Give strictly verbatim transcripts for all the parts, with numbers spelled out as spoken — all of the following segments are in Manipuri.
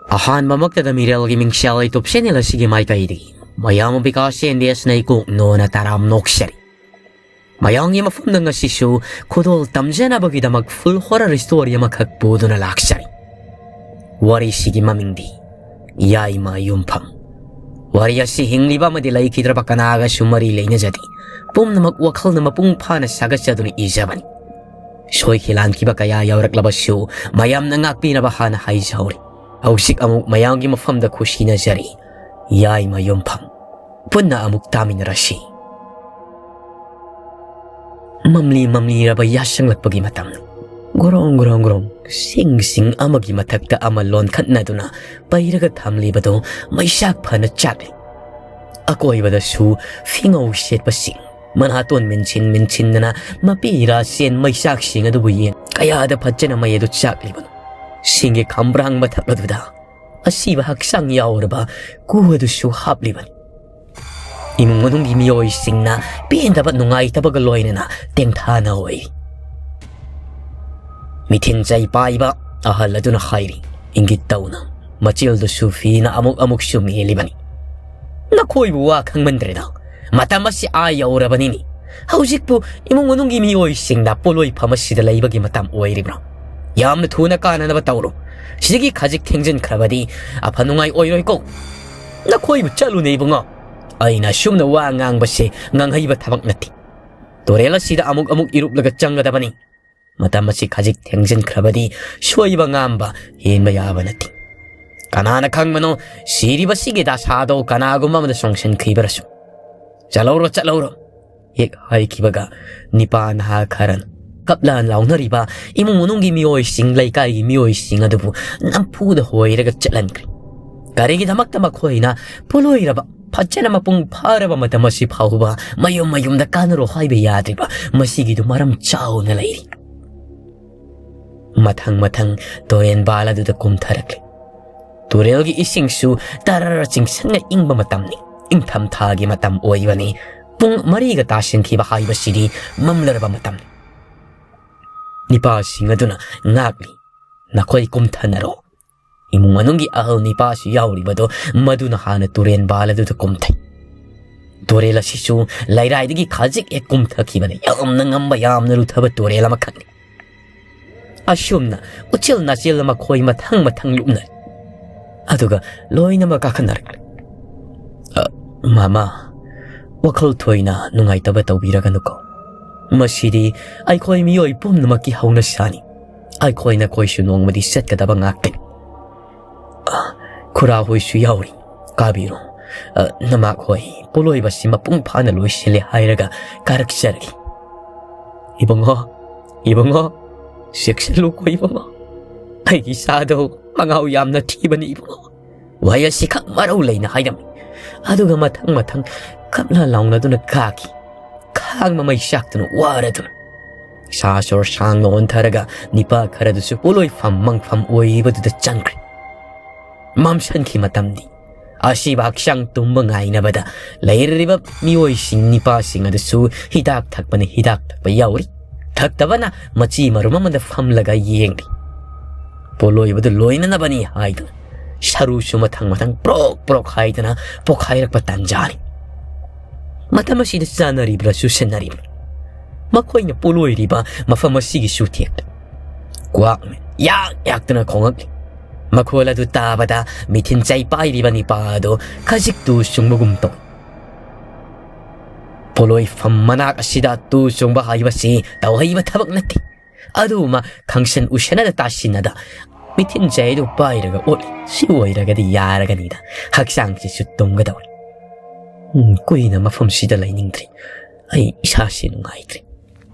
ꯑꯍꯥꯟꯕꯃꯛꯇꯗ ꯃꯤꯔꯦꯜꯒꯤ ꯃꯤꯡꯁꯦꯜ YouTube channel ꯑꯁꯤꯒꯤ ꯃꯥꯏꯀꯩꯗꯒꯤ ꯃꯌꯥꯝ ꯕꯤꯀꯥꯁ ꯑꯦꯟ ꯗꯤ ꯑꯦꯁꯅ ꯏꯀꯣꯛ ꯅꯣꯅ ꯇꯔꯥꯝ ꯅꯣꯛꯆꯔꯤ꯫ ꯃꯌꯥꯝꯒꯤ ꯃꯐꯝꯗ ꯉꯁꯤꯁꯨ ꯈꯨꯗꯣꯜ ꯇꯝꯖꯅꯕꯒꯤꯗꯃꯛ full horror story ꯑꯃꯈꯛ ꯄꯨꯗꯨꯅ ꯂꯥꯛꯆꯔꯤ꯫ ꯋꯥꯔꯤꯁꯤꯒꯤ ꯃꯃꯤꯡꯗꯤ ꯌꯥꯏꯃ ꯌꯨꯝꯐꯝ꯫ ꯋꯥꯔꯤ ꯑꯁꯤ ꯍꯤꯡꯂꯤꯕ ꯑꯃꯗꯤ ꯂꯩꯈꯤꯗ꯭ꯔꯕ ꯀꯅꯥꯒꯁꯨ ꯃꯔꯤ ꯂꯩꯅꯖꯗꯦ꯫ ꯄꯨꯝꯅꯃꯛ ꯋꯥꯈꯜꯅ ꯃꯄꯨꯡ ꯐꯥꯅ ꯁꯥꯒꯠꯆꯗꯨꯅ ꯏꯖꯕꯅꯤ꯫ ꯁꯣꯏꯈꯤ ꯂꯥꯟꯈꯤꯕ ꯀꯌꯥ ꯌꯥꯎꯔꯛꯂꯕꯁꯨ ꯃꯌꯥꯝꯅ ꯉꯥꯛꯄꯤꯅꯕ ꯍꯥꯟꯅ ꯍꯥꯏꯖꯍꯧꯔꯤ꯫ ꯍꯧꯖꯤꯛ ꯑꯃꯨꯛ ꯃꯌꯥꯝꯒꯤ ꯃꯐꯝꯗ ꯈꯨꯁꯤꯅꯖꯔꯤ꯫ ꯌꯥꯏꯃ ꯌꯨꯝꯐꯝ꯫ ꯄꯨꯟꯅ ꯑꯃꯨꯛ ꯇꯥꯃꯤꯟꯅꯔꯁꯤ꯫ ꯃꯝꯂꯤ ꯃꯝꯂꯤꯔꯕ ꯌꯥꯁꯪꯂꯛꯄꯒꯤ ꯃꯇꯝꯅꯤ꯫ ꯒ꯭ꯔꯣꯡ ꯒ꯭ꯔꯣꯡ ꯒ꯭ꯔꯣꯡ ꯁꯤꯡ ꯁꯤꯡ ꯑꯃꯒꯤ ꯃꯊꯛꯇ ꯑꯃ ꯂꯣꯟꯈꯠꯅꯗꯨꯅ ꯄꯩꯔꯒ ꯊꯝꯂꯤꯕꯗꯨ ꯃꯩꯁꯥꯛ ꯐꯅ ꯆꯥꯛꯂꯤ꯫ ꯑꯀꯣꯏꯕꯗꯁꯨ ꯐꯤꯉꯧ ꯁꯦꯠꯄꯁꯤꯡ ꯃꯅꯥꯇꯣꯟ ꯃꯤꯟꯁꯤꯟ ꯃꯤꯟꯁꯤꯟꯗꯅ ꯃꯄꯤ ꯏꯔꯥ ꯆꯦꯟ ꯃꯩꯁꯥꯛꯁꯤꯡ ꯑꯗꯨꯕꯨ ꯌꯦꯡ ꯀꯌꯥꯗ ꯐꯠꯖꯅ ꯃꯩ ꯑꯗꯨ ꯆꯥꯛꯂꯤꯕꯅꯣ꯫ ꯁꯤꯡꯒꯤ ꯈꯝꯕ꯭ꯔꯥꯡ ꯃꯊꯛ ꯑꯗꯨꯗ ꯑꯁꯤꯕ ꯍꯛꯆꯥꯡ ꯌꯥꯎꯔꯕ ꯀꯨ ꯑꯗꯨꯁꯨ ꯍꯥꯞꯂꯤꯕꯅꯤ꯫ ꯏꯃꯨꯡ ꯃꯅꯨꯡꯒꯤ ꯃꯤꯑꯣꯏꯁꯤꯡꯅ ꯄꯦꯟꯗꯕ ꯅꯨꯡꯉꯥꯏꯇꯕꯒ ꯂꯣꯏꯅꯅ ꯇꯦꯡꯊꯥꯅ ꯑꯣꯏ꯫ ꯃꯤꯊꯤꯟ ꯆꯩ ꯄꯥꯏꯕ ꯑꯍꯜ ꯑꯗꯨꯅ ꯍꯥꯏꯔꯤ, ꯏꯪꯒꯤꯠ ꯇꯧꯅ꯫ ꯃꯆꯤꯜꯗꯨꯁꯨ ꯐꯤꯅ ꯑꯃꯨꯛ ꯑꯃꯨꯛꯁꯨ ꯃꯦꯜꯂꯤꯕꯅꯤ꯫ "ꯅꯈꯣꯏꯕꯨ ꯋꯥ ꯈꯪꯃꯟꯗ꯭ꯔꯦꯗ꯫ ꯃꯇꯝ ꯑꯁꯤ ꯑꯥ ꯌꯧꯔꯕꯅꯤꯅꯦ꯫ ꯍꯧꯖꯤꯛꯄꯨ ꯏꯃꯨꯡ ꯃꯅꯨꯡꯒꯤ ꯃꯤꯑꯣꯏꯁꯤꯡꯅ ꯄꯣꯠꯂꯣꯏꯐꯝ ꯑꯁꯤꯗ ꯂꯩꯕꯒꯤ ꯃꯇꯝ ꯑꯣꯏꯔꯤꯕ꯭ꯔꯥ? ꯌꯥꯝꯅ ꯊꯨꯅ ꯀꯥꯅꯅꯕ ꯇꯧꯔꯣ꯫ ꯁꯤꯗꯒꯤ ꯈꯖꯤꯛ ꯊꯦꯡꯖꯤꯟꯈ꯭ꯔꯕꯗꯤ ꯑꯐ ꯅꯨꯡꯉꯥꯏ ꯑꯣꯏꯔꯣꯏꯀꯣ꯫ ꯅꯈꯣꯏꯕꯨ ꯆꯠꯂꯨꯅꯦ ꯏꯕꯨꯡꯉꯣ꯫ ꯑꯩꯅ ꯑꯁꯨꯝꯅ ꯋꯥ ꯉꯥꯡꯕꯁꯦ ꯉꯥꯡꯍꯩꯕ ꯊꯕꯛ ꯅꯠꯇꯦ꯫ ꯇꯨꯔꯦꯜ ꯑꯁꯤꯗ ꯑꯃꯨꯛ ꯑꯃꯨꯛ ꯏꯔꯨꯞꯂꯒ ꯆꯪꯒꯗꯕꯅꯤ꯫ ꯃꯇꯝ ꯑꯁꯤ ꯈꯖꯤꯛ ꯊꯦꯡꯖꯤꯟꯈ꯭ꯔꯕꯗꯤ ꯁꯣꯏꯕ ꯉꯥꯝꯕ ꯍꯦꯟꯕ ꯌꯥꯕ ꯅꯠꯇꯦ꯫ ꯀꯅꯥꯅ ꯈꯪꯕꯅꯣ, ꯁꯤꯔꯤꯕꯁꯤꯒꯤ ꯗꯁꯥꯗꯣ ꯀꯅꯥꯒꯨꯝꯕ ꯑꯃꯗ ꯆꯣꯡꯁꯤꯟꯈꯤꯕꯔꯁꯨ꯫ ꯆꯠꯍꯧꯔꯣ, ꯆꯠꯍꯧꯔꯣ," ꯍꯦꯛ ꯍꯥꯏꯈꯤꯕꯒ ꯅꯤꯄꯥ ꯅꯍꯥ ꯈꯔꯅ ꯀꯞꯂꯥꯟ ꯂꯥꯎꯅꯔꯤꯕ ꯏꯃꯨꯡ ꯃꯅꯨꯡꯒꯤ ꯃꯤꯑꯣꯏꯁꯤꯡ, ꯂꯩꯀꯥꯏꯒꯤ ꯃꯤꯑꯣꯏꯁꯤꯡ ꯑꯗꯨꯕꯨ ꯅꯝꯐꯨꯗ ꯍꯣꯏꯔꯒ ꯆꯠꯍꯟꯈ꯭ꯔꯦ꯫ ꯀꯔꯤꯒꯤꯗꯃꯛꯇ ꯃꯈꯣꯏꯅ ꯄꯣꯠꯂꯣꯏꯔꯕ, ꯐꯖꯅ ꯃꯄꯨꯡ ꯐꯥꯔꯕ ꯃꯇꯝ ꯑꯁꯤ ꯐꯥꯎꯕ ꯃꯌꯨꯝ ꯃꯌꯨꯝꯗ ꯀꯥꯅꯔꯣ ꯍꯥꯏꯕ ꯌꯥꯗ꯭ꯔꯤꯕ, ꯃꯁꯤꯒꯤꯗꯨ ꯃꯔꯝ ꯆꯥꯎꯅ ꯂꯩꯔꯤ꯫ ꯃꯊꯪ ꯃꯊꯪ ꯇꯨꯔꯦꯟꯕꯥꯜ ꯑꯗꯨꯗ ꯀꯨꯝꯊꯔꯛꯂꯦ꯫ ꯇꯨꯔꯦꯜꯒꯤ ꯏꯁꯤꯡꯁꯨ ꯇꯔꯔ ꯆꯤꯡꯁꯤꯟꯅ ꯏꯪꯕ ꯃꯇꯝꯅꯤ꯫ ꯏꯪꯊꯝꯊꯥꯒꯤ ꯃꯇꯝ ꯑꯣꯏꯕꯅꯤ꯫ ꯄꯨꯡ ꯃꯔꯤꯒ ꯇꯥꯁꯤꯟꯈꯤꯕ ꯍꯥꯏꯕꯁꯤꯗꯤ ꯃꯝꯂꯔꯕ ꯃꯇꯝꯅꯤ꯫ ꯅꯤꯄꯥꯁꯤꯡ ꯑꯗꯨꯅ ꯉꯥꯛꯂꯤ, "ꯅꯈꯣꯏ ꯀꯨꯝꯊꯅꯔꯣ, ꯏꯃꯨꯡ ꯃꯅꯨꯡꯒꯤ ꯑꯍꯜ ꯅꯤꯄꯥꯁꯨ ꯌꯥꯎꯔꯤꯕꯗꯣ, ꯃꯗꯨꯅ ꯍꯥꯟꯅ ꯇꯨꯔꯦꯟ ꯕꯥꯜ ꯑꯗꯨꯗ ꯀꯨꯝꯊꯩ꯫ ꯇꯨꯔꯦꯜ ꯑꯁꯤꯁꯨ ꯂꯩꯔꯥꯏꯗꯒꯤ ꯈꯖꯤꯛ ꯍꯦꯛ ꯀꯨꯝꯊꯈꯤꯕꯅ ꯌꯥꯝꯅ ꯉꯝꯕ, ꯌꯥꯝꯅ ꯂꯨꯊꯕ ꯇꯨꯔꯦꯜ ꯑꯃꯈꯛꯅꯤ꯫ ꯑꯁꯨꯝꯅ ꯎꯆꯦꯜ ꯅꯥꯆꯦꯜ ꯃꯈꯣꯏ ꯃꯊꯪ ꯃꯊꯪ ꯂꯨꯞꯅꯔꯦ꯫ ꯑꯗꯨꯒ ꯂꯣꯏꯅꯃꯛ ꯀꯥꯈꯠꯅꯔꯛꯂꯦ꯫ "ꯑ, ꯃꯃꯥ, ꯋꯥꯈꯜ ꯊꯣꯏꯅ ꯅꯨꯡꯉꯥꯏꯇꯕ ꯇꯧꯕꯤꯔꯒꯅꯨꯀꯣ꯫ ꯃꯁꯤꯗꯤ ꯑꯩꯈꯣꯏ ꯃꯤꯑꯣꯏ ꯄꯨꯝꯅꯃꯛꯀꯤ ꯍꯧꯅꯁꯥꯅꯤ꯫ ꯑꯩꯈꯣꯏ ꯅꯈꯣꯏꯁꯨ ꯅꯣꯡꯃꯗꯤ ꯆꯠꯀꯗꯕ ꯉꯥꯛꯇꯅꯤ꯫" "ꯑ, ꯈꯨꯔꯥ ꯍꯣꯏꯁꯨ ꯌꯥꯎꯔꯤ꯫ ꯀꯥꯕꯤꯔꯣ꯫ ꯑ, ꯅꯃꯥꯛ ꯍꯣꯏ ꯄꯣꯂꯣꯏꯕꯁꯤ ꯃꯄꯨꯡ ꯐꯥꯅ ꯂꯣꯏꯁꯤꯜꯂꯦ ꯍꯥꯏꯔꯒ ꯀꯥꯔꯛꯆꯔꯒꯦ꯫" "ꯏꯕꯨꯡꯉꯣ, ꯏꯕꯨꯡꯉꯣ, ꯆꯦꯛꯁꯤꯜꯂꯨꯀꯣ ꯏꯕꯨꯡꯉꯣ꯫ ꯑꯩꯒꯤ ꯏꯆꯥꯗꯣ ꯃꯉꯥꯎ ꯌꯥꯝꯅ ꯊꯤꯕꯅꯤ ꯏꯕꯨꯡꯉꯣ꯫" ꯋꯥꯍꯩ ꯑꯁꯤꯈꯛ ꯃꯔꯧ ꯂꯩꯅ ꯍꯥꯏꯔꯝꯃꯤ꯫ ꯑꯗꯨꯒ ꯃꯊꯪ ꯃꯊꯪ ꯀꯞꯂ ꯂꯥꯎꯅꯗꯨꯅ ꯀꯥꯈꯤ꯫ ꯈꯥꯡ ꯃꯃꯩ ꯆꯥꯛꯇꯨꯅ ꯋꯥꯔꯗꯨꯅ꯫ ꯁꯥ ꯁꯣꯔ ꯁꯥꯡꯅ ꯑꯣꯟꯊꯔꯒ ꯅꯤꯄꯥ ꯈꯔꯗꯨꯁꯨ ꯄꯣꯂꯣꯏꯐꯝ ꯃꯪꯐꯝ ꯑꯣꯏꯔꯤꯕꯗꯨꯗ ꯆꯪꯈ꯭ꯔꯦ꯫ ꯃꯝꯁꯟꯈꯤ ꯃꯇꯝꯗꯤ꯫ ꯑꯁꯤꯕ ꯍꯛꯆꯥꯡ ꯇꯨꯝꯕ ꯉꯥꯏꯅꯕꯗ ꯂꯩꯔꯤꯕ ꯃꯤꯑꯣꯏꯁꯤꯡ, ꯅꯤꯄꯥꯁꯤꯡ ꯑꯗꯨꯁꯨ ꯍꯤꯗꯥꯛ ꯊꯛꯄꯅ ꯍꯤꯗꯥꯛ ꯊꯛꯄ ꯌꯥꯎꯔꯤ꯫ ꯊꯛꯇꯕꯅ ꯃꯆꯤ ꯃꯔꯨꯝ ꯑꯃꯗ ꯐꯝꯂꯒ ꯌꯦꯡꯂꯤ꯫ ꯄꯣꯂꯣꯏꯕꯗꯨ ꯂꯣꯏꯅꯅꯕꯅꯤ ꯍꯥꯏꯗꯨꯅ ꯁꯔꯨꯁꯨ ꯃꯊꯪ ꯃꯊꯪ ꯄ꯭ꯔꯣꯛ ꯄ꯭ꯔꯣꯛ ꯍꯥꯏꯗꯅ ꯄꯣꯈꯥꯏꯔꯛꯄ ꯇꯥꯟꯖꯥꯅꯤ꯫ ꯃꯇꯝ ꯑꯁꯤꯗ ꯆꯥꯅꯔꯤꯕ꯭ꯔꯥ ꯆꯨꯁꯟꯅꯔꯤꯕ꯭ꯔꯥ? ꯃꯈꯣꯏꯅ ꯄꯣꯂꯣꯏꯔꯤꯕ ꯃꯐꯝ ꯑꯁꯤꯒꯤ ꯆꯨꯊꯦꯛꯇ ꯀ꯭ꯋꯥꯛꯅ ꯌꯥꯛ ꯌꯥꯛꯇꯨꯅ ꯈꯣꯡꯉꯛꯂꯤ꯫ ꯃꯈꯣꯜ ꯑꯗꯨ ꯇꯥꯕꯗ ꯃꯤꯊꯤꯟ ꯆꯩ ꯄꯥꯏꯔꯤꯕ ꯅꯤꯄꯥ ꯑꯗꯨ ꯈꯖꯤꯛ ꯇꯨ ꯆꯨꯡꯕꯒꯨꯝ ꯇꯧꯏ꯫ ꯄꯣꯂꯣꯏꯐꯝ ꯃꯅꯥꯛ ꯑꯁꯤꯗ ꯇꯨ ꯆꯨꯡꯕ ꯍꯥꯏꯕꯁꯤ ꯇꯧꯍꯩꯕ ꯊꯕꯛ ꯅꯠꯇꯦ꯫ ꯑꯗꯨꯃ ꯈꯪꯁꯟ ꯎꯁꯟꯅꯗ ꯇꯥꯁꯤꯟꯅꯗ ꯃꯤꯊꯤꯟ ꯆꯩ ꯑꯗꯨ ꯄꯥꯏꯔꯒ ꯑꯣꯠꯂꯤ꯫ ꯁꯤ ꯑꯣꯏꯔꯒꯗꯤ ꯌꯥꯔꯒꯅꯤꯗ, ꯍꯛꯆꯥꯡꯁꯤꯁꯨ ꯇꯨꯝꯒꯗꯧꯔꯦ꯫ ꯎꯝ, ꯀꯨꯏꯅ ꯃꯐꯝꯁꯤꯗ ꯂꯩꯅꯤꯡꯗ꯭ꯔꯦ꯫ ꯑꯩ ꯏꯁꯥꯁꯤ ꯅꯨꯡꯉꯥꯏꯇ꯭ꯔꯦ꯫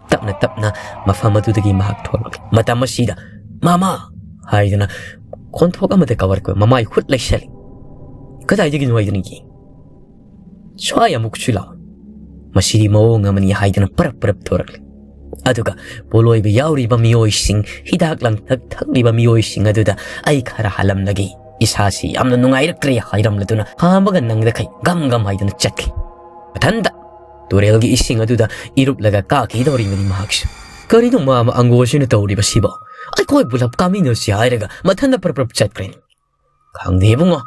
ꯇꯞꯅ ꯇꯞꯅ ꯃꯐꯝ ꯑꯗꯨꯗꯒꯤ ꯃꯍꯥꯛ ꯊꯣꯛꯂꯛꯂꯦ꯫ ꯃꯇꯝ ꯑꯁꯤꯗ "ꯃꯃꯥ" ꯍꯥꯏꯗꯨꯅ ꯈꯣꯟꯊꯣꯛ ꯑꯃꯗ ꯀꯧꯔꯛꯄ꯫ ꯃꯃꯥꯏ ꯍꯨꯠ ꯂꯩꯁꯜꯂꯤ꯫ "ꯀꯗꯥꯏꯗꯒꯤꯅꯣ?" ꯍꯥꯏꯗꯨꯅ ꯌꯦꯡ꯫ "ꯁ꯭ꯋꯥꯏ ꯑꯃꯨꯛꯁꯨ ꯂꯥꯛꯑꯣ꯫ ꯃꯁꯤꯗꯤ ꯃꯑꯣꯡ ꯑꯃꯅꯤ" ꯍꯥꯏꯗꯨꯅ ꯄꯔꯞ ꯄꯔꯞ ꯊꯣꯔꯛꯂꯦ꯫ ꯑꯗꯨꯒ ꯄꯣꯂꯣꯏꯕ ꯌꯥꯎꯔꯤꯕ ꯃꯤꯑꯣꯏꯁꯤꯡ, ꯍꯤꯗꯥꯛ ꯂꯥꯡꯊꯛ ꯊꯛꯂꯤꯕ ꯃꯤꯑꯣꯏꯁꯤꯡ ꯑꯗꯨꯗ "ꯑꯩ ꯈꯔ ꯍꯥꯜꯂꯝꯂꯒꯦ, ꯏꯁꯥꯁꯤ ꯌꯥꯝꯅ ꯅꯨꯡꯉꯥꯏꯔꯛꯇ꯭ꯔꯦ" ꯍꯥꯏꯔꯝꯂꯗꯨꯅ ꯍꯥꯝꯕꯒ ꯅꯪꯗꯈꯩ ꯒꯝ ꯒꯝ ꯍꯥꯏꯗꯨꯅ ꯆꯠꯈꯤ꯫ ꯃꯊꯟꯇ ꯇꯨꯔꯦꯜꯒꯤ ꯏꯁꯤꯡ ꯑꯗꯨꯗ ꯏꯔꯨꯞꯂꯒ ꯀꯥꯈꯤꯗꯧꯔꯤꯕꯅꯤ ꯃꯍꯥꯛꯁꯨ꯫ ꯀꯔꯤꯅꯣ ꯃꯥꯃ ꯑꯉꯣꯁꯤꯅ ꯇꯧꯔꯤꯕꯁꯤꯕꯣ? "ꯑꯩꯈꯣꯏ ꯄꯨꯂꯞ ꯀꯥꯃꯤꯟꯅꯁꯤ" ꯍꯥꯏꯔꯒ ꯃꯊꯟꯇ ꯄ꯭ꯔꯞ ꯄ꯭ꯔꯞ ꯆꯠꯈ꯭ꯔꯦꯅꯦ꯫ "ꯈꯪꯗꯦ ꯏꯕꯨꯡꯉꯣ,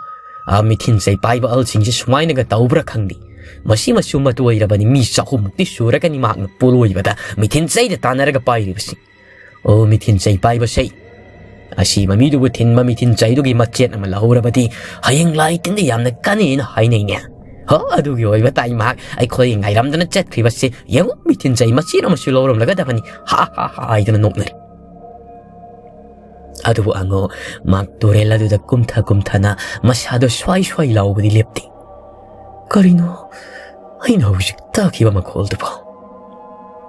ꯑꯥ, ꯃꯤꯊꯤꯟ ꯆꯩ ꯄꯥꯏꯕ ꯑꯍꯜꯁꯤꯡꯁꯦ ꯁꯨꯃꯥꯏꯅꯒ ꯇꯧꯕ꯭ꯔꯥ ꯈꯪꯗꯦ꯫ ꯃꯁꯤ ꯃꯆꯨ ꯃꯇꯨ ꯑꯣꯏꯔꯕꯅꯤ, ꯃꯤ ꯆꯍꯨꯝꯃꯨꯛꯇꯤ ꯁꯨꯔꯒꯅꯤ ꯃꯍꯥꯛꯅ ꯄꯣꯂꯣꯏꯕꯗ ꯃꯤꯊꯤꯟ ꯆꯩꯗ ꯇꯥꯟꯅꯔꯒ ꯄꯥꯏꯔꯤꯕꯁꯤ꯫ ꯑꯣ, ꯃꯤꯊꯤꯟ ꯆꯩ ꯄꯥꯏꯕꯁꯦ, ꯑꯁꯤꯕ ꯃꯤꯗꯨꯕꯨ ꯊꯤꯟꯕ ꯃꯤꯊꯤꯟ ꯆꯩꯗꯨꯒꯤ ꯃꯆꯦꯠ ꯑꯃ ꯂꯧꯍꯧꯔꯕꯗꯤ ꯍꯌꯦꯡ ꯂꯥꯏ ꯇꯤꯟꯗ ꯌꯥꯝꯅ ꯀꯥꯟꯅꯩꯅ ꯍꯥꯏꯅꯩꯅꯦ꯫ ꯍꯣ, ꯑꯗꯨꯒꯤ ꯑꯣꯏꯕ ꯇꯥꯏ ꯃꯍꯥꯛ ꯑꯩꯈꯣꯏ ꯉꯥꯏꯔꯝꯗꯅ ꯆꯠꯈ꯭ꯔꯤꯕꯁꯦ꯫ ꯌꯦꯡꯉꯨ, ꯃꯤꯊꯤꯟ ꯆꯩ ꯃꯆꯦꯠ ꯑꯃꯁꯨ ꯂꯧꯔꯝꯂꯒꯗꯕꯅꯤ꯫ ꯍꯥ, ꯍꯥ, ꯍꯥ" ꯍꯥꯏꯗꯨꯅ ꯅꯣꯛꯅꯔꯤ꯫ ꯑꯗꯨꯕꯨ ꯑꯉꯣ ꯃꯍꯥꯛ ꯇꯨꯔꯦꯜ ꯑꯗꯨꯗ ꯀꯨꯝꯊ ꯀꯨꯝꯊꯅ ꯃꯁꯥꯗꯣ ꯁ꯭ꯋꯥꯏ ꯁ꯭ꯋꯥꯏ ꯂꯥꯎꯕꯗꯤ ꯂꯦꯞꯇꯦ꯫ "ꯀꯔꯤꯅꯣ ꯑꯩꯅ ꯍꯧꯖꯤꯛ ꯇꯥꯈꯤꯕ ꯃꯈꯣꯜꯗꯨꯕꯣ?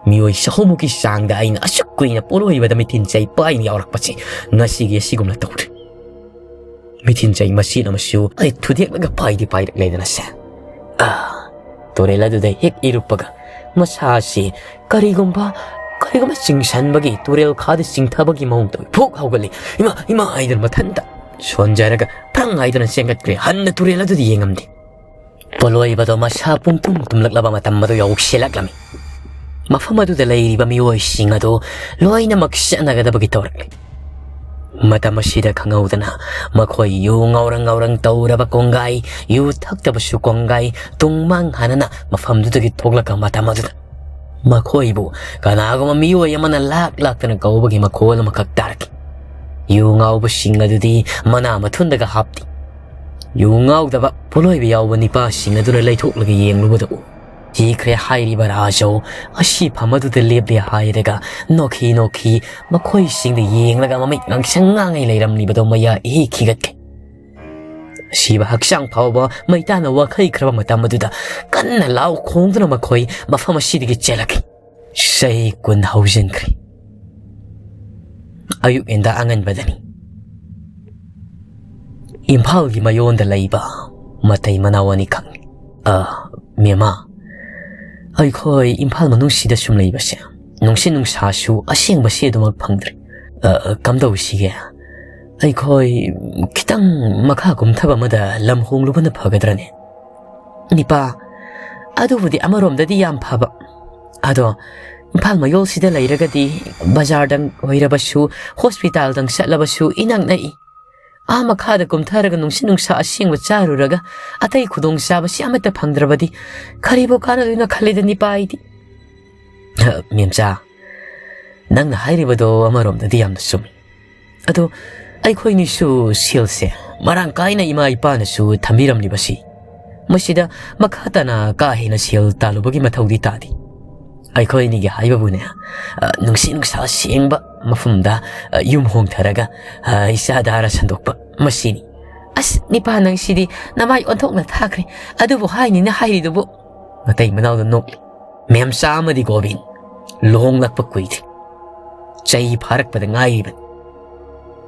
ꯃꯤꯑꯣꯏ ꯆꯍꯨꯝꯃꯨꯛꯀꯤ ꯆꯥꯡꯗ ꯑꯩꯅ ꯑꯁꯨꯛ ꯀꯨꯏꯅ ꯄꯣꯂꯣꯏꯕꯗ ꯃꯤꯊꯤꯟ ꯆꯩ ꯄꯥꯏꯅ ꯌꯥꯎꯔꯛꯄꯁꯦ ꯉꯁꯤꯒꯤ ꯑꯁꯤꯒꯨꯝꯅ ꯇꯧꯗ꯭ꯔꯤ꯫ ꯃꯤꯊꯤꯟ ꯆꯩ ꯃꯆꯦꯠ ꯑꯃꯁꯨ ꯑꯩ ꯊꯨꯗꯦꯛꯂꯒ ꯄꯥꯏꯗꯤ ꯄꯥꯏꯔꯛꯂꯦꯗꯅ ꯁꯦ꯫ ꯑꯥ, ꯇꯨꯔꯦꯜ ꯑꯗꯨꯗ ꯍꯦꯛ ꯏꯔꯨꯞꯄꯒ ꯃꯁꯥꯁꯤ ꯀꯔꯤꯒꯨꯝꯕ, ꯀꯔꯤꯒꯨꯝꯕ ꯆꯤꯡꯁꯟꯕꯒꯤ, ꯇꯨꯔꯦꯜ ꯈꯥꯗ ꯆꯤꯡꯊꯕꯒꯤ ꯃꯑꯣꯡ ꯇꯧꯏ꯫ ꯐꯨꯛ ꯍꯧꯒꯠꯂꯤ꯫ "ꯏꯃꯥ, ꯏꯃꯥ" ꯍꯥꯏꯗꯨꯅ ꯃꯊꯟꯇ ꯁꯣꯟꯖꯔꯒ ꯐ꯭ꯔꯪ ꯍꯥꯏꯗꯨꯅ ꯆꯦꯟꯒꯠꯈ꯭ꯔꯦ꯫ ꯍꯟꯅ ꯇꯨꯔꯦꯜ ꯑꯗꯨꯗꯤ ꯌꯦꯡꯉꯝꯗꯦ꯫ ꯄꯣꯂꯣꯏꯕꯗꯣ ꯃꯁꯥ ꯄꯨꯝ ꯄꯨꯝ ꯇꯨꯝꯂꯛꯂꯕ ꯃꯇꯝ ꯑꯗꯨ ꯌꯧꯁꯤꯜꯂꯛꯂꯝꯃꯤ꯫ ꯃꯐꯝ ꯑꯗꯨꯗ ꯂꯩꯔꯤꯕ ꯃꯤꯑꯣꯏꯁꯤꯡ ꯑꯗꯨ ꯂꯣꯏꯅꯃꯛ ꯆꯠꯅꯒꯗꯕꯒꯤ ꯇꯧꯔꯛꯂꯤ꯫ ꯃꯇꯝ ꯑꯁꯤꯗ ꯈꯪꯍꯧꯗꯅ ꯃꯈꯣꯏ ꯌꯨ ꯉꯥꯎꯔꯪ ꯉꯥꯎꯔꯪ ꯇꯧꯔꯕ ꯀꯣꯡꯒꯥꯏ, ꯌꯨ ꯊꯛꯇꯕꯁꯨ ꯀꯣꯡꯒꯥꯏ, ꯇꯨꯡ ꯃꯥꯡ ꯍꯥꯟꯅꯅ ꯃꯐꯝꯗꯨꯗꯒꯤ ꯊꯣꯛꯂꯛꯄ ꯃꯇꯝ ꯑꯗꯨꯗ ꯃꯈꯣꯏꯕꯨ ꯀꯅꯥꯒꯨꯝꯕ ꯃꯤꯑꯣꯏ ꯑꯃꯅ ꯂꯥꯛ ꯂꯥꯛꯇꯅ ꯀꯧꯕꯒꯤ ꯃꯈꯣꯜ ꯑꯃꯈꯛ ꯇꯥꯔꯛꯈꯤ꯫ ꯌꯨ ꯉꯥꯎꯕꯁꯤꯡ ꯑꯗꯨꯗꯤ ꯃꯅꯥ ꯃꯊꯨꯟꯗꯒ ꯍꯥꯞꯇꯦ꯫ ꯌꯨ ꯉꯥꯎꯗꯕ ꯄꯣꯂꯣꯏꯕ ꯌꯥꯎꯕ ꯅꯤꯄꯥꯁꯤꯡ ꯑꯗꯨꯅ ꯂꯩꯊꯣꯛꯂꯒ ꯌꯦꯡꯂꯨꯕꯗ ꯎ꯫ ꯍꯤꯈ꯭ꯔꯦ ꯍꯥꯏꯔꯤꯕ ꯔꯥꯖꯧ ꯑꯁꯤꯐꯝ ꯑꯗꯨꯗ ꯂꯦꯞꯂꯦ ꯍꯥꯏꯔꯒ ꯅꯣꯛꯈꯤ ꯅꯣꯛꯈꯤ ꯃꯈꯣꯏꯁꯤꯡꯗ ꯌꯦꯡꯂꯒ ꯃꯃꯤꯠ ꯉꯥꯡꯁꯪ ꯉꯥꯡꯉꯩ ꯂꯩꯔꯝꯂꯤꯕꯗꯣ ꯃꯌꯥ ꯏꯍꯤ ꯈꯤꯒꯠꯈꯤ꯫ ꯑꯁꯤꯕ ꯍꯛꯆꯥꯡ ꯐꯥꯎꯕ ꯃꯩꯇꯥꯅ ꯋꯥꯈꯩꯈ꯭ꯔꯕ ꯃꯇꯝ ꯑꯗꯨꯗ ꯀꯟꯅ ꯂꯥꯎ ꯈꯣꯡꯗꯨꯅ ꯃꯈꯣꯏ ꯃꯐꯝ ꯑꯁꯤꯗꯒꯤ ꯆꯦꯜꯂꯛꯈꯤ꯫ ꯆꯍꯤ ꯀꯨꯟ ꯍꯧꯖꯤꯟꯈ꯭ꯔꯦ꯫ ꯑꯌꯨꯛ ꯉꯟꯇꯥ ꯑꯉꯟꯕꯗꯅꯤ꯫ ꯏꯝꯐꯥꯜꯒꯤ ꯃꯌꯣꯟꯗ ꯂꯩꯕ ꯃꯇꯩ ꯃꯅꯥꯎ ꯑꯅꯤꯈꯛꯅꯤ꯫ ꯑ, ꯃꯦꯃꯥ, ꯑꯩꯈꯣꯏ ꯏꯝꯐꯥꯜ ꯃꯅꯨꯡꯁꯤꯗ ꯁꯨꯝ ꯂꯩꯕꯁꯦ, ꯅꯨꯡꯁꯤꯠ ꯅꯨꯡꯁꯥꯁꯨ ꯑꯁꯦꯡꯕꯁꯤ ꯑꯗꯨꯃꯛ ꯐꯪꯗ꯭ꯔꯦ꯫ ꯑ, ꯀꯝꯗꯧꯁꯤꯒꯦ? ꯑꯩꯈꯣꯏ ꯈꯤꯇꯪ ꯃꯈꯥ ꯀꯨꯝꯊꯕ ꯑꯃꯗ ꯂꯝ ꯍꯣꯡꯂꯨꯕꯅ ꯐꯒꯗ꯭ꯔꯅꯦ? ꯅꯤꯄꯥ, ꯑꯗꯨꯕꯨꯗꯤ ꯑꯃꯔꯣꯝꯗꯗꯤ ꯌꯥꯝ ꯐꯕ꯫ ꯑꯗꯣ ꯏꯝꯐꯥꯜ ꯃꯌꯣꯜꯁꯤꯗ ꯂꯩꯔꯒꯗꯤ ꯕꯖꯥꯔꯗꯪ ꯑꯣꯏꯔꯕꯁꯨ, ꯍꯣꯁꯄꯤꯇꯥꯜꯗꯪ ꯆꯠꯂꯕꯁꯨ ꯏꯅꯛ ꯅꯛꯏ꯫ ꯑꯥ ꯃꯈꯥꯗ ꯀꯨꯝꯊꯔꯒ ꯅꯨꯡꯁꯤꯠ ꯅꯨꯡꯁꯥ ꯑꯁꯦꯡꯕ ꯆꯥꯔꯨꯔꯒ ꯑꯇꯩ ꯈꯨꯗꯣꯡꯆꯥꯕꯁꯤ ꯑꯃꯠꯇ ꯐꯪꯗ꯭ꯔꯕꯗꯤ ꯀꯔꯤꯕꯨ ꯀꯥꯟꯅꯗꯣꯏꯅꯣ ꯈꯜꯂꯦꯗ ꯅꯤꯄꯥ ꯑꯩꯗꯤ꯫ "ꯍ, ꯃꯦꯝꯆꯥ, ꯅꯪꯅ ꯍꯥꯏꯔꯤꯕꯗꯣ ꯑꯃꯔꯣꯝꯗꯗꯤ ꯌꯥꯝꯅ ꯆꯨꯝꯃꯤ꯫ ꯑꯗꯣ ꯑꯩꯈꯣꯏꯅꯤꯁꯨ ꯁꯦꯜꯁꯦ ꯃꯔꯥꯡ ꯀꯥꯏꯅ ꯏꯃꯥ ꯏꯄꯥꯅꯁꯨ ꯊꯝꯕꯤꯔꯝꯂꯤꯕꯁꯤ ꯃꯁꯤꯗ ꯃꯈꯥ ꯇꯥꯅ ꯀꯥ ꯍꯦꯟꯅ ꯁꯦꯜ ꯇꯥꯜꯂꯨꯕꯒꯤ ꯃꯊꯧꯗꯤ ꯇꯥꯗꯦ꯫ ꯑꯩꯈꯣꯏ ꯑꯅꯤꯒꯤ ꯍꯥꯏꯕꯕꯨꯅꯦ, ꯑ, ꯅꯨꯡꯁꯤꯠ ꯅꯨꯡꯁꯥ ꯁꯦꯡꯕ ꯃꯐꯝꯗ, ꯑ, ꯌꯨꯝ ꯍꯣꯡꯊꯔꯒ, ꯑ, ꯏꯆꯥ ꯗꯥꯔ ꯁꯟꯗꯣꯛꯄ ꯃꯁꯤꯅꯤ꯫" "ꯑꯁ, ꯅꯤꯄꯥ ꯅꯪꯁꯤꯗꯤ ꯅꯃꯥꯏ ꯑꯣꯟꯊꯣꯛꯅ ꯊꯥꯈ꯭ꯔꯦ꯫ ꯑꯗꯨꯕꯨ ꯍꯥꯏꯅꯤꯅ ꯍꯥꯏꯔꯤꯗꯨꯕꯨ?" ꯃꯇꯩ ꯃꯅꯥꯎꯗ ꯅꯣꯛꯂꯤ꯫ "ꯃꯦꯝꯆꯥ ꯑꯃꯗꯤ ꯒꯣꯕꯤꯟ ꯂꯨꯍꯣꯡꯂꯛꯄ ꯀꯨꯏꯗ꯭ꯔꯤ꯫ ꯆꯍꯤ ꯐꯥꯔꯛꯄꯗ ꯉꯥꯏꯔꯤꯕꯅꯤ꯫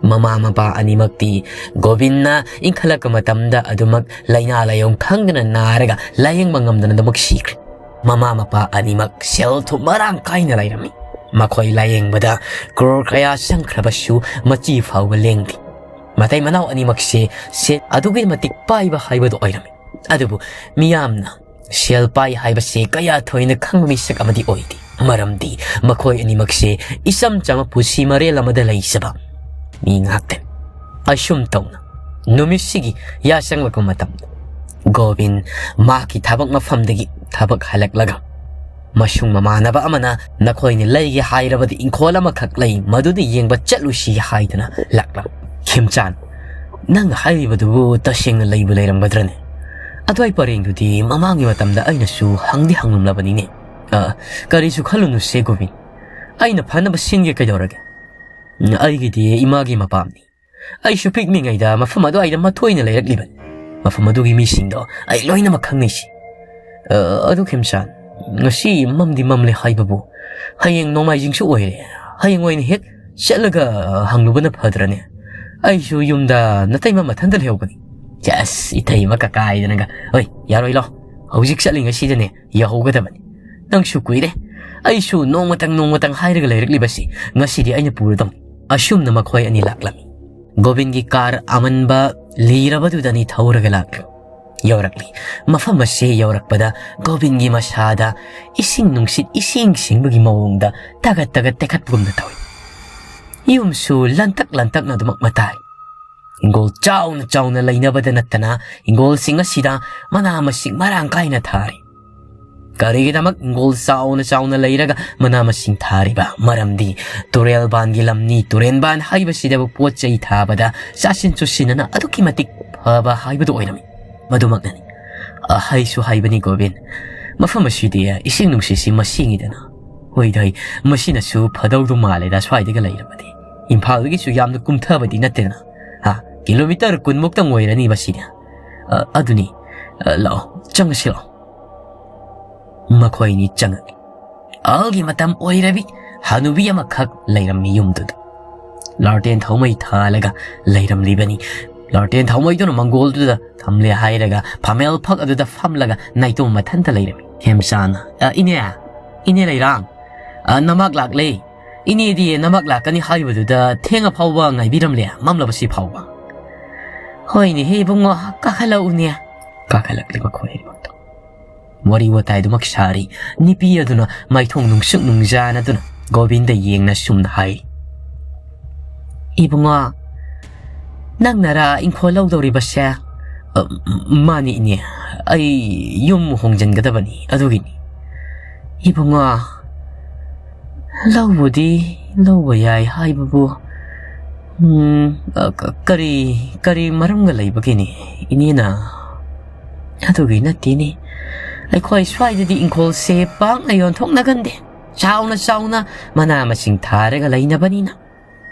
ꯃꯃꯥ ꯃꯄꯥ ꯑꯅꯤꯃꯛꯇꯤ ꯒꯣꯕꯤꯟꯅ ꯏꯟꯈꯠꯂꯛꯄ ꯃꯇꯝꯗ ꯑꯗꯨꯃꯛ ꯂꯥꯏꯅꯥ ꯂꯥꯏꯌꯣꯡ ꯈꯪꯗꯅ ꯅꯥꯔꯒ ꯂꯥꯌꯦꯡꯕ ꯉꯝꯗꯅ ꯑꯗꯨꯃꯛ ꯁꯤꯈ꯭ꯔꯦ꯫ ꯃꯃꯥ ꯃꯄꯥ ꯑꯅꯤꯃꯛ ꯁꯦꯜ ꯊꯨꯝ ꯃꯔꯥꯡ ꯀꯥꯏꯅ ꯂꯩꯔꯝꯃꯤ꯫ ꯃꯈꯣꯏ ꯂꯥꯌꯦꯡꯕꯗ ꯀ꯭ꯔꯣꯔ ꯀꯌꯥ ꯆꯪꯈ꯭ꯔꯕꯁꯨ ꯃꯆꯤ ꯐꯥꯎꯕ ꯂꯦꯡꯗꯦ꯫ ꯃꯇꯩ ꯃꯅꯥꯎ ꯑꯅꯤꯃꯛꯁꯦ ꯁꯦꯜ ꯑꯗꯨꯛꯀꯤ ꯃꯇꯤꯛ ꯄꯥꯏꯕ ꯍꯥꯏꯕꯗꯨ ꯑꯣꯏꯔꯝꯃꯤ꯫ ꯑꯗꯨꯕꯨ ꯃꯤꯌꯥꯝꯅ ꯁꯦꯜ ꯄꯥꯏ ꯍꯥꯏꯕꯁꯦ ꯀꯌꯥ ꯊꯣꯏꯅ ꯈꯪꯕ ꯃꯤꯁꯛ ꯑꯃꯗꯤ ꯑꯣꯏꯗꯦ꯫ ꯃꯔꯝꯗꯤ ꯃꯈꯣꯏ ꯑꯅꯤꯃꯛꯁꯦ ꯏꯆꯝ ꯆꯝꯕ ꯄꯨꯟꯁꯤ ꯃꯔꯦꯜ ꯑꯃꯗ ꯂꯩꯖꯕ ꯃꯤ ꯉꯥꯛꯇꯅꯤ꯫ ꯑꯁꯨꯝ ꯇꯧꯅ ꯅꯨꯃꯤꯠꯁꯤꯒꯤ ꯌꯥꯆꯪꯂꯛꯄ ꯃꯇꯝꯗ ꯒꯣꯕꯤꯟ ꯃꯍꯥꯛꯀꯤ ꯊꯕꯛ ꯃꯐꯝꯗꯒꯤ ꯊꯕꯛ ꯍꯜꯂꯛꯂꯒ ꯃꯁꯨꯡ ꯃꯃꯥꯟꯅꯕ ꯑꯃꯅ "ꯅꯈꯣꯏꯅ ꯂꯩꯒꯦ ꯍꯥꯏꯔꯕꯗꯤ ꯏꯪꯈꯣꯜ ꯑꯃꯈꯛ ꯂꯩ, ꯃꯗꯨꯗ ꯌꯦꯡꯕ ꯆꯠꯂꯨꯁꯤ" ꯍꯥꯏꯗꯨꯅ ꯂꯥꯛꯂꯝꯃꯤ꯫ "ꯈꯦꯝꯆꯥꯟ, ꯅꯪꯅ ꯍꯥꯏꯔꯤꯕꯗꯨꯕꯨ ꯇꯁꯦꯡꯅ ꯂꯩꯕꯨ ꯂꯩꯔꯝꯒꯗ꯭ꯔꯅꯦ? ꯑꯗꯨꯋꯥꯏ ꯄꯔꯦꯡꯗꯨꯗꯤ ꯃꯃꯥꯡꯒꯤ ꯃꯇꯝꯗ ꯑꯩꯅꯁꯨ ꯍꯪꯗꯤ ꯍꯪꯂꯝꯂꯕꯅꯤꯅꯦ꯫" "ꯑ, ꯀꯔꯤꯁꯨ ꯈꯜꯂꯨꯅꯨꯁꯦ ꯒꯣꯕꯤꯟ, ꯑꯩꯅ ꯐꯅꯕ ꯁꯤꯟꯒꯦ, ꯀꯩꯗꯧꯔꯒꯦ? ꯑꯩꯒꯤꯗꯤ ꯏꯃꯥꯒꯤ ꯃꯄꯥꯝꯅꯤ꯫ ꯑꯩꯁꯨ ꯄꯤꯛꯂꯤꯉꯩꯗ ꯃꯐꯝ ꯑꯗꯨꯋꯥꯏꯗ ꯃꯊꯣꯏꯅ ꯂꯩꯔꯛꯂꯤꯕꯅꯤ꯫ ꯃꯐꯝ ꯑꯗꯨꯒꯤ ꯃꯤꯁꯤꯡꯗꯣ ꯑꯩ ꯂꯣꯏꯅꯃꯛ ꯈꯪꯅꯩꯁꯤ꯫ ꯑ, ꯑꯗꯨ ꯈꯦꯝꯆꯥꯟ, ꯉꯁꯤ ꯃꯝꯗꯤ ꯃꯝꯂꯦ ꯍꯥꯏꯕꯕꯨ, ꯍꯌꯦꯡ ꯅꯣꯡꯃꯥꯏꯖꯤꯡꯁꯨ ꯑꯣꯏꯔꯦ꯫ ꯍꯌꯦꯡ ꯑꯣꯏꯅ ꯍꯦꯛ ꯆꯠꯂꯒ ꯍꯪꯂꯨꯕꯅ ꯐꯗ꯭ꯔꯅꯦ? ꯑꯩꯁꯨ ꯌꯨꯝꯗ ꯅꯇꯩꯃ ꯃꯊꯟꯇ ꯂꯩꯍꯧꯕꯅꯤ꯫" "ꯆꯦꯁ, ꯏꯇꯩꯃ ꯀꯀꯥꯏꯗꯅꯒ꯫ ꯍꯣꯏ, ꯌꯥꯔꯣꯏ, ꯂꯥꯎ꯫ ꯍꯧꯖꯤꯛ ꯆꯠꯂꯤꯉꯩꯁꯤꯗꯅꯦ ꯌꯧꯍꯧꯒꯗꯕꯅꯤ꯫ ꯅꯪꯁꯨ ꯀꯨꯏꯔꯦ꯫ ꯑꯩꯁꯨ ꯅꯣꯡꯃꯇꯪ ꯅꯣꯡꯃꯇꯪ ꯍꯥꯏꯔꯒ ꯂꯩꯔꯛꯂꯤꯕꯁꯤ ꯉꯁꯤꯗꯤ ꯑꯩꯅ ꯄꯨꯔꯗꯧꯅꯤ꯫" ꯑꯁꯨꯝꯅ ꯃꯈꯣꯏ ꯑꯅꯤ ꯂꯥꯛꯂꯝꯃꯤ꯫ ꯒꯣꯕꯤꯟꯒꯤ ꯀꯥꯔ ꯑꯃꯟꯕ ꯂꯤꯔꯕꯗꯨꯗꯅꯤ ꯊꯧꯔꯒ ꯂꯥꯛꯂꯤ꯫ ꯌꯧꯔꯛꯂꯤ꯫ ꯃꯐꯝ ꯑꯁꯤ ꯌꯧꯔꯛꯄꯗ ꯒꯣꯕꯤꯟꯒꯤ ꯃꯁꯥꯗ ꯏꯁꯤꯡ ꯅꯨꯡꯁꯤꯠ ꯏꯁꯤꯡ ꯁꯤꯡꯕꯒꯤ ꯃꯑꯣꯡꯗ ꯇꯒꯠ ꯇꯒꯠ ꯇꯦꯛꯈꯠꯄꯒꯨꯝꯅ ꯇꯧꯏ꯫ ꯌꯨꯝꯁꯨ ꯂꯟꯇꯛ ꯂꯟꯇꯛꯅ ꯑꯗꯨꯃꯛ ꯃꯇꯥꯏ꯫ ꯍꯤꯡꯒꯣꯜ ꯆꯥꯎꯅ ꯆꯥꯎꯅ ꯂꯩꯅꯕꯗ ꯅꯠꯇꯅ ꯍꯤꯡꯒꯣꯜꯁꯤꯡ ꯑꯁꯤꯗ ꯃꯅꯥ ꯃꯁꯤꯡ ꯃꯔꯥꯡ ꯀꯥꯏꯅ ꯊꯥꯔꯤ꯫ ꯀꯔꯤꯒꯤꯗꯃꯛ ꯍꯤꯡꯒꯣꯜ ꯆꯥꯎꯅ ꯆꯥꯎꯅ ꯂꯩꯔꯒ ꯃꯅꯥ ꯃꯁꯤꯡ ꯊꯥꯔꯤꯕ? ꯃꯔꯝꯗꯤ ꯇꯨꯔꯦꯜꯕꯥꯟꯒꯤ ꯂꯝꯅꯤ꯫ ꯇꯨꯔꯦꯜꯕꯥꯟ ꯍꯥꯏꯕꯁꯤꯗꯕꯨ ꯄꯣꯠ ꯆꯩ ꯊꯥꯕꯗ ꯆꯥꯁꯤꯟ ꯆꯨꯁꯤꯟꯅꯅ ꯑꯗꯨꯛꯀꯤ ꯃꯇꯤꯛ ꯐꯕ ꯍꯥꯏꯕꯗꯨ ꯑꯣꯏꯔꯝꯃꯤ꯫ ꯃꯗꯨꯃꯛꯅꯅꯤ꯫ ꯑꯍꯩꯁꯨ ꯍꯩꯕꯅꯤ ꯒꯣꯕꯤꯟ꯫ ꯃꯐꯝ ꯑꯁꯤꯗꯤ ꯏꯁꯤꯡ ꯅꯨꯡꯁꯤꯠꯁꯤ ꯃꯁꯤꯡꯉꯤꯗꯅ꯫ ꯍꯣꯏꯗ, ꯍꯣꯏ, ꯃꯁꯤꯅꯁꯨ ꯐꯗꯧꯗꯨ ꯃꯥꯜꯂꯦꯗ, ꯁ꯭ꯋꯥꯏꯗꯒ ꯂꯩꯔꯕꯗꯤ꯫ ꯏꯝꯐꯥꯜꯗꯒꯤꯁꯨ ꯌꯥꯝꯅ ꯀꯨꯝꯊꯕꯗꯤ ꯅꯠꯇꯦꯗꯅ꯫ ꯍꯥ, ꯀꯤꯂꯣꯃꯤꯇꯔ ꯀꯨꯟꯃꯨꯛꯇꯪ ꯑꯣꯏꯔꯅꯤ ꯃꯁꯤꯗꯤ꯫ ꯑ, ꯑꯗꯨꯅꯤ꯫ ꯑ, ꯂꯥꯛꯑꯣ, ꯆꯪꯉꯁꯤ ꯂꯥꯛꯑꯣ꯫ ꯃꯈꯣꯏꯅꯤ ꯆꯪꯉꯛꯏ꯫ ꯑꯍꯜꯒꯤ ꯃꯇꯝ ꯑꯣꯏꯔꯕꯤ ꯍꯅꯨꯕꯤ ꯑꯃꯈꯛ ꯂꯩꯔꯝꯃꯤ ꯌꯨꯝꯗꯨꯗ꯫ ꯂꯥꯔꯇꯦꯟ ꯊꯥꯎꯃꯩ ꯊꯥꯜꯂꯒ ꯂꯩꯔꯝꯂꯤꯕꯅꯤ꯫ ꯂꯥꯔꯇꯦꯟ ꯊꯥꯎꯃꯩꯗꯨꯅ ꯃꯪꯒꯣꯜꯗꯨꯗ ꯊꯝꯂꯦ ꯍꯥꯏꯔꯒ ꯐꯝꯃꯦꯜ ꯐꯛ ꯑꯗꯨꯗ ꯐꯝꯂꯒ ꯅꯥꯏꯇꯣꯝ ꯃꯊꯟꯇ ꯂꯩꯔꯝꯃꯤ꯫ ꯈꯦꯝꯆꯥꯅ, "ꯑ, ꯏꯅꯦ, ꯏꯅꯦ ꯂꯩꯔꯥꯡ, ꯑ, ꯅꯃꯥꯛ ꯂꯥꯛꯂꯦ꯫ ꯏꯅꯦꯗꯤ ꯅꯃꯥꯛ ꯂꯥꯛꯀꯅꯤ ꯍꯥꯏꯕꯗꯨꯗ ꯊꯦꯡꯉ ꯐꯥꯎꯕ ꯉꯥꯏꯕꯤꯔꯝꯂꯦ, ꯃꯝꯂꯕꯁꯤ ꯐꯥꯎꯕ꯫" "ꯍꯣꯏꯅꯦ ꯍꯦ ꯏꯕꯨꯡꯉꯣ, ꯀꯥꯈꯠꯂꯛꯎꯅꯦ꯫" ꯀꯥꯈꯠꯂꯛꯂꯤꯕ ꯈꯣꯏꯔꯤꯃꯛꯇꯣ꯫ ꯋꯥꯔꯤ ꯋꯥꯇꯥꯏꯗꯨꯃꯛ ꯁꯥꯔꯤ꯫ ꯅꯨꯄꯤ ꯑꯗꯨꯅ ꯃꯥꯏꯊꯣꯡ ꯅꯨꯡꯁꯨꯛ ꯅꯨꯡꯖꯥꯅꯗꯨꯅ ꯒꯣꯕꯤꯟꯗ ꯌꯦꯡꯅ ꯁꯨꯝꯅ ꯍꯥꯏ, "ꯏꯕꯨꯡꯉꯣ, ꯅꯪꯅꯔ ꯏꯪꯈꯣꯜ ꯂꯧꯗꯧꯔꯤꯕꯁꯦ?" "ꯑ, ꯃꯥꯅꯤ ꯏꯅꯦ, ꯑꯩ ꯌꯨꯝ ꯍꯣꯡꯖꯤꯟꯒꯗꯕꯅꯤ, ꯑꯗꯨꯒꯤꯅꯤ꯫" "ꯏꯕꯨꯡꯉꯣ, ꯂꯧꯕꯨꯗꯤ ꯂꯧꯕ ꯌꯥꯏ ꯍꯥꯏꯕꯕꯨ, ꯎꯝ, ꯑ, ꯀ-, ꯀꯔꯤ, ꯀꯔꯤ ꯃꯔꯝꯒ ꯂꯩꯕꯒꯤꯅꯤ ꯏꯅꯦꯅ?" "ꯑꯗꯨꯒꯤ ꯅꯠꯇꯦꯅꯦ, ꯑꯩꯈꯣꯏ ꯁ꯭ꯋꯥꯏꯗꯗꯤ ꯏꯪꯈꯣꯜꯁꯦ ꯄꯥꯛꯅ ꯌꯣꯟꯊꯣꯛꯅꯒꯟꯗꯦ꯫ ꯆꯥꯎꯅ ꯆꯥꯎꯅ ꯃꯅꯥ ꯃꯁꯤꯡ ꯊꯥꯔꯒ ꯂꯩꯅꯕꯅꯤꯅ꯫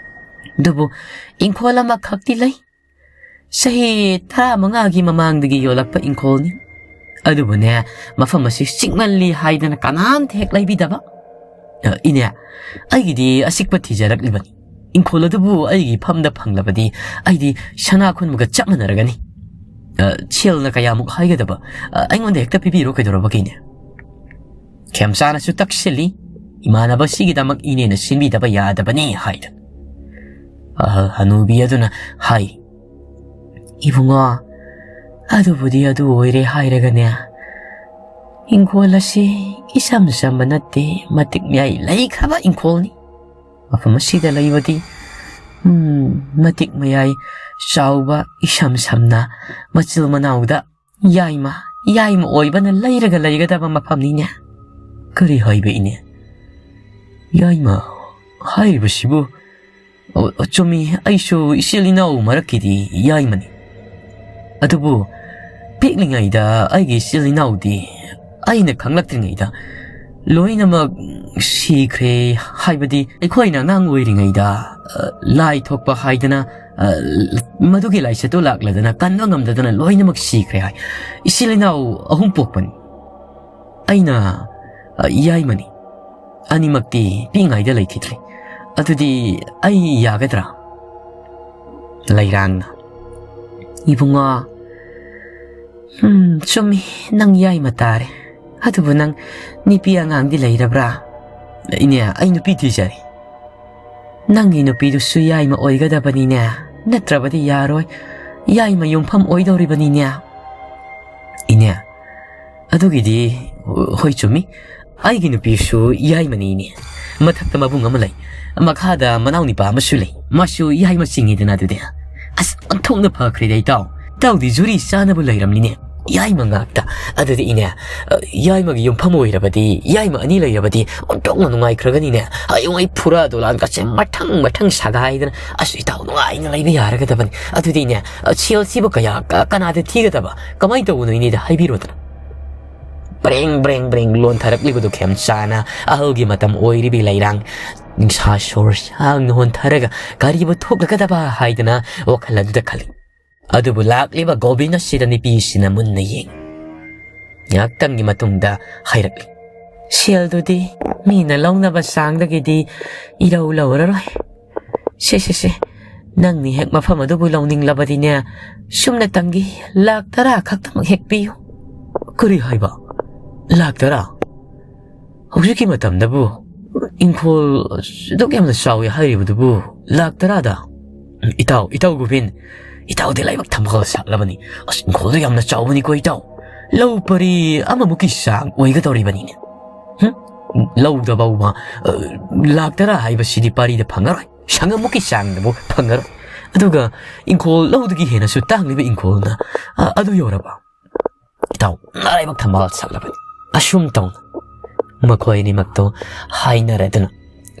ꯑꯗꯨꯕꯨ ꯏꯪꯈꯣꯜ ꯑꯃꯈꯛꯇꯤ ꯂꯩ꯫ ꯆꯍꯤ ꯇꯔꯥꯃꯉꯥꯒꯤ ꯃꯃꯥꯡꯗꯒꯤ ꯌꯣꯜꯂꯛꯄ ꯏꯪꯈꯣꯜꯅꯤ꯫ ꯑꯗꯨꯕꯨꯅꯦ, ꯃꯐꯝ ꯑꯁꯤ ꯆꯤꯛꯃꯜꯂꯤ ꯍꯥꯏꯗꯅ ꯀꯅꯥꯝꯇ ꯍꯦꯛ ꯂꯩꯕꯤꯗꯕ꯫ ꯑ, ꯏꯅꯦ, ꯑꯩꯒꯤꯗꯤ ꯑꯆꯤꯛꯄ ꯊꯤꯖꯔꯛꯂꯤꯕꯅꯤ꯫ ꯏꯪꯈꯣꯜ ꯑꯗꯨꯕꯨ ꯑꯩꯒꯤ ꯐꯝꯗ ꯐꯪꯂꯕꯗꯤ ꯑꯩꯗꯤ ꯁꯅꯥ ꯈꯨꯟꯕꯒ ꯆꯞ ꯃꯥꯟꯅꯔꯒꯅꯤ꯫ ꯑ, ꯁꯦꯜꯅ ꯀꯌꯥꯃꯨꯛ ꯍꯥꯏꯒꯗꯕ? ꯑ, ꯑꯩꯉꯣꯟꯗ ꯍꯦꯛꯇ ꯄꯤꯕꯤꯔꯣ, ꯀꯩꯗꯧꯔꯕꯒꯦ ꯏꯅꯦ?" ꯈꯦꯝꯆꯥꯅꯁꯨ ꯇꯛꯁꯤꯜꯂꯤ, "ꯏꯃꯥꯟꯅꯕꯁꯤꯒꯤꯗꯃꯛ ꯏꯅꯦꯅ ꯁꯤꯟꯕꯤꯗꯕ ꯌꯥꯗꯕꯅꯤ" ꯍꯥꯏꯗꯅ꯫ ꯑꯍꯜ ꯍꯅꯨꯕꯤ ꯑꯗꯨꯅ ꯍꯥꯏ, "ꯏꯕꯨꯡꯉꯣ, ꯑꯗꯨꯕꯨꯗꯤ ꯑꯗꯨ ꯑꯣꯏꯔꯦ ꯍꯥꯏꯔꯒꯅꯦ, ꯏꯪꯈꯣꯜ ꯑꯁꯤ ꯏꯆꯝ ꯆꯝꯕ ꯅꯠꯇꯦ, ꯃꯇꯤꯛ ꯃꯌꯥꯏ ꯂꯩꯈ꯭ꯔꯕ ꯏꯪꯈꯣꯜꯅꯤ꯫ ꯃꯐꯝ ꯑꯁꯤꯗ ꯂꯩꯕꯗꯤ ꯎꯝ, ꯃꯇꯤꯛ ꯃꯌꯥꯏ ꯆꯥꯎꯕ, ꯏꯁꯝ ꯁꯝꯅ ꯃꯆꯤꯜ ꯃꯅꯥꯎꯗ ꯌꯥꯏꯃ, ꯌꯥꯏꯃ ꯑꯣꯏꯕꯅ ꯂꯩꯔꯒ ꯂꯩꯒꯗꯕ ꯃꯐꯝꯅꯤꯅꯦ꯫ ꯀꯔꯤ ꯍꯥꯏꯕ ꯏꯅꯦ? ꯌꯥꯏꯃ ꯍꯥꯏꯔꯤꯕꯁꯤꯕꯨ? ꯑꯣ, ꯆꯨꯝꯃꯤ, ꯑꯩꯁꯨ ꯏꯆꯤꯜ ꯏꯅꯥꯎ ꯃꯔꯛꯀꯤꯗꯤ ꯌꯥꯏꯃꯅꯤ꯫ ꯑꯗꯨꯕꯨ ꯄꯤꯛꯂꯤꯉꯩꯗ ꯑꯩꯒꯤ ꯏꯆꯤꯜ ꯏꯅꯥꯎꯗꯤ ꯑꯩꯅ ꯈꯪꯂꯛꯇ꯭ꯔꯤꯉꯩꯗ ꯂꯣꯏꯅꯃꯛ ꯁꯤꯈ꯭ꯔꯦ꯫ ꯍꯥꯏꯕꯗꯤ ꯑꯩꯈꯣꯏꯅ ꯑꯉꯥꯡ ꯑꯣꯏꯔꯤꯉꯩꯗ, ꯑ, ꯂꯥꯏ ꯊꯣꯛꯄ ꯍꯥꯏꯗꯅ, ꯑ, ꯃꯗꯨꯒꯤ ꯂꯥꯏꯆꯠꯇꯨ ꯂꯥꯛꯂꯗꯅ ꯀꯟꯕ ꯉꯝꯗꯗꯅ ꯂꯣꯏꯅꯃꯛ ꯁꯤꯈ꯭ꯔꯦ ꯍꯥꯏ꯫ ꯏꯆꯤꯜ ꯏꯅꯥꯎ ꯑꯍꯨꯝ ꯄꯣꯛꯄꯅꯤ꯫ ꯑꯩꯅ, ꯑ, ꯌꯥꯏꯃꯅꯤ꯫ ꯑꯅꯤꯃꯛꯇꯤ ꯄꯤꯛꯏꯉꯩꯗ ꯂꯩꯈꯤꯗ꯭ꯔꯦ꯫ ꯑꯗꯨꯗꯤ ꯑꯩ ꯌꯥꯒꯗ꯭ꯔꯥ? ꯂꯩꯔꯥꯡꯅ, "ꯏꯕꯨꯡꯉꯣ, ꯎꯝ, ꯆꯨꯝꯃꯤ, ꯅꯪ ꯌꯥꯏꯃ ꯇꯥꯔꯦ꯫ ꯑꯗꯨꯕꯨ ꯅꯪ ꯅꯨꯄꯤ ꯑꯉꯥꯡꯗꯤ ꯂꯩꯔꯕ꯭ꯔꯥ?" "ꯏꯅꯦ, ꯑꯩ ꯅꯨꯄꯤ ꯊꯤꯖꯔꯦ꯫" "ꯅꯪꯒꯤ ꯅꯨꯄꯤꯗꯨꯁꯨ ꯌꯥꯏꯃ ꯑꯣꯏꯒꯗꯕꯅꯤꯅꯦ, ꯅꯠꯇ꯭ꯔꯕꯗꯤ ꯌꯥꯔꯣꯏ꯫ ꯌꯥꯏꯃ ꯌꯨꯝꯐꯝ ꯑꯣꯏꯗꯧꯔꯤꯕꯅꯤꯅꯦ꯫" "ꯏꯅꯦ, ꯑꯗꯨꯒꯤꯗꯤ ꯍꯣꯏ ꯆꯨꯝꯃꯤ, ꯑꯩꯒꯤ ꯅꯨꯄꯤꯁꯨ ꯌꯥꯏꯃꯅꯤ ꯏꯅꯦ꯫ ꯃꯊꯛꯇ ꯃꯕꯨꯡ ꯑꯃ ꯂꯩ, ꯃꯈꯥꯗ ꯃꯅꯥꯎ ꯅꯤꯄꯥ ꯑꯃꯁꯨ ꯂꯩ, ꯃꯥꯁꯨ ꯌꯥꯏꯃ ꯆꯤꯡꯉꯤꯗꯅ ꯑꯗꯨꯗꯤ꯫ ꯑꯁ, ꯑꯣꯟꯊꯣꯛꯅ ꯐꯈ꯭ꯔꯦꯗ ꯏꯇꯥꯎ꯫ ꯏꯇꯥꯎꯗꯤ ꯖꯨꯔꯤ ꯆꯥꯅꯕ ꯂꯩꯔꯝꯅꯤꯅꯦ꯫ ꯌꯥꯏꯃ ꯉꯥꯛꯇ꯫ ꯑꯗꯨꯗꯤ ꯏꯅꯦ, ꯑ, ꯌꯥꯏꯃꯒꯤ ꯌꯨꯝꯐꯝ ꯑꯣꯏꯔꯕꯗꯤ, ꯌꯥꯏꯃ ꯑꯅꯤ ꯂꯩꯔꯕꯗꯤ ꯑꯣꯟꯊꯣꯛꯅ ꯅꯨꯡꯉꯥꯏꯈ꯭ꯔꯒꯅꯤꯅꯦ꯫ ꯍꯌꯦꯡꯋꯥꯏ ꯐꯨꯔꯥ ꯗꯣꯂꯥꯟꯒꯁꯦ ꯃꯊꯪ ꯃꯊꯪ ꯁꯥꯒꯥꯏꯗꯅ, ꯑꯁ, ꯏꯇꯥꯎ ꯅꯨꯡꯉꯥꯏꯅ ꯂꯩꯕ ꯌꯥꯔꯒꯗꯕꯅꯤ꯫ ꯑꯗꯨꯗꯤ ꯏꯅꯦ, ꯑ, ꯁꯦꯜꯁꯤꯕꯨ ꯀꯌꯥ, ꯀ-, ꯀꯅꯥꯗ ꯊꯤꯒꯗꯕ? ꯀꯃꯥꯏꯅ ꯇꯧꯕꯅꯣ ꯏꯅꯦꯗ ꯍꯥꯏꯕꯤꯔꯣꯗꯅ꯫" ꯕ꯭ꯔꯦꯡ ꯕ꯭ꯔꯦꯡ ꯕ꯭ꯔꯦꯡ ꯂꯣꯟꯊꯔꯛꯂꯤꯕꯗꯨ ꯈꯦꯝꯆꯥꯅ ꯑꯍꯜꯒꯤ ꯃꯇꯝ ꯑꯣꯏꯔꯤꯕꯤ ꯂꯩꯔꯥꯡ ꯅꯤꯡꯁꯥ ꯁꯣꯔ ꯁꯥꯡꯅ ꯍꯣꯟꯊꯔꯒ ꯀꯔꯤꯕꯨ ꯊꯣꯛꯂꯒꯗꯕ ꯍꯥꯏꯗꯅ ꯋꯥꯈꯜ ꯑꯗꯨꯗ ꯈꯜꯂꯤ꯫ ꯑꯗꯨꯕꯨ ꯂꯥꯛꯂꯤꯕ ꯒꯣꯕꯤꯟ ꯑꯁꯤꯗ ꯅꯨꯄꯤꯁꯤꯅ ꯃꯨꯟꯅ ꯌꯦꯡ ꯉꯥꯏꯍꯥꯛꯇꯪꯒꯤ ꯃꯇꯨꯡꯗ ꯍꯥꯏꯔꯛꯂꯤ, "ꯁꯦꯜꯗꯨꯗꯤ ꯃꯤꯅ ꯂꯧꯅꯕ ꯆꯥꯡꯗꯒꯤꯗꯤ ꯏꯔꯧ ꯂꯧꯔꯔꯣꯏ꯫ ꯁꯦ, ꯁꯦ, ꯁꯦ, ꯅꯪꯅ ꯍꯦꯛ ꯃꯐꯝ ꯑꯗꯨꯕꯨ ꯂꯧꯅꯤꯡꯂꯕꯗꯤꯅꯦ, ꯁꯨꯞꯅꯇꯪꯒꯤ ꯂꯥꯛ ꯇꯔꯥ ꯈꯛꯇꯃꯛ ꯍꯦꯛ ꯄꯤꯌꯨ꯫" "ꯀꯔꯤ ꯍꯥꯏꯕ? ꯂꯥꯛ ꯇꯔꯥ? ꯍꯧꯖꯤꯛꯀꯤ ꯃꯇꯝꯗꯕꯨ ꯏꯪꯈꯣꯜ ꯑꯗꯨꯛ ꯌꯥꯝꯅ ꯆꯥꯎꯏ ꯍꯥꯏꯔꯤꯕꯗꯨꯕꯨ ꯂꯥꯛ ꯇꯔꯥꯗ? ꯏꯇꯥꯎ, ꯏꯇꯥꯎ ꯒꯣꯕꯤꯟ, ꯏꯇꯥꯎꯗꯤ ꯂꯥꯏꯕꯛ ꯊꯝꯕꯥꯜ ꯁꯥꯠꯂꯕꯅꯤ꯫ ꯑꯁ, ꯏꯪꯈꯣꯜꯗꯨ ꯌꯥꯝꯅ ꯆꯥꯎꯕꯅꯤꯀꯣ ꯏꯇꯥꯎ꯫ ꯂꯧ ꯄꯔꯤ ꯑꯃꯃꯨꯛꯀꯤ ꯆꯥꯡ ꯑꯣꯏꯒꯗꯧꯔꯤꯕꯅꯤꯅꯦ꯫ ꯍꯨꯝ? ꯂꯧꯗ ꯐꯥꯎꯕ, ꯑ, ꯂꯥꯛ ꯇꯔꯥ ꯍꯥꯏꯕꯁꯤꯗꯤ ꯄꯥꯔꯤꯗ ꯐꯪꯉꯔꯣꯏ꯫ ꯁꯪꯉꯝꯃꯨꯛꯀꯤ ꯆꯥꯡꯗꯕꯨ ꯐꯪꯉꯔꯣꯏ꯫ ꯑꯗꯨꯒ ꯏꯪꯈꯣꯜ ꯂꯧꯗꯒꯤ ꯍꯦꯟꯅꯁꯨ ꯇꯥꯡꯂꯤꯕ ꯏꯪꯈꯣꯜꯅ, ꯑ, ꯑꯗꯨ ꯌꯧꯔꯕ? ꯏꯇꯥꯎ, ꯅꯔꯥꯏꯕꯛ ꯊꯝꯕꯥꯜ ꯁꯥꯠꯂꯕꯅꯤ꯫ ꯑꯁꯨꯝ ꯇꯧꯅ ꯃꯈꯣꯏ ꯑꯅꯤꯃꯛꯇꯣ ꯍꯥꯏꯅꯔꯗꯨꯅ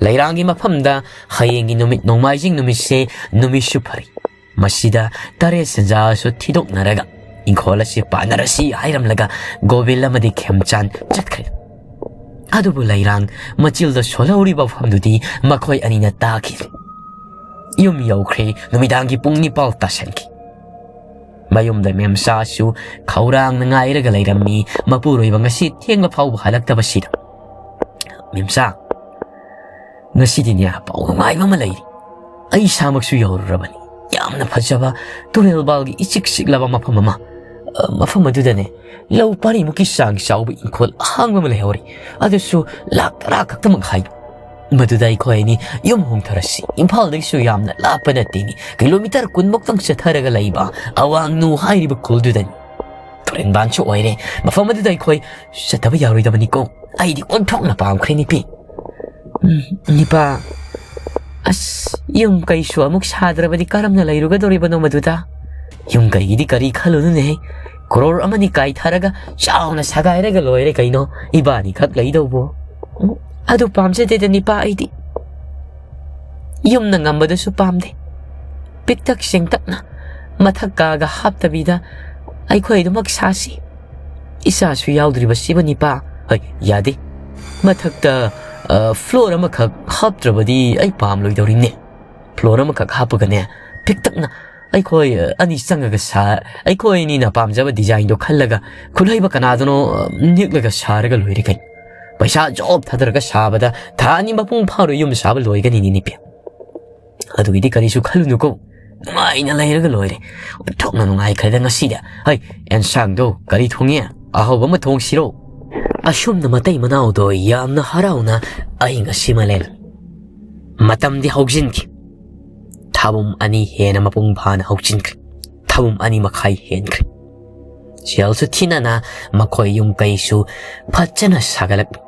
ꯂꯩꯔꯥꯡꯒꯤ ꯃꯐꯝꯗ ꯍꯌꯦꯡꯒꯤ ꯅꯨꯃꯤꯠ, ꯅꯣꯡꯃꯥꯏꯖꯤꯡ ꯅꯨꯃꯤꯠꯁꯦ, ꯅꯨꯃꯤꯠꯁꯨ ꯐꯔꯤ꯫ ꯃꯁꯤꯗ ꯇꯔꯦꯠ ꯁꯦꯟꯖꯥꯁꯨ ꯊꯤꯗꯣꯛꯅꯔꯒ ꯏꯪꯈꯣꯜ ꯑꯁꯤ ꯄꯥꯟꯅꯔꯁꯤ ꯍꯥꯏꯔꯝꯂꯒ ꯒꯣꯕꯤꯜ ꯑꯃꯗꯤ ꯈꯦꯝꯆꯥꯟ ꯆꯠꯈ꯭ꯔꯦ꯫ ꯑꯗꯨꯕꯨ ꯂꯩꯔꯥꯡ ꯃꯆꯤꯜꯗ ꯁꯣꯜꯍꯧꯔꯤꯕ ꯃꯐꯝꯗꯨꯗꯤ ꯃꯈꯣꯏ ꯑꯅꯤꯅ ꯇꯥꯈꯤꯗ꯭ꯔꯦ꯫ ꯌꯨꯝ ꯌꯧꯈ꯭ꯔꯦ꯫ ꯅꯨꯃꯤꯗꯥꯡꯒꯤ ꯄꯨꯡ ꯅꯤꯄꯥꯜ ꯇꯥꯁꯟꯈꯤ꯫ ꯃꯌꯨꯝꯗ ꯃꯦꯝꯆꯥꯁꯨ ꯈꯧꯔꯥꯡꯅ ꯉꯥꯏꯔꯒ ꯂꯩꯔꯝꯃꯤ꯫ ꯃꯄꯨꯔꯣꯏꯕ ꯉꯁꯤ ꯊꯦꯡꯂ ꯐꯥꯎꯕ ꯍꯜꯂꯛꯇꯕꯁꯤꯗ, "ꯃꯦꯝꯆꯥ, ꯉꯁꯤꯗꯤꯅꯦ, ꯄꯥꯎ ꯅꯨꯡꯉꯥꯏꯕ ꯑꯃ ꯂꯩꯔꯤ꯫ ꯑꯩ ꯏꯁꯥꯃꯛꯁꯨ ꯌꯧꯔꯨꯔꯕꯅꯤ꯫ ꯌꯥꯝꯅ ꯐꯖꯕ ꯇꯨꯔꯦꯜ ꯄꯥꯜꯒꯤ ꯏꯆꯤꯛ ꯆꯤꯛꯂꯕ ꯃꯐꯝ ꯑꯃ, ꯑ, ꯃꯐꯝ ꯑꯗꯨꯗꯅꯦ, ꯂꯧ ꯄꯔꯤꯃꯨꯛꯀꯤ ꯆꯥꯡ ꯆꯥꯎꯕ ꯏꯪꯈꯣꯜ ꯑꯍꯥꯡꯕ ꯑꯃ ꯂꯩꯍꯧꯔꯤ꯫ ꯑꯗꯨꯁꯨ ꯂꯥꯛ ꯇꯔꯥ ꯈꯛꯇꯃꯛ ꯍꯥꯏ꯫ ꯃꯗꯨꯗ ꯑꯩꯈꯣꯏ ꯑꯅꯤ ꯌꯨꯝ ꯍꯣꯡꯊꯔꯁꯤ꯫ ꯏꯝꯐꯥꯜꯗꯒꯤꯁꯨ ꯌꯥꯝꯅ ꯂꯥꯞꯄ ꯅꯠꯇꯦꯅꯤ, ꯀꯤꯂꯣꯃꯤꯇꯔ ꯀꯨꯟꯃꯨꯛꯇꯪ ꯆꯠꯊꯔꯒ ꯂꯩꯕ ꯑꯋꯥꯡꯅꯨ ꯍꯥꯏꯔꯤꯕ ꯈꯨꯜꯗꯨꯗꯅꯤ꯫ ꯇꯨꯔꯦꯟꯕꯥꯟꯁꯨ ꯑꯣꯏꯔꯦ꯫ ꯃꯐꯝ ꯑꯗꯨꯗ ꯑꯩꯈꯣꯏ ꯆꯠꯇꯕ ꯌꯥꯔꯣꯏꯗꯕꯅꯤꯀꯣ꯫ ꯑꯩꯗꯤ ꯑꯣꯟꯊꯣꯛꯅ ꯄꯥꯝꯈ꯭ꯔꯦ, ꯅꯨꯄꯤ꯫" "ꯎꯝ, ꯅꯤꯄꯥ, ꯑꯁ, ꯌꯨꯝ ꯀꯩꯁꯨ ꯑꯃꯨꯛ ꯁꯥꯗ꯭ꯔꯕꯗꯤ ꯀꯔꯝꯅ ꯂꯩꯔꯨꯒꯗꯧꯔꯤꯕꯅꯣ ꯃꯗꯨꯗ? ꯌꯨꯝ ꯀꯩꯒꯤꯗꯤ ꯀꯔꯤ ꯈꯜꯂꯨꯅꯨꯅꯦꯍꯦ꯫ ꯀ꯭ꯔꯣꯔ ꯑꯃꯅꯤ ꯀꯥꯏꯊꯔꯒ ꯆꯥꯎꯅ ꯁꯥꯒꯥꯏꯔꯒ ꯂꯣꯏꯔꯦ ꯀꯩꯅꯣ, ꯏꯕꯥꯅꯤ ꯈꯛ ꯂꯩꯗꯧꯕꯨ꯫ ꯎꯝ, ꯑꯗꯨ ꯄꯥꯝꯖꯗꯦꯗ, ꯅꯤꯄꯥ, ꯑꯩꯗꯤ꯫ ꯌꯨꯝꯅ ꯉꯝꯕꯗꯁꯨ ꯄꯥꯝꯗꯦ꯫ ꯄꯤꯛꯇꯛ ꯆꯦꯡꯇꯛꯅ, ꯃꯊꯛ ꯀꯥꯒ ꯍꯥꯞꯇꯕꯤꯗ ꯑꯩꯈꯣꯏ ꯑꯗꯨꯃꯛ ꯁꯥꯁꯤ꯫ ꯏꯆꯥꯁꯨ ꯌꯥꯎꯗ꯭ꯔꯤꯕꯁꯤꯕꯨ, ꯅꯤꯄꯥ꯫" "ꯍꯣꯏ, ꯌꯥꯗꯦ꯫ ꯃꯊꯛꯇ, ꯑ, ꯐ꯭ꯂꯣꯔ ꯑꯃꯈꯛ ꯍꯥꯞꯇ꯭ꯔꯕꯗꯤ ꯑꯩ ꯄꯥꯝꯂꯣꯏꯗꯧꯔꯤꯅꯦ꯫ ꯐ꯭ꯂꯣꯔ ꯑꯃꯈꯛ ꯍꯥꯞꯄꯒꯅꯦ, ꯄꯤꯛꯇꯛꯅ ꯑꯩꯈꯣꯏ, ꯑ, ꯑꯅꯤ ꯆꯪꯉꯒ ꯁꯥ-, ꯑꯩꯈꯣꯏ ꯑꯅꯤꯅ ꯄꯥꯝꯖꯕ ꯗꯤꯖꯥꯏꯟꯗꯣ ꯈꯜꯂꯒ, ꯈꯨꯠꯍꯩꯕ ꯀꯅꯥꯗꯅꯣ, ꯑ, ꯅꯦꯛꯂꯒ ꯁꯥꯔꯒ ꯂꯣꯏꯔꯦ ꯀꯩꯅꯣ꯫ ꯄꯩꯁꯥ ꯖꯣꯕ ꯊꯥꯗꯔꯒ ꯁꯥꯕꯗ ꯊꯥ ꯑꯅꯤ ꯃꯄꯨꯡ ꯐꯥꯔꯣꯏ ꯌꯨꯝ ꯁꯥꯕ ꯂꯣꯏꯒꯅꯤꯅꯦ, ꯅꯤꯄꯤ꯫ ꯑꯗꯨꯒꯤꯗꯤ ꯀꯔꯤꯁꯨ ꯈꯜꯂꯨꯅꯨꯀꯣ꯫ ꯅꯨꯡꯉꯥꯏꯅ ꯂꯩꯔꯒ ꯂꯣꯏꯔꯦ꯫ ꯑꯣꯟꯊꯣꯛꯅ ꯅꯨꯡꯉꯥꯏꯈ꯭ꯔꯦꯗ ꯉꯁꯤꯗꯤ꯫ ꯍꯩ, ꯑꯦꯟꯁꯥꯡꯗꯣ ꯀꯔꯤ ꯊꯣꯡꯉꯤ? ꯑꯍꯥꯎꯕ ꯑꯃ ꯊꯣꯡꯁꯤꯔꯣ?" ꯑꯁꯨꯝꯅ ꯃꯇꯩ ꯃꯅꯥꯎꯗꯣ ꯌꯥꯝꯅ ꯍꯔꯥꯎꯅ ꯑꯍꯤꯡ ꯑꯁꯤ ꯃꯂꯦꯜ꯫ ꯃꯇꯝꯗꯤ ꯍꯧꯖꯤꯟꯈꯤ꯫ ꯊꯥꯕꯨꯝ ꯑꯅꯤ ꯍꯦꯟꯅ ꯃꯄꯨꯡ ꯐꯥꯅ ꯍꯧꯖꯤꯟꯈ꯭ꯔꯦ꯫ ꯊꯥꯕꯨꯝ ꯑꯅꯤ ꯃꯈꯥꯏ ꯍꯦꯟꯈ꯭ꯔꯦ꯫ ꯁꯦꯜꯁꯨ ꯊꯤꯅꯅ ꯃꯈꯣꯏ ꯌꯨꯝ ꯀꯩꯁꯨ ꯐꯖꯅ ꯁꯥꯒꯠꯂꯛꯂꯤ꯫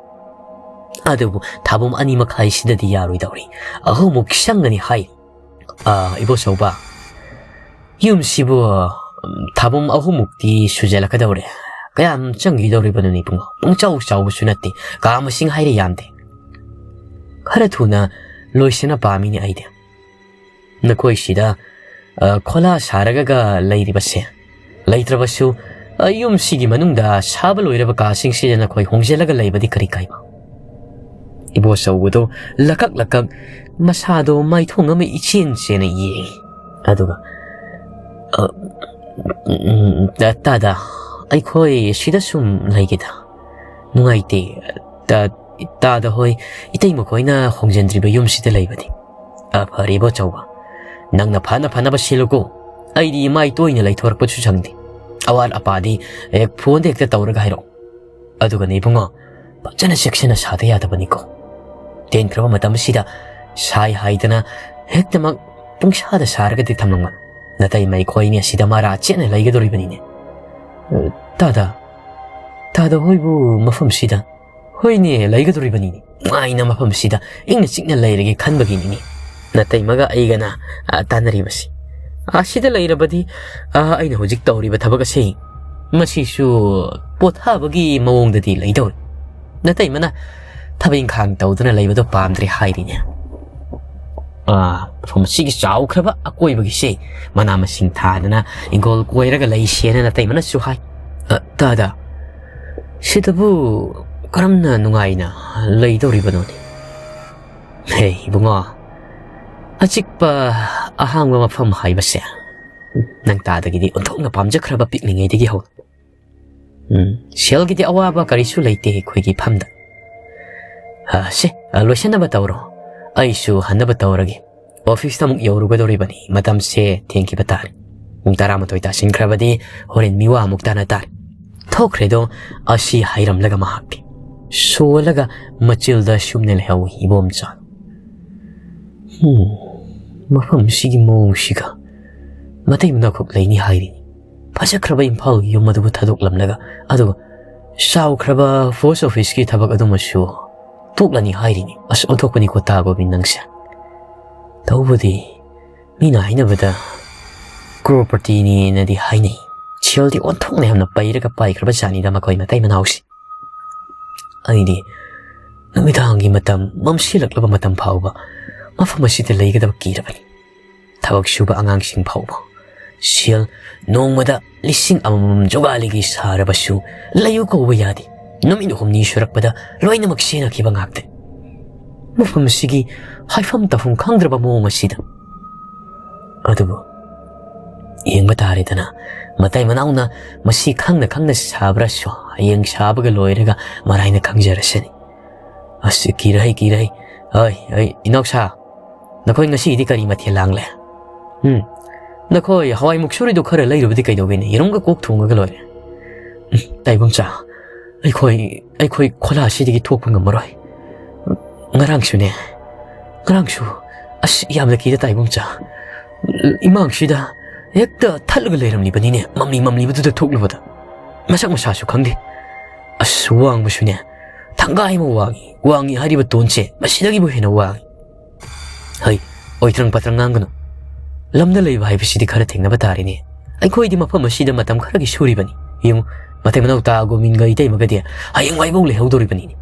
ꯑꯗꯨꯕꯨ ꯊꯥꯕꯨꯝ ꯑꯅꯤ ꯃꯈꯥꯏꯁꯤꯗꯗꯤ ꯌꯥꯔꯣꯏꯗꯧꯔꯤ꯫ ꯑꯍꯨꯝꯃꯨꯛ ꯆꯪꯒꯅꯤ ꯍꯥꯏ꯫ "ꯑꯥ, ꯏꯕꯣꯆꯧꯕ, ꯌꯨꯝꯁꯤꯕꯨ, ꯎꯝ, ꯊꯥꯕꯨꯝ ꯑꯍꯨꯝꯃꯨꯛꯇꯤ ꯁꯨꯖꯜꯂꯛꯀꯗꯧꯔꯦ꯫ ꯀꯌꯥꯝ ꯆꯪꯈꯤꯗꯧꯔꯤꯕꯅꯣꯅꯦ ꯏꯕꯨꯡꯉꯣ? ꯄꯨꯡꯆꯥꯎ ꯆꯥꯎꯕꯁꯨ ꯅꯠꯇꯦ, ꯀꯥ ꯃꯁꯤꯡ ꯍꯥꯏꯔꯦ ꯌꯥꯝꯗꯦ꯫ ꯈꯔ ꯊꯨꯅ ꯂꯣꯏꯁꯤꯟꯅ ꯄꯥꯝꯃꯤꯅꯦ ꯑꯩꯗꯤ꯫ ꯅꯈꯣꯏꯁꯤꯗ, ꯑ, ꯈꯣꯂꯥ ꯁꯥꯔꯒ ꯂꯩꯔꯤꯕꯁꯦ ꯂꯩꯇ꯭ꯔꯕꯁꯨ, ꯑ, ꯌꯨꯝꯁꯤꯒꯤ ꯃꯅꯨꯡꯗ ꯁꯥꯕ ꯂꯣꯏꯔꯕ ꯀꯥꯁꯤꯡꯁꯤꯗ ꯅꯈꯣꯏ ꯍꯣꯡꯖꯤꯜꯂꯒ ꯂꯩꯕꯗꯤ ꯀꯔꯤ ꯀꯥꯏꯕ?" ꯏꯕꯣꯆꯧꯕꯗꯣ ꯂꯀꯛ ꯂꯀꯛ ꯃꯁꯥꯗꯣ ꯃꯥꯏꯊꯣꯡ ꯑꯃ ꯏꯆꯦꯟ ꯆꯦꯟꯅ ꯌꯦꯡꯉꯤ꯫ ꯑꯗꯨꯒ, "ꯑ, ꯎꯝ, ꯇꯥ-, ꯇꯥꯗ, ꯑꯩꯈꯣꯏ ꯁꯤꯗ ꯁꯨꯝ ꯂꯩꯒꯦꯗ꯫ ꯅꯨꯡꯉꯥꯏꯇꯦ꯫ ꯇꯥ-, ꯇꯥꯗ ꯍꯣꯏ, ꯏꯇꯩꯃ ꯈꯣꯏꯅ ꯍꯣꯡꯖꯤꯟꯗ꯭ꯔꯤꯕ ꯌꯨꯝꯁꯤꯗ ꯂꯩꯕꯗꯤ꯫" "ꯑ, ꯐꯔꯦ ꯏꯕꯣꯆꯧꯕ, ꯅꯪꯅ ꯐꯅ ꯐꯅꯕ ꯁꯤꯜꯂꯨꯀꯣ꯫ ꯑꯩꯗꯤ ꯃꯥꯏ ꯇꯣꯏꯅ ꯂꯩꯊꯣꯔꯛꯄꯁꯨ ꯁꯪꯗꯦ꯫ ꯑꯋꯥꯠ ꯑꯄꯥꯗꯤ ꯍꯦꯛ ꯐꯣꯟꯗ ꯍꯦꯛꯇ ꯇꯧꯔꯒ ꯍꯥꯏꯔꯛꯑꯣ꯫ ꯑꯗꯨꯒꯅꯦ ꯏꯕꯨꯡꯉꯣ, ꯐꯖꯅ ꯆꯦꯛꯁꯤꯟꯅ ꯁꯥꯗ ꯌꯥꯗꯕꯅꯤꯀꯣ꯫ ꯇꯦꯟꯈ꯭ꯔꯕ ꯃꯇꯝ ꯑꯁꯤꯗ ꯁꯥꯏ ꯍꯥꯏꯗꯅ ꯍꯦꯛꯇꯃꯛ ꯄꯨꯡꯁꯥꯗ ꯁꯥꯔꯒꯗꯤ ꯊꯝꯂꯝꯒꯅꯨ꯫ ꯅꯇꯩꯃ ꯑꯩꯈꯣꯏꯅꯤ ꯑꯁꯤꯗ ꯃꯔꯥ ꯆꯦꯠꯅ ꯂꯩꯒꯗꯧꯔꯤꯕꯅꯤꯅꯦ꯫" "ꯑ, ꯇꯥꯗ, ꯇꯥꯗ ꯍꯣꯏꯕꯨ ꯃꯐꯝꯁꯤꯗ?" "ꯍꯣꯏꯅꯦ, ꯂꯩꯒꯗꯧꯔꯤꯕꯅꯤꯅꯦ꯫ ꯅꯨꯡꯉꯥꯏꯅ ꯃꯐꯝꯁꯤꯗ ꯏꯪꯅ ꯆꯤꯛꯅ ꯂꯩꯔꯒꯦ ꯈꯟꯕꯒꯤꯅꯤꯅꯦ ꯅꯇꯩꯃꯒ ꯑꯩꯒꯅ, ꯑ, ꯇꯥꯟꯅꯔꯤꯕꯁꯤ꯫ ꯑꯁꯤꯗ ꯂꯩꯔꯕꯗꯤ, ꯑ, ꯑꯩꯅ ꯍꯧꯖꯤꯛ ꯇꯧꯔꯤꯕ ꯊꯕꯛ ꯑꯁꯤ, ꯃꯁꯤꯁꯨ ꯄꯣꯊꯥꯕꯒꯤ ꯃꯑꯣꯡꯗꯗꯤ ꯂꯩꯗꯧꯔꯤ꯫ ꯅꯇꯩꯃꯅ ꯊꯕꯛ ꯏꯪꯈꯥꯡ ꯇꯧꯗꯨꯅ ꯂꯩꯕꯗꯣ ꯄꯥꯝꯗ꯭ꯔꯦ ꯍꯥꯏꯔꯤꯅꯦ꯫ ꯑ, ꯃꯐꯝ ꯑꯁꯤꯒꯤ ꯆꯥꯎꯈ꯭ꯔꯕ ꯑꯀꯣꯏꯕꯒꯤꯁꯦ ꯃꯅꯥ ꯃꯁꯤꯡ ꯊꯥꯗꯅ ꯏꯪꯈꯣꯜ ꯀꯣꯏꯔꯒ ꯂꯩꯁꯦꯅ ꯅꯇꯩꯃꯅꯁꯨ ꯍꯥꯏ꯫" "ꯑ, ꯇꯥꯗ, ꯁꯤꯗꯕꯨ ꯀꯔꯝꯅ ꯅꯨꯡꯉꯥꯏꯅ ꯂꯩꯗꯧꯔꯤꯕꯅꯣꯅꯦ?" "ꯍꯦ, ꯏꯕꯨꯡꯉꯣ, ꯑꯆꯤꯛꯄ ꯑꯍꯥꯡꯕ ꯃꯐꯝ ꯍꯥꯏꯕꯁꯦ ꯅꯪ ꯇꯥꯗꯒꯤꯗꯤ ꯑꯣꯟꯊꯣꯛꯅ ꯄꯥꯝꯖꯈ꯭ꯔꯕ ꯄꯤꯛꯂꯤꯉꯩꯗꯒꯤ ꯍꯧꯅ꯫ ꯎꯝ, ꯁꯦꯜꯒꯤꯗꯤ ꯑꯋꯥꯕ ꯀꯔꯤꯁꯨ ꯂꯩꯇꯦ ꯑꯩꯈꯣꯏꯒꯤ ꯐꯝꯗ꯫ ꯑ, ꯁꯦ, ꯑ, ꯂꯣꯏꯁꯤꯟꯅꯕ ꯇꯧꯔꯣ꯫ ꯑꯩꯁꯨ ꯍꯟꯅꯕ ꯇꯧꯔꯒꯦ꯫ ꯑꯣꯐꯤꯁꯇ ꯑꯃꯨꯛ ꯌꯧꯔꯨꯒꯗꯧꯔꯤꯕꯅꯤ꯫ ꯃꯇꯝꯁꯦ ꯊꯦꯡꯈꯤꯕ ꯇꯥꯔꯦ꯫ ꯄꯨꯡ ꯇꯔꯥꯃꯥꯊꯣꯏ ꯇꯥꯁꯤꯟꯈ꯭ꯔꯕꯗꯤ ꯍꯣꯔꯦꯟ ꯃꯤꯋꯥ ꯑꯃꯨꯛ ꯇꯥꯅ ꯇꯥꯔꯦ꯫" ꯊꯣꯛꯈ꯭ꯔꯦꯗꯣ ꯑꯁꯤ ꯍꯥꯏꯔꯝꯂꯒ ꯃꯍꯥꯛꯇꯤ ꯁꯣꯜꯂꯒ ꯃꯆꯤꯜꯗ ꯁꯨꯝꯅ ꯂꯩꯍꯧꯏ ꯏꯕꯣꯝꯆꯥ꯫ "ꯍꯨꯝ, ꯃꯐꯝꯁꯤꯒꯤ ꯃꯑꯣꯡꯁꯤꯒ ꯃꯇꯩ ꯃꯅꯥꯎꯈꯛ ꯂꯩꯅꯤ ꯍꯥꯏꯔꯤꯅꯤ꯫ ꯐꯖꯈ꯭ꯔꯕ ꯏꯝꯐꯥꯜꯒꯤ ꯌꯨꯝ ꯑꯗꯨꯕꯨ ꯊꯥꯗꯣꯛꯂꯝꯂꯒ, ꯑꯗꯨꯒ ꯆꯥꯎꯈ꯭ꯔꯕ ꯄꯣꯁ ꯑꯣꯐꯤꯁꯀꯤ ꯊꯕꯛ ꯑꯗꯨꯃꯁꯨ ꯇꯣꯛꯂꯅꯤ ꯍꯥꯏꯔꯤꯅꯤ꯫ ꯑꯁ, ꯑꯣꯟꯊꯣꯛꯄꯅꯤꯀꯣ ꯇꯥ ꯒꯣꯕꯤꯟ ꯅꯪꯁꯦ꯫ ꯇꯧꯕꯗꯤ ꯃꯤꯅ ꯍꯥꯏꯅꯕꯗ ꯀ꯭ꯔꯣꯔꯄꯇꯤꯅꯦꯅꯗꯤ ꯍꯥꯏꯅꯩ꯫ ꯁꯦꯜꯗꯤ ꯑꯣꯟꯊꯣꯛꯅ ꯌꯥꯝꯅ ꯄꯩꯔꯒ ꯄꯥꯏꯈ꯭ꯔꯕ ꯖꯥꯠꯅꯤꯗ ꯃꯈꯣꯏ ꯃꯇꯩ ꯃꯅꯥꯎꯁꯤ꯫ ꯑꯩꯗꯤ ꯅꯨꯃꯤꯗꯥꯡꯒꯤ ꯃꯇꯝ ꯃꯝꯁꯤꯜꯂꯛꯂꯕ ꯃꯇꯝ ꯐꯥꯎꯕ ꯃꯐꯝ ꯑꯁꯤꯗ ꯂꯩꯒꯗꯕ ꯀꯤꯔꯕꯅꯤ꯫ ꯊꯕꯛ ꯁꯨꯕ ꯑꯉꯥꯡꯁꯤꯡ ꯐꯥꯎꯕ ꯁꯦꯜ ꯅꯣꯡꯃꯗ ꯂꯤꯁꯤꯡ ꯑꯃꯃꯝ ꯖꯨꯒꯥꯂꯤꯒꯤ ꯁꯥꯔꯕꯁꯨ ꯂꯩꯌꯨ ꯀꯧꯕ ꯌꯥꯗꯦ꯫ ꯅꯨꯃꯤꯠ ꯍꯨꯝꯅꯤ ꯁꯨꯔꯛꯄꯗ ꯂꯣꯏꯅꯃꯛ ꯁꯦꯟꯅꯈꯤꯕ ꯉꯥꯛꯇ꯫ ꯃꯐꯝ ꯑꯁꯤꯒꯤ ꯍꯥꯏꯐꯝ ꯇꯧꯐꯝ ꯈꯪꯗ꯭ꯔꯕ ꯃꯑꯣꯡ ꯑꯁꯤꯗ꯫ ꯑꯗꯨꯕꯨ ꯌꯦꯡꯕ ꯇꯥꯔꯦꯗꯅ, ꯃꯇꯩ ꯃꯅꯥꯎꯅ ꯃꯁꯤ ꯈꯪꯅ ꯈꯪꯅ ꯁꯥꯕ꯭ꯔꯥꯁꯨ ꯍꯌꯦꯡ ꯁꯥꯕꯒ ꯂꯣꯏꯔꯒ ꯃꯔꯥꯏꯅ ꯈꯪꯖꯔꯁꯅꯤ꯫ ꯑꯁ, ꯀꯤꯔꯩ, ꯀꯤꯔꯩ꯫ ꯍꯣꯏ, ꯍꯣꯏ, ꯏꯅꯥꯎꯁꯥ, ꯅꯈꯣꯏ ꯉꯁꯤꯗꯤ ꯀꯔꯤ ꯃꯊꯦꯜ ꯂꯥꯡꯂꯦ? ꯎꯝ, ꯅꯈꯣꯏ ꯍꯋꯥꯏ ꯃꯨꯛꯁꯣꯔꯤꯗꯨ ꯈꯔ ꯂꯩꯔꯨꯕꯗꯤ ꯀꯩꯗꯧꯒꯦꯅꯦ? ꯌꯦꯔꯨꯝꯒ ꯀꯣꯛ ꯊꯣꯡꯉꯒ ꯂꯣꯏꯔꯦ꯫ ꯎꯝ, ꯇꯥꯏꯕꯪꯆꯥ, ꯑꯩꯈꯣꯏ, ꯑꯩꯈꯣꯏ ꯈꯣꯂꯥꯁꯤꯗꯒꯤ ꯊꯣꯛꯄ ꯉꯝꯃꯔꯣꯏ꯫ ꯉꯔꯥꯡꯁꯨꯅꯦ, ꯉꯔꯥꯡꯁꯨ, ꯑꯁ, ꯌꯥꯝꯅ ꯀꯤꯗ ꯇꯥꯏꯕꯪꯆꯥ꯫ ꯏꯃꯥꯡꯁꯤꯗ ꯍꯦꯛꯇ ꯊꯠꯂꯒ ꯂꯩꯔꯝꯂꯤꯕꯅꯤꯅꯦ, ꯃꯝꯂꯤ ꯃꯝꯂꯤꯕꯗꯨꯗ ꯊꯣꯛꯂꯨꯕꯗ꯫ ꯃꯁꯛ ꯃꯁꯥꯁꯨ ꯈꯪꯗꯦ꯫ ꯑꯁ, ꯋꯥꯡꯕꯁꯨꯅꯦ, ꯊꯪꯒꯥꯏ ꯑꯃ ꯋꯥꯡꯉꯤ꯫ ꯋꯥꯡꯉꯤ ꯍꯥꯏꯔꯤꯕ ꯇꯣꯟꯁꯦ ꯃꯁꯤꯗꯒꯤꯕꯨ ꯍꯦꯟꯅ ꯋꯥꯡꯉꯤ꯫ ꯍꯩ, ꯑꯣꯏꯇ꯭ꯔꯪ ꯄꯥꯇ꯭ꯔꯪ ꯉꯥꯡꯒꯅꯨ꯫ ꯂꯝꯗ ꯂꯩꯕ ꯍꯥꯏꯕꯁꯤꯗꯤ ꯈꯔ ꯊꯦꯡꯅꯕ ꯇꯥꯔꯦꯅꯦ꯫ ꯑꯩꯈꯣꯏꯗꯤ ꯃꯐꯝ ꯑꯁꯤꯗ ꯃꯇꯝ ꯈꯔꯒꯤ ꯁꯨꯔꯤꯕꯅꯤ꯫ ꯌꯦꯡꯉꯨ, ꯃꯇꯩ ꯃꯅꯥꯎ ꯇꯥ ꯒꯣꯕꯤꯟꯒ ꯏꯇꯩꯃꯒꯗꯤ ꯍꯌꯦꯡꯋꯥꯏꯐꯥꯎ ꯂꯩꯍꯧꯗꯧꯔꯤꯕꯅꯤꯅꯦ꯫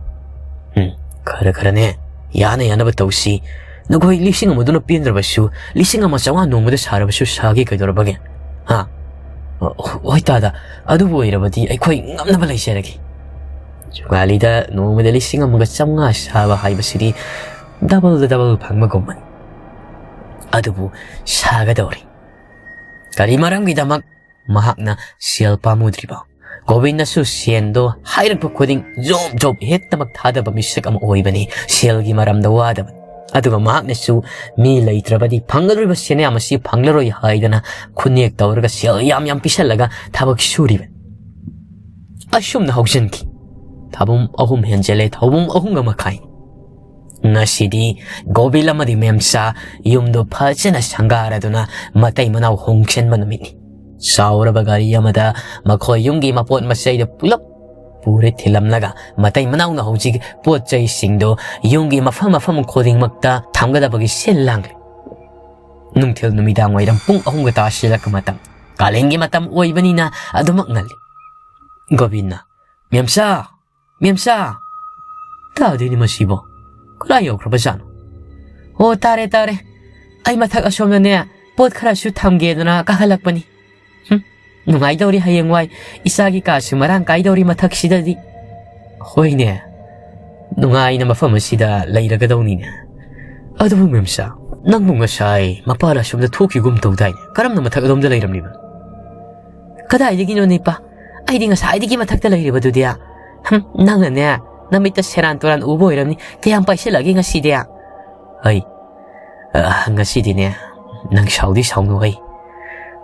ꯎꯝ, ꯈꯔ ꯈꯔꯅꯦ, ꯌꯥꯅ ꯌꯥꯅꯕ ꯇꯧꯁꯤ꯫ ꯅꯈꯣꯏ ꯂꯤꯁꯤꯡ ꯑꯃꯗꯨꯅ ꯄꯦꯟꯗ꯭ꯔꯕꯁꯨ, ꯂꯤꯁꯤꯡ ꯑꯃ ꯆꯥꯝꯃꯉꯥ ꯅꯣꯡꯃꯗ ꯁꯥꯔꯕꯁꯨ ꯁꯥꯒꯦ, ꯀꯩꯗꯧꯔꯕꯒꯦ? ꯍꯥ? ꯑꯣ, ꯍꯣꯏ ꯇꯥꯗ, ꯑꯗꯨꯕꯨ ꯑꯣꯏꯔꯕꯗꯤ ꯑꯩꯈꯣꯏ ꯉꯝꯅꯕ ꯂꯩꯖꯔꯒꯦ꯫ ꯖꯨꯒꯥꯂꯤꯗ ꯅꯣꯡꯃꯗ ꯂꯤꯁꯤꯡ ꯑꯃꯒ ꯆꯥꯝꯃꯉꯥ ꯁꯥꯕ ꯍꯥꯏꯕꯁꯤꯗꯤ ꯗꯕꯜꯗ ꯗꯕꯜ ꯐꯪꯕꯒꯨꯝꯕꯅꯤ꯫ ꯑꯗꯨꯕꯨ ꯁꯥꯒꯗꯧꯔꯤ꯫ ꯀꯔꯤ ꯃꯔꯝꯒꯤꯗꯃꯛ ꯃꯍꯥꯛꯅ ꯁꯦꯜ ꯄꯥꯝꯃꯨꯗ꯭ꯔꯤꯕ? ꯒꯣꯕꯤꯟꯗꯁꯨ ꯁꯦꯟꯗꯣ ꯍꯥꯏꯔꯛꯄ ꯈꯨꯗꯤꯡ ꯖꯣꯕ ꯖꯣꯕ ꯍꯦꯛꯇꯃꯛ ꯊꯥꯗꯕ ꯃꯤꯁꯛ ꯑꯃ ꯑꯣꯏꯕꯅꯤ, ꯁꯦꯜꯒꯤ ꯃꯔꯝꯗ ꯋꯥꯗꯕꯅꯤ꯫ ꯑꯗꯨꯒ ꯃꯍꯥꯛꯅꯁꯨ ꯃꯤ ꯂꯩꯇ꯭ꯔꯕꯗꯤ ꯐꯪꯒꯗꯧꯔꯤꯕ ꯁꯦꯟꯌꯥꯝ ꯑꯁꯤ ꯐꯪꯂꯔꯣꯏ ꯍꯥꯏꯗꯅ ꯈꯨꯟꯅꯦꯛ ꯇꯧꯔꯒ ꯁꯦꯜ ꯌꯥꯝ ꯌꯥꯝ ꯄꯤꯁꯜꯂꯒ ꯊꯕꯛ ꯁꯨꯔꯤꯕꯅꯤ꯫ ꯑꯁꯨꯝꯅ ꯍꯧꯖꯤꯟꯈꯤ꯫ ꯊꯥꯕꯨꯝ ꯑꯍꯨꯝ ꯍꯦꯟꯖꯜꯂꯦ, ꯊꯥꯕꯨꯝ ꯑꯍꯨꯝꯒ ꯃꯈꯥꯏ꯫ ꯉꯁꯤꯗꯤ ꯒꯣꯕꯤꯜ ꯑꯃꯗꯤ ꯃꯦꯝꯆꯥ ꯌꯨꯝꯗꯨ ꯐꯖꯅ ꯁꯪꯒꯥꯔꯗꯨꯅ ꯃꯇꯩ ꯃꯅꯥꯎ ꯍꯣꯡꯆꯟꯕ ꯅꯨꯃꯤꯠꯅꯤ꯫ ꯆꯥꯎꯔꯕ ꯒꯥꯔꯤ ꯑꯃꯗ ꯃꯈꯣꯏ ꯌꯨꯝꯒꯤ ꯃꯄꯣꯠ ꯃꯆꯩꯗꯨ ꯄꯨꯂꯞ ꯄꯨꯔꯦ ꯊꯤꯜꯂꯝꯂꯒ ꯃꯇꯩ ꯃꯅꯥꯎꯅ ꯍꯧꯖꯤꯛ ꯄꯣꯠ ꯆꯩꯁꯤꯡꯗꯣ ꯌꯨꯝꯒꯤ ꯃꯐꯝ ꯃꯐꯝ ꯈꯨꯗꯤꯡꯃꯛꯇ ꯊꯝꯒꯗꯕꯒꯤ ꯁꯤꯜ ꯂꯥꯡꯂꯤ꯫ ꯅꯨꯡꯊꯤꯜ ꯅꯨꯃꯤꯗꯥꯡ ꯋꯥꯏꯔꯝ ꯄꯨꯡ ꯑꯍꯨꯝꯒ ꯇꯥꯁꯤꯜꯂꯛꯄ ꯃꯇꯝ, ꯀꯥꯂꯦꯟꯒꯤ ꯃꯇꯝ ꯑꯣꯏꯕꯅꯤꯅ ꯑꯗꯨꯃꯛ ꯉꯜꯂꯤ꯫ ꯒꯣꯕꯤꯟꯅ, "ꯃꯦꯝꯆꯥ! ꯃꯦꯝꯆꯥ!" ꯇꯥꯗꯦꯅꯦ ꯃꯁꯤꯕꯣ꯫ ꯀꯗꯥꯏ ꯌꯧꯈ꯭ꯔꯕꯖꯥꯠꯅꯣ? "ꯑꯣ, ꯇꯥꯔꯦ, ꯇꯥꯔꯦ꯫ ꯑꯩ ꯃꯊꯛ ꯑꯁꯣꯝꯗꯅꯦ ꯄꯣꯠ ꯈꯔꯁꯨ ꯊꯝꯒꯦꯗꯅ ꯀꯥꯈꯠꯂꯛꯄꯅꯤ꯫ ꯍꯨꯝ, ꯅꯨꯡꯉꯥꯏꯗꯧꯔꯤ ꯍꯌꯦꯡꯋꯥꯏ ꯏꯆꯥꯒꯤ ꯀꯥꯁꯨ ꯃꯔꯥꯡ ꯀꯥꯏꯗꯧꯔꯤ ꯃꯊꯛꯁꯤꯗꯗꯤ꯫" "ꯍꯣꯏꯅꯦ, ꯅꯨꯡꯉꯥꯏꯅ ꯃꯐꯝ ꯑꯁꯤꯗ ꯂꯩꯔꯒꯗꯧꯅꯤꯅꯦ꯫ ꯑꯗꯨꯕꯨ ꯃꯦꯝꯆꯥ, ꯅꯪꯕꯨ ꯉꯁꯥꯏ ꯃꯄꯥꯜ ꯑꯁꯣꯝꯗ ꯊꯣꯛꯈꯤꯒꯨꯝ ꯇꯧꯗꯥꯏꯅꯦ? ꯀꯔꯝꯅ ꯃꯊꯛ ꯑꯗꯣꯝꯗ ꯂꯩꯔꯝꯂꯤꯕ?" "ꯀꯗꯥꯏꯗꯒꯤꯅꯣ ꯅꯤꯄꯥ? ꯑꯩꯗꯤ ꯉꯁꯥꯏꯗꯒꯤ ꯃꯊꯛꯇ ꯂꯩꯔꯤꯕꯗꯨꯗꯤ꯫" "ꯍꯝ, ꯅꯪꯅꯅꯦ ꯅꯃꯤꯠꯇ ꯁꯦꯔꯥꯟ ꯇꯨꯔꯥꯟ ꯎꯕ ꯑꯣꯏꯔꯝꯅꯤ꯫ ꯀꯌꯥꯝ ꯄꯥꯏꯁꯤꯜꯂꯒꯦ ꯉꯁꯤꯗꯤ?" "ꯑꯩ, ꯑ, ꯉꯁꯤꯗꯤꯅꯦ, ꯅꯪ ꯁꯥꯎꯗꯤ ꯁꯥꯎꯅꯨ ꯍꯩ꯫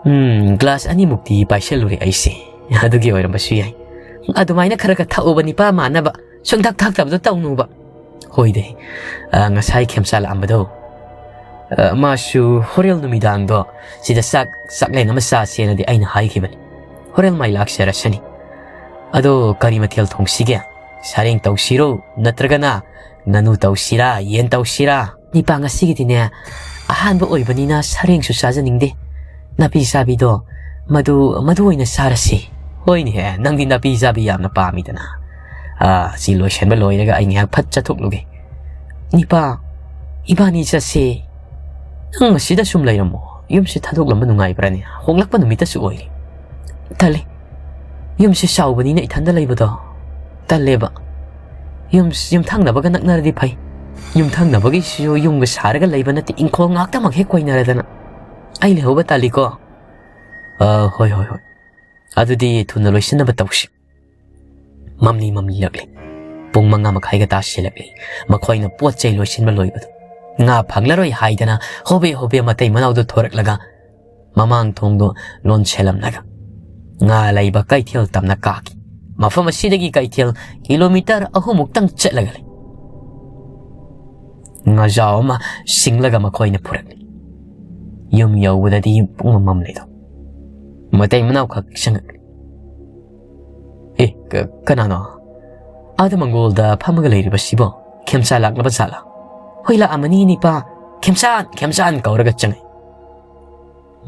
ꯎꯝ, ꯒ꯭ꯂꯥꯁ ꯑꯅꯤꯃꯨꯛꯇꯤ ꯄꯥꯏꯁꯤꯜꯂꯨꯔꯦ ꯑꯩꯁꯦ꯫ ꯑꯗꯨꯒꯤ ꯑꯣꯏꯔꯝꯕꯁꯨ ꯌꯥꯏ꯫ ꯑꯗꯨꯃꯥꯏꯅ ꯈꯔ ꯈꯔ ꯊꯛꯎꯕ, ꯅꯤꯄꯥ ꯃꯥꯟꯅꯕ꯫ ꯁꯨꯡꯊꯛ ꯊꯛꯇꯕꯗꯣ ꯇꯧꯅꯨꯕ꯫" "ꯍꯣꯏꯗꯦ, ꯑ, ꯉꯁꯥꯏ ꯈꯦꯝꯆꯥ ꯂꯥꯛꯑꯝꯕꯗꯣ, ꯑ, ꯃꯥꯁꯨ ꯍꯣꯔꯦꯟ ꯅꯨꯃꯤꯗꯥꯡꯗꯣ ꯁꯤꯗ ꯆꯥꯛ, ꯆꯥꯛꯂꯦꯟ ꯑꯃ ꯆꯥꯁꯦꯅꯗꯤ ꯑꯩꯅ ꯍꯥꯏꯈꯤꯕꯅꯤ꯫ ꯍꯣꯔꯦꯟ ꯃꯥꯏ ꯂꯥꯛꯆꯔꯁꯅꯤ꯫ ꯑꯗꯣ ꯀꯔꯤ ꯃꯊꯦꯜ ꯊꯣꯡꯁꯤꯒꯦ? ꯁꯥꯔꯦꯡ ꯇꯧꯁꯤꯔꯣ? ꯅꯠꯇ꯭ꯔꯒꯅ ꯉꯥꯅꯨ ꯇꯧꯁꯤꯔꯥ? ꯌꯦꯟ ꯇꯧꯁꯤꯔꯥ?" "ꯅꯤꯄꯥ, ꯉꯁꯤꯒꯤꯗꯤꯅꯦ ꯑꯍꯥꯟꯕ ꯑꯣꯏꯕꯅꯤꯅ ꯁꯥꯔꯦꯡꯁꯨ ꯆꯥꯖꯅꯤꯡꯗꯦ꯫ ꯅꯥꯄꯤ ꯆꯥꯕꯤꯗꯣ ꯃꯗꯨ, ꯃꯗꯨ ꯑꯣꯏꯅ ꯆꯥꯔꯁꯤ꯫" "ꯍꯣꯏꯅꯦꯍꯦ, ꯅꯪꯗꯤ ꯅꯥꯄꯤ ꯆꯥꯕꯤ ꯌꯥꯝꯅ ꯄꯥꯝꯃꯤꯗꯅ꯫ ꯑꯥ, ꯁꯤ ꯂꯣꯏꯁꯤꯟꯕ ꯂꯣꯏꯔꯒ ꯑꯩ ꯉꯥꯏꯍꯥꯛ ꯐꯠ ꯆꯠꯊꯣꯛꯂꯨꯒꯦ꯫" "ꯅꯤꯄꯥ, ꯏꯕꯥꯅꯤ ꯆꯠꯁꯦ꯫ ꯅꯪ ꯑꯁꯤꯗ ꯁꯨꯝ ꯂꯩꯔꯝꯃꯣ꯫ ꯌꯨꯝꯁꯦ ꯊꯥꯗꯣꯛꯂꯝꯕ ꯅꯨꯡꯉꯥꯏꯕ꯭ꯔꯥꯅꯦ? ꯍꯣꯡꯂꯛꯄ ꯅꯨꯃꯤꯠꯇꯁꯨ ꯑꯣꯏꯔꯦ꯫" "ꯇꯜꯂꯤ꯫ ꯌꯨꯝꯁꯦ ꯆꯥꯎꯕꯅꯤꯅ ꯏꯊꯟꯗ ꯂꯩꯕꯗꯣ ꯇꯜꯂꯦꯕ꯫ ꯌꯨꯝ, ꯌꯨꯝꯊꯪꯅꯕꯒ ꯅꯛꯅꯔꯗꯤ ꯐꯩ꯫ ꯌꯨꯝꯊꯪꯅꯕꯒꯤꯁꯤꯁꯨ ꯌꯨꯝꯒ ꯁꯥꯔꯒ ꯂꯩꯕ ꯅꯠꯇꯦ, ꯏꯪꯈꯣꯜ ꯉꯥꯛꯇꯃꯛ ꯍꯦꯛ ꯀꯣꯏꯅꯔꯗꯅ꯫ ꯑꯩ ꯂꯩꯍꯧꯕ ꯇꯥꯜꯂꯤꯀꯣ꯫" "ꯑ, ꯍꯣꯏ, ꯍꯣꯏ, ꯍꯣꯏ꯫ ꯑꯗꯨꯗꯤ ꯊꯨꯅ ꯂꯣꯏꯁꯤꯟꯅꯕ ꯇꯧꯁꯤ꯫" ꯃꯝꯂꯤ ꯃꯝꯂꯤꯔꯛꯂꯦ꯫ ꯄꯨꯡ ꯃꯉꯥ ꯃꯈꯥꯏꯒ ꯇꯥꯁꯤꯜꯂꯛꯂꯦ꯫ ꯃꯈꯣꯏꯅ ꯄꯣꯠ ꯆꯩ ꯂꯣꯏꯁꯤꯟꯕ ꯂꯣꯏꯕꯗꯨ꯫ ꯉꯥ ꯐꯪꯂꯔꯣꯏ ꯍꯥꯏꯗꯅ ꯍꯣꯕꯦ ꯍꯣꯕꯦ ꯃꯇꯩ ꯃꯅꯥꯎꯗꯨ ꯊꯣꯔꯛꯂꯒ ꯃꯃꯥꯡ ꯊꯣꯡꯗꯨ ꯂꯣꯟꯁꯤꯜꯂꯝꯂꯒ ꯉꯥ ꯂꯩꯕ ꯀꯩꯊꯦꯜ ꯇꯝꯅ ꯀꯥꯈꯤ꯫ ꯃꯐꯝ ꯑꯁꯤꯗꯒꯤ ꯀꯩꯊꯦꯜ ꯀꯤꯂꯣꯃꯤꯇꯔ ꯑꯍꯨꯝꯃꯨꯛꯇꯪ ꯆꯠꯂꯒ ꯂꯩ꯫ ꯉꯥꯖꯥꯎ ꯑꯃ ꯁꯤꯡꯂꯒ ꯃꯈꯣꯏꯅ ꯄꯨꯔꯛꯂꯤ꯫ ꯌꯨꯝ ꯌꯧꯕꯗꯗꯤ ꯄꯨꯡꯃꯝ ꯃꯝꯂꯦꯗꯣ꯫ ꯃꯇꯩ ꯃꯅꯥꯎꯈꯛ ꯆꯪꯉꯛꯂꯤ꯫ "ꯑꯦ, "ꯀ-, ꯀꯅꯥꯅꯣ? ꯑꯥꯗ ꯃꯪꯒꯣꯜꯗ ꯐꯝꯃꯒ ꯂꯩꯔꯤꯕꯁꯤꯕꯣ? ꯈꯦꯝꯆꯥ ꯂꯥꯛꯂꯕ ꯖꯥꯠꯂꯥ?" "ꯍꯣꯏ, ꯂꯥꯛꯑꯝꯃꯅꯤ ꯅꯤꯄꯥ꯫ ꯈꯦꯝꯆꯥꯟ, ꯈꯦꯝꯆꯥꯟ!" ꯀꯧꯔꯒ ꯆꯪꯉꯛꯏ꯫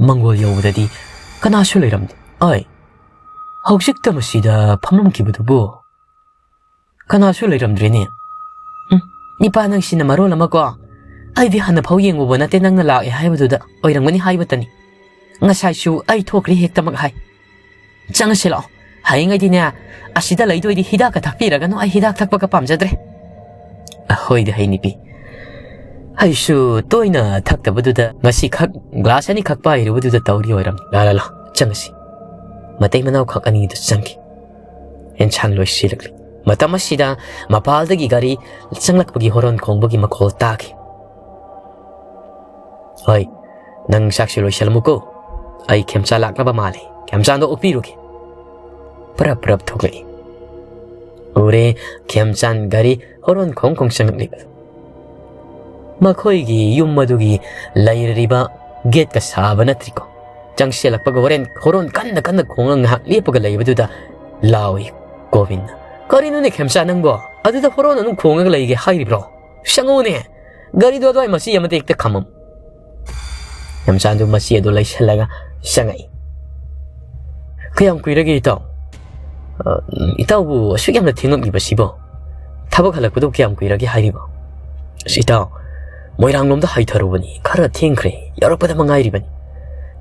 ꯃꯪꯒꯣꯜ ꯌꯧꯕꯗꯗꯤ ꯀꯅꯥꯁꯨ ꯂꯩꯔꯝꯗꯦ꯫ "ꯑꯩ, ꯍꯧꯖꯤꯛꯇ ꯃꯁꯤꯗ ꯐꯝꯂꯝꯈꯤꯕꯗꯨꯕꯨ ꯀꯅꯥꯁꯨ ꯂꯩꯔꯝꯗ꯭ꯔꯦꯅꯦ꯫ ꯎꯝ, ꯅꯤꯄꯥ ꯅꯪꯁꯤꯅ ꯃꯔꯣꯜ ꯑꯃꯀꯣ꯫ ꯑꯩꯗꯤ ꯍꯥꯟꯅ ꯐꯥꯎ ꯌꯦꯡꯉꯨꯕ ꯅꯠꯇꯦ, ꯅꯪꯅ ꯂꯥꯛꯑꯦ ꯍꯥꯏꯕꯗꯨꯗ ꯑꯣꯏꯔꯝꯒꯅꯤ ꯍꯥꯏꯕꯇꯅꯤ꯫ ꯉꯁꯥꯏꯁꯨ ꯑꯩ ꯊꯣꯛꯈ꯭ꯔꯦ ꯍꯦꯛꯇꯃꯛ ꯍꯥꯏ꯫ ꯆꯪꯉꯁꯤ ꯂꯥꯛꯑꯣ꯫ ꯍꯌꯦꯡꯉꯩꯗꯤꯅꯦ, ꯑꯁꯤꯗ ꯂꯩꯗꯣꯏꯗꯤ ꯍꯤꯗꯥꯛꯀ ꯊꯛꯄꯤꯔꯒꯅꯨ, ꯑꯩ ꯍꯤꯗꯥꯛ ꯊꯛꯄꯒ ꯄꯥꯝꯖꯗ꯭ꯔꯦ꯫" "ꯍꯣꯏꯗ ꯍꯩ ꯅꯨꯄꯤ, ꯑꯩꯁꯨ ꯇꯣꯏꯅ ꯊꯛꯇꯕꯗꯨꯗ ꯉꯁꯤꯈꯛ ꯒ꯭ꯂꯥꯁ ꯑꯅꯤꯈꯛ ꯄꯥꯏꯔꯨꯕꯗꯨꯗ ꯇꯧꯔꯤ ꯑꯣꯏꯔꯝꯅꯤ꯫ ꯂꯥ, ꯂꯥ, ꯂꯥ, ꯆꯪꯉꯁꯤ꯫" ꯃꯇꯩ ꯃꯅꯥꯎꯈꯛ ꯑꯅꯤꯗꯨ ꯆꯪꯈꯤ꯫ ꯑꯦꯟꯁꯥꯡ ꯂꯣꯏꯁꯤꯜꯂꯛꯂꯤ꯫ ꯃꯇꯝ ꯑꯁꯤꯗ ꯃꯄꯥꯜꯗꯒꯤ ꯒꯥꯔꯤ ꯆꯪꯂꯛꯄꯒꯤ ꯍꯣꯔꯣꯟ ꯈꯣꯡꯕꯒꯤ ꯃꯈꯣꯜ ꯇꯥꯈꯤ꯫ "ꯍꯣꯏ, ꯅꯪ ꯆꯥꯛꯁꯤ ꯂꯣꯏꯁꯤꯜꯂꯝꯃꯨꯀꯣ꯫ ꯑꯩ ꯈꯦꯝꯆꯥ ꯂꯥꯛꯅꯕ ꯃꯥꯜꯂꯤ꯫ ꯈꯦꯝꯆꯥꯟꯗꯣ ꯑꯣꯛꯄꯤꯔꯨꯒꯦ꯫" ꯄꯔꯞ ꯄꯔꯞ ꯊꯣꯛꯂꯛꯏ꯫ ꯎꯔꯦ, ꯈꯦꯝꯆꯥꯟ ꯒꯥꯔꯤ ꯍꯣꯔꯣꯟ ꯈꯣꯡ ꯈꯣꯡ ꯆꯪꯂꯛꯂꯤꯕ꯫ ꯃꯈꯣꯏꯒꯤ ꯌꯨꯝ ꯑꯗꯨꯒꯤ ꯂꯩꯔꯤꯕ ꯒꯦꯠꯀ ꯁꯥꯕ ꯅꯠꯇ꯭ꯔꯤꯀꯣ꯫ ꯆꯪꯁꯤꯜꯂꯛꯄꯒ ꯍꯣꯔꯦꯟ ꯍꯣꯔꯣꯟ ꯀꯟꯅ ꯀꯟꯅ ꯈꯣꯡꯉꯒ ꯉꯥꯏꯍꯥꯛ ꯂꯦꯞꯄꯒ ꯂꯩꯕꯗꯨꯗ ꯂꯥꯎꯏ ꯒꯣꯕꯤꯟꯅ, "ꯀꯔꯤꯅꯣꯅꯦ ꯈꯦꯝꯆꯥ ꯅꯪꯕꯣ? ꯑꯗꯨꯗ ꯍꯣꯔꯣꯟ ꯑꯗꯨꯝ ꯈꯣꯡꯉꯒ ꯂꯩꯒꯦ ꯍꯥꯏꯔꯤꯕ꯭ꯔꯣ? ꯆꯪꯉꯛꯎꯅꯦ꯫ ꯒꯥꯔꯤꯗꯣ ꯑꯗꯨꯋꯥꯏ ꯃꯆꯤ ꯑꯃꯗ ꯍꯦꯛꯇ ꯈꯥꯝꯃꯝꯃꯨ꯫" ꯈꯦꯝꯆꯥꯟꯗꯨ ꯃꯆꯤ ꯑꯗꯨ ꯂꯩꯁꯜꯂꯒ ꯆꯪꯉꯛꯏ꯫ "ꯀꯌꯥꯝ ꯀꯨꯏꯔꯒꯦ ꯏꯇꯥꯎ?" "ꯑ, ꯏꯇꯥꯎꯕꯨ ꯑꯁꯨꯛ ꯌꯥꯝꯅ ꯊꯦꯡꯂꯛꯂꯤꯕꯁꯤꯕꯣ? ꯊꯕꯛ ꯍꯜꯂꯛꯄꯗꯨ ꯀꯌꯥꯝ ꯀꯨꯏꯔꯒꯦ ꯍꯥꯏꯔꯤꯕꯣ?" "ꯑꯁ ꯏꯇꯥꯎ, ꯃꯣꯏꯔꯥꯡꯂꯣꯝꯗ ꯍꯥꯏꯊꯔꯨꯕꯅꯤ, ꯈꯔ ꯊꯦꯡꯈ꯭ꯔꯦ, ꯌꯧꯔꯛꯄꯗ ꯃꯉꯥꯏꯔꯤꯕꯅꯤ꯫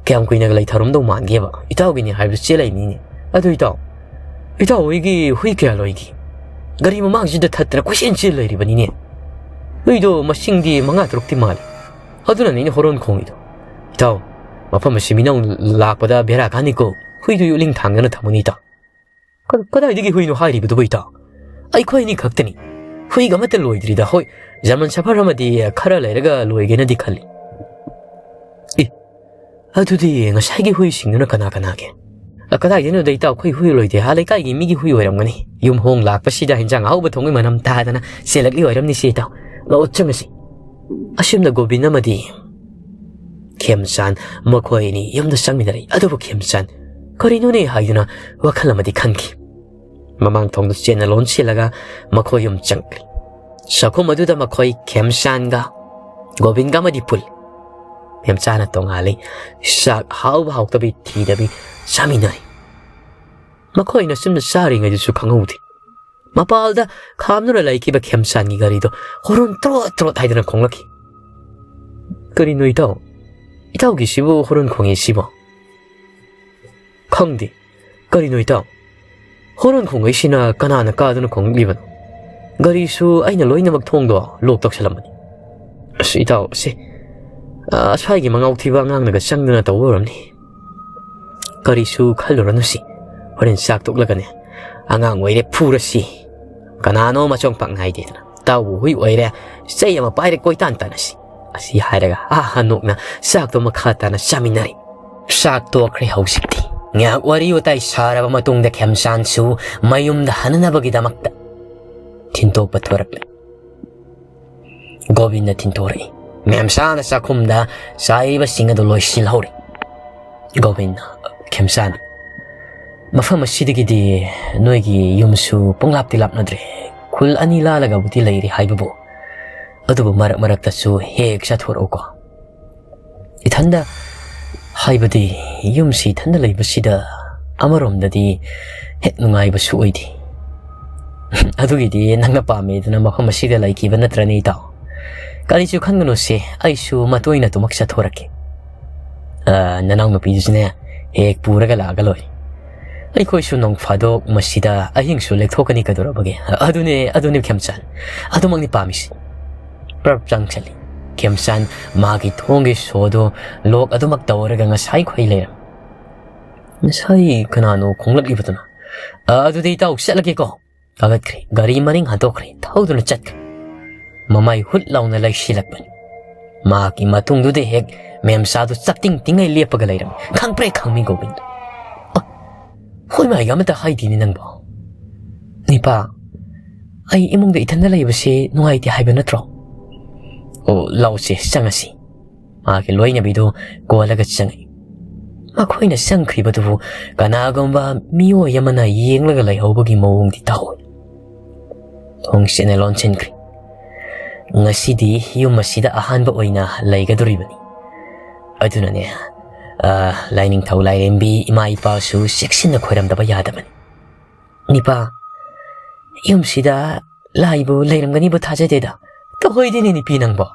ꯀꯌꯥꯝ ꯀꯨꯏꯅꯒ ꯂꯩꯊꯔꯝꯗꯧ ꯃꯥꯟꯒꯦꯕ? ꯏꯇꯥꯎꯒꯤꯅꯤ ꯍꯥꯏꯕꯗꯨ ꯆꯦꯜꯂꯛꯏꯅꯤꯅꯦ꯫ ꯑꯗꯨ ꯏꯇꯥꯎ, ꯏꯇꯥꯎ ꯍꯣꯏꯒꯤ ꯍꯨꯏ ꯀꯌꯥ ꯂꯣꯏꯒꯦ? ꯒꯥꯔꯤ ꯃꯃꯥꯡꯁꯤꯗ ꯊꯠꯇꯅ ꯀꯣꯏꯆꯦꯟ ꯆꯦꯜ ꯂꯩꯔꯤꯕꯅꯤꯅꯦ꯫ ꯍꯨꯏꯗꯣ ꯃꯁꯤꯡꯗꯤ ꯃꯉꯥ ꯇꯔꯨꯛꯇꯤ ꯃꯥꯜꯂꯤ꯫ ꯑꯗꯨꯅꯅꯤꯅꯦ ꯍꯣꯔꯣꯟ ꯈꯣꯡꯉꯤꯗꯣ꯫ ꯏꯇꯥꯎ, ꯃꯐꯝ ꯑꯁꯤ ꯃꯤꯅ ꯂꯥꯛꯄꯗ ꯕꯦꯔꯥ ꯀꯥꯅꯤꯀꯣ꯫ ꯍꯨꯏꯗꯨ ꯌꯣꯠꯂꯤꯡ ꯊꯥꯡꯗꯅ ꯊꯝꯃꯨꯅꯦ ꯏꯇꯥꯎ꯫" "ꯀ-, ꯀꯗꯥꯏꯗꯒꯤ ꯍꯨꯏꯅꯣ ꯍꯥꯏꯔꯤꯕꯗꯨꯕꯨ ꯏꯇꯥꯎ? ꯑꯩꯈꯣꯏ ꯑꯅꯤ ꯈꯛꯇꯅꯤ꯫ ꯍꯨꯏꯒ ꯑꯃꯠꯇ ꯂꯣꯏꯗ꯭ꯔꯤꯗ꯫ ꯍꯣꯏ, ꯖꯔꯃꯟ ꯁꯦꯐꯔ ꯑꯃꯗꯤ ꯈꯔ ꯂꯩꯔꯒ ꯂꯣꯏꯒꯦꯅꯗꯤ ꯈꯜꯂꯤ꯫" "ꯑꯦ, ꯑꯗꯨꯗꯤ ꯉꯁꯥꯏꯒꯤ ꯍꯨꯏꯁꯤꯡꯗꯨꯅ ꯀꯅꯥ ꯀꯅꯥꯒꯤ?" "ꯑ, ꯀꯗꯥꯏꯗꯩꯅꯣꯗ ꯏꯇꯥꯎ, ꯑꯩꯈꯣꯏ ꯍꯨꯏ ꯂꯣꯏꯗꯦ꯫ ꯑꯥ ꯂꯩꯀꯥꯏꯒꯤ ꯃꯤꯒꯤ ꯍꯨꯏ ꯑꯣꯏꯔꯝꯒꯅꯤ꯫ ꯌꯨꯝ ꯍꯣꯡ ꯂꯥꯛꯄꯁꯤꯗ ꯍꯤꯟꯖꯥꯡ ꯑꯍꯥꯎꯕ ꯊꯣꯡꯕꯒꯤ ꯃꯅꯝ ꯇꯥꯗꯅ ꯆꯦꯜꯂꯛꯂꯤ ꯑꯣꯏꯔꯝꯅꯤꯁꯦ ꯏꯇꯥꯎ꯫ ꯂꯥꯛꯑꯣ ꯆꯪꯉꯁꯤ꯫" ꯑꯁꯨꯝꯅ ꯒꯣꯕꯤꯟ ꯑꯃꯗꯤ ꯈꯦꯝꯆꯥꯟ ꯃꯈꯣꯏ ꯑꯅꯤ ꯌꯨꯝꯗ ꯆꯪꯃꯤꯟꯅꯔꯛꯏ꯫ ꯑꯗꯨꯕꯨ ꯈꯦꯝꯆꯥꯟ ꯀꯔꯤꯅꯣꯅꯦ ꯍꯥꯏꯗꯨꯅ ꯋꯥꯈꯜ ꯑꯃꯗꯤ ꯈꯟꯈꯤ꯫ ꯃꯃꯥꯡ ꯊꯣꯡꯗꯨ ꯆꯦꯟꯅ ꯂꯣꯟꯁꯤꯜꯂꯒ ꯃꯈꯣꯏ ꯌꯨꯝ ꯆꯪꯈ꯭ꯔꯦ꯫ ꯆꯥꯛꯈꯨꯝ ꯑꯗꯨꯗ ꯃꯈꯣꯏ ꯈꯦꯝꯆꯥꯟꯒ ꯒꯣꯕꯤꯟꯒ ꯑꯃꯗꯤ ꯄꯨꯜꯂꯤ꯫ ꯃꯦꯝꯆꯥꯅ ꯇꯣꯉꯥꯜꯂꯤ꯫ ꯆꯥꯛ ꯍꯥꯎꯕ ꯍꯥꯎꯇꯕꯤ ꯊꯤꯗꯕꯤ ꯆꯥꯃꯤꯟꯅꯔꯤ꯫ ꯃꯈꯣꯏꯅ ꯆꯨꯝꯅ ꯆꯥꯔꯤꯉꯩꯗꯨꯁꯨ ꯈꯪꯍꯧꯗꯦ꯫ ꯃꯄꯥꯜꯗ ꯈꯥꯝꯗꯨꯅ ꯂꯩꯈꯤꯕ ꯈꯦꯝꯆꯥꯟꯒꯤ ꯒꯥꯔꯤꯗꯣ ꯍꯣꯔꯣꯟ ꯇ꯭ꯔꯣꯠ ꯇ꯭ꯔꯣꯠ ꯍꯥꯏꯗꯅ ꯈꯣꯡꯂꯛꯈꯤ꯫ "ꯀꯔꯤꯅꯣ ꯏꯇꯥꯎ? ꯏꯇꯥꯎꯒꯤꯁꯤꯕꯨ ꯍꯣꯔꯣꯟ ꯈꯣꯡꯉꯤꯁꯤꯕꯣ?" "ꯈꯪꯗꯦ꯫ ꯀꯔꯤꯅꯣ ꯏꯇꯥꯎ? ꯍꯣꯔꯣꯟ ꯈꯣꯡꯉꯛꯏꯁꯤꯅ ꯀꯅꯥꯅ ꯀꯥꯗꯨꯅ ꯈꯣꯡꯂꯛꯂꯤꯕꯅꯣ? ꯒꯥꯔꯤꯁꯨ ꯑꯩꯅ ꯂꯣꯏꯅꯃꯛ ꯊꯣꯡꯗꯣ ꯂꯣꯛ ꯇꯧꯁꯜꯂꯝꯕꯅꯤ꯫ ꯑꯁ ꯏꯇꯥꯎ, ꯁꯦ, ꯑ, ꯑꯁ꯭ꯋꯥꯏꯒꯤ ꯃꯉꯥꯎ ꯊꯤꯕ ꯑꯉꯥꯡꯅꯒ ꯆꯪꯗꯨꯅ ꯇꯧꯕ ꯑꯣꯏꯔꯝꯅꯤ꯫ ꯀꯔꯤꯁꯨ ꯈꯜꯂꯨꯔꯅꯨꯁꯤ꯫ ꯍꯣꯔꯦꯟ ꯆꯥꯛ ꯇꯣꯛꯂꯒꯅꯦ, ꯑꯉꯥꯡ ꯑꯣꯏꯔꯦ ꯐꯨꯔꯁꯤ꯫ ꯀꯅꯥꯅꯣ ꯃꯆꯣꯡ ꯄꯥꯛ ꯅꯥꯏꯗꯦꯗꯅ꯫ ꯏꯇꯥꯎꯕꯨ ꯍꯨꯏ ꯑꯣꯏꯔꯦ, ꯆꯩ ꯑꯃ ꯄꯥꯏꯔꯦ ꯀꯣꯏꯇꯥꯟ ꯇꯥꯟꯅꯁꯤ꯫" ꯑꯁꯤ ꯍꯥꯏꯔꯒ ꯍꯥ ꯍꯥ ꯅꯣꯛꯅ ꯆꯥꯛꯇꯣ ꯃꯈꯥ ꯇꯥꯅ ꯆꯥꯃꯤꯟꯅꯔꯤ꯫ ꯆꯥꯛ ꯇꯣꯛꯈ꯭ꯔꯦ ꯍꯧꯖꯤꯛꯇꯤ꯫ ꯉꯥꯏꯍꯥꯛ ꯋꯥꯔꯤ ꯋꯥꯇꯥꯏ ꯁꯥꯔꯕ ꯃꯇꯨꯡꯗ ꯈꯦꯝꯆꯥꯟꯁꯨ ꯃꯌꯨꯝꯗ ꯍꯟꯅꯅꯕꯒꯤꯗꯃꯛꯇ ꯊꯤꯟꯇꯣꯛꯄ ꯊꯣꯔꯛꯂꯦ꯫ ꯒꯣꯕꯤꯟꯗ ꯊꯤꯟꯊꯣꯔꯛꯏ꯫ ꯃꯦꯝꯆꯥꯅ ꯆꯥꯛꯈꯨꯝꯗ ꯆꯥꯏꯔꯤꯕꯁꯤꯡ ꯑꯗꯨ ꯂꯣꯏꯁꯤꯜꯍꯧꯔꯤ꯫ ꯒꯣꯕꯤꯟꯗ, "ꯈꯦꯝꯆꯥꯟ, ꯃꯐꯝ ꯑꯁꯤꯗꯒꯤꯗꯤ ꯅꯣꯏꯒꯤ ꯌꯨꯝꯁꯨ ꯄꯨꯡꯂꯥꯞꯇꯤ ꯂꯥꯞꯅꯗ꯭ꯔꯦ꯫ ꯈꯨꯜ ꯑꯅꯤ ꯂꯥꯜꯂꯒꯕꯨꯗꯤ ꯂꯩꯔꯤ ꯍꯥꯏꯕꯕꯨ, ꯑꯗꯨꯕꯨ ꯃꯔꯛ ꯃꯔꯛꯇꯁꯨ ꯍꯦꯛ ꯆꯠꯊꯣꯔꯛꯎꯀꯣ꯫ ꯏꯊꯟꯗ, ꯍꯥꯏꯕꯗꯤ ꯌꯨꯝꯁꯤ ꯏꯊꯟꯗ ꯂꯩꯕꯁꯤꯗ ꯑꯃꯔꯣꯝꯗꯗꯤ ꯍꯦꯛ ꯅꯨꯡꯉꯥꯏꯕꯁꯨ ꯑꯣꯏꯗꯦ꯫" "ꯑꯗꯨꯒꯤꯗꯤ ꯅꯪꯅ ꯄꯥꯝꯃꯦꯗꯅ ꯃꯐꯝ ꯑꯁꯤꯗ ꯂꯩꯈꯤꯕ ꯅꯠꯇ꯭ꯔꯅꯦ ꯏꯇꯥꯎ? ꯀꯔꯤꯁꯨ ꯈꯟꯒꯅꯨꯁꯦ, ꯑꯩꯁꯨ ꯃꯇꯣꯏꯅ ꯑꯗꯨꯃꯛ ꯆꯠꯊꯣꯔꯛꯀꯦ꯫ ꯑ, ꯅꯅꯥꯎꯅꯨꯄꯤꯗꯨꯁꯨꯅꯦ ꯍꯦꯛ ꯄꯨꯔꯒ ꯂꯥꯛꯑꯒ ꯂꯣꯏꯔꯦ꯫ ꯑꯩꯈꯣꯏꯁꯨ ꯅꯣꯡ ꯐꯥꯗꯣꯛ ꯃꯁꯤꯗ ꯑꯍꯤꯡꯁꯨ ꯂꯦꯛꯊꯣꯛꯀꯅꯤ ꯀꯩꯗꯧꯔꯕꯒꯦ?" "ꯑꯗꯨꯅꯦ, ꯑꯗꯨꯅꯦ ꯈꯦꯝꯆꯥꯟ, ꯑꯗꯨꯃꯛꯅꯤ ꯄꯥꯝꯃꯤꯁꯤ꯫" ꯄ꯭ꯔꯞ ꯆꯪꯁꯤꯜꯂꯤ꯫ ꯈꯦꯝꯆꯥꯟ ꯃꯥꯒꯤ ꯊꯣꯡꯒꯤ ꯁꯣꯗꯨ ꯂꯣꯛ ꯑꯗꯨꯃꯛ ꯇꯧꯔꯒ ꯉꯁꯥꯏ ꯈꯣꯏ ꯂꯩꯔꯝꯃꯤ꯫ "ꯉꯁꯥꯏ ꯀꯅꯥꯅꯣ ꯈꯣꯡꯂꯛꯂꯤꯕꯗꯨꯅ?" "ꯑ, ꯑꯗꯨꯗꯤ ꯏꯇꯥꯎ ꯆꯠꯂꯒꯦꯀꯣ꯫" ꯀꯥꯈꯠꯈ꯭ꯔꯦ꯫ ꯒꯥꯔꯤ ꯃꯅꯤꯡ ꯍꯟꯗꯣꯛꯈ꯭ꯔꯦ꯫ ꯊꯧꯗꯨꯅ ꯆꯠꯈ꯭ꯔꯦ꯫ ꯃꯃꯥꯏ ꯍꯨꯠ ꯂꯥꯎꯅ ꯂꯩꯁꯤꯜꯂꯛꯄꯅꯤ꯫ ꯃꯍꯥꯛꯀꯤ ꯃꯇꯨꯡꯗꯨꯗ ꯍꯦꯛ ꯃꯦꯝꯆꯥꯗꯨ ꯆꯞꯇꯤꯡ ꯇꯤꯡꯉꯩ ꯂꯦꯞꯄꯒ ꯂꯩꯔꯝꯃꯤ꯫ ꯈꯪꯄ꯭ꯔꯦꯛ ꯈꯪꯃꯤ ꯒꯣꯕꯤꯟꯗ꯫ "ꯑ, ꯍꯣꯏ ꯃꯥꯏꯒ ꯑꯃꯇ ꯍꯥꯏꯗꯦꯅꯦ ꯅꯪꯕꯣ꯫ ꯅꯤꯄꯥ, ꯑꯩ ꯏꯃꯨꯡꯗ ꯏꯊꯟꯗ ꯂꯩꯕꯁꯦ ꯅꯨꯡꯉꯥꯏꯇꯦ ꯍꯥꯏꯕ ꯅꯠꯇ꯭ꯔꯣ?" "ꯑꯣ, ꯂꯥꯛꯑꯣꯁꯦ, ꯆꯪꯉꯁꯤ꯫" ꯃꯍꯥꯛꯀꯤ ꯂꯣꯏꯅꯕꯤꯗꯨ ꯀꯣꯜꯂꯒ ꯆꯪꯉꯛꯏ꯫ ꯃꯈꯣꯏꯅ ꯆꯪꯈ꯭ꯔꯤꯕꯗꯨꯕꯨ ꯀꯅꯥꯒꯨꯝꯕ ꯃꯤꯑꯣꯏ ꯑꯃꯅ ꯌꯦꯡꯂꯒ ꯂꯩꯍꯧꯕꯒꯤ ꯃꯑꯣꯡꯗꯤ ꯇꯧꯏ꯫ ꯊꯣꯡꯁꯤꯅ ꯂꯣꯟꯁꯤꯟꯈ꯭ꯔꯦ꯫ "ꯉꯁꯤꯗꯤ ꯌꯨꯝ ꯑꯁꯤꯗ ꯑꯍꯥꯟꯕ ꯑꯣꯏꯅ ꯂꯩꯒꯗꯧꯔꯤꯕꯅꯤ꯫ ꯑꯗꯨꯅꯅꯦ, ꯑ, ꯂꯥꯏꯅꯤꯡꯊꯧ ꯂꯥꯏꯔꯦꯝꯕꯤ ꯏꯃꯥ ꯏꯄꯥꯁꯨ ꯆꯦꯛꯁꯤꯟꯅ ꯈꯣꯏꯔꯝꯗꯕ ꯌꯥꯗꯕꯅꯤ꯫ ꯅꯤꯄꯥ, ꯌꯨꯝꯁꯤꯗ ꯂꯥꯏꯕꯨ ꯂꯩꯔꯝꯒꯅꯤꯕꯨ ꯊꯥꯖꯗꯦꯗ꯫ ꯇꯧꯍꯣꯏꯗꯦꯅꯦ ꯅꯨꯄꯤ ꯅꯪꯕꯣ꯫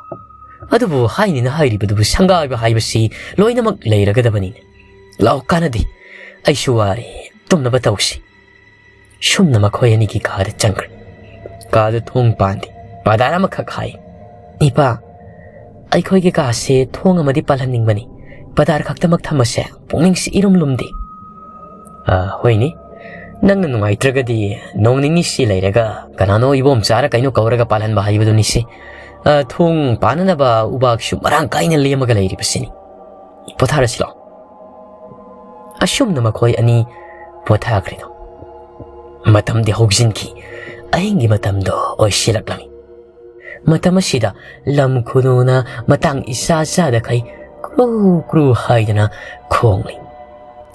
ꯑꯗꯨꯕꯨ ꯍꯥꯏꯅꯤꯅ ꯍꯥꯏꯔꯤꯕꯗꯨꯕꯨ ꯁꯪꯒꯥꯕ ꯍꯥꯏꯕꯁꯤ ꯂꯣꯏꯅꯃꯛ ꯂꯩꯔꯒꯗꯕꯅꯤꯅꯦ꯫ ꯂꯥꯛꯑꯣ ꯀꯥꯟꯅꯗꯦ꯫ ꯑꯩꯁꯨ ꯋꯥꯔꯦ꯫ ꯇꯨꯝꯅꯕ ꯇꯧꯁꯤ꯫" ꯁꯨꯝꯅ ꯃꯈꯣꯏ ꯑꯅꯤꯒꯤ ꯀꯥꯗ ꯆꯪꯈ꯭ꯔꯦ꯫ ꯀꯥꯗ ꯊꯣꯡ ꯄꯥꯟꯗꯦ꯫ ꯄꯥꯗꯥꯔ ꯑꯃꯈꯛ ꯍꯥꯏ꯫ "ꯅꯤꯄꯥ, ꯑꯩꯈꯣꯏꯒꯤ ꯀꯥꯁꯦ ꯊꯣꯡ ꯑꯃꯗꯤ ꯄꯥꯜꯍꯟꯅꯤꯡꯕꯅꯤ꯫ ꯄꯥꯗꯥꯔ ꯈꯛꯇꯃꯛ ꯊꯝꯃꯁꯦ꯫ ꯄꯨꯛꯅꯤꯡꯁꯤ ꯏꯔꯨꯝ ꯂꯨꯝꯗꯦ꯫" "ꯑ, ꯍꯣꯏꯅꯦ꯫ ꯅꯪꯅ ꯅꯨꯡꯉꯥꯏꯇ꯭ꯔꯒꯗꯤ ꯅꯣꯡ ꯅꯤꯅꯤꯁꯤ ꯂꯩꯔꯒ ꯀꯅꯥꯅꯣ ꯏꯕꯣꯝꯆꯥꯔ ꯀꯩꯅꯣ ꯀꯧꯔꯒ ꯄꯥꯜꯍꯟꯕ ꯍꯥꯏꯕꯗꯨꯅꯤꯁꯦ꯫ ꯑ, ꯊꯣꯡ ꯄꯥꯟꯅꯅꯕ ꯎꯕꯥꯛꯁꯨ ꯃꯔꯥꯡ ꯀꯥꯏꯅ ꯂꯦꯝꯃꯒ ꯂꯩꯔꯤꯕꯁꯤꯅꯤ꯫ ꯄꯣꯊꯥꯔꯁꯤ ꯂꯥꯛꯑꯣ꯫" ꯑꯁꯨꯝꯅ ꯃꯈꯣꯏ ꯑꯅꯤ ꯄꯣꯊꯥꯈ꯭ꯔꯦꯗꯣ꯫ ꯃꯇꯝꯗꯤ ꯍꯧꯖꯤꯟꯈꯤ꯫ ꯑꯍꯤꯡꯒꯤ ꯃꯇꯝꯗꯣ ꯑꯣꯏꯁꯤꯜꯂꯛꯂꯝꯃꯤ꯫ ꯃꯇꯝ ꯑꯁꯤꯗ ꯂꯝ ꯈꯨꯅꯨꯅ ꯃꯇꯥꯡ ꯏꯆꯥ ꯆꯥꯗꯈꯩ ꯀ꯭ꯔꯨ ꯀ꯭ꯔꯨ ꯍꯥꯏꯗꯅ ꯈꯣꯡꯂꯤ꯫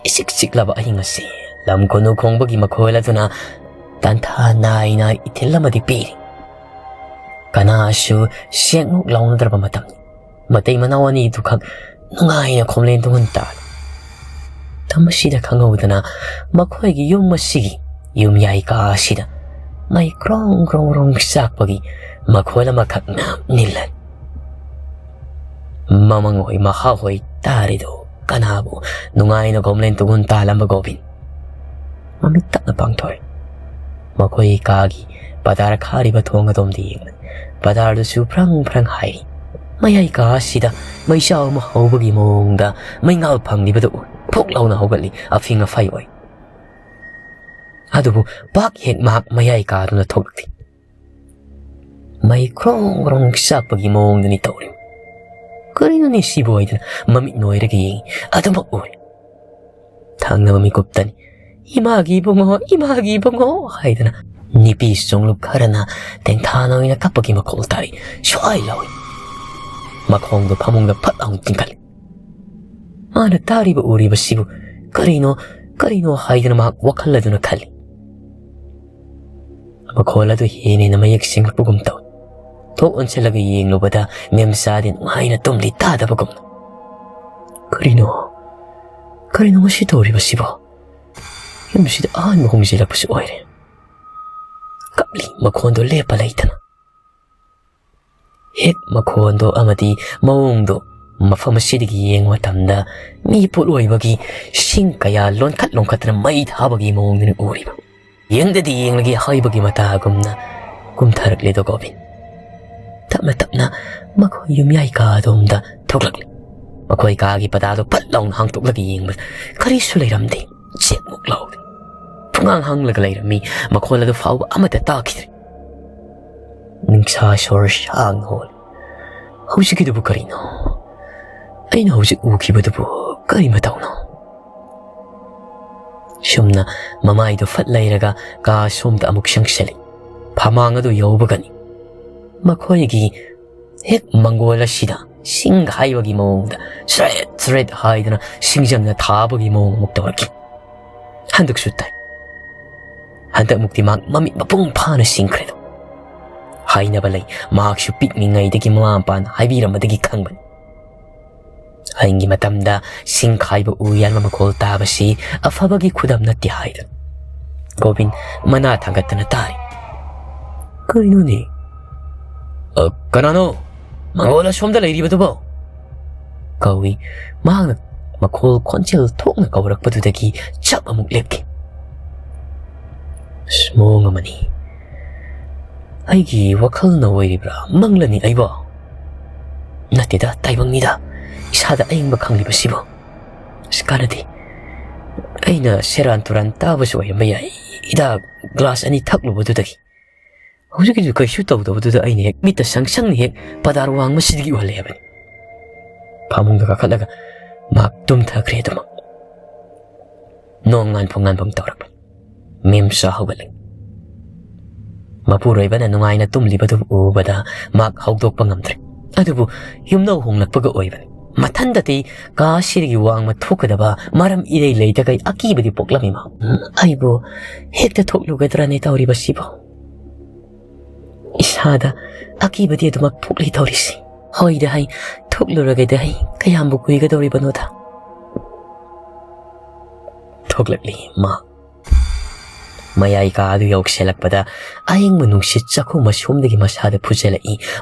ꯏꯆꯤꯛ ꯆꯤꯛꯂꯕ ꯑꯍꯤꯡ ꯑꯁꯤ ꯂꯝ ꯈꯨꯅꯨ ꯈꯣꯡꯕꯒꯤ ꯃꯈꯣꯜ ꯑꯗꯨꯅ ꯇꯥꯟꯊꯥ ꯅꯥꯏꯅ ꯏꯊꯤꯜ ꯑꯃꯗꯤ ꯄꯤꯔꯤ꯫ ꯀꯅꯥꯁꯨ ꯁꯦꯡꯃꯨꯛ ꯂꯥꯎꯅꯗ꯭ꯔꯕ ꯃꯇꯝꯅꯤ꯫ ꯃꯇꯩ ꯃꯅꯥꯎ ꯑꯅꯤꯗꯨꯈꯛ ꯅꯨꯡꯉꯥꯏꯅ ꯈꯣꯝꯂꯦꯟ ꯇꯨꯡꯍꯟ ꯇꯥꯔꯤ꯫ ꯃꯇꯝ ꯑꯁꯤꯗ ꯈꯪꯍꯧꯗꯅ ꯃꯈꯣꯏꯒꯤ ꯌꯨꯝ ꯑꯁꯤꯒꯤ ꯌꯨꯝꯌꯥꯏ ꯀꯥ ꯑꯁꯤꯗ ꯃꯩ ꯀ꯭ꯔꯣꯡ ꯀ꯭ꯔꯣꯡ ꯀ꯭ꯔꯣꯡ ꯆꯥꯛꯄꯒꯤ ꯃꯈꯣꯜ ꯑꯃꯈꯛꯅ ꯅꯤꯜꯂꯦ꯫ ꯃꯃꯪ ꯍꯣꯏ ꯃꯍꯥ ꯍꯣꯏ ꯇꯥꯔꯤꯗꯨ ꯀꯅꯥꯕꯨ ꯅꯨꯡꯉꯥꯏꯅ ꯈꯣꯝꯂꯦꯟ ꯇꯨꯡꯍꯟ ꯇꯥꯍꯜꯂꯝꯕ ꯒꯣꯕꯤꯟ? ꯃꯃꯤꯠ ꯇꯞꯅ ꯄꯥꯡꯊꯣꯛꯏ꯫ ꯃꯈꯣꯏ ꯀꯥꯒꯤ ꯄꯗꯥꯔ ꯈꯥꯔꯤꯕ ꯊꯣꯡ ꯑꯗꯣꯝꯗ ꯌꯦꯡꯂꯤ꯫ ꯄꯗꯥꯔꯗꯨꯁꯨ ꯐ꯭ꯔꯪ ꯐ꯭ꯔꯪ ꯍꯥꯏꯔꯤ꯫ ꯃꯌꯥꯏ ꯀꯥ ꯑꯁꯤꯗ ꯃꯩꯆꯥꯎ ꯑꯃ ꯍꯧꯕꯒꯤ ꯃꯑꯣꯡꯗ ꯃꯩꯉꯥꯜ ꯐꯪꯂꯤꯕꯗꯨ ꯎꯏ꯫ ꯐꯨꯛ ꯂꯥꯎꯅ ꯍꯧꯒꯠꯂꯤ꯫ ꯑꯐꯤꯡ ꯑꯐꯥꯏ ꯑꯣꯏ꯫ ꯑꯗꯨꯕꯨ ꯄꯥꯛ ꯍꯦꯛ ꯃꯍꯥꯛ ꯃꯌꯥꯏ ꯀꯥꯗꯨꯅ ꯊꯣꯛꯂꯛꯂꯤ꯫ ꯃꯩ ꯈ꯭ꯔꯣꯡ ꯈ꯭ꯔꯣꯡ ꯆꯥꯛꯄꯒꯤ ꯃꯑꯣꯡꯗꯅꯤ ꯇꯧꯔꯤ꯫ ꯀꯔꯤꯅꯣꯅꯦ ꯁꯤꯕꯨ ꯍꯥꯏꯗꯅ ꯃꯃꯤꯠ ꯅꯣꯏꯔꯒ ꯌꯦꯡꯉꯤ꯫ ꯑꯗꯨꯃꯛ ꯎꯔꯦ꯫ ꯊꯪꯅꯕ ꯃꯤꯀꯨꯞꯇꯅꯤ "ꯏꯃꯥꯒꯤ ꯏꯕꯨꯡꯉꯣ, ꯏꯃꯥꯒꯤ ꯏꯕꯨꯡꯉꯣ" ꯍꯥꯏꯗꯅ ꯅꯨꯄꯤ ꯆꯣꯡꯂꯨꯞ ꯈꯔꯅ ꯇꯦꯡꯊꯥꯅ ꯑꯣꯏꯅ ꯀꯞꯄꯒꯤ ꯃꯈꯣꯜ ꯇꯥꯏ꯫ ꯁ꯭ꯋꯥꯏ ꯂꯥꯎꯏ꯫ ꯃꯈꯣꯡꯗꯣ ꯐꯃꯨꯡꯗ ꯐꯠ ꯂꯥꯎꯅ ꯆꯤꯡꯈꯠꯂꯤ꯫ ꯃꯥꯅ ꯇꯥꯔꯤꯕ ꯎꯔꯤꯕꯁꯤꯕꯨ ꯀꯔꯤꯅꯣ, ꯀꯔꯤꯅꯣ ꯍꯥꯏꯗꯅ ꯃꯍꯥꯛ ꯋꯥꯈꯜ ꯑꯗꯨꯅ ꯈꯜꯂꯤ꯫ ꯃꯈꯣꯜ ꯑꯗꯨ ꯍꯦꯟꯅ ꯍꯦꯟꯅ ꯃꯌꯦꯛ ꯁꯦꯡꯂꯛꯄꯒꯨꯝ ꯇꯧꯏ꯫ ꯊꯣꯛ ꯑꯣꯟꯁꯤꯜꯂꯒ ꯌꯦꯡꯂꯨꯕꯗ ꯃꯦꯝꯆꯥꯗꯤ ꯅꯨꯡꯉꯥꯏꯅ ꯇꯨꯝꯂꯤ ꯇꯥꯗꯕꯒꯨꯝꯅ꯫ "ꯀꯔꯤꯅꯣ, ꯀꯔꯤꯅꯣ ꯃꯁꯤ ꯇꯧꯔꯤꯕꯁꯤꯕꯣ? ꯌꯨꯝꯁꯤꯗ ꯑꯍꯥꯟꯕ ꯍꯣꯡꯖꯤꯜꯂꯛꯄꯁꯨ ꯑꯣꯏꯔꯦ꯫" ꯀꯞꯂꯤ ꯃꯈꯣꯟꯗꯣ ꯂꯦꯞꯄ ꯂꯩꯇꯅ꯫ ꯍꯦꯛ ꯃꯈꯣꯟꯗꯣ ꯑꯃꯗꯤ ꯃꯑꯣꯡꯗꯣ ꯃꯐꯝ ꯑꯁꯤꯗꯒꯤ ꯌꯦꯡꯕ ꯃꯇꯝꯗ ꯃꯤ ꯄꯣꯠꯂꯣꯏꯕꯒꯤ ꯁꯤꯡ ꯀꯌꯥ ꯂꯣꯟꯈꯠ ꯂꯣꯟꯈꯠꯇꯅ ꯃꯩ ꯊꯥꯕꯒꯤ ꯃꯑꯣꯡꯗꯨꯅꯤ ꯎꯔꯤꯕ꯫ ꯌꯦꯡꯗꯗꯤ ꯌꯦꯡꯂꯒꯦ ꯍꯥꯏꯕꯒꯤ ꯃꯇꯥꯒꯨꯝꯅ ꯀꯨꯝꯊꯔꯛꯂꯦꯗꯣ ꯒꯣꯕꯤꯟ꯫ ꯇꯞꯅ ꯇꯞꯅ ꯃꯈꯣꯏ ꯌꯨꯝꯌꯥꯏ ꯀꯥ ꯑꯗꯣꯝꯗ ꯊꯣꯛꯂꯛꯂꯤ꯫ ꯃꯈꯣꯏ ꯀꯥꯒꯤ ꯄꯗꯥꯗꯣ ꯐꯠ ꯂꯥꯎꯅ ꯍꯥꯡꯇꯣꯛꯂꯒ ꯌꯦꯡꯕꯗ ꯀꯔꯤꯁꯨ ꯂꯩꯔꯝꯗꯦ꯫ ꯆꯦꯛꯃꯨꯛ ꯂꯥꯎꯔꯤ꯫ ꯄꯨꯡꯍꯥꯡ ꯍꯥꯡꯂꯒ ꯂꯩꯔꯝꯃꯤ꯫ ꯃꯈꯣꯜ ꯑꯗꯨ ꯐꯥꯎꯕ ꯑꯃꯠꯇ ꯇꯥꯈꯤꯗ꯭ꯔꯦ꯫ ꯅꯤꯡꯁꯥ ꯁꯣꯔ ꯁꯥꯡꯅ ꯍꯣꯜꯂꯤ꯫ "ꯍꯧꯖꯤꯛꯀꯤꯗꯨꯕꯨ ꯀꯔꯤꯅꯣ? ꯑꯩꯅ ꯍꯧꯖꯤꯛ ꯎꯈꯤꯕꯗꯨꯕꯨ ꯀꯔꯤ ꯃꯇꯧꯅꯣ?" ꯁꯨꯝꯅ ꯃꯃꯥꯏꯗꯨ ꯐꯠ ꯂꯩꯔꯒ ꯀꯥ ꯁꯣꯝꯗ ꯑꯃꯨꯛ ꯆꯪꯁꯤꯜꯂꯤ꯫ ꯐꯃꯥꯡ ꯑꯗꯨ ꯌꯧꯕꯒꯅꯤ ꯃꯈꯣꯏꯒꯤ ꯍꯦꯛ ꯃꯪꯒꯣꯜ ꯑꯁꯤꯗ ꯁꯤꯡ ꯍꯥꯏꯕꯒꯤ ꯃꯑꯣꯡꯗ ꯁ꯭ꯔꯦꯠ ꯁ꯭ꯔꯦꯠ ꯍꯥꯏꯗꯅ ꯁꯤꯡꯖꯪꯅ ꯊꯥꯕꯒꯤ ꯃꯑꯣꯡ ꯑꯃꯨꯛ ꯇꯧꯔꯛꯈꯤ꯫ ꯍꯟꯗꯛꯁꯨ ꯇꯥꯏ꯫ ꯍꯟꯗꯛꯃꯨꯛꯇꯤ ꯃꯍꯥꯛ ꯃꯃꯤꯠ ꯃꯄꯨꯡ ꯐꯥꯅ ꯁꯤꯡꯈ꯭ꯔꯦꯗꯣ꯫ ꯍꯥꯏꯅꯕ ꯂꯩ, ꯃꯍꯥꯛꯁꯨ ꯄꯤꯛꯂꯤꯉꯩꯗꯒꯤ ꯃꯃꯥ ꯃꯄꯥꯅ ꯍꯥꯏꯕꯤꯔꯝꯕꯗꯒꯤ ꯈꯪꯕꯅꯤ꯫ ꯑꯍꯤꯡꯒꯤ ꯃꯇꯝꯗ ꯁꯤꯡ ꯈꯥꯏꯕ ꯎ ꯌꯥꯟꯕ ꯃꯈꯣꯜ ꯇꯥꯕꯁꯤ ꯑꯐꯕꯒꯤ ꯈꯨꯗꯝ ꯅꯠꯇꯦ ꯍꯥꯏꯗꯨꯅ ꯒꯣꯕꯤꯟ ꯃꯅꯥ ꯊꯥꯡꯒꯠꯇꯅ ꯇꯥꯔꯤ꯫ "ꯀꯔꯤꯅꯣꯅꯦ? ꯑ, ꯀꯅꯥꯅꯣ ꯃꯉꯣꯟꯗ ꯁꯣꯝꯗ ꯂꯩꯔꯤꯕꯗꯨꯕꯣ?" ꯀꯧꯏ꯫ ꯃꯍꯥꯛꯅ ꯃꯈꯣꯜ ꯈꯣꯟꯖꯦꯜ ꯊꯣꯛꯅ ꯀꯧꯔꯛꯄꯗꯨꯗꯒꯤ ꯆꯞ ꯑꯃꯨꯛ ꯂꯦꯞꯈꯤ꯫ ꯑꯁ, ꯃꯑꯣꯡ ꯑꯃꯅꯤ꯫ ꯑꯩꯒꯤ ꯋꯥꯈꯜꯅ ꯑꯣꯏꯔꯤꯕ꯭ꯔꯥ? ꯃꯪꯂꯅꯤ ꯑꯩꯕꯣ? ꯅꯠꯇꯦꯗ, ꯇꯥꯏꯕꯪꯅꯤꯗ꯫ ꯏꯁꯥꯗ ꯑꯏꯪꯕ ꯈꯪꯂꯤꯕꯁꯤꯕꯨ꯫ ꯑꯁ, ꯀꯥꯟꯅꯗꯦ꯫ ꯑꯩꯅ ꯁꯦꯔꯥꯟ ꯇꯨꯔꯥꯟ ꯇꯥꯕꯁꯨ ꯑꯣꯏꯔꯝꯕ ꯌꯥꯏ꯫ ꯍꯤꯗꯥꯛ ꯒ꯭ꯂꯥꯁ ꯑꯅꯤ ꯊꯛꯂꯨꯕꯗꯨꯗꯒꯤ꯫ ꯍꯧꯖꯤꯛꯀꯤꯁꯨ ꯀꯩꯁꯨ ꯇꯧꯗꯕꯗꯨꯗ ꯑꯩꯅ ꯍꯦꯛ ꯃꯤꯠꯇ ꯁꯪ ꯁꯪꯅ ꯍꯦꯛ ꯄꯗꯥꯔ ꯋꯥꯡꯃꯁꯤꯗꯒꯤ ꯎꯍꯜꯂꯦ ꯍꯥꯏꯕꯅꯤ꯫ ꯐꯃꯨꯡꯗ ꯀꯥꯈꯠꯂꯒ ꯃꯍꯥꯛ ꯇꯨꯝꯊꯈ꯭ꯔꯦ ꯑꯗꯨꯃꯛ꯫ ꯅꯣꯡ ꯉꯥꯟꯐꯝ ꯉꯥꯟꯐꯝ ꯇꯧꯔꯛꯄꯅꯤ꯫ ꯃꯦꯝꯆꯥ ꯍꯧꯒꯠꯂꯦ꯫ ꯃꯄꯨꯔꯣꯏꯕꯅ ꯅꯨꯡꯉꯥꯏꯅ ꯇꯨꯝꯂꯤꯕꯗꯨ ꯎꯕꯗ ꯃꯍꯥꯛ ꯍꯧꯗꯣꯛꯄ ꯉꯝꯗ꯭ꯔꯦ꯫ ꯑꯗꯨꯕꯨ ꯌꯨꯝꯅꯧ ꯍꯣꯡꯂꯛꯄꯒ ꯑꯣꯏꯕꯅꯤ꯫ ꯃꯊꯟꯇꯗꯤ ꯀꯥ ꯑꯁꯤꯗꯒꯤ ꯋꯥꯡꯃ ꯊꯣꯛꯀꯗꯕ ꯃꯔꯝ ꯏꯔꯩ ꯂꯩꯇꯈꯩ ꯑꯀꯤꯕꯗꯤ ꯄꯣꯛꯂꯝꯃꯤ꯫ ꯃꯥ, "ꯑꯩꯕꯨ ꯍꯦꯛꯇ ꯊꯣꯛꯂꯨꯒꯗ꯭ꯔꯅꯦ ꯇꯧꯔꯤꯕꯁꯤꯕꯣ? ꯏꯁꯥꯗ ꯑꯀꯤꯕꯗꯤ ꯑꯗꯨꯃꯛ ꯄꯣꯛꯂꯤ ꯇꯧꯔꯤꯁꯤ꯫ ꯍꯣꯏꯗ ꯍꯩ, ꯊꯣꯛꯂꯨꯔꯒꯦꯗ ꯍꯩ, ꯀꯌꯥꯝꯕꯨ ꯀꯨꯏꯒꯗꯧꯔꯤꯕꯅꯣꯗ?" ꯊꯣꯛꯂꯛꯂꯤ ꯃꯥ꯫ ꯃꯌꯥꯏ ꯀꯥ ꯑꯗꯨ ꯌꯧꯁꯤꯜꯂꯛꯄꯗ ꯑꯏꯪꯕ ꯅꯨꯡꯁꯤꯠ ꯆꯥꯛꯈꯨꯝ ꯑꯁꯣꯝꯗꯒꯤ ꯃꯁꯥꯗ ꯐꯨꯖꯜꯂꯛꯏ꯫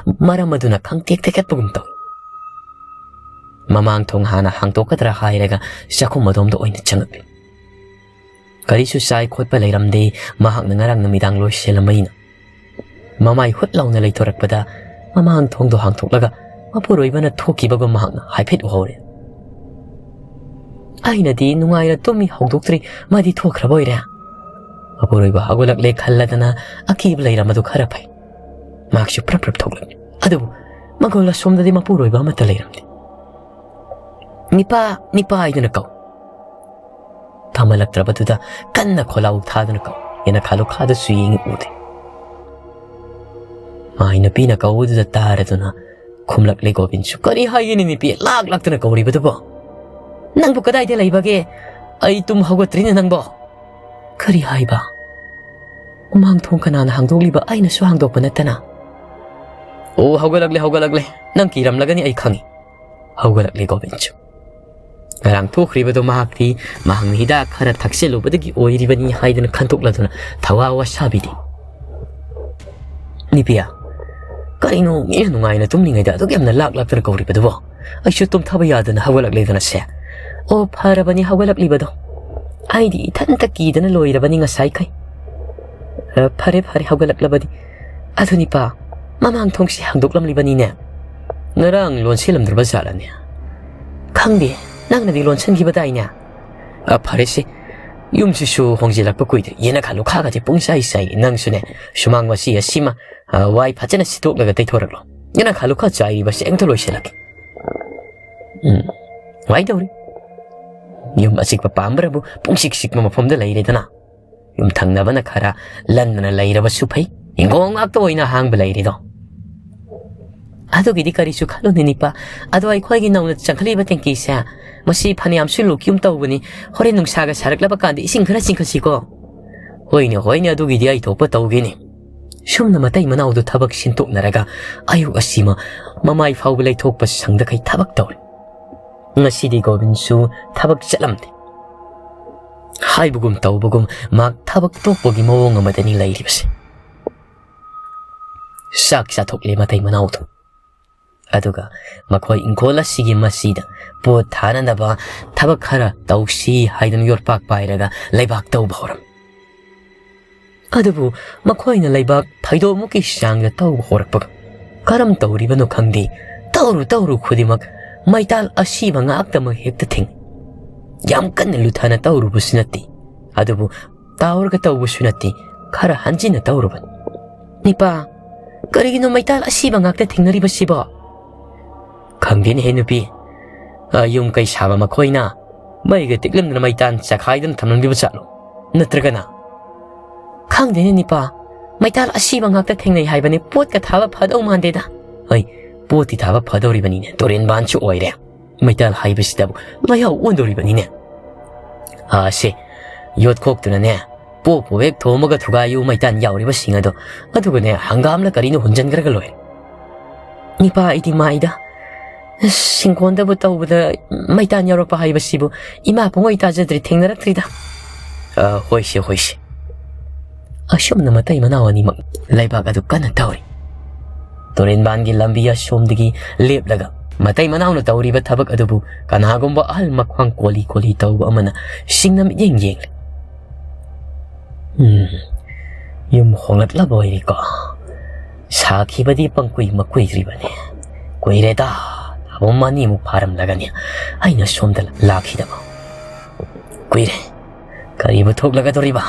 ꯃꯔꯝ ꯑꯗꯨꯅ ꯈꯪꯇꯦꯛ ꯇꯦꯛꯀꯠꯄꯒꯨꯝ ꯇꯧꯏ꯫ ꯃꯃꯥꯡ ꯊꯣꯡ ꯍꯥꯟꯅ ꯍꯥꯡꯗꯣꯛꯀꯗ꯭ꯔꯥ ꯍꯥꯏꯔꯒ ꯆꯥꯛꯈꯨꯝ ꯑꯗꯣꯝꯗ ꯑꯣꯏꯅ ꯆꯪꯉꯛꯂꯤ꯫ ꯀꯔꯤꯁꯨ ꯆꯥꯏ ꯈꯣꯠꯄ ꯂꯩꯔꯝꯗꯦ, ꯃꯍꯥꯛꯅ ꯉꯔꯥꯡ ꯅꯨꯃꯤꯗꯥꯡ ꯂꯣꯏꯁꯤꯜꯂꯝꯕꯅꯤꯅ꯫ ꯃꯃꯥꯏ ꯍꯨꯠ ꯂꯥꯎꯅ ꯂꯩꯊꯣꯔꯛꯄꯗ ꯃꯃꯥꯡ ꯊꯣꯡꯗꯣ ꯍꯥꯡꯗꯣꯛꯂꯒ ꯃꯄꯨꯔꯣꯏꯕꯅ ꯊꯣꯛꯈꯤꯕꯒꯨꯝ ꯃꯍꯥꯛꯅ ꯍꯥꯏꯐꯦꯠ ꯎꯍꯧꯔꯦ꯫ ꯑꯩꯅꯗꯤ ꯅꯨꯡꯉꯥꯏꯅ ꯇꯨꯝꯃꯤ, ꯍꯧꯗꯣꯛꯇ꯭ꯔꯤ, ꯃꯥꯗꯤ ꯊꯣꯛꯈ꯭ꯔꯕ ꯑꯣꯏꯔꯦ꯫ ꯃꯄꯨꯔꯣꯏꯕ ꯍꯧꯒꯠꯂꯛꯂꯦ ꯈꯜꯂꯗꯅ ꯑꯀꯤꯕ ꯂꯩꯔꯝꯕꯗꯨ ꯈꯔ ꯐꯩ꯫ ꯃꯍꯥꯛꯁꯨ ꯄ꯭ꯔꯞ ꯄ꯭ꯔꯞ ꯊꯣꯛꯂꯛꯂꯦ꯫ ꯑꯗꯨꯕꯨ ꯃꯪꯒꯣꯜ ꯑꯁꯣꯝꯗꯗꯤ ꯃꯄꯨꯔꯣꯏꯕ ꯑꯃꯠꯇ ꯂꯩꯔꯝꯗꯦ꯫ "ꯅꯤꯄꯥ, ꯅꯤꯄꯥ" ꯍꯥꯏꯗꯨꯅ ꯀꯧ꯫ ꯇꯥꯃꯜꯂꯛꯇ꯭ꯔꯕꯗꯨꯗ ꯀꯟꯅ ꯈꯣꯜꯂꯥꯎ ꯊꯥꯗꯨꯅ ꯀꯧ꯫ ꯌꯦꯅꯈꯥ ꯂꯨꯈꯥꯗꯁꯨ ꯌꯦꯡꯉꯤ, ꯎꯗꯦ꯫ ꯃꯥꯏ ꯅꯨꯄꯤꯅ ꯀꯧꯕꯗꯨꯗ ꯇꯥꯔꯗꯨꯅ ꯈꯨꯝꯂꯛꯂꯦ ꯒꯣꯕꯤꯟꯁꯨ꯫ "ꯀꯔꯤ ꯍꯥꯏꯒꯅꯤ ꯅꯨꯄꯤ, ꯂꯥꯛ ꯂꯥꯛꯇꯅ ꯀꯧꯔꯤꯕꯗꯨꯕꯣ? ꯅꯪꯕꯨ ꯀꯗꯥꯏꯗ ꯂꯩꯕꯒꯦ? ꯑꯩ ꯇꯨꯝ ꯍꯧꯒꯠꯇ꯭ꯔꯤꯅꯦ ꯅꯪꯕꯣ꯫ ꯀꯔꯤ ꯍꯥꯏꯕ? ꯃꯃꯥꯡ ꯊꯣꯡ ꯀꯅꯥꯅ ꯍꯥꯡꯗꯣꯛꯂꯤꯕ? ꯑꯩꯅꯁꯨ ꯍꯥꯡꯗꯣꯛꯄ ꯅꯠꯇꯅ?" "ꯑꯣ, ꯍꯧꯒꯠꯂꯛꯂꯦ, ꯍꯧꯒꯠꯂꯛꯂꯦ꯫ ꯅꯪ ꯀꯤꯔꯝꯂꯒꯅꯤ, ꯑꯩ ꯈꯪꯏ꯫" ꯍꯧꯒꯠꯂꯛꯂꯦ ꯒꯣꯕꯤꯟꯁꯨ꯫ ꯉꯔꯥꯡ ꯊꯣꯛꯈ꯭ꯔꯤꯕꯗꯣ ꯃꯍꯥꯛꯇꯤ ꯃꯍꯥꯛꯅ ꯍꯤꯗꯥꯛ ꯈꯔ ꯊꯛꯆꯜꯂꯨꯕꯗꯒꯤ ꯑꯣꯏꯔꯤꯕꯅꯤ ꯍꯥꯏꯗꯨꯅ ꯈꯟꯗꯣꯛꯂꯗꯨꯅ ꯊꯋꯥ ꯋꯥꯁꯥꯕꯤꯗꯦ꯫ "ꯅꯤꯄꯤꯌꯥ, ꯀꯔꯤꯅꯣ ꯃꯤꯅ ꯅꯨꯡꯉꯥꯏꯅ ꯇꯨꯝꯂꯤꯉꯩꯗ ꯑꯗꯨꯛ ꯌꯥꯝꯅ ꯂꯥꯛ ꯂꯥꯛꯇꯅ ꯀꯧꯔꯤꯕꯗꯨꯕꯣ? ꯑꯩꯁꯨ ꯇꯨꯝꯊꯕ ꯌꯥꯗꯅ ꯍꯧꯒꯠꯂꯛꯂꯦꯗꯅ ꯁꯦ꯫" "ꯑꯣ, ꯐꯔꯕꯅꯤ ꯍꯧꯒꯠꯂꯛꯂꯤꯕꯗꯣ꯫ ꯑꯩꯗꯤ ꯏꯊꯟꯇ ꯀꯤꯗꯅ ꯂꯣꯏꯔꯕꯅꯤ ꯉꯁꯥꯏꯈꯩ꯫" "ꯑ, ꯐꯔꯦ, ꯐꯔꯦ, ꯍꯧꯒꯠꯂꯛꯂꯕꯗꯤ꯫ ꯑꯗꯨ ꯅꯤꯄꯥ, ꯃꯃꯥꯡ ꯊꯣꯡꯁꯤ ꯍꯥꯡꯗꯣꯛꯂꯝꯂꯤꯕꯅꯤꯅꯦ꯫ ꯉꯔꯥꯡ ꯂꯣꯟꯁꯤꯜꯂꯝꯗ꯭ꯔꯕ ꯖꯥꯠꯂꯅꯦ? ꯈꯪꯗꯦ, ꯅꯪꯅꯗꯤ ꯂꯣꯟꯁꯤꯟꯈꯤꯕꯗꯥꯏꯅꯦ?" "ꯑ, ꯐꯔꯦꯁꯦ, ꯌꯨꯝꯁꯤꯁꯨ ꯍꯣꯡꯖꯤꯜꯂꯛꯄ ꯀꯨꯏꯗ꯭ꯔꯤ꯫ ꯌꯦꯅꯈꯥ ꯂꯨꯈꯥꯒꯁꯦ ꯄꯨꯡꯆꯥꯏ ꯆꯥꯏ꯫ ꯅꯪꯁꯨꯅꯦ, ꯁꯨꯃꯥꯡ ꯃꯆꯤ ꯑꯁꯤꯃ, ꯑ, ꯋꯥꯏ ꯐꯖꯅ ꯁꯤꯠꯇꯣꯛꯂꯒ ꯇꯩꯊꯣꯔꯛꯂꯣ꯫ ꯌꯦꯅꯈꯥ ꯂꯨꯈꯥ ꯆꯥꯏꯔꯤꯕꯁꯦ ꯑꯝꯇ ꯂꯣꯏꯁꯤꯜꯂꯛꯀꯦ꯫ ꯎꯝ, ꯋꯥꯏ ꯇꯧꯔꯤ꯫ ꯌꯨꯝ ꯑꯆꯤꯛꯄ ꯄꯥꯝꯕ꯭ꯔꯕꯨ ꯄꯨꯡꯆꯤꯛ ꯆꯤꯛꯄ ꯃꯐꯝꯗ ꯂꯩꯔꯦꯗꯅ꯫ ꯌꯨꯝ ꯊꯪꯅꯕꯅ ꯈꯔ ꯂꯟꯅ ꯂꯩꯔꯕꯁꯨ ꯐꯩ, ꯍꯤꯡꯒꯣꯜ ꯉꯥꯛꯇ ꯑꯣꯏꯅ ꯑꯍꯥꯡꯕ ꯂꯩꯔꯤꯗꯣ꯫" "ꯑꯗꯨꯒꯤꯗꯤ ꯀꯔꯤꯁꯨ ꯈꯜꯂꯨꯅꯦ ꯅꯤꯄꯥ꯫ ꯑꯗꯣ ꯑꯩꯈꯣꯏꯒꯤ ꯅꯧꯅ ꯆꯪꯈꯠꯂꯛꯏꯕ ꯇꯦꯡꯀꯤꯁꯦ, ꯃꯁꯤ ꯐꯅꯌꯥꯝꯁꯨ ꯂꯨꯀ꯭ꯌꯨꯝ ꯇꯧꯕꯅꯤ꯫ ꯍꯣꯔꯦꯟ ꯅꯨꯡꯁꯥꯒ ꯁꯥꯔꯛꯂꯕ ꯀꯥꯟꯗ ꯏꯁꯤꯡ ꯈꯔ ꯆꯤꯡꯈꯠꯁꯤꯀꯣ?" "ꯍꯣꯏꯅꯦ, ꯍꯣꯏꯅꯦ, ꯑꯗꯨꯒꯤꯗꯤ ꯑꯩ ꯊꯣꯛꯄ ꯇꯧꯒꯦꯅꯦ"꯫ ꯁꯨꯝꯅ ꯃꯇꯩ ꯃꯅꯥꯎꯗꯨ ꯊꯕꯛ ꯁꯤꯟꯇꯣꯛꯅꯔꯒ ꯑꯌꯨꯛ ꯑꯁꯤꯃ ꯃꯃꯥꯏ ꯐꯥꯎꯕ ꯂꯩꯊꯣꯛꯄ ꯁꯪꯗꯈꯩ ꯊꯕꯛ ꯇꯧꯔꯦ꯫ ꯉꯁꯤꯗꯤ ꯒꯣꯕꯤꯟꯁꯨ ꯊꯕꯛ ꯆꯠꯂꯝꯗꯦ꯫ ꯍꯥꯏꯕꯒꯨꯝ ꯇꯧꯕꯒꯨꯝ ꯃꯍꯥꯛ ꯊꯕꯛ ꯇꯣꯛꯄꯒꯤ ꯃꯑꯣꯡ ꯑꯃꯗꯅꯤ ꯂꯩꯔꯤꯕꯁꯦ꯫ ꯆꯥꯛ ꯆꯥꯊꯣꯛꯂꯦ ꯃꯇꯩ ꯃꯅꯥꯎꯗꯨ꯫ ꯑꯗꯨꯒ ꯃꯈꯣꯏ ꯏꯪꯈꯣꯜ ꯑꯁꯤꯒꯤ ꯃꯁꯤꯗ ꯄꯣꯠ ꯊꯥꯅꯅꯕ ꯊꯕꯛ ꯈꯔ ꯇꯧꯁꯤ ꯍꯥꯏꯗꯨꯅ ꯌꯣꯠꯄꯥꯛ ꯄꯥꯏꯔꯒ ꯂꯩꯕꯥꯛ ꯇꯧꯕ ꯍꯧꯔꯝꯃꯤ꯫ ꯑꯗꯨꯕꯨ ꯃꯈꯣꯏꯅ ꯂꯩꯕꯥꯛ ꯐꯩꯗꯣꯝꯃꯨꯛꯀꯤ ꯆꯥꯡꯗ ꯇꯧꯕ ꯍꯧꯔꯛꯄꯒ, ꯀꯔꯝ ꯇꯧꯔꯤꯕꯅꯣ ꯈꯪꯗꯦ, ꯇꯧꯔꯨ ꯇꯧꯔꯨ ꯈꯨꯗꯤꯡꯃꯛ ꯃꯩꯇꯥꯜ ꯑꯁꯤꯕ ꯉꯥꯛꯇꯃꯛ ꯍꯦꯛꯇ ꯊꯦꯡꯅꯩ꯫ ꯌꯥꯝ ꯀꯟꯅ ꯂꯨꯊꯅ ꯇꯧꯔꯨꯕꯁꯨ ꯅꯠꯇꯦ, ꯑꯗꯨꯕꯨ ꯇꯥꯎꯔꯒ ꯇꯧꯕꯁꯨ ꯅꯠꯇꯦ, ꯈꯔ ꯍꯟꯖꯤꯟꯅ ꯇꯧꯔꯨꯕꯅꯤ꯫ "ꯅꯤꯄꯥ, ꯀꯔꯤꯒꯤꯅꯣ ꯃꯩꯇꯥꯜ ꯑꯁꯤꯕ ꯉꯥꯛꯇ ꯊꯦꯡꯅꯔꯤꯕꯁꯤꯕꯣ?" "ꯈꯪꯗꯦꯅꯦꯍꯦ ꯅꯨꯄꯤ, ꯑ, ꯌꯨꯝ ꯀꯩ ꯁꯥꯕ ꯃꯈꯣꯏꯅ ꯃꯩꯒ ꯇꯤꯛꯂꯝꯗꯅ ꯃꯩꯇꯥꯟ ꯆꯈꯥꯏꯗꯅ ꯊꯝꯂꯝꯂꯤꯕ ꯖꯥꯠꯂꯣ? ꯅꯠꯇ꯭ꯔꯒꯅ?" "ꯈꯪꯗꯦꯅꯦ ꯅꯤꯄꯥ, ꯃꯩꯇꯥꯜ ꯑꯁꯤꯕ ꯉꯥꯛꯇ ꯊꯦꯡꯅꯩ ꯍꯥꯏꯕꯅꯤ, ꯄꯣꯠꯀ ꯊꯥꯕ ꯐꯗꯧ ꯃꯥꯟꯗꯦꯗ"꯫ "ꯍꯣꯏ, ꯄꯣꯠꯇꯤ ꯊꯥꯕ ꯐꯗꯧꯔꯤꯕꯅꯤꯅꯦ, ꯇꯨꯔꯦꯟꯕꯥꯟꯁꯨ ꯑꯣꯏꯔꯦ꯫ ꯃꯩꯇꯥꯜ ꯍꯥꯏꯕꯁꯤꯗꯕꯨ ꯂꯩꯍꯥꯎ ꯑꯣꯟꯗꯧꯔꯤꯕꯅꯤꯅꯦ꯫ ꯑꯥ, ꯁꯦ, ꯌꯣꯠꯈꯣꯛꯇꯨꯅꯅꯦ, ꯄꯣꯞ ꯄꯣꯞ ꯍꯦꯛ ꯊꯣꯝꯃꯒ ꯊꯨꯒꯥꯏꯌꯨ ꯃꯩꯇꯥꯟ ꯌꯥꯎꯔꯤꯕꯁꯤꯡ ꯑꯗꯣ, ꯑꯗꯨꯒꯅꯦ, ꯍꯪꯒꯥꯝꯂ ꯀꯔꯤꯅꯣ ꯍꯨꯟꯖꯟꯈ꯭ꯔꯒ ꯂꯣꯏꯔꯦ"꯫ "ꯅꯤꯄꯥ, ꯑꯩꯗꯤ ꯃꯥꯏꯗ꯫ ꯑꯁ, ꯏꯪꯈꯣꯟꯗꯕꯨ ꯇꯧꯕꯗ ꯃꯩꯇꯥꯟ ꯌꯥꯎꯔꯛꯄ ꯍꯥꯏꯕꯁꯤꯕꯨ ꯏꯃꯥ ꯄꯨꯡꯑꯣꯏ ꯇꯥꯖꯗ꯭ꯔꯤ, ꯊꯦꯡꯅꯔꯛꯇ꯭ꯔꯤꯗ"꯫ "ꯑ, ꯍꯣꯏꯁꯦ, ꯍꯣꯏꯁꯦ"꯫ ꯑꯁꯨꯝꯅ ꯃꯇꯩ ꯃꯅꯥꯎ ꯑꯅꯤꯃꯛ ꯂꯩꯕꯥꯛ ꯑꯗꯨ ꯀꯟꯅ ꯇꯧꯔꯤ꯫ ꯇꯨꯔꯦꯟꯕꯥꯟꯒꯤ ꯂꯝꯕꯤ ꯑꯁꯣꯝꯗꯒꯤ ꯂꯦꯞꯂꯒ ꯃꯇꯩ ꯃꯅꯥꯎꯅ ꯇꯧꯔꯤꯕ ꯊꯕꯛ ꯑꯗꯨꯕꯨ ꯀꯅꯥꯒꯨꯝꯕ ꯑꯍꯜ ꯃꯈ꯭ꯋꯥꯡ ꯀꯣꯜꯂꯤ ꯀꯣꯜꯂꯤ ꯇꯧꯕ ꯑꯃꯅ ꯁꯤꯡꯅ ꯃꯤꯠꯌꯦꯡ ꯌꯦꯡꯂꯤ꯫ "ꯎꯝ, ꯌꯨꯝ ꯍꯣꯡꯂꯛꯂꯕ ꯑꯣꯏꯔꯦꯀꯣ꯫ ꯁꯥꯈꯤꯕꯗꯤ ꯄꯪꯀꯨꯏ ꯃꯀꯨꯏꯗ꯭ꯔꯤꯕꯅꯦ꯫ ꯀꯨꯏꯔꯦꯗ, ꯊꯥꯕꯨꯝ ꯑꯅꯤꯃꯨꯛ ꯐꯥꯔꯝꯂꯒꯅꯤ ꯑꯩꯅ ꯁꯣꯝꯗ ꯂꯥꯛꯈꯤꯗꯕ꯫ ꯀꯨꯏꯔꯦ꯫ ꯀꯔꯤꯕꯨ ꯊꯣꯛꯂꯒꯗꯧꯔꯤꯕ?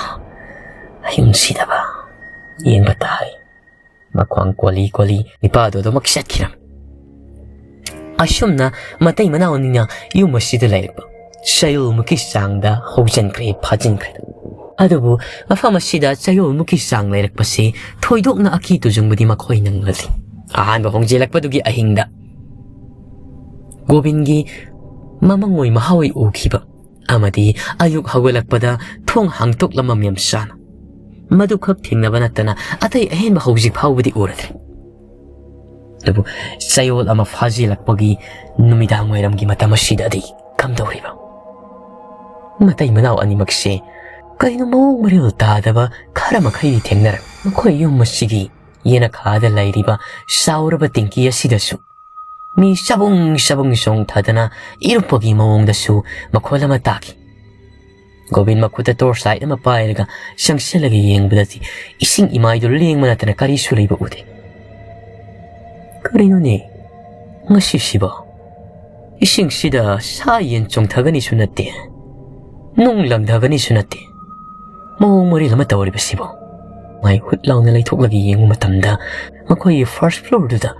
ꯑꯩ ꯅꯨꯡꯁꯤꯗꯕ꯫ ꯌꯦꯡꯕ ꯇꯥꯔꯦ"꯫ ꯃꯈ꯭ꯋꯥꯡ ꯀꯣꯜꯂꯤ ꯀꯣꯜꯂꯤ ꯅꯤꯄꯥꯗꯨ ꯑꯗꯨꯃꯛ ꯆꯠꯈꯤꯔꯝꯃꯤ꯫ ꯑꯁꯨꯝꯅ ꯃꯇꯩ ꯃꯅꯥꯎ ꯑꯅꯤꯅ ꯌꯨꯝ ꯑꯁꯤꯗ ꯂꯩꯔꯛꯄ ꯆꯌꯣꯜꯃꯨꯛꯀꯤ ꯆꯥꯡꯗ ꯍꯧꯖꯤꯟꯈ꯭ꯔꯦ, ꯐꯥꯖꯤꯟꯈ꯭ꯔꯦ꯫ ꯑꯗꯨꯕꯨ ꯃꯐꯝ ꯑꯁꯤꯗ ꯆꯌꯣꯜꯃꯨꯛꯀꯤ ꯆꯥꯡ ꯂꯩꯔꯛꯄꯁꯤ ꯊꯣꯏꯗꯣꯛꯅ ꯑꯀꯤ ꯇꯨꯖꯨꯡꯕꯗꯤ ꯃꯈꯣꯏ ꯅꯪꯂꯗꯦ꯫ ꯑꯍꯥꯟꯕ ꯍꯣꯡꯖꯤꯜꯂꯛꯄꯗꯨꯒꯤ ꯑꯍꯤꯡꯗ ꯒꯣꯕꯤꯟꯒꯤ ꯃꯃꯪꯑꯣꯏ ꯃꯍꯥꯑꯣꯏ ꯎꯈꯤꯕ ꯑꯃꯗꯤ ꯑꯌꯨꯛ ꯍꯧꯒꯠꯂꯛꯄꯗ ꯊꯣꯡ ꯍꯥꯡꯇꯣꯛꯂꯝꯕ ꯃꯦꯝꯆꯥꯅ ꯃꯗꯨꯈꯛ ꯊꯦꯡꯅꯕ ꯅꯠꯇꯅ ꯑꯇꯩ ꯑꯍꯦꯟꯕ ꯍꯧꯖꯤꯛ ꯐꯥꯎꯕꯗꯤ ꯎꯔꯗ꯭ꯔꯤ꯫ ꯑꯗꯨꯕꯨ ꯆꯌꯣꯜ ꯑꯃ ꯐꯥꯖꯤꯜꯂꯛꯄꯒꯤ ꯅꯨꯃꯤꯗꯥꯡ ꯋꯥꯏꯔꯝꯒꯤ ꯃꯇꯝ ꯑꯁꯤꯗꯗꯤ ꯀꯝꯗꯧꯔꯤꯕ? ꯃꯇꯩ ꯃꯅꯥꯎ ꯑꯅꯤꯃꯛꯁꯦ ꯀꯔꯤꯅꯣ ꯃꯑꯣꯡ ꯃꯔꯤꯜ ꯇꯥꯗꯕ ꯈꯔ ꯃꯈꯩ ꯊꯦꯡꯅꯔꯦ꯫ ꯃꯈꯣꯏ ꯌꯨꯝ ꯑꯁꯤꯒꯤ ꯌꯦꯅꯈꯥꯗ ꯂꯩꯔꯤꯕ ꯆꯥꯎꯔꯕ ꯇꯦꯡꯀꯤ ꯑꯁꯤꯗꯁꯨ ꯃꯤ ꯆꯕꯨꯡ ꯆꯕꯨꯡ ꯆꯣꯡꯊꯗꯅ ꯏꯔꯨꯞꯄꯒꯤ ꯃꯑꯣꯡꯗꯁꯨ ꯃꯈꯣꯜ ꯑꯃ ꯇꯥꯈꯤ꯫ ꯒꯣꯕꯤꯟ ꯃꯈꯨꯠꯇ torch light ꯑꯃ ꯄꯥꯏꯔꯒ ꯆꯪꯁꯤꯜꯂꯒ ꯌꯦꯡꯕꯗꯗꯤ ꯏꯁꯤꯡ ꯏꯃꯥꯏꯗꯨ ꯂꯦꯡꯕ ꯅꯠꯇꯅ ꯀꯔꯤꯁꯨ ꯂꯩꯕ ꯎꯗꯦ꯫ "ꯀꯔꯤꯅꯣꯅꯦ ꯉꯁꯤꯁꯤꯕꯣ? ꯏꯁꯤꯡꯁꯤꯗ ꯁꯥ ꯌꯦꯟ ꯆꯣꯡꯊꯒꯅꯤꯁꯨ ꯅꯠꯇꯦ, ꯅꯨꯡ ꯂꯪꯊꯒꯅꯤꯁꯨ ꯅꯠꯇꯦ, ꯃꯑꯣꯡ ꯃꯔꯤꯜ ꯑꯃ ꯇꯧꯔꯤꯕꯁꯤꯕꯣ?" ꯃꯥꯏ ꯍꯨꯠ ꯂꯥꯎꯅ ꯂꯩꯊꯣꯛꯂꯒ ꯌꯦꯡꯕ ꯃꯇꯝꯗ ꯃꯈꯣꯏꯒꯤ first floorꯗꯨꯗ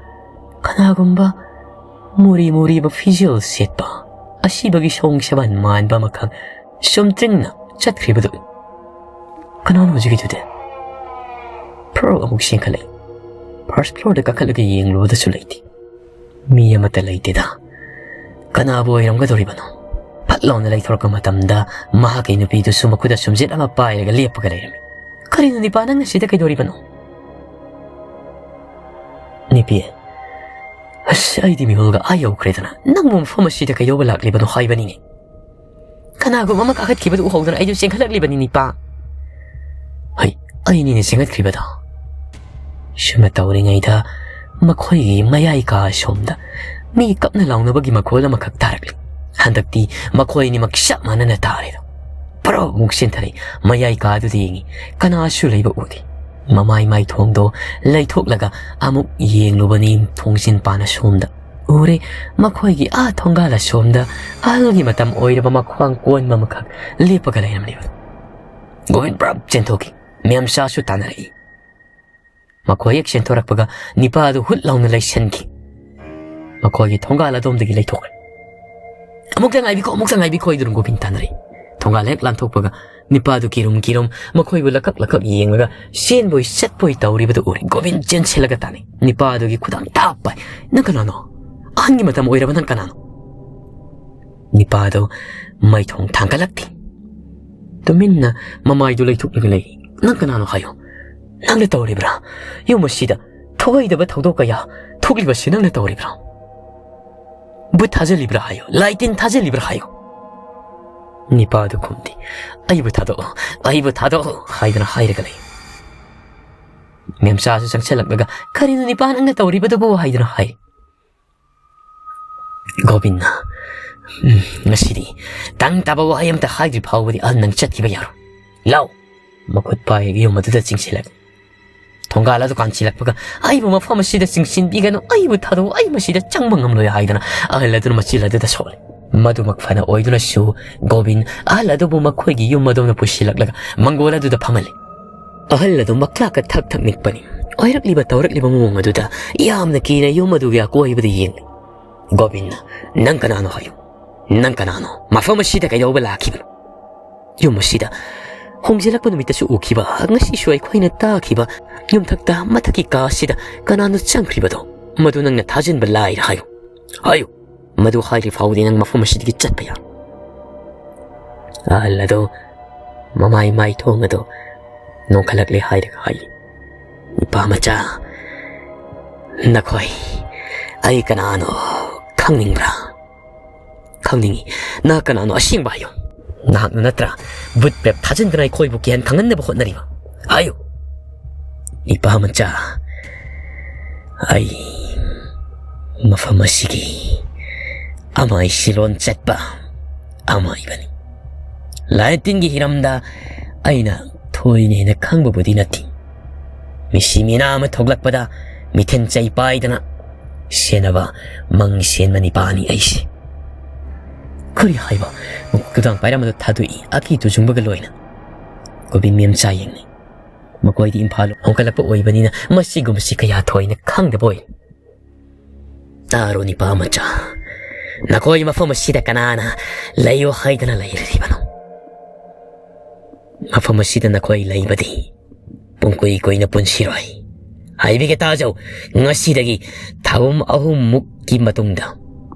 ꯀꯅꯥꯒꯨꯝꯕ ꯃꯨꯔꯤ ꯃꯨꯔꯤꯕ ꯐꯤꯖꯣꯜ ꯁꯦꯠꯄ, ꯑꯁꯤꯕꯒꯤ ꯁꯑꯣꯡ ꯁꯕꯥꯟ ꯃꯥꯟꯕ ꯑꯃꯈꯛ ꯆꯨꯝꯇ꯭ꯔꯤꯡꯅ ꯆꯠꯈ꯭ꯔꯤꯕꯗꯨ ꯀꯅꯥꯅꯣ ꯍꯧꯖꯤꯛꯀꯤꯗꯨꯗꯤ? ꯐ꯭ꯔꯣꯛ ꯑꯃꯨꯛ ꯆꯦꯟꯈꯠꯂꯛꯏ꯫ First floorꯗ ꯀꯥꯈꯠꯂꯒ ꯌꯦꯡꯂꯨꯕꯗꯁꯨ ꯂꯩꯇꯦ꯫ ꯃꯤ ꯑꯃꯠꯇ ꯂꯩꯇꯦꯗ꯫ ꯀꯅꯥꯕꯨ ꯑꯣꯏꯔꯝꯒꯗꯧꯔꯤꯕꯅꯣ? ꯐꯠ ꯂꯥꯎꯅ ꯂꯩꯊꯣꯔꯛꯄ ꯃꯇꯝꯗ ꯃꯍꯥꯛꯀꯤ ꯅꯨꯄꯤꯗꯨꯁꯨ ꯃꯈꯨꯠꯇ ꯁꯨꯝꯖꯤꯠ ꯑꯃ ꯄꯥꯏꯔꯒ ꯂꯦꯞꯄꯒ ꯂꯩꯔꯝꯃꯤ꯫ "ꯀꯔꯤꯅꯣ ꯅꯤꯄꯥ, ꯅꯪꯅ ꯁꯤꯗ ꯀꯩꯗꯧꯔꯤꯕꯅꯣ?" "ꯅꯨꯄꯤ, ꯑꯁ, ꯑꯩꯗꯤ ꯃꯤꯍꯨꯜꯒ ꯑꯥ ꯌꯧꯈ꯭ꯔꯦꯗꯅ, ꯅꯪꯕꯨ ꯃꯐꯝ ꯑꯁꯤꯗ ꯀꯩꯗꯧꯕ ꯂꯥꯛꯂꯤꯕꯅꯣ ꯍꯥꯏꯕꯅꯤꯅꯦ꯫ ꯀꯅꯥꯒꯨꯝꯕ ꯑꯃ ꯀꯥꯈꯠꯈꯤꯕꯗꯨ ꯎꯍꯧꯗꯅ ꯑꯩꯗꯨ ꯆꯦꯟꯈꯠꯂꯛꯂꯤꯕꯅꯤ ꯅꯤꯄꯥ꯫" "ꯍꯩ, ꯑꯩꯅꯤꯅꯦ ꯆꯦꯟꯈꯠꯈ꯭ꯔꯤꯕꯗꯣ꯫" ꯁꯨꯝꯅ ꯇꯧꯔꯤꯉꯩꯗ ꯃꯈꯣꯏꯒꯤ ꯃꯌꯥꯏ ꯀꯥ ꯑꯁꯣꯝꯗ ꯃꯤ ꯀꯞꯅ ꯂꯥꯎꯅꯕꯒꯤ ꯃꯈꯣꯜ ꯑꯃꯈꯛ ꯇꯥꯔꯛꯂꯤ꯫ ꯍꯟꯗꯛꯇꯤ ꯃꯈꯣꯏ ꯑꯅꯤꯃꯛ ꯆꯞ ꯃꯥꯟꯅꯅ ꯇꯥꯔꯦꯗꯣ꯫ ꯄꯔꯧ ꯑꯃꯨꯛ ꯆꯦꯟꯊꯔꯛꯏ꯫ ꯃꯌꯥꯏ ꯀꯥꯗꯨꯗ ꯌꯦꯡꯉꯤ꯫ ꯀꯅꯥꯁꯨ ꯂꯩꯕ ꯎꯗꯦ꯫ ꯃꯃꯥꯏ ꯃꯥꯏꯊꯣꯡꯗꯣ ꯂꯩꯊꯣꯛꯂꯒ ꯑꯃꯨꯛ ꯌꯦꯡꯂꯨꯕꯅꯤ ꯊꯣꯡꯖꯤꯟ ꯄꯥꯟ ꯑꯁꯣꯝꯗ꯫ ꯎꯔꯦ, ꯃꯈꯣꯏꯒꯤ ꯑꯥ ꯊꯣꯡꯒꯥꯜ ꯑꯁꯣꯝꯗ ꯑꯍꯜꯒꯤ ꯃꯇꯝ ꯑꯣꯏꯔꯕ ꯃꯈ꯭ꯋꯥꯡ ꯀꯣꯟꯕ ꯑꯃꯈꯛ ꯂꯦꯞꯄꯒ ꯂꯩꯔꯝꯂꯤꯕ꯫ ꯒꯣꯕꯤꯟ ꯄ꯭ꯔꯞ ꯆꯦꯟꯊꯣꯛꯈꯤ꯫ ꯃꯦꯝꯆꯥꯁꯨ ꯇꯥꯟꯅꯔꯛꯏ꯫ ꯃꯈꯣꯏ ꯍꯦꯛ ꯆꯦꯟꯊꯣꯔꯛꯄꯒ ꯅꯤꯄꯥ ꯑꯗꯨ ꯍꯨꯠ ꯂꯥꯎꯅ ꯂꯩꯁꯟꯈꯤ꯫ ꯃꯈꯣꯏꯒꯤ ꯊꯣꯡꯒꯥꯜ ꯑꯗꯣꯝꯗꯒꯤ ꯂꯩꯊꯣꯛꯈ꯭ꯔꯦ꯫ "ꯑꯃꯨꯛꯇ ꯉꯥꯏꯕꯤꯈꯣ, ꯑꯃꯨꯛꯇ ꯉꯥꯏꯕꯤꯈꯣ" ꯍꯥꯏꯗꯨꯅ ꯒꯣꯕꯤꯟ ꯇꯥꯟꯅꯔꯛꯏ꯫ ꯊꯣꯡꯒꯥꯜ ꯍꯦꯛ ꯂꯥꯟꯊꯣꯛꯄꯒ ꯅꯤꯄꯥꯗꯨ ꯀꯤꯔꯨꯝ ꯀꯤꯔꯨꯝ ꯃꯈꯣꯏꯕꯨ ꯂꯀꯛ ꯂꯀꯛ ꯌꯦꯡꯂꯒ ꯆꯦꯟꯕꯣꯏ ꯆꯠꯄꯣꯏ ꯇꯧꯔꯤꯕꯗꯨ ꯎꯔꯦ꯫ ꯒꯣꯕꯤꯟ ꯆꯦꯟꯁꯤꯜꯂꯒ ꯇꯥꯅꯩ꯫ ꯅꯤꯄꯥꯗꯨꯒꯤ ꯈꯨꯗꯥꯡ ꯇꯥꯞ ꯄꯥꯏ꯫ "ꯅꯪ ꯀꯅꯥꯅꯣ? ꯑꯍꯟꯒꯤ ꯃꯇꯝ ꯑꯣꯏꯔꯕ ꯅꯪ ꯀꯅꯥꯅꯣ?" ꯅꯤꯄꯥꯗꯨ ꯃꯥꯏꯊꯣꯡ ꯊꯥꯡꯒꯠꯂꯛꯇꯦ꯫ ꯇꯨꯃꯤꯟꯅ ꯃꯃꯥꯏꯗꯨ ꯂꯩꯊꯣꯛꯂꯒ ꯂꯩ꯫ "ꯅꯪ ꯀꯅꯥꯅꯣ ꯍꯥꯏꯌꯨ꯫ ꯅꯪꯅ ꯇꯧꯔꯤꯕ꯭ꯔꯥ? ꯌꯨꯝ ꯑꯁꯤꯗ ꯊꯣꯛꯍꯩꯗꯕ ꯊꯧꯗꯣꯛ ꯀꯌꯥ ꯊꯣꯛꯂꯤꯕꯁꯤ ꯅꯪꯅ ꯇꯧꯔꯤꯕ꯭ꯔꯥ? ꯕꯨꯠ ꯊꯥꯖꯜꯂꯤꯕ꯭ꯔꯥ ꯍꯥꯏꯌꯨ, ꯂꯥꯏꯇꯤꯟ ꯊꯥꯖꯜꯂꯤꯕ꯭ꯔꯥ ꯍꯥꯏꯌꯨ?" ꯅꯤꯄꯥꯗꯨ ꯈꯨꯝꯗꯦ꯫ "ꯑꯩꯕꯨ ꯊꯥꯗꯣꯛꯑꯣ, ꯑꯩꯕꯨ ꯊꯥꯗꯣꯛꯑꯣ" ꯍꯥꯏꯗꯨꯅ ꯍꯥꯏꯔꯒ ꯂꯩ꯫ ꯃꯦꯝꯆꯥꯁꯨ ꯆꯪꯁꯤꯜꯂꯛꯂꯒ, "ꯀꯔꯤꯅꯣ ꯅꯤꯄꯥ ꯅꯪꯅ ꯇꯧꯔꯤꯕꯗꯨꯕꯨ?" ꯍꯥꯏꯗꯨꯅ ꯍꯥꯏ꯫ ꯒꯣꯕꯤꯟꯅ, "ꯎꯝ, ꯉꯁꯤꯗꯤ ꯇꯪ ꯇꯥꯕ ꯋꯥꯍꯩ ꯑꯃꯇ ꯍꯥꯏꯗ꯭ꯔꯤ ꯐꯥꯎꯕꯗꯤ ꯑꯍꯜ ꯅꯪ ꯆꯠꯈꯤꯕ ꯌꯥꯔꯣꯏ꯫ ꯂꯥꯎ!" ꯃꯈꯨꯠ ꯄꯥꯏꯔꯒ ꯌꯨꯝ ꯑꯗꯨꯗ ꯆꯤꯡꯁꯤꯜꯂꯛꯏ꯫ ꯊꯣꯡꯒꯥꯜ ꯑꯗꯨ ꯀꯥꯟꯁꯤꯜꯂꯛꯄꯒ, "ꯑꯩꯕꯨ ꯃꯐꯝ ꯑꯁꯤꯗ ꯆꯤꯡꯁꯤꯟꯕꯤꯒꯅꯨ, ꯑꯩꯕꯨ ꯊꯥꯗꯣꯛꯎ, ꯑꯩ ꯃꯁꯤꯗ ꯆꯪꯕ ꯉꯝꯂꯣꯏ" ꯍꯥꯏꯗꯨꯅ ꯑꯍꯜ ꯑꯗꯨꯅ ꯃꯆꯤꯜ ꯑꯗꯨꯗ ꯁꯣꯜꯂꯤ꯫ ꯃꯗꯨꯃꯛ ꯐꯅ ꯑꯣꯏꯗꯨꯅꯁꯨ ꯒꯣꯕꯤꯟ ꯑꯍꯜ ꯑꯗꯨꯕꯨ ꯃꯈꯣꯏꯒꯤ ꯌꯨꯝ ꯑꯗꯣꯝꯗ ꯄꯨꯁꯤꯜꯂꯛꯂꯒ ꯃꯪꯒꯣꯜ ꯑꯗꯨꯗ ꯐꯝꯍꯜꯂꯤ꯫ ꯑꯍꯜ ꯑꯗꯨ ꯃꯛꯂꯥꯛꯀ ꯊꯛ ꯊꯛ ꯅꯤꯛꯄꯅꯤ꯫ ꯑꯣꯏꯔꯛꯂꯤꯕ ꯇꯧꯔꯛꯂꯤꯕ ꯃꯑꯣꯡ ꯑꯗꯨꯗ ꯌꯥꯝꯅ ꯀꯤꯅ ꯌꯨꯝ ꯑꯗꯨꯒꯤ ꯑꯀꯣꯏꯕꯗ ꯌꯦꯡꯂꯤ꯫ ꯒꯣꯕꯤꯟꯅ, "ꯅꯪ ꯀꯅꯥꯅꯣ ꯍꯥꯏꯌꯨ꯫ ꯅꯪ ꯀꯅꯥꯅꯣ? ꯃꯐꯝ ꯑꯁꯤꯗ ꯀꯩꯗꯧꯕ ꯂꯥꯛꯈꯤꯕꯅꯣ? ꯌꯨꯝ ꯑꯁꯤꯗ ꯍꯣꯡꯖꯤꯜꯂꯛꯄ ꯅꯨꯃꯤꯠꯇꯁꯨ ꯎꯈꯤꯕ, ꯉꯁꯤꯁꯨ ꯑꯩꯈꯣꯏꯅ ꯇꯥꯈꯤꯕ ꯌꯨꯝꯊꯛꯇ ꯃꯊꯛꯀꯤ ꯀꯥ ꯑꯁꯤꯗ ꯀꯅꯥꯅꯣ ꯆꯪꯈ꯭ꯔꯤꯕꯗꯣ? ꯃꯗꯨ ꯅꯪꯅ ꯊꯥꯖꯤꯟꯕ ꯂꯥꯏꯔ ꯍꯥꯏꯌꯨ꯫ ꯍꯥꯏꯌꯨ! ꯃꯗꯨ ꯍꯥꯏꯗ꯭ꯔꯤ ꯐꯥꯎꯕꯗꯤ ꯅꯪ ꯃꯐꯝ ꯑꯁꯤꯗꯒꯤ ꯆꯠꯄ ꯌꯥꯔꯣꯏ꯫" ꯑꯍꯜ ꯑꯗꯨ ꯃꯃꯥꯏ ꯃꯥꯏꯊꯣꯡ ꯑꯗꯨ ꯅꯣꯡꯈꯠꯂꯛꯂꯦ ꯍꯥꯏꯔꯒ ꯍꯥꯏ, "ꯅꯨꯄꯥ ꯃꯆꯥ, ꯅꯈꯣꯏ ꯑꯩ ꯀꯅꯥꯅꯣ ꯈꯪꯅꯤꯡꯕ꯭ꯔꯥ? ꯈꯪꯅꯤꯡꯉꯤ꯫ ꯅꯍꯥꯛ ꯀꯅꯥꯅꯣ? ꯑꯁꯦꯡꯕ ꯍꯥꯏꯌꯨ꯫ ꯅꯍꯥꯛꯅ ꯅꯠꯇ꯭ꯔꯥ ꯕꯨꯠ ꯄ꯭ꯔꯦꯞ ꯊꯥꯖꯤꯟꯗꯨꯅ ꯑꯩꯈꯣꯏꯕꯨ ꯀꯤꯍꯟ ꯈꯪꯍꯟꯅꯕ ꯍꯣꯠꯅꯔꯤꯕ? ꯍꯥꯏꯌꯨ꯫" ꯏꯄꯥ ꯃꯆꯥ, ꯑꯩ ꯃꯐꯝ ꯑꯁꯤꯒꯤ ꯑꯃꯥꯏ ꯁꯤꯂꯣꯟ ꯆꯠꯄ ꯑꯃꯥꯏꯕꯅꯤ꯫ ꯂꯥꯏꯇꯤꯟꯒꯤ ꯍꯤꯔꯝꯗ ꯑꯩꯅ ꯊꯣꯏꯅ ꯍꯦꯟꯅ ꯈꯪꯕꯕꯨꯗꯤ ꯅꯠꯇꯦ꯫ ꯃꯤꯁꯤ ꯃꯤꯅꯥ ꯑꯃ ꯊꯣꯛꯂꯛꯄꯗ ꯃꯤꯊꯦꯟ ꯆꯩ ꯄꯥꯏꯗꯅ ꯁꯦꯟꯅꯕ ꯃꯪ ꯁꯦꯟꯕ ꯅꯤꯄꯥꯅꯤ ꯑꯩꯁꯦ꯫ ꯀꯔꯤ ꯍꯥꯏꯕ? ꯈꯨꯗꯥꯡ ꯄꯥꯏꯔꯝꯕꯗꯨ ꯊꯥꯗꯣꯛꯏ, ꯑꯀꯤ ꯇꯨꯖꯨꯡꯕꯒ ꯂꯣꯏꯅ꯫ ꯒꯣꯕꯤꯟ ꯃꯦꯝꯆꯥ ꯌꯦꯡꯅꯩ꯫ ꯃꯈꯣꯏꯗꯤ ꯏꯝꯐꯥꯜ ꯍꯣꯡꯒꯠꯂꯛꯄ ꯑꯣꯏꯕꯅꯤꯅ ꯃꯁꯤꯒꯨꯝꯕꯁꯤ ꯀꯌꯥ ꯊꯣꯏꯅ ꯈꯪꯗꯕ ꯑꯣꯏ꯫ ꯇꯥꯔꯣ ꯅꯤꯄꯥ ꯃꯆꯥ, ꯅꯈꯣꯏ ꯃꯐꯝ ꯑꯁꯤꯗ ꯀꯅꯥꯅ ꯂꯩꯌꯣ ꯍꯥꯏꯗꯅ ꯂꯩꯔꯤꯕꯅꯣ? ꯃꯐꯝ ꯑꯁꯤꯗ ꯅꯈꯣꯏ ꯂꯩꯕꯗꯤ ꯄꯨꯡꯀꯨꯏ ꯀꯨꯏꯅ ꯄꯨꯟꯁꯤꯔꯣꯏ꯫ ꯍꯥꯏꯕꯤꯒꯦ ꯇꯥꯖꯧ, ꯉꯁꯤꯗꯒꯤ ꯊꯥꯕꯨꯝ ꯑꯍꯨꯝꯃꯨꯛꯀꯤ ꯃꯇꯨꯡꯗ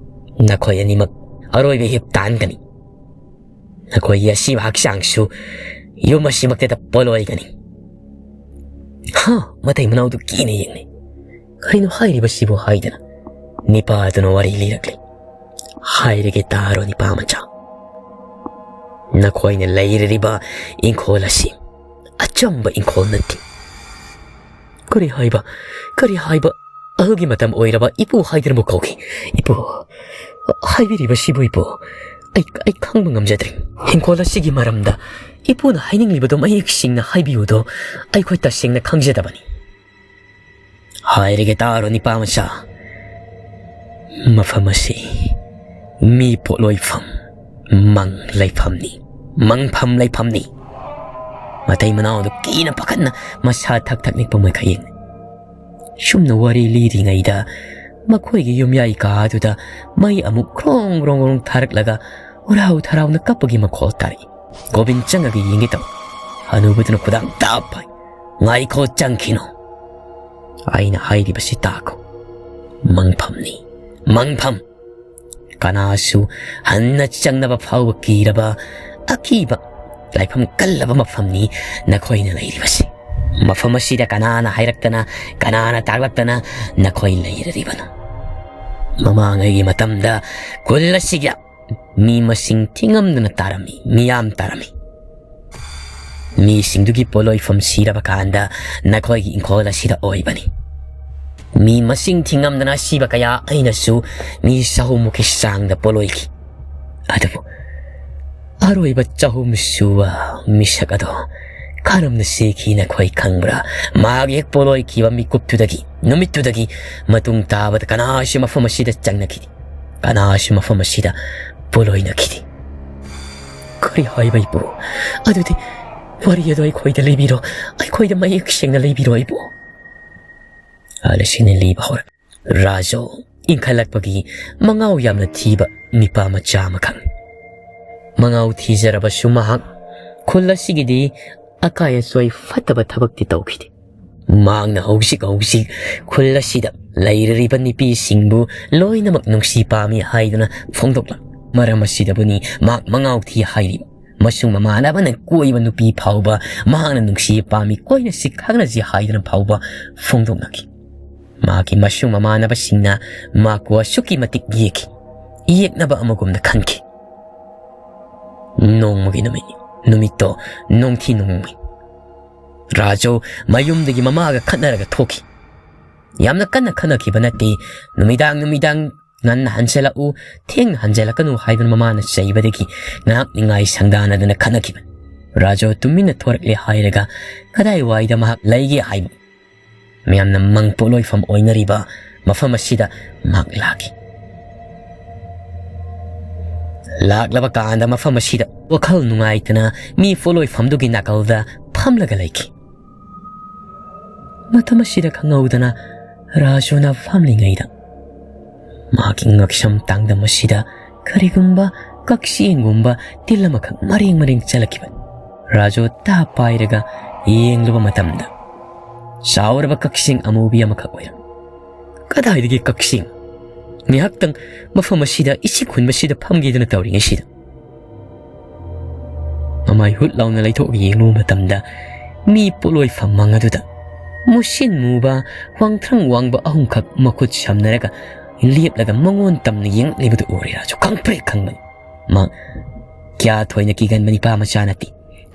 ꯅꯈꯣꯏ ꯑꯅꯤꯃꯛ ꯑꯔꯣꯏꯕ ꯏꯍꯤꯞ ꯇꯥꯟꯒꯅꯤ꯫ ꯅꯈꯣꯏꯒꯤ ꯑꯁꯤꯕ ꯍꯛꯆꯥꯡꯁꯨ ꯌꯨꯝ ꯑꯁꯤꯃꯛꯇꯗ ꯄꯣꯂꯣꯏꯒꯅꯤ꯫ ꯍꯥ, ꯃꯇꯩ ꯃꯅꯥꯎꯗꯨ ꯀꯤꯅ ꯌꯦꯡꯅꯩ꯫ "ꯀꯔꯤꯅꯣ ꯍꯥꯏꯔꯤꯕꯁꯤꯕꯨ?" ꯍꯥꯏꯗꯅ ꯅꯤꯄꯥꯗꯨꯅ ꯋꯥꯔꯤ ꯂꯤꯔꯛꯂꯤ꯫ "ꯍꯥꯏꯔꯒꯦ ꯇꯥꯔꯣ, ꯅꯤꯄꯥ ꯃꯆꯥ꯫ ꯅꯈꯣꯏꯅ ꯂꯩꯔꯤꯕ ꯏꯪꯈꯣꯜ ꯑꯁꯤ ꯑꯆꯝꯕ ꯏꯪꯈꯣꯜ ꯅꯠꯇꯦ꯫" "ꯀꯔꯤ ꯍꯥꯏꯕ? ꯀꯔꯤ ꯍꯥꯏꯕ? ꯑꯍꯜꯒꯤ ꯃꯇꯝ ꯑꯣꯏꯔꯕ ꯏꯄꯨ ꯍꯥꯏꯗꯨꯅꯕꯨ ꯀꯧꯈꯤ꯫ ꯏꯄꯨ, ꯍꯥꯏꯕꯤꯔꯤꯕꯁꯤꯕꯨ ꯏꯄꯨ, ꯑꯩ, ꯑꯩ ꯈꯪꯕ ꯉꯝꯖꯗ꯭ꯔꯦ꯫ ꯍꯤꯡꯈꯣꯜ ꯑꯁꯤꯒꯤ ꯃꯔꯝꯗ ꯏꯄꯨꯅ ꯍꯥꯏꯅꯤꯡꯂꯤꯕꯗꯣ ꯃꯌꯦꯛ ꯁꯦꯡꯅ ꯍꯥꯏꯕꯤꯌꯨꯗꯣ, ꯑꯩꯈꯣꯏ ꯇꯁꯦꯡꯅ ꯈꯪꯖꯗꯕꯅꯤ꯫" "ꯍꯥꯏꯔꯒꯦ ꯇꯥꯔꯣ, ꯅꯤꯄꯥ ꯃꯆꯥ꯫ ꯃꯐꯝ ꯑꯁꯤ ꯃꯤ ꯄꯣꯠꯂꯣꯏꯐꯝ, ꯃꯪ ꯂꯩꯐꯝꯅꯤ, ꯃꯪꯐꯝ ꯂꯩꯐꯝꯅꯤ꯫" ꯃꯇꯩ ꯃꯅꯥꯎꯗꯨ ꯀꯤꯅ ꯄꯥꯈꯠꯅ ꯃꯁꯥ ꯊꯛ ꯊꯛ ꯅꯤꯛꯄ ꯃꯈꯩ ꯌꯦꯡꯂꯤ꯫ ꯁꯨꯝꯅ ꯋꯥꯔꯤ ꯂꯤꯔꯤꯉꯩꯗ ꯃꯈꯣꯏꯒꯤ ꯌꯨꯝꯌꯥꯏ ꯀꯥꯗꯨꯗ ꯃꯩ ꯑꯃꯨꯛ ꯈ꯭ꯔꯣꯡ ꯈ꯭ꯔꯣꯡ ꯈ꯭ꯔꯣꯡ ꯊꯥꯔꯛꯂꯒ ꯍꯨꯔꯥꯎ ꯊꯔꯥꯎꯅ ꯀꯞꯄꯒꯤ ꯃꯈꯣꯜ ꯇꯥꯔꯛꯏ꯫ ꯒꯣꯕꯤꯟ ꯆꯪꯉꯒ ꯌꯦꯡꯒꯦ ꯇꯧ꯫ ꯍꯅꯨꯕꯗꯨꯅ ꯈꯨꯗꯥꯡ ꯇꯥꯞ ꯐꯥꯏ꯫ "ꯉꯥꯏꯈꯣ, ꯆꯪꯈꯤꯅꯨ꯫ ꯑꯩꯅ ꯍꯥꯏꯔꯤꯕꯁꯤ ꯇꯥꯈꯣ꯫ ꯃꯪꯐꯝꯅꯤ, ꯃꯪꯐꯝ꯫ ꯀꯅꯥꯁꯨ ꯍꯟꯅ ꯆꯪꯅꯕ ꯐꯥꯎꯕ ꯀꯤꯔꯕ ꯑꯀꯤꯕ ꯂꯥꯏꯐꯝ ꯀꯜꯂꯕ ꯃꯐꯝꯅꯤ ꯅꯈꯣꯏꯅ ꯂꯩꯔꯤꯕꯁꯤ꯫ ꯃꯐꯝ ꯑꯁꯤꯗ ꯀꯅꯥꯅ ꯍꯥꯏꯔꯛꯇꯅ, ꯀꯅꯥꯅ ꯇꯥꯛꯂꯛꯇꯅ ꯅꯈꯣꯏ ꯂꯩꯔꯔꯤꯕꯅꯣ? ꯃꯃꯥꯡꯉꯩꯒꯤ ꯃꯇꯝꯗ ꯈꯨꯜ ꯑꯁꯤꯗ ꯃꯤ ꯃꯁꯤꯡ ꯊꯤꯉꯝꯗꯅ ꯇꯥꯔꯝꯃꯤ, ꯃꯤꯌꯥꯝ ꯇꯥꯔꯝꯃꯤ꯫ ꯃꯤꯁꯤꯡꯗꯨꯒꯤ ꯄꯣꯠꯂꯣꯏꯐꯝ ꯁꯤꯔꯕ ꯀꯥꯟꯗ ꯅꯈꯣꯏꯒꯤ ꯏꯪꯈꯣꯜ ꯑꯁꯤꯗ ꯑꯣꯏꯕꯅꯤ꯫ ꯃꯤ ꯃꯁꯤꯡ ꯊꯤꯉꯝꯗꯅ ꯁꯤꯕ ꯀꯌꯥ ꯑꯩꯅꯁꯨ ꯃꯤ ꯆꯍꯨꯝꯃꯨꯛꯀꯤ ꯆꯥꯡꯗ ꯄꯣꯠꯂꯣꯏꯈꯤ꯫ ꯑꯗꯨꯕꯨ ꯑꯔꯣꯏꯕ ꯆꯍꯨꯝ ꯁꯨꯕ ꯃꯤꯁꯛ ꯑꯗꯣ ꯀꯔꯝꯅ ꯁꯤꯈꯤ ꯅꯈꯣꯏ ꯈꯪꯕ꯭ꯔꯥ? ꯃꯍꯥꯛ ꯍꯦꯛ ꯄꯣꯠꯂꯣꯏꯈꯤꯕ ꯃꯤꯀꯨꯞꯇꯨꯗꯒꯤ, ꯅꯨꯃꯤꯠꯇꯨꯗꯒꯤ ꯃꯇꯨꯡ ꯇꯥꯕꯗ ꯀꯅꯥꯁꯨ ꯃꯐꯝ ꯑꯁꯤꯗ ꯆꯪꯅꯈꯤꯗꯦ꯫ ꯀꯅꯥꯁꯨ ꯃꯐꯝ ꯑꯁꯤꯗ ꯄꯣꯠꯂꯣꯏꯅꯈꯤꯗꯦ꯫" "ꯀꯔꯤ ꯍꯥꯏꯕ, ꯏꯄꯨ? ꯑꯗꯨꯗꯤ ꯋꯥꯔꯤ ꯑꯗꯨ ꯑꯩꯈꯣꯏꯗ ꯂꯤꯕꯤꯔꯣ, ꯑꯩꯈꯣꯏꯗ ꯃꯌꯦꯛ ꯁꯦꯡꯅ ꯂꯤꯕꯤꯔꯣ, ꯏꯄꯨ꯫" ꯑꯍꯜ ꯑꯁꯤꯅ ꯂꯤꯕ ꯍꯧꯔꯛ꯫ ꯔꯥꯖꯧ ꯏꯟꯈꯠꯂꯛꯄꯒꯤ ꯃꯉꯥꯎ ꯌꯥꯝꯅ ꯊꯤꯕ ꯅꯤꯄꯥ ꯃꯆꯥ ꯑꯃꯈꯛꯅꯤ꯫ ꯃꯉꯥꯎ ꯊꯤꯖꯔꯕꯁꯨ ꯃꯍꯥꯛ ꯈꯨꯜ ꯑꯁꯤꯒꯤꯗꯤ ꯑꯀꯥꯏ ꯑꯆꯣꯏ ꯐꯠꯇꯕ ꯊꯕꯛꯇꯤ ꯇꯧꯈꯤꯗꯦ꯫ ꯃꯍꯥꯛꯅ ꯍꯧꯖꯤꯛ ꯍꯧꯖꯤꯛ ꯈꯨꯜ ꯑꯁꯤꯗ ꯂꯩꯔꯤꯕ ꯅꯨꯄꯤꯁꯤꯡꯕꯨ ꯂꯣꯏꯅꯃꯛ ꯅꯨꯡꯁꯤ ꯄꯥꯝꯃꯤ ꯍꯥꯏꯗꯨꯅ ꯐꯣꯡꯗꯣꯛꯂꯝꯃꯤ꯫ ꯃꯔꯝ ꯑꯁꯤꯗꯕꯨꯅꯤ ꯃꯍꯥꯛ ꯃꯉꯥꯎ ꯊꯤ ꯍꯥꯏꯔꯤꯕ꯫ ꯃꯁꯨꯡ ꯃꯃꯥꯟꯅꯕꯅ ꯀꯣꯏꯕ ꯅꯨꯄꯤ ꯐꯥꯎꯕ ꯃꯍꯥꯛꯅ ꯅꯨꯡꯁꯤ ꯄꯥꯝꯃꯤ, ꯀꯣꯏꯅꯁꯤ ꯈꯪꯅꯁꯤ ꯍꯥꯏꯗꯨꯅ ꯐꯥꯎꯕ ꯐꯣꯡꯗꯣꯛꯅꯈꯤ꯫ ꯃꯍꯥꯛꯀꯤ ꯃꯁꯨꯡ ꯃꯃꯥꯟꯅꯕꯁꯤꯡꯅ ꯃꯍꯥꯛꯄꯨ ꯑꯁꯨꯛꯀꯤ ꯃꯇꯤꯛ ꯌꯦꯛꯈꯤ, ꯌꯦꯛꯅꯕ ꯑꯃꯒꯨꯝꯅ ꯈꯟꯈꯤ꯫ ꯅꯣꯡꯃꯒꯤ ꯅꯨꯃꯤꯠꯅꯤ꯫ ꯅꯨꯃꯤꯠꯇꯣ ꯅꯣꯡꯊꯤ ꯅꯣꯡꯃꯪꯉꯤ꯫ ꯔꯥꯖꯨ ꯃꯌꯨꯝꯗꯒꯤ ꯃꯃꯥꯒ ꯈꯠꯅꯔꯒ ꯊꯣꯛꯈꯤ꯫ ꯌꯥꯝꯅ ꯀꯟꯅ ꯈꯠꯅꯈꯤꯕ ꯅꯠꯇꯦ꯫ ꯅꯨꯃꯤꯗꯥꯡ ꯅꯨꯃꯤꯗꯥꯡ ꯉꯟꯅ ꯍꯟꯖꯜꯂꯛꯎ, ꯊꯦꯡꯅ ꯍꯟꯖꯜꯂꯛꯀꯅꯨ ꯍꯥꯏꯗꯨꯅ ꯃꯃꯥꯅ ꯆꯩꯕꯗꯒꯤ ꯉꯥꯏꯍꯥꯛ ꯅꯤꯡꯉꯥꯏ ꯁꯪꯗꯥꯅꯗꯅ ꯈꯠꯅꯈꯤꯕꯅꯤ꯫ ꯔꯥꯖꯨ ꯇꯨꯃꯤꯟꯅ ꯊꯣꯔꯛꯂꯦ ꯍꯥꯏꯔꯒ ꯀꯗꯥꯏꯋꯥꯏꯗ ꯃꯍꯥꯛ ꯂꯩꯒꯦ ꯍꯥꯏꯕ ꯃꯌꯥꯝꯅ ꯃꯪ ꯄꯣꯠꯂꯣꯏꯐꯝ ꯑꯣꯏꯅꯔꯤꯕ ꯃꯐꯝ ꯑꯁꯤꯗ ꯃꯍꯥꯛ ꯂꯥꯛꯈꯤ꯫ ꯂꯥꯛꯂꯕ ꯀꯥꯟꯗ ꯃꯐꯝ ꯑꯁꯤꯗ ꯋꯥꯈꯜ ꯅꯨꯡꯉꯥꯏꯇꯅ ꯃꯤ ꯄꯣꯠꯂꯣꯏꯐꯝꯗꯨꯒꯤ ꯅꯥꯀꯜꯗ ꯐꯝꯂꯒ ꯂꯩꯈꯤ꯫ ꯃꯇꯝ ꯑꯁꯤꯗ ꯈꯪꯍꯧꯗꯅ ꯔꯥꯖꯨꯅ ꯐꯝꯂꯤꯉꯩꯗ ꯃꯍꯥꯛꯀꯤ ꯉꯛꯁꯝ ꯇꯥꯡꯗꯝ ꯑꯁꯤꯗ ꯀꯔꯤꯒꯨꯝꯕ ꯀꯛꯆꯦꯡꯒꯨꯝꯕ ꯇꯤꯜ ꯑꯃꯈꯛ ꯃꯔꯦꯡ ꯃꯔꯦꯡ ꯆꯠꯂꯛꯈꯤꯕꯅꯤ꯫ ꯔꯥꯖꯨ ꯇꯥ ꯄꯥꯏꯔꯒ ꯌꯦꯡꯂꯨꯕ ꯃꯇꯝꯗ ꯆꯥꯎꯔꯕ ꯀꯛꯆꯦꯡ ꯑꯃꯨꯕꯤ ꯑꯃꯈꯛ ꯑꯣꯏꯔꯝꯃꯤ꯫ ꯀꯗꯥꯏꯗꯒꯤ ꯀꯛꯆꯦꯡ? ꯉꯥꯏꯍꯥꯛꯇꯪ ꯃꯐꯝ ꯑꯁꯤꯗ ꯏꯁꯤꯡ ꯈꯨꯟꯕꯁꯤꯗ ꯐꯝꯒꯦꯗꯅ ꯇꯧꯔꯤꯉꯩꯁꯤꯗ ꯃꯃꯥꯏ ꯍꯨꯠ ꯂꯥꯎꯅ ꯂꯩꯊꯣꯛꯑꯒ ꯌꯦꯡꯂꯨꯕ ꯃꯇꯝꯗ ꯃꯤ ꯄꯣꯠꯂꯣꯏ ꯐꯝꯃꯪ ꯑꯗꯨꯗ ꯃꯨꯁꯤꯟ ꯃꯨꯕ ꯋꯥꯡꯊ꯭ꯔꯪ ꯋꯥꯡꯕ ꯑꯍꯨꯝꯈꯛ ꯃꯈꯨꯠ ꯁꯝꯅꯔꯒ ꯂꯦꯞꯂꯒ ꯃꯉꯣꯟ ꯇꯝꯅ ꯌꯦꯡꯂꯛꯂꯤꯕꯗꯨ ꯎꯔꯦ꯫ ꯔꯥꯖꯨ ꯈꯪꯄ꯭ꯔꯦꯛ ꯈꯪꯕꯅꯤ꯫ ꯃꯥ ꯀꯌꯥ ꯊꯣꯏꯅ ꯀꯤꯒꯟꯕ ꯅꯤꯄꯥ ꯃꯆꯥ ꯅꯠꯇꯦ꯫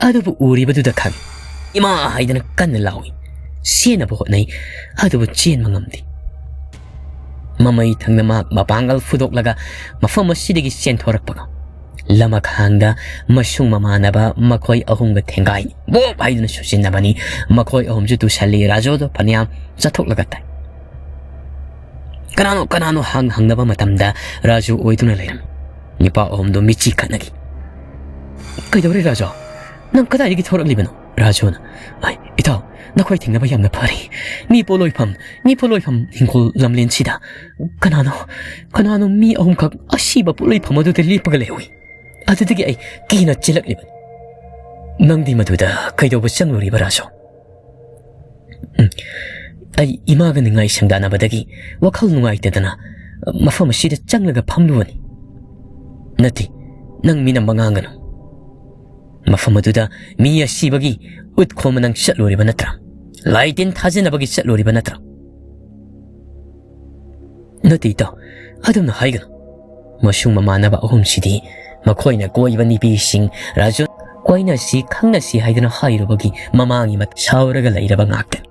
ꯑꯗꯨꯕꯨ ꯎꯔꯤꯕꯗꯨꯗ ꯈꯪꯏ꯫ "ꯏꯃꯥ!" ꯍꯥꯏꯗꯅ ꯀꯟꯅ ꯂꯥꯎꯏ꯫ ꯆꯦꯟꯅꯕ ꯍꯣꯠꯅꯩ, ꯑꯗꯨꯕꯨ ꯆꯦꯟꯕ ꯉꯝꯗꯦ꯫ ꯃꯃꯩ ꯊꯪꯅ ꯃꯍꯥꯛ ꯃꯄꯥꯡꯒꯜ ꯐꯨꯗꯣꯛꯂꯒ ꯃꯐꯝ ꯑꯁꯤꯗꯒꯤ ꯆꯦꯟꯊꯣꯔꯛꯄꯒ ꯂꯃꯈꯥꯡꯗ ꯃꯁꯨꯡ ꯃꯃꯥꯟꯅꯕ ꯃꯈꯣꯏ ꯑꯍꯨꯝꯒ ꯊꯦꯡꯒꯥꯏꯅꯤ꯫ ꯕꯣꯞ ꯍꯥꯏꯗꯨꯅ ꯁꯨꯁꯤꯟꯅꯕꯅꯤ꯫ ꯃꯈꯣꯏ ꯑꯍꯨꯝꯁꯨ ꯇꯨꯁꯜꯂꯤ꯫ ꯔꯥꯖꯨꯗꯣ ꯐꯅꯌꯥꯝ ꯆꯠꯊꯣꯛꯂꯒ ꯇꯥꯏ꯫ "ꯀꯅꯥꯅꯣ, ꯀꯅꯥꯅꯣ?" ꯍꯪ ꯍꯪꯅꯕ ꯃꯇꯝꯗ ꯔꯥꯖꯨ ꯑꯣꯏꯗꯨꯅ ꯂꯩꯔꯝꯃꯤ꯫ ꯅꯤꯄꯥ ꯑꯍꯨꯝꯗꯣ ꯃꯤꯠꯆꯤ ꯈꯠꯅꯈꯤ꯫ "ꯀꯩꯗꯧꯔꯦ ꯔꯥꯖꯨ? ꯅꯪ ꯀꯗꯥꯏꯗꯒꯤ ꯊꯣꯔꯛꯂꯤꯕꯅꯣ?" ꯔꯥꯖꯨꯅ, "ꯑꯩ, ꯏꯇꯥꯎ, ꯅꯈꯣꯏ ꯊꯦꯡꯅꯕ ꯌꯥꯝꯅ ꯐꯔꯦ꯫ ꯃꯤ ꯄꯣꯠꯂꯣꯏꯐꯝ, ꯃꯤ ꯄꯣꯠꯂꯣꯏꯐꯝ ꯍꯤꯡꯈꯣꯜ ꯂꯝꯂꯦꯟꯁꯤꯗ ꯀꯅꯥꯅꯣ, ꯀꯅꯥꯅꯣ ꯃꯤ ꯑꯍꯨꯝꯈꯛ ꯑꯁꯤꯕ ꯄꯣꯠꯂꯣꯏꯐꯝ ꯑꯗꯨꯗ ꯂꯦꯞꯄꯒ ꯂꯩꯍꯧꯏ꯫ ꯑꯗꯨꯗꯒꯤ ꯑꯩ ꯀꯤꯅ ꯆꯦꯜꯂꯛꯂꯤꯕꯅꯤ꯫" "ꯅꯪꯗꯤ ꯃꯗꯨꯗ ꯀꯩꯗꯧꯕ ꯆꯪꯂꯨꯔꯤꯕ, ꯔꯥꯖꯨ?" "ꯎꯝ, ꯑꯩ ꯏꯃꯥꯒ ꯅꯤꯡꯉꯥꯏ ꯁꯪꯗꯥꯅꯕꯗꯒꯤ ꯋꯥꯈꯜ ꯅꯨꯡꯉꯥꯏꯇꯗꯅ ꯃꯐꯝ ꯑꯁꯤꯗ ꯆꯪꯂꯒ ꯐꯝꯂꯨꯕꯅꯤ꯫" "ꯅꯠꯇꯦ, ꯅꯪ ꯃꯤꯅꯝꯕ ꯉꯥꯡꯒꯅꯨ꯫ ꯃꯐꯝ ꯑꯗꯨꯗ ꯃꯤ ꯑꯁꯤꯕꯒꯤ ꯎꯠ ꯈꯣꯝꯕ ꯅꯪ ꯆꯠꯂꯨꯔꯤꯕ ꯅꯠꯇ꯭ꯔꯥ? ꯂꯥꯏ ꯇꯤꯟ ꯊꯥꯖꯅꯕꯒꯤ ꯆꯠꯂꯨꯔꯤꯕ ꯅꯠꯇ꯭ꯔꯥ?" "ꯅꯠꯇꯦ ꯏꯇꯥꯎ, ꯑꯗꯨꯝꯅ ꯍꯥꯏꯒꯅꯨ꯫ ꯃꯁꯨꯡ ꯃꯃꯥꯟꯅꯕ ꯑꯍꯨꯝꯁꯤꯗꯤ ꯃꯈꯣꯏꯅ ꯀꯣꯏꯕ ꯅꯨꯄꯤꯁꯤꯡ ꯔꯥꯖꯨ ꯀꯣꯏꯅꯁꯤ ꯈꯪꯅꯁꯤ ꯍꯥꯏꯗꯨꯅ ꯍꯥꯏꯔꯨꯕꯒꯤ ꯃꯃꯥꯒꯤ ꯃꯠ-, ꯁꯥꯎꯔꯒ ꯂꯩꯔꯕ ꯉꯥꯛꯇꯅꯤ꯫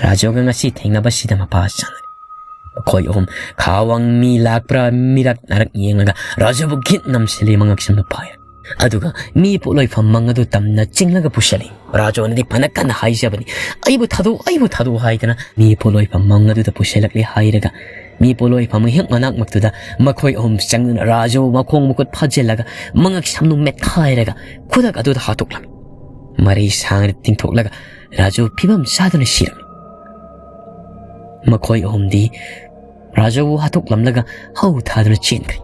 ꯔꯥꯖꯨꯒ ꯉꯁꯤ ꯊꯦꯡꯅꯕꯁꯤꯗ ꯃꯄꯥ ꯆꯥꯅꯔꯦ꯫ ꯃꯈꯣꯏ ꯑꯍꯨꯝ ꯈꯥꯋꯥꯡ ꯃꯤ ꯂꯥꯛꯄ꯭ꯔꯥ ꯃꯤꯔꯛ ꯅꯥꯔꯛ ꯌꯦꯡꯂꯒ ꯔꯥꯖꯨꯕꯨ ꯒꯤꯠ ꯅꯝꯁꯤꯜꯂꯤ, ꯃꯉꯛꯁꯝꯗ ꯄꯥꯏꯔꯦ꯫ ꯑꯗꯨꯒ ꯃꯤ ꯄꯣꯠꯂꯣꯏꯐꯝ ꯃꯪ ꯑꯗꯨ ꯇꯝꯅ ꯆꯤꯡꯂꯒ ꯄꯨꯁꯤꯜꯂꯤ꯫ ꯔꯥꯖꯨꯅꯗꯤ ꯐꯅ ꯀꯟꯅ ꯍꯥꯏꯖꯕꯅꯤ, "ꯑꯩꯕꯨ ꯊꯥꯗꯣꯛ, ꯑꯩꯕꯨ ꯊꯥꯗꯣꯛ" ꯍꯥꯏꯗꯅ ꯃꯤ ꯄꯣꯠꯂꯣꯏꯐꯝ ꯃꯪ ꯑꯗꯨꯗ ꯄꯨꯁꯤꯜꯂꯛꯂꯤ ꯍꯥꯏꯔꯒ ꯃꯤ ꯄꯣꯠꯂꯣꯏꯐꯝ ꯍꯦꯛ ꯃꯅꯥꯛꯃꯛꯇꯨꯗ ꯃꯈꯣꯏ ꯑꯍꯨꯝ ꯆꯪꯗꯨꯅ ꯔꯥꯖꯨ ꯃꯈꯣꯡ ꯃꯈꯨꯠ ꯐꯥꯖꯤꯜꯂꯒ ꯃꯉꯛ ꯁꯝꯅꯨ ꯃꯦꯠꯈꯥꯏꯔꯒ ꯈꯨꯗꯛ ꯑꯗꯨꯗ ꯍꯥꯠꯇꯣꯛꯂꯝꯃꯤ꯫ ꯃꯔꯩ ꯁꯥꯡꯅ ꯇꯤꯡꯊꯣꯛꯂꯒ ꯔꯥꯖꯨ ꯐꯤꯕꯝ ꯆꯥꯗꯅ ꯁꯤꯔꯝꯃꯤ꯫ ꯃꯈꯣꯏ ꯑꯍꯨꯝꯗꯤ ꯔꯥꯖꯨꯕꯨ ꯍꯥꯠꯇꯣꯛꯂꯝꯂꯒ ꯍꯧ ꯊꯥꯗꯨꯅ ꯆꯦꯟꯈ꯭ꯔꯦ꯫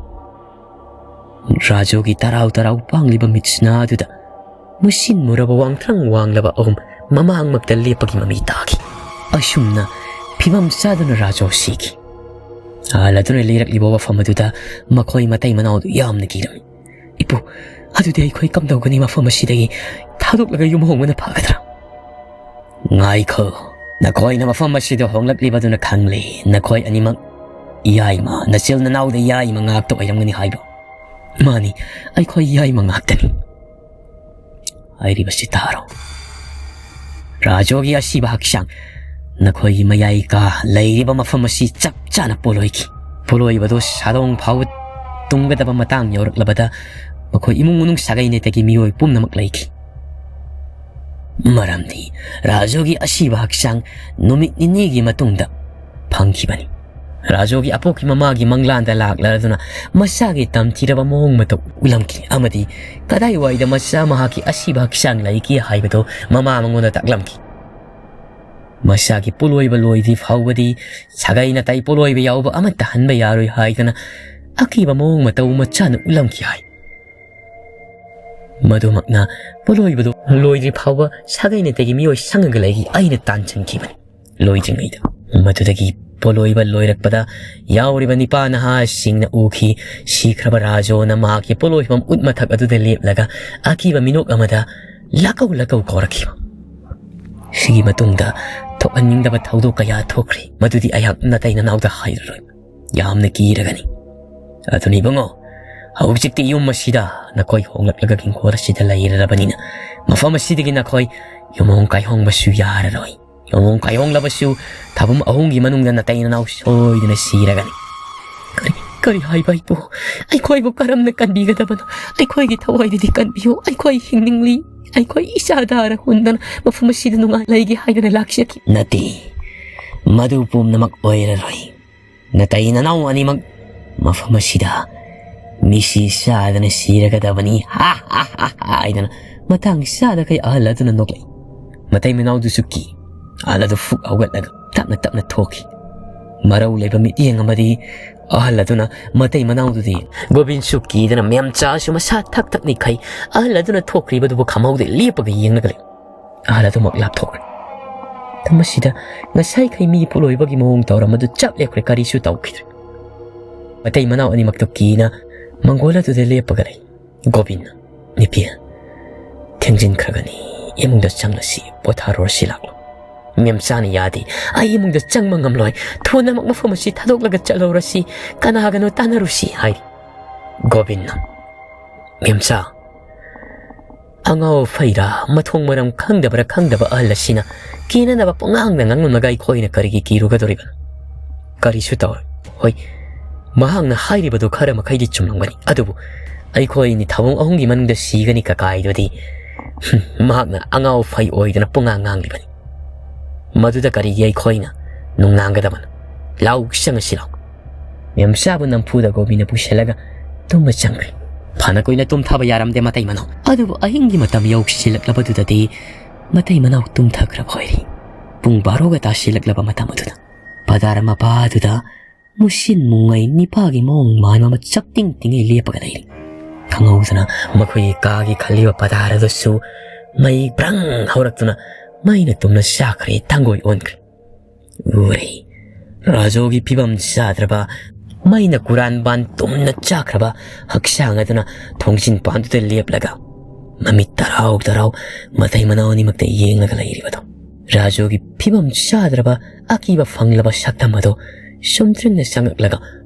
ꯔꯥꯖꯨꯒꯤ ꯇꯔꯥꯎ ꯇꯔꯥꯎ ꯄꯥꯡꯂꯤꯕ ꯃꯤꯠꯁꯤꯅ ꯑꯗꯨꯗ ꯃꯨꯁꯤꯟ ꯃꯨꯔꯕ ꯋꯥꯡꯊ꯭ꯔꯪ ꯋꯥꯡꯂꯕ ꯑꯍꯨꯝ ꯃꯃꯥꯡꯃꯛꯇ ꯂꯦꯞꯄꯒꯤ ꯃꯃꯤ ꯇꯥꯈꯤ꯫ ꯑꯁꯨꯝꯅ ꯐꯤꯕꯝ ꯆꯥꯗꯨꯅ ꯔꯥꯖꯨ ꯁꯤꯈꯤ꯫ ꯑꯥꯂꯗꯨꯅ ꯂꯩꯔꯛꯂꯤꯕ ꯋꯥꯐꯝ ꯑꯗꯨꯗ ꯃꯈꯣꯏ ꯃꯇꯩ ꯃꯅꯥꯎꯗꯨ ꯌꯥꯝꯅ ꯀꯤꯔꯝꯃꯤ꯫ "ꯏꯄꯨ, ꯑꯗꯨꯗꯤ ꯑꯩꯈꯣꯏ ꯀꯝꯗꯧꯒꯅꯤ? ꯃꯐꯝ ꯑꯁꯤꯗꯒꯤ ꯊꯥꯗꯣꯛꯂꯒ ꯌꯨꯝ ꯍꯣꯡꯕꯅ ꯐꯒꯗ꯭ꯔꯥ?" "ꯉꯥꯏꯈꯣ, ꯅꯈꯣꯏꯅ ꯃꯐꯝ ꯑꯁꯤꯗ ꯍꯣꯡꯂꯛꯂꯤꯕꯗꯨꯅ ꯈꯪꯂꯦ꯫ ꯅꯈꯣꯏ ꯑꯅꯤꯃꯛ ꯏꯌꯥꯏꯃ, ꯅꯆꯤꯜ ꯅꯅꯥꯎꯗ ꯌꯥꯏꯃ ꯉꯥꯛꯇ ꯑꯣꯏꯔꯝꯒꯅꯤ ꯍꯥꯏꯕ?" "ꯃꯥꯅꯤ, ꯑꯩꯈꯣꯏ ꯌꯥꯏꯃ ꯉꯥꯛꯇꯅꯤ꯫" ꯍꯥꯏꯔꯤꯕꯁꯤ ꯇꯥꯔꯣ꯫ ꯔꯥꯖꯨꯒꯤ ꯑꯁꯤꯕ ꯍꯛꯆꯥꯡ ꯅꯈꯣꯏꯒꯤ ꯃꯌꯥꯏ ꯀꯥ ꯂꯩꯔꯤꯕ ꯃꯐꯝ ꯑꯁꯤ ꯆꯞ ꯆꯥꯅ ꯄꯣꯂꯣꯏꯈꯤ꯫ ꯄꯣꯂꯣꯏꯕꯗꯨ ꯁꯥꯗꯣꯡ ꯐꯥꯎꯕ ꯇꯨꯝꯒꯗꯕ ꯃꯇꯥꯡ ꯌꯧꯔꯛꯂꯕꯗ ꯃꯈꯣꯏ ꯏꯃꯨꯡ ꯃꯅꯨꯡ ꯁꯥꯒꯩ ꯅꯥꯇꯩꯒꯤ ꯃꯤꯑꯣꯏ ꯄꯨꯝꯅꯃꯛ ꯂꯩꯈꯤ꯫ ꯃꯔꯝꯗꯤ ꯔꯥꯖꯨꯒꯤ ꯑꯁꯤꯕ ꯍꯛꯆꯥꯡ ꯅꯨꯃꯤꯠ ꯅꯤꯅꯤꯒꯤ ꯃꯇꯨꯡꯗ ꯐꯪꯈꯤꯕꯅꯤ꯫ ꯔꯥꯖꯨꯒꯤ ꯑꯄꯣꯛꯀꯤ ꯃꯃꯥꯒꯤ ꯃꯪꯂꯥꯟꯗ ꯂꯥꯛꯂꯗꯨꯅ ꯃꯆꯥꯒꯤ ꯇꯝꯊꯤꯔꯕ ꯃꯑꯣꯡ ꯃꯇꯧ ꯎꯠꯂꯝꯈꯤ ꯑꯃꯗꯤ ꯀꯗꯥꯏꯋꯥꯏꯗ ꯃꯆꯥ ꯃꯍꯥꯛꯀꯤ ꯑꯁꯤꯕ ꯍꯛꯆꯥꯡ ꯂꯩꯒꯦ ꯍꯥꯏꯕꯗꯨ ꯃꯃꯥ ꯃꯉꯣꯟꯗ ꯇꯥꯛꯂꯝꯈꯤ꯫ ꯃꯆꯥꯒꯤ ꯄꯣꯂꯣꯏꯕ ꯂꯣꯏꯗ꯭ꯔꯤ ꯐꯥꯎꯕꯗꯤ ꯁꯥꯒꯩ ꯅꯥꯇꯩ ꯄꯣꯂꯣꯏꯕ ꯌꯥꯎꯕ ꯑꯃꯠꯇ ꯍꯟꯕ ꯌꯥꯔꯣꯏ ꯍꯥꯏꯗꯅ ꯑꯀꯤꯕ ꯃꯑꯣꯡ ꯃꯇꯧ ꯃꯆꯥꯅ ꯎꯠꯂꯝꯈꯤ ꯍꯥꯏ꯫ ꯃꯗꯨꯃꯛꯅ ꯄꯣꯠꯂꯣꯏꯕꯗꯨ ꯂꯣꯏꯗ꯭ꯔꯤ ꯐꯥꯎꯕ ꯁꯥꯒꯩ ꯅꯥꯇꯩꯒꯤ ꯃꯤꯑꯣꯏ ꯁꯪꯉꯒ ꯂꯩꯈꯤ꯫ ꯑꯩꯅ ꯇꯥꯟꯁꯤꯟꯈꯤꯕꯅꯤ꯫ ꯂꯣꯏꯗ꯭ꯔꯤꯉꯩꯗ ꯃꯗꯨꯗꯒꯤ ꯄꯣꯠꯂꯣꯏꯕ ꯂꯣꯏꯔꯛꯄꯗ ꯌꯥꯎꯔꯤꯕ ꯅꯤꯄꯥ ꯅꯍꯥꯁꯤꯡꯅ ꯎꯈꯤ꯫ ꯁꯤꯈ꯭ꯔꯕ ꯔꯥꯖꯣꯅ ꯃꯍꯥꯛꯀꯤ ꯄꯣꯠꯂꯣꯏꯐꯝ ꯎꯠ ꯃꯊꯛ ꯑꯗꯨꯗ ꯂꯦꯞꯂꯒ ꯑꯀꯤꯕ ꯃꯤꯅꯣꯛ ꯑꯃꯗ ꯂꯥꯛꯀꯧ ꯂꯥꯛꯀꯧ ꯀꯧꯔꯛꯈꯤꯕ꯫ ꯁꯤꯒꯤ ꯃꯇꯨꯡꯗ ꯊꯣꯛꯍꯟꯅꯤꯡꯗꯕ ꯊꯧꯗꯣꯛ ꯀꯌꯥ ꯊꯣꯛꯈ꯭ꯔꯦ, ꯃꯗꯨꯗꯤ ꯑꯩꯍꯥꯛ ꯅꯥꯇꯩ ꯅꯅꯥꯎꯗ ꯍꯥꯏꯔꯔꯣꯏ꯫ ꯌꯥꯝꯅ ꯀꯤꯔꯒꯅꯤ꯫ ꯑꯗꯨꯅ ꯏꯕꯨꯡꯉꯣ, ꯍꯧꯖꯤꯛꯇꯤ ꯌꯨꯝ ꯑꯁꯤꯗ ꯅꯈꯣꯏ ꯍꯣꯡꯂꯛꯂꯒ ꯏꯪꯈꯣꯜ ꯑꯁꯤꯗ ꯂꯩꯔꯔꯕꯅꯤꯅ, ꯃꯐꯝ ꯑꯁꯤꯗꯒꯤ ꯅꯈꯣꯏ ꯌꯨꯝꯍꯣꯡ ꯀꯥꯏꯍꯣꯡꯕꯁꯨ ꯌꯥꯔꯔꯣꯏ꯫ ꯌꯨꯝꯍꯣꯡ ꯀꯥꯏꯍꯣꯡꯂꯕꯁꯨ ꯊꯥꯕꯨꯝ ꯑꯍꯨꯝꯒꯤ ꯃꯅꯨꯡꯗ ꯅꯥꯇꯩ ꯅꯅꯥꯎ ꯁꯣꯏꯗꯅ ꯁꯤꯔꯒꯅꯤ꯫ ꯀꯔꯤ, ꯀꯔꯤ ꯍꯥꯏꯕ ꯏꯄꯨ? ꯑꯩꯈꯣꯏꯕꯨ ꯀꯔꯝꯅ ꯀꯟꯕꯤꯒꯗꯕꯅꯣ? ꯑꯩꯈꯣꯏꯒꯤ ꯊꯋꯥꯏꯗꯨꯗꯤ ꯀꯟꯕꯤꯌꯨ꯫ ꯑꯩꯈꯣꯏ ꯍꯤꯡꯅꯤꯡꯂꯤ꯫ ꯑꯩꯈꯣꯏ ꯏꯆꯥ ꯗꯥꯔ ꯍꯨꯟꯗꯅ ꯃꯐꯝ ꯑꯁꯤꯗ ꯅꯨꯡꯉꯥꯏ ꯂꯩꯒꯦ ꯍꯥꯏꯗꯨꯅ ꯂꯥꯛꯆꯈꯤ꯫ ꯅꯠꯇꯦ, ꯃꯗꯨ ꯄꯨꯝꯅꯃꯛ ꯑꯣꯏꯔꯔꯣꯏ꯫ ꯅꯇꯩ ꯅꯅꯥꯎ ꯑꯅꯤꯃꯛ ꯃꯐꯝ ꯑꯁꯤꯗ ꯃꯤꯁꯤ ꯆꯥꯗꯅ ꯁꯤꯔꯒꯗꯕꯅꯤ꯫ ꯍꯥ, ꯍꯥ, ꯍꯥ, ꯍꯥ ꯍꯥꯏꯗꯅ ꯃꯇꯥꯡ ꯆꯥꯗꯈꯩ ꯑꯍꯜ ꯑꯗꯨꯅ ꯅꯣꯛꯂꯛꯏ꯫ ꯃꯇꯩ ꯃꯅꯥꯎꯗꯨꯁꯨ ꯀꯤ꯫ ꯑꯍꯜ ꯑꯗꯨ ꯐꯨꯛ ꯍꯧꯒꯠꯂꯒ ꯇꯞꯅ ꯇꯞꯅ ꯊꯣꯛꯈꯤ꯫ ꯃꯔꯧ ꯂꯩꯕ ꯃꯤꯠꯌꯦꯡ ꯑꯃꯗꯤ ꯑꯍꯜ ꯑꯗꯨꯅ ꯃꯇꯩ ꯃꯅꯥꯎꯗꯨꯗ ꯌꯦꯡ-, ꯒꯣꯕꯤꯟꯁꯨ ꯀꯤꯗꯅ ꯃꯦꯝꯆꯥꯁꯨ ꯃꯁꯥ ꯊꯛ ꯊꯛ ꯅꯤꯛꯈꯩ ꯑꯍꯜ ꯑꯗꯨꯅ ꯊꯣꯛꯈ꯭ꯔꯤꯕꯗꯨꯕꯨ ꯈꯪꯍꯧꯗꯦ ꯂꯦꯞꯄꯒ ꯌꯦꯡꯂꯒ ꯂꯩ꯫ ꯑꯍꯜ ꯑꯗꯨꯃꯛ ꯂꯥꯞꯊꯣꯛꯈ꯭ꯔꯦ꯫ ꯃꯇꯝ ꯑꯁꯤꯗ ꯉꯁꯥꯏꯈꯩ ꯃꯤ ꯄꯣꯠꯂꯣꯏꯕꯒꯤ ꯃꯑꯣꯡ ꯇꯧꯔꯝꯕꯗꯨ ꯆꯞ ꯂꯦꯞꯈ꯭ꯔꯦ, ꯀꯔꯤꯁꯨ ꯇꯧꯈꯤꯗ꯭ꯔꯦ꯫ ꯃꯇꯩ ꯃꯅꯥꯎ ꯑꯅꯤꯃꯛꯇꯨ ꯀꯤꯅ ꯃꯪꯒꯣꯜ ꯑꯗꯨꯗ ꯂꯦꯞꯄꯒ ꯂꯩ꯫ ꯒꯣꯕꯤꯟꯅ, "ꯅꯨꯄꯤ, ꯊꯦꯡꯖꯤꯟꯈ꯭ꯔꯒꯅꯤ, ꯏꯃꯨꯡꯗ ꯆꯪꯂꯁꯤ, ꯄꯣꯊꯥꯔꯨꯔꯁꯤ ꯂꯥꯛꯂꯣ꯫" ꯃꯦꯝꯆꯥꯅ, "ꯌꯥꯗꯦ, ꯑꯩ ꯏꯃꯨꯡꯗ ꯆꯪꯕ ꯉꯝꯂꯣꯏ, ꯊꯨꯅꯃꯛ ꯃꯐꯝ ꯑꯁꯤ ꯊꯥꯗꯣꯛꯂꯒ ꯆꯠꯍꯧꯔꯁꯤ, ꯀꯅꯥꯒꯅꯣ ꯇꯥꯟꯅꯔꯨꯁꯤ" ꯍꯥꯏꯔꯤ꯫ ꯒꯣꯕꯤꯟꯅ, "ꯃꯦꯝꯆꯥ, ꯑꯉꯥꯎ ꯑꯐꯩꯔꯥ, ꯃꯊꯣꯡ ꯃꯔꯝ ꯈꯪꯗꯕ꯭ꯔꯥ ꯈꯪꯗꯕ ꯑꯍꯜ ꯑꯁꯤꯅ ꯀꯤꯅꯅꯕ ꯄꯨꯡꯉꯥꯡꯗ ꯉꯥꯡꯂꯝꯂꯒ ꯑꯩꯈꯣꯏꯅ ꯀꯔꯤꯒꯤ ꯀꯤꯔꯨꯒꯗꯧꯔꯤꯕꯅꯣ? ꯀꯔꯤꯁꯨ ꯇꯧꯔꯣꯏ꯫ ꯍꯣꯏ, ꯃꯍꯥꯛꯅ ꯍꯥꯏꯔꯤꯕꯗꯨ ꯈꯔ ꯃꯈꯩꯗꯤ ꯆꯨꯝꯂꯝꯒꯅꯤ, ꯑꯗꯨꯕꯨ ꯑꯩꯈꯣꯏ ꯅꯤꯡꯊꯧ ꯑꯍꯨꯝꯒꯤ ꯃꯅꯨꯡꯗ ꯁꯤꯒꯅꯤ ꯀꯀꯥꯏꯗꯨꯗꯤ, ꯍꯨꯝ, ꯃꯍꯥꯛꯅ ꯑꯉꯥꯎ ꯑꯐꯩ ꯑꯣꯏꯗꯅ ꯄꯨꯡꯉꯥꯡ ꯉꯥꯡꯂꯤꯕꯅꯤ꯫ ꯃꯗꯨꯗ ꯀꯔꯤꯒꯤ ꯑꯩꯈꯣꯏꯅ ꯅꯨꯡꯅꯥꯡꯒꯗꯕꯅꯣ? ꯂꯥꯎ, ꯆꯪꯉꯁꯤ ꯂꯥꯎ꯫" ꯃꯦꯝꯆꯥꯕꯨ ꯅꯝꯐꯨꯗ ꯒꯣꯕꯤꯟꯅ ꯄꯨꯁꯤꯜꯂꯒ ꯇꯨꯝꯕ ꯆꯪꯈ꯭ꯔꯦ꯫ ꯐꯅ ꯀꯨꯏꯅ ꯇꯨꯝꯊꯕ ꯌꯥꯔꯝꯗꯦ ꯃꯇꯩ ꯃꯅꯥꯎ꯫ ꯑꯗꯨꯕꯨ ꯑꯍꯤꯡꯒꯤ ꯃꯇꯝ ꯌꯧꯁꯤꯜꯂꯛꯂꯕꯗꯨꯗꯗꯤ ꯃꯇꯩ ꯃꯅꯥꯎ ꯇꯨꯝꯊꯈ꯭ꯔꯕ ꯑꯣꯏꯔꯦ꯫ ꯄꯨꯡ ꯕꯥꯔꯣꯒ ꯇꯥꯁꯤꯜꯂꯛꯂꯕ ꯃꯇꯝ ꯑꯗꯨꯗ ꯄꯗꯥꯔ ꯃꯄꯥꯗꯨꯗ ꯃꯨꯁꯤꯟ ꯃꯨꯉꯩ ꯅꯤꯄꯥꯒꯤ ꯃꯑꯣꯡ ꯃꯥꯟꯕ ꯑꯃ ꯆꯞꯇꯤꯡ ꯇꯤꯡꯉꯩ ꯂꯦꯞꯄꯒ ꯂꯩꯔꯤ꯫ ꯈꯪꯍꯧꯗꯅ ꯃꯈꯣꯏꯒꯤ ꯀꯥꯒꯤ ꯈꯜꯂꯤꯕ ꯄꯗꯥꯔ ꯑꯗꯨꯁꯨ ꯃꯩ ꯕ꯭ꯔꯪ ꯍꯧꯔꯛꯇꯨꯅ ꯃꯩꯅ ꯇꯨꯝꯅ ꯆꯥꯛꯈ꯭ꯔꯦ, ꯊꯥꯡꯒꯣꯏ ꯑꯣꯟꯈ꯭ꯔꯦ꯫ ꯎꯔꯦ, ꯔꯥꯖꯨꯒꯤ ꯐꯤꯕꯝ ꯆꯥꯗ꯭ꯔꯕ, ꯃꯩꯅ ꯀꯨꯔꯥꯟꯕꯥꯟ ꯇꯨꯝꯅ ꯆꯥꯛꯈ꯭ꯔꯕ ꯍꯛꯆꯥꯡ ꯑꯗꯨꯅ ꯊꯣꯡꯖꯤꯟ ꯄꯥꯟꯗꯨꯗ ꯂꯦꯞꯂꯒ ꯃꯃꯤꯠ ꯇꯔꯥꯎ ꯇꯔꯥꯎ ꯃꯇꯩ ꯃꯅꯥꯎ ꯑꯅꯤꯃꯛꯇ ꯌꯦꯡꯂꯒ ꯂꯩꯔꯤꯕꯗꯣ꯫ ꯔꯥꯖꯨꯒꯤ ꯐꯤꯕꯝ ꯆꯥꯗ꯭ꯔꯕ ꯑꯀꯤꯕ ꯐꯪꯂꯕ ꯁꯛꯇꯝ ꯑꯗꯣ ꯆꯨꯝꯗ꯭ꯔꯤꯡꯅ ꯆꯪꯉꯛꯂꯒ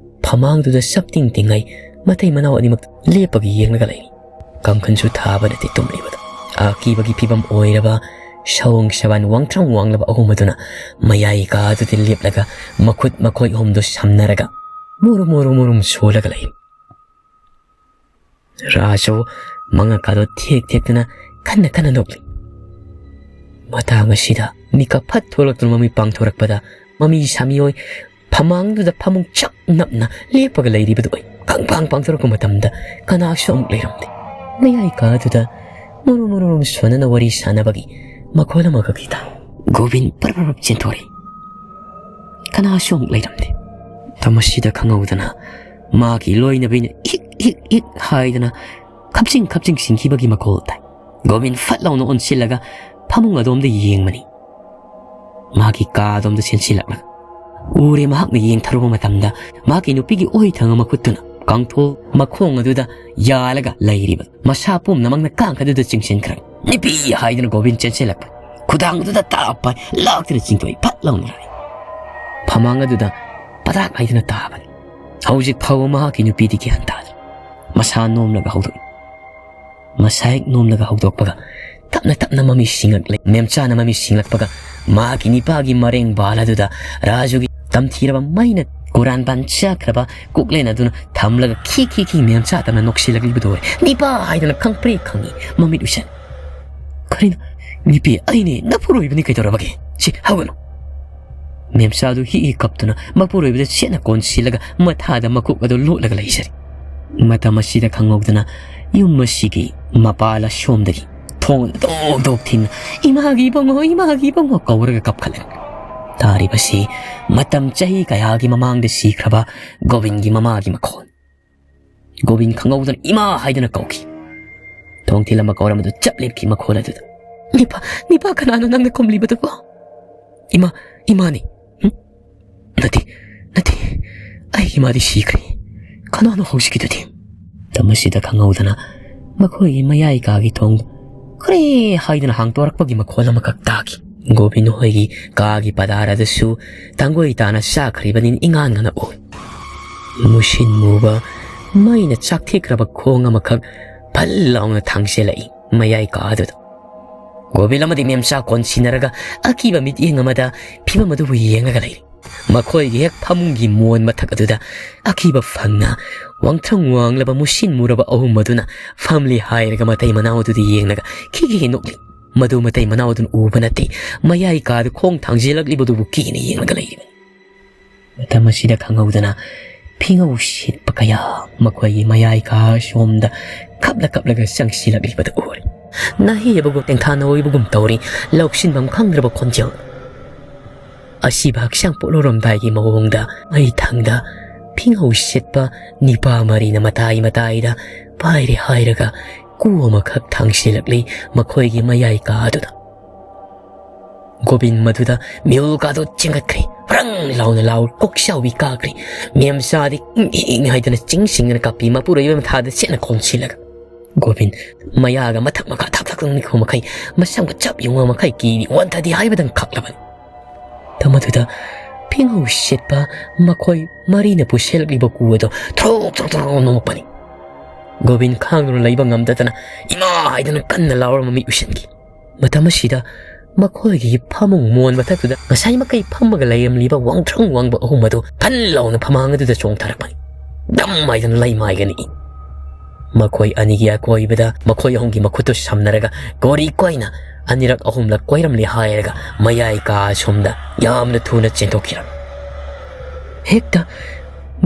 ꯐꯃꯥꯡꯗꯨꯗ ꯁꯞꯇꯤꯡ ꯇꯤꯡꯉꯩ ꯃꯇꯩ ꯃꯅꯥꯎ ꯑꯅꯤꯃꯛ ꯂꯦꯞꯄꯒ ꯌꯦꯡꯂꯒ ꯂꯩꯔꯤ꯫ ꯀꯥꯡꯈꯟꯁꯨ ꯊꯥꯕ ꯅꯠꯇꯦ ꯇꯨꯝꯂꯤꯕꯗꯣ꯫ ꯑꯀꯤꯕꯒꯤ ꯐꯤꯕꯝ ꯑꯣꯏꯔꯕ ꯁꯑꯣꯡ ꯁꯕꯥꯟ ꯋꯥꯡꯊ꯭ꯔꯪ ꯋꯥꯡꯂꯕ ꯑꯍꯨꯝ ꯑꯗꯨꯅ ꯃꯌꯥꯏ ꯀꯥꯗꯨꯗ ꯂꯦꯞꯂꯒ ꯃꯈꯨꯠ ꯃꯈꯣꯏ ꯑꯍꯨꯝꯗꯨ ꯁꯝꯅꯔꯒ ꯃꯨꯔꯨꯝ ꯃꯨꯔꯨꯝ ꯃꯨꯔꯨꯝ ꯁꯣꯜꯂꯒ ꯂꯩ꯫ ꯔꯥꯖꯨ ꯃꯉꯛꯀꯥꯗꯣ ꯊꯦꯛ ꯊꯦꯛꯇꯅ ꯈꯟꯅ ꯈꯟꯅ ꯅꯣꯛꯂꯤ꯫ ꯃꯇꯥꯡ ꯑꯁꯤꯗ ꯃꯤꯀꯞ ꯐꯠ ꯊꯣꯛꯂꯛꯇꯨꯅ ꯃꯃꯤꯠ ꯄꯥꯡꯊꯣꯔꯛꯄꯗ ꯃꯃꯤ ꯁꯥꯃꯤꯑꯣꯏ ꯐꯃꯥꯡꯗꯨꯗ ꯐꯃꯨꯡ ꯆꯞ ꯅꯞꯅ ꯂꯦꯞꯄꯒ ꯂꯩꯔꯤꯕꯗꯨ ꯑꯩ ꯈꯪꯄꯥꯡ ꯄꯥꯡꯊꯣꯔꯛꯄ ꯃꯇꯝꯗ ꯀꯅꯥꯁꯨ ꯑꯃꯨꯛ ꯂꯩꯔꯝꯗꯦ꯫ ꯃꯌꯥꯏ ꯀꯥꯗꯨꯗ ꯃꯨꯔꯨ ꯃꯨꯔꯨ ꯃꯨꯔꯨ ꯁꯣꯟꯅꯅ ꯋꯥꯔꯤ ꯁꯥꯟꯅꯕꯒꯤ ꯃꯈꯣꯜ ꯑꯃꯈꯛꯇꯤ ꯇꯥꯏ꯫ ꯒꯣꯕꯤꯟ ꯄꯔꯞ ꯄꯔꯞ ꯆꯦꯟꯊꯣꯔꯛꯏ꯫ ꯀꯅꯥꯁꯨ ꯑꯃꯨꯛ ꯂꯩꯔꯝꯗꯦ꯫ ꯃꯇꯝ ꯑꯁꯤꯗ ꯈꯪꯍꯧꯗꯅ ꯃꯥꯒꯤ ꯂꯣꯏꯅꯕꯤꯅ ꯏꯛ ꯏꯛ ꯏꯛ ꯍꯥꯏꯗꯅ ꯈꯞꯆꯤꯡ ꯈꯞꯆꯤꯡ ꯁꯤꯡꯈꯤꯕꯒꯤ ꯃꯈꯣꯜ ꯇꯥꯏ꯫ ꯒꯣꯕꯤꯟ ꯐꯠ ꯂꯥꯎꯅ ꯑꯣꯟꯁꯤꯜꯂꯒ ꯐꯃꯨꯡ ꯑꯗꯣꯝꯗ ꯌꯦꯡꯕꯅꯤ꯫ ꯃꯥꯒꯤ ꯀꯥ ꯑꯗꯣꯝꯗ ꯆꯦꯟꯁꯤꯜꯂꯛꯂꯒ ꯎꯔꯦ꯫ ꯃꯍꯥꯛꯅ ꯌꯦꯡꯊꯔꯨꯕ ꯃꯇꯝꯗ ꯃꯍꯥꯛꯀꯤ ꯅꯨꯄꯤꯒꯤ ꯑꯣꯏ ꯊꯪꯕ ꯃꯈꯨꯠꯇꯨꯅ ꯀꯥꯡꯊꯣꯜ ꯃꯈꯣꯡ ꯑꯗꯨꯗ ꯌꯥꯜꯂꯒ ꯂꯩꯔꯤꯕ ꯃꯁꯥ ꯄꯨꯝꯅꯃꯛꯅ ꯀꯥꯡꯈꯗꯨꯗ ꯆꯤꯡꯁꯤꯟꯈ꯭ꯔꯦ꯫ "ꯅꯨꯄꯤ!" ꯍꯥꯏꯗꯨꯅ ꯒꯣꯕꯤꯟ ꯆꯦꯟꯁꯤꯜꯂꯛꯄ ꯈꯨꯗꯥꯡ ꯑꯗꯨꯗ ꯇꯥꯔꯞ ꯄꯥꯏ ꯂꯥꯛꯇꯨꯅ ꯆꯤꯡꯊꯣꯛꯏ꯫ ꯐꯠ ꯂꯥꯎꯅ ꯔꯥꯅꯤ ꯐꯃꯥꯡ ꯑꯗꯨꯗ ꯄꯗꯥꯛ ꯍꯥꯏꯗꯨꯅ ꯇꯥꯕꯅꯤ꯫ ꯍꯧꯖꯤꯛ ꯐꯥꯎꯕ ꯃꯍꯥꯛꯀꯤ ꯅꯨꯄꯤꯗꯤ ꯒ꯭ꯌꯥꯟ ꯇꯥꯗ꯭ꯔꯦ꯫ ꯃꯁꯥ ꯅꯣꯝꯂꯒ ꯍꯧꯗꯣꯛꯏ꯫ ꯃꯁꯥ ꯍꯦꯛ ꯅꯣꯝꯂꯒ ꯍꯧꯗꯣꯛꯄꯒ ꯇꯞꯅ ꯇꯞꯅ ꯃꯃꯤ ꯁꯤꯡꯂꯛꯂꯦ꯫ ꯃꯦꯝꯆꯥꯅ ꯃꯃꯤ ꯁꯤꯡꯂꯛꯄꯒ ꯃꯍꯥꯛꯀꯤ ꯅꯤꯄꯥꯒꯤ ꯃꯔꯦꯡ ꯕꯥꯜ ꯑꯗꯨꯗ ꯔꯥꯖꯨꯒꯤ ꯇꯝꯊꯤꯔꯕ ꯃꯩꯅ ꯀꯨꯔꯥꯟ ꯕꯥꯟ ꯆꯥꯈ꯭ꯔꯕ ꯀꯨꯛꯂꯦꯟ ꯑꯗꯨꯅ ꯊꯝꯂꯒ ꯈꯤ ꯈꯤ ꯈꯤ ꯃꯦꯝꯆꯥ ꯇꯝꯅ ꯅꯣꯛꯁꯤꯜꯂꯛꯂꯤꯕꯗꯨ ꯑꯣꯏ꯫ "ꯅꯤꯄꯥ!" ꯍꯥꯏꯗꯨꯅ ꯈꯪꯄ꯭ꯔꯦꯛ ꯈꯪꯉꯤ꯫ ꯃꯃꯤꯠ ꯎꯏꯁꯟ꯫ "ꯀꯔꯤꯅꯣ? ꯅꯨꯄꯤ, ꯑꯩꯅꯦ ꯅꯄꯨꯔꯣꯏꯕꯅꯤ, ꯀꯩꯗꯧꯔꯕꯒꯦ? ꯁꯤ ꯍꯧꯒꯠꯂꯣ!" ꯃꯦꯝꯆꯥꯗꯨ ꯍꯤ ꯍꯤ ꯀꯞꯇꯨꯅ ꯃꯄꯨꯔꯣꯏꯕꯗ ꯆꯦꯠꯅ ꯀꯣꯟꯁꯤꯜꯂꯒ ꯃꯊꯥꯗ ꯃꯀꯣꯛ ꯑꯗꯨ ꯂꯣꯠꯂꯒ ꯂꯩꯖꯔꯤ꯫ ꯃꯇꯝ ꯑꯁꯤꯗ ꯈꯪꯍꯧꯗꯅ ꯌꯨꯝ ꯑꯁꯤꯒꯤ ꯃꯄꯥꯜ ꯑꯁꯣꯝꯗꯒꯤ ꯊꯣꯡ ꯗꯣꯛ ꯗꯣꯛ ꯊꯤꯟꯅ, "ꯏꯃꯥꯒꯤ ꯏꯕꯨꯡꯉꯣ, ꯏꯃꯥꯒꯤ ꯏꯕꯨꯡꯉꯣ" ꯀꯧꯔꯒ ꯀꯞꯈꯠꯂꯦ꯫ ꯇꯥꯔꯤꯕꯁꯤ ꯃꯇꯝ ꯆꯍꯤ ꯀꯌꯥꯒꯤ ꯃꯃꯥꯡꯗ ꯁꯤꯈ꯭ꯔꯕ ꯒꯣꯕꯤꯟꯒꯤ ꯃꯃꯥꯒꯤ ꯃꯈꯣꯜ꯫ ꯒꯣꯕꯤꯟ ꯈꯪꯍꯧꯗꯅ "ꯏꯃꯥ" ꯍꯥꯏꯗꯨꯅ ꯀꯧꯈꯤ꯫ ꯊꯣꯡ ꯊꯤꯜꯂꯝꯕ ꯀꯧꯔꯝꯕꯗꯨ ꯆꯞ ꯂꯦꯞꯈꯤ ꯃꯈꯣꯜ ꯑꯗꯨꯗ꯫ "ꯅꯤꯄꯥ, ꯅꯤꯄꯥ, ꯀꯅꯥꯅꯣ ꯅꯪꯅ ꯈꯨꯝꯂꯤꯕꯗꯨꯕꯣ?" "ꯏꯃꯥ, ꯏꯃꯥꯅꯤ"꯫ "ꯍꯨꯝ? ꯅꯠꯇꯦ, ꯅꯠꯇꯦ, ꯑꯩꯒꯤ ꯏꯃꯥꯗꯤ ꯁꯤꯈ꯭ꯔꯦ꯫ ꯀꯅꯥꯅꯣ ꯍꯧꯖꯤꯛꯀꯤꯗꯨꯗꯤ?" ꯃꯇꯝ ꯑꯁꯤꯗ ꯈꯪꯍꯧꯗꯅ ꯃꯈꯣꯏꯒꯤ ꯃꯌꯥꯏ ꯀꯥꯒꯤ ꯊꯣꯡꯗ ꯈ꯭ꯔꯦ ꯍꯥꯏꯗꯨꯅ ꯍꯥꯡꯇꯣꯔꯛꯄꯒꯤ ꯃꯈꯣꯜ ꯑꯃꯈꯛ ꯇꯥꯈꯤ꯫ ꯒꯣꯕꯤꯟ ꯍꯣꯏꯒꯤ ꯀꯥꯒꯤ ꯄꯗꯥꯔ ꯑꯗꯨꯁꯨ ꯇꯥꯡꯒꯣꯏ ꯇꯥꯅ ꯆꯥꯈ꯭ꯔꯤꯕꯅꯤꯅ ꯏꯉꯥꯟ ꯉꯥꯟꯅ ꯎꯏ꯫ ꯃꯨꯁꯤꯟ ꯃꯨꯕ ꯃꯩꯅ ꯆꯥꯛꯊꯦꯛꯈ꯭ꯔꯕ ꯈꯣꯡ ꯑꯃꯈꯛ ꯐꯜ ꯂꯥꯎꯅ ꯊꯥꯡꯖꯤꯜꯂꯛꯏ ꯃꯌꯥꯏ ꯀꯥ ꯑꯗꯨꯗ꯫ ꯒꯣꯕꯤꯟ ꯑꯃꯗꯤ ꯃꯦꯝꯆꯥ ꯀꯣꯟꯁꯤꯟꯅꯔꯒ ꯑꯀꯤꯕ ꯃꯤꯠꯌꯦꯡ ꯑꯃꯗ ꯐꯤꯕꯝ ꯑꯗꯨꯕꯨ ꯌꯦꯡꯂꯒ ꯂꯩꯔꯤ꯫ ꯃꯈꯣꯏꯒꯤ ꯍꯦꯛ ꯐꯃꯨꯡꯒꯤ ꯃꯣꯟ ꯃꯊꯛ ꯑꯗꯨꯗ ꯑꯀꯤꯕ ꯐꯪꯅ ꯋꯥꯡꯊ꯭ꯔꯪ ꯋꯥꯡꯂꯕ ꯃꯨꯁꯤꯟ ꯃꯨꯔꯕ ꯑꯍꯨꯝ ꯑꯗꯨꯅ ꯐꯝꯂꯤ ꯍꯥꯏꯔꯒ ꯃꯇꯩ ꯃꯅꯥꯎ ꯑꯗꯨꯗ ꯌꯦꯡꯂꯒ ꯈꯤ ꯈꯤ ꯈꯤ ꯅꯣꯛꯂꯤ꯫ ꯃꯗꯨ ꯃꯇꯩ ꯃꯅꯥꯎ ꯑꯗꯨꯅ ꯎꯕ ꯅꯠꯇꯦ, ꯃꯌꯥꯏ ꯀꯥꯗ ꯈꯣꯡ ꯊꯥꯡꯖꯤꯜꯂꯛꯂꯤꯕꯗꯨꯕꯨ ꯀꯤꯅ ꯌꯦꯡꯂꯒ ꯂꯩꯔꯤꯕꯅꯤ꯫ ꯃꯇꯝ ꯑꯁꯤꯗ ꯈꯪꯍꯧꯗꯅ ꯐꯤꯉꯧ ꯁꯤꯠꯄ ꯀꯌꯥ ꯃꯈꯣꯏꯒꯤ ꯃꯌꯥꯏ ꯀꯥ ꯁꯣꯝꯗ ꯈꯞꯂ ꯈꯞꯂꯒ ꯆꯪꯁꯤꯜꯂꯛꯂꯤꯕꯗꯨ ꯎꯔꯦ꯫ ꯅꯥꯍꯦꯕꯒꯨꯝ ꯇꯦꯡꯊꯥꯅ ꯑꯣꯏꯕꯒꯨꯝ ꯇꯧꯔꯤ, ꯂꯧꯁꯤꯟꯐꯝ ꯈꯪꯗ꯭ꯔꯕ ꯈꯣꯟꯖꯦꯜ꯫ ꯑꯁꯤꯕ ꯍꯛꯆꯥꯡ ꯄꯣꯛꯂꯨꯔꯝꯗꯥꯏꯒꯤ ꯃꯑꯣꯡꯗ ꯃꯩ ꯊꯪꯗ ꯐꯤꯉꯧ ꯁꯤꯠꯄ ꯅꯤꯄꯥ ꯃꯔꯤꯅ ꯃꯇꯥꯏ ꯃꯇꯥꯏꯗ ꯄꯥꯏꯔꯦ ꯍꯥꯏꯔꯒ ꯀꯨ ꯑꯃꯈꯛ ꯊꯥꯡꯁꯤꯜꯂꯛꯂꯤ ꯃꯈꯣꯏꯒꯤ ꯃꯌꯥꯏ ꯀꯥ ꯑꯗꯨꯗ꯫ ꯒꯣꯕꯤꯟ ꯃꯗꯨꯗ ꯃꯤꯍꯨꯜ ꯀꯥꯗꯨ ꯆꯦꯟꯒꯠꯈ꯭ꯔꯦ꯫ ꯐ꯭ꯔꯪ ꯂꯥꯎꯅ ꯂꯥꯎ ꯀꯣꯛꯆꯥꯎꯕꯤ ꯀꯥꯈ꯭ꯔꯦ꯫ ꯃꯦꯝꯆꯥꯗꯤ ꯏꯪ ꯏꯪ ꯍꯥꯏꯗꯨꯅ ꯆꯤꯡ ꯁꯤꯡꯗꯨꯅ ꯀꯥꯞꯄꯤ ꯃꯄꯨꯔꯣꯏꯕ ꯃꯊꯥꯗ ꯆꯦꯠꯅ ꯀꯣꯟꯁꯤꯜꯂꯒ꯫ ꯒꯣꯕꯤꯟ ꯃꯌꯥꯒ ꯃꯊꯛ ꯃꯈꯥ ꯊꯥꯛ ꯊꯥꯛ ꯅꯤꯛꯈꯨ ꯃꯈꯩ, ꯃꯁꯝꯒ ꯆꯞ ꯌꯨꯡꯕ ꯃꯈꯩ ꯀꯤꯔꯤ ꯋꯥꯟꯊꯗꯤ ꯍꯥꯏꯕꯗꯪ ꯈꯛꯂꯕꯅꯤ꯫ ꯃꯗꯨꯗ ꯐꯤꯉꯧ ꯁꯤꯠꯄ ꯃꯈꯣꯏ ꯃꯔꯤꯅ ꯄꯨꯁꯤꯜꯂꯛꯂꯤꯕ ꯀꯨ ꯑꯗꯨ ꯊ꯭ꯔꯣꯛ ꯊ꯭ꯔꯣꯛ ꯊ꯭ꯔꯣꯛ ꯅꯣꯝꯃꯛꯄꯅꯤ꯫ ꯒꯣꯕꯤꯟ ꯈꯥꯡꯗꯨꯅ ꯂꯩꯕ ꯉꯝꯗꯗꯅ "ꯏꯃꯥ" ꯍꯥꯏꯗꯨꯅ ꯀꯟꯅ ꯂꯥꯎꯔꯝꯕ ꯃꯤ ꯎꯁꯤꯟꯈꯤ꯫ ꯃꯇꯝ ꯑꯁꯤꯗ ꯃꯈꯣꯏꯒꯤ ꯐꯃꯨꯡ ꯃꯣꯟ ꯃꯊꯛꯇꯨꯗ ꯉꯁꯥꯏ ꯃꯈꯩ ꯐꯝꯃꯒ ꯂꯩꯔꯝꯂꯤꯕ ꯋꯥꯡꯊ꯭ꯔꯪ ꯋꯥꯡꯕ ꯑꯍꯨꯝ ꯑꯗꯨ ꯐꯟ ꯂꯥꯎꯅ ꯐꯃꯥꯡ ꯑꯗꯨꯗ ꯆꯣꯡꯊꯔꯛꯄꯅꯤ꯫ ꯗꯝ ꯍꯥꯏꯗꯨꯅ ꯂꯩꯃꯥꯏꯒ ꯅꯤꯛꯏ꯫ ꯃꯈꯣꯏ ꯑꯅꯤꯒꯤ ꯑꯀꯣꯏꯕꯗ ꯃꯈꯣꯏ ꯑꯍꯨꯝꯒꯤ ꯃꯈꯨꯠꯇꯨ ꯁꯝꯅꯔꯒ ꯀꯣꯔꯤ ꯀꯣꯏꯅ ꯑꯅꯤꯔꯛ ꯑꯍꯨꯝꯂꯛ ꯀꯣꯏꯔꯝꯂꯦ ꯍꯥꯏꯔꯒ ꯃꯌꯥꯏ ꯀꯥ ꯑꯁꯣꯝꯗ ꯌꯥꯝꯅ ꯊꯨꯅ ꯆꯦꯟꯊꯣꯛꯈꯤꯔꯝꯃꯤ꯫ ꯍꯦꯛꯇ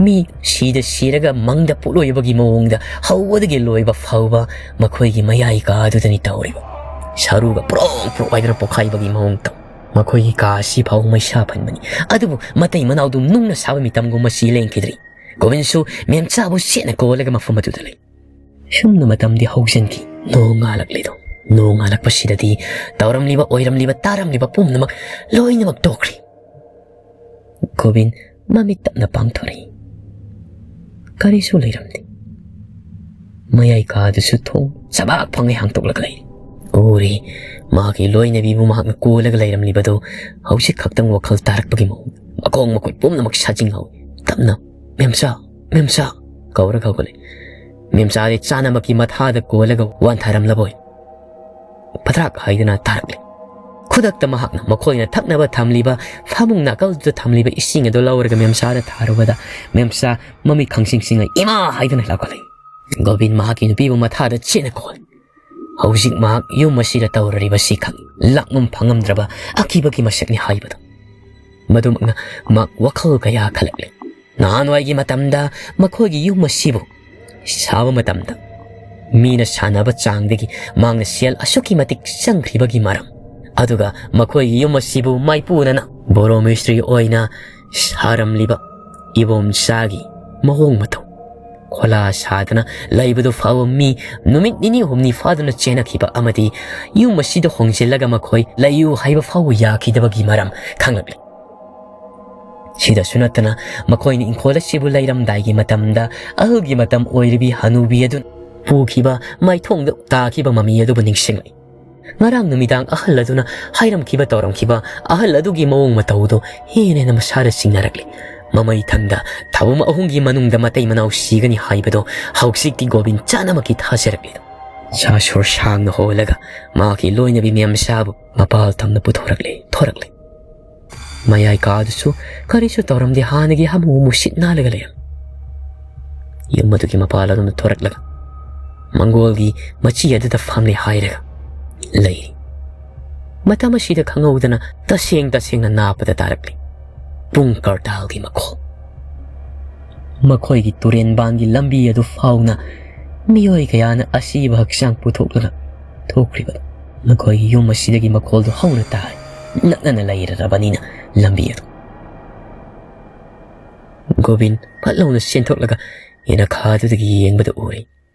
ꯃꯤ ꯁꯤꯗ ꯁꯤꯔꯒ ꯃꯪꯗ ꯄꯣꯠꯂꯣꯏꯕꯒꯤ ꯃꯑꯣꯡꯗ ꯍꯧꯕꯗꯒꯤ ꯂꯣꯏꯕ ꯐꯥꯎꯕ ꯃꯈꯣꯏꯒꯤ ꯃꯌꯥꯏ ꯀꯥ ꯑꯗꯨꯗꯅꯤ ꯇꯧꯔꯤꯕ꯫ ꯁꯔꯨꯒ ꯄ꯭ꯔꯣꯛ ꯄ꯭ꯔꯣꯛ ꯍꯥꯏꯗꯅ ꯄꯣꯛꯈꯥꯏꯕꯒꯤ ꯃꯑꯣꯡ ꯇꯧ꯫ ꯃꯈꯣꯏꯒꯤ ꯀꯥ ꯑꯁꯤ ꯐꯥꯎ ꯃꯩꯁꯥ ꯐꯟꯕꯅꯤ꯫ ꯑꯗꯨꯕꯨ ꯃꯇꯩ ꯃꯅꯥꯎꯗꯨ ꯅꯨꯡꯅ ꯁꯥꯕ ꯃꯤꯇꯝꯒꯨꯝ ꯃꯁꯤ ꯂꯦꯡꯈꯤꯗ꯭ꯔꯤ꯫ ꯒꯣꯕꯤꯟꯁꯨ ꯃꯦꯝꯆꯥꯕꯨ ꯆꯦꯠꯅ ꯀꯣꯜꯂꯒ ꯃꯐꯝ ꯑꯗꯨꯗ ꯂꯩ꯫ ꯁꯨꯝꯅ ꯃꯇꯝꯗꯤ ꯍꯧꯖꯤꯟꯈꯤ꯫ ꯅꯣꯡ ꯉꯥꯜꯂꯛꯂꯤꯗꯣ, ꯅꯣꯡ ꯉꯥꯜꯂꯛꯄꯁꯤꯗꯗꯤ ꯇꯧꯔꯝꯂꯤꯕ, ꯑꯣꯏꯔꯝꯂꯤꯕ, ꯇꯥꯔꯝꯂꯤꯕ ꯄꯨꯝꯅꯃꯛ ꯂꯣꯏꯅꯃꯛ ꯇꯣꯛꯈ꯭ꯔꯤ꯫ ꯒꯣꯕꯤꯟ ꯃꯃꯤꯠ ꯇꯞꯅ ꯄꯥꯡꯊꯣꯔꯛꯏ꯫ ꯀꯔꯤꯁꯨ ꯂꯩꯔꯝꯗꯦ꯫ ꯃꯌꯥꯏ ꯀꯥꯗꯨꯁꯨ ꯊꯣꯡ ꯆꯕꯥꯛ ꯐꯪꯉꯩ ꯍꯥꯡꯇꯣꯛꯂꯒ ꯂꯩꯔꯤ꯫ ꯎꯔꯤ, ꯃꯍꯥꯛꯀꯤ ꯂꯣꯏꯅꯕꯤꯕꯨ ꯃꯍꯥꯛꯅ ꯀꯣꯜꯂꯒ ꯂꯩꯔꯝꯂꯤꯕꯗꯨ ꯍꯧꯖꯤꯛ ꯈꯛꯇꯪ ꯋꯥꯈꯜ ꯇꯥꯔꯛꯄꯒꯤ ꯃꯑꯣꯡ, ꯃꯈꯣꯡ ꯃꯈꯨꯠ ꯄꯨꯝꯅꯃꯛ ꯁꯥꯖꯤꯟꯍꯧꯏ꯫ ꯇꯞꯅ, "ꯃꯦꯝꯆꯥ, ꯃꯦꯝꯆꯥ!" ꯀꯧꯔꯒ ꯍꯧꯒꯠꯂꯛꯏ꯫ ꯃꯦꯝꯆꯥꯗꯤ ꯆꯥꯅꯃꯛꯀꯤ ꯃꯊꯥꯗ ꯀꯣꯜꯂꯒ ꯋꯥꯟꯊꯔꯝꯂꯕꯣꯏ ꯐꯗ꯭ꯔꯥꯛ ꯍꯥꯏꯗꯨꯅ ꯇꯥꯔꯛꯂꯦ꯫ ꯈꯨꯗꯛꯇ ꯃꯍꯥꯛꯅ ꯃꯈꯣꯏꯅ ꯊꯛꯅꯕ ꯊꯝꯂꯤꯕ, ꯐꯃꯨꯡ ꯅꯥꯀꯜꯗꯨꯗ ꯊꯝꯂꯤꯕ ꯏꯁꯤꯡ ꯑꯗꯨ ꯂꯧꯔꯒ ꯃꯦꯝꯆꯥꯗ ꯊꯥꯔꯨꯕꯗ, ꯃꯦꯝꯆꯥ ꯃꯃꯤꯠ ꯈꯪꯁꯤꯡ ꯁꯤꯡꯉ "ꯏꯃꯥ!" ꯍꯥꯏꯗꯨꯅ ꯂꯥꯎꯈꯠꯂꯛꯏ꯫ ꯒꯣꯕꯤꯟ ꯃꯍꯥꯛꯀꯤ ꯅꯨꯄꯤꯕꯨ ꯃꯊꯥꯗ ꯆꯦꯠꯅ ꯀꯣꯜꯂꯤ꯫ ꯍꯧꯖꯤꯛ ꯃꯍꯥꯛ ꯌꯨꯝ ꯑꯁꯤꯗ ꯇꯧꯔꯔꯤꯕꯁꯤ ꯈꯪꯏ꯫ ꯂꯥꯛꯂꯨꯝ ꯐꯪꯉꯝꯗ꯭ꯔꯕ ꯑꯀꯤꯕꯒꯤ ꯃꯁꯛꯅꯤ ꯍꯥꯏꯕꯗꯨ꯫ ꯃꯗꯨꯃꯛꯅ ꯃꯍꯥꯛ ꯋꯥꯈꯜ ꯀꯌꯥ ꯈꯜꯂꯛꯂꯤ꯫ ꯅꯍꯥꯟꯋꯥꯏꯒꯤ ꯃꯇꯝꯗ ꯃꯈꯣꯏꯒꯤ ꯌꯨꯝ ꯑꯁꯤꯕꯨ ꯁꯥꯕ ꯃꯇꯝꯗ ꯃꯤꯅ ꯁꯥꯟꯅꯕ ꯆꯥꯡꯗꯒꯤ ꯃꯍꯥꯛꯅ ꯁꯦꯜ ꯑꯁꯨꯛꯀꯤ ꯃꯇꯤꯛ ꯆꯪꯈ꯭ꯔꯤꯕꯒꯤ ꯃꯔꯝ, ꯑꯗꯨꯒ ꯃꯈꯣꯏꯒꯤ ꯌꯨꯝ ꯑꯁꯤꯕꯨ ꯃꯥꯏꯄꯨꯅꯅ ꯕꯣꯔꯣ ꯃꯤꯁꯇ꯭ꯔꯤ ꯑꯣꯏꯅ ꯁꯥꯔꯝꯂꯤꯕ ꯏꯕꯣꯝꯆꯥꯒꯤ ꯃꯑꯣꯡ ꯃꯇꯧ, ꯈꯣꯂꯥ ꯁꯥꯗꯅ ꯂꯩꯕꯗꯨ ꯐꯥꯎꯕ ꯃꯤ ꯅꯨꯃꯤꯠ ꯅꯤꯅꯤ ꯍꯨꯝꯅꯤ ꯐꯥꯗꯨꯅ ꯆꯦꯟꯅꯈꯤꯕ ꯑꯃꯗꯤ ꯌꯨꯝ ꯑꯁꯤꯗ ꯍꯣꯡꯖꯤꯜꯂꯒ ꯃꯈꯣꯏ ꯂꯩꯌꯨ ꯍꯥꯏꯕ ꯐꯥꯎꯕ ꯌꯥꯈꯤꯗꯕꯒꯤ ꯃꯔꯝ ꯈꯪꯂꯛꯂꯤ꯫ ꯁꯤꯗꯁꯨ ꯅꯠꯇꯅ, ꯃꯈꯣꯏꯅ ꯏꯪꯈꯣꯜ ꯑꯁꯤꯕꯨ ꯂꯩꯔꯝꯗꯥꯏꯒꯤ ꯃꯇꯝꯗ ꯑꯍꯜꯒꯤ ꯃꯇꯝ ꯑꯣꯏꯔꯤꯕꯤ ꯍꯅꯨꯕꯤ ꯑꯗꯨꯅ ꯄꯨꯈꯤꯕ ꯃꯥꯏꯊꯣꯡꯗ ꯇꯥꯈꯤꯕ ꯃꯃꯤ ꯑꯗꯨꯕꯨ ꯅꯤꯡꯁꯤꯡꯂꯛꯏ꯫ ꯉꯔꯥꯡ ꯅꯨꯃꯤꯗꯥꯡ ꯑꯍꯜ ꯑꯗꯨꯅ ꯍꯥꯏꯔꯝꯈꯤꯕ ꯇꯧꯔꯝꯈꯤꯕ ꯑꯍꯜ ꯑꯗꯨꯒꯤ ꯃꯑꯣꯡ ꯃꯇꯧꯗꯨ ꯍꯦꯟꯅ ꯍꯦꯟꯅ ꯃꯁꯥꯗ ꯆꯤꯡꯅꯔꯛꯂꯤ꯫ ꯃꯃꯩ ꯊꯪꯗ ꯊꯥꯕꯨꯝ ꯑꯍꯨꯝꯒꯤ ꯃꯅꯨꯡꯗ ꯃꯇꯩ ꯃꯅꯥꯎ ꯁꯤꯒꯅꯤ ꯍꯥꯏꯕꯗꯨ ꯍꯧꯖꯤꯛꯇꯤ ꯒꯣꯕꯤꯟ ꯆꯥꯅꯃꯛꯀꯤ ꯊꯥꯖꯔꯛꯂꯤ꯫ ꯁꯥ ꯁꯣꯔ ꯁꯥꯡꯅ ꯍꯣꯜꯂꯒ ꯃꯍꯥꯛꯀꯤ ꯂꯣꯏꯅꯕꯤ ꯃꯦꯝꯆꯥꯕꯨ ꯃꯄꯥꯜ ꯊꯝꯅ ꯄꯨꯊꯣꯔꯛꯂꯦ, ꯊꯣꯔꯛꯂꯦ꯫ ꯃꯌꯥꯏ ꯀꯥꯗꯨꯁꯨ ꯀꯔꯤꯁꯨ ꯇꯧꯔꯝꯗꯦ, ꯍꯥꯟꯅꯒꯤ ꯍꯥꯃꯨ ꯍꯥꯃꯨ ꯁꯤꯠ ꯅꯥꯜꯂꯒ ꯂꯩꯔꯝꯃꯤ꯫ ꯌꯨꯝ ꯑꯗꯨꯒꯤ ꯃꯄꯥꯜ ꯑꯗꯣꯝꯗ ꯊꯣꯔꯛꯂꯒ ꯃꯪꯒꯣꯜꯒꯤ ꯃꯆꯤ ꯑꯗꯨꯗ ꯐꯝꯂꯦ ꯍꯥꯏꯔꯒ ꯂꯩꯔꯤ꯫ ꯃꯇꯝ ꯑꯁꯤꯗ ꯈꯪꯍꯧꯗꯅ ꯇꯁꯦꯡ ꯇꯁꯦꯡꯅ ꯅꯥꯞꯄꯗ ꯇꯥꯔꯛꯂꯤ ꯄꯨꯡ ꯀꯔꯇꯥꯜꯒꯤ ꯃꯈꯣꯜ꯫ ꯃꯈꯣꯏꯒꯤ ꯇꯨꯔꯦꯟꯕꯥꯟꯒꯤ ꯂꯝꯕꯤ ꯑꯗꯨ ꯐꯥꯎꯅ ꯃꯤꯑꯣꯏ ꯀꯌꯥꯅ ꯑꯁꯤꯕ ꯍꯛꯆꯥꯡ ꯄꯨꯊꯣꯛꯂꯒ ꯊꯣꯛꯈ꯭ꯔꯤꯕ ꯃꯈꯣꯏꯒꯤ ꯌꯨꯝ ꯑꯁꯤꯗꯒꯤ ꯃꯈꯣꯜꯗꯨ ꯍꯧꯅ ꯇꯥꯏ꯫ ꯅꯛꯅꯅ ꯂꯩꯔꯔꯕꯅꯤꯅ ꯂꯝꯕꯤ ꯑꯗꯨ ꯒꯣꯕꯤꯟ ꯐꯠ ꯂꯥꯎꯅ ꯆꯦꯟꯊꯣꯛꯂꯒ ꯌꯦꯅꯈꯥꯗꯨꯗꯒꯤ ꯌꯦꯡꯕꯗ ꯎꯔꯦ꯫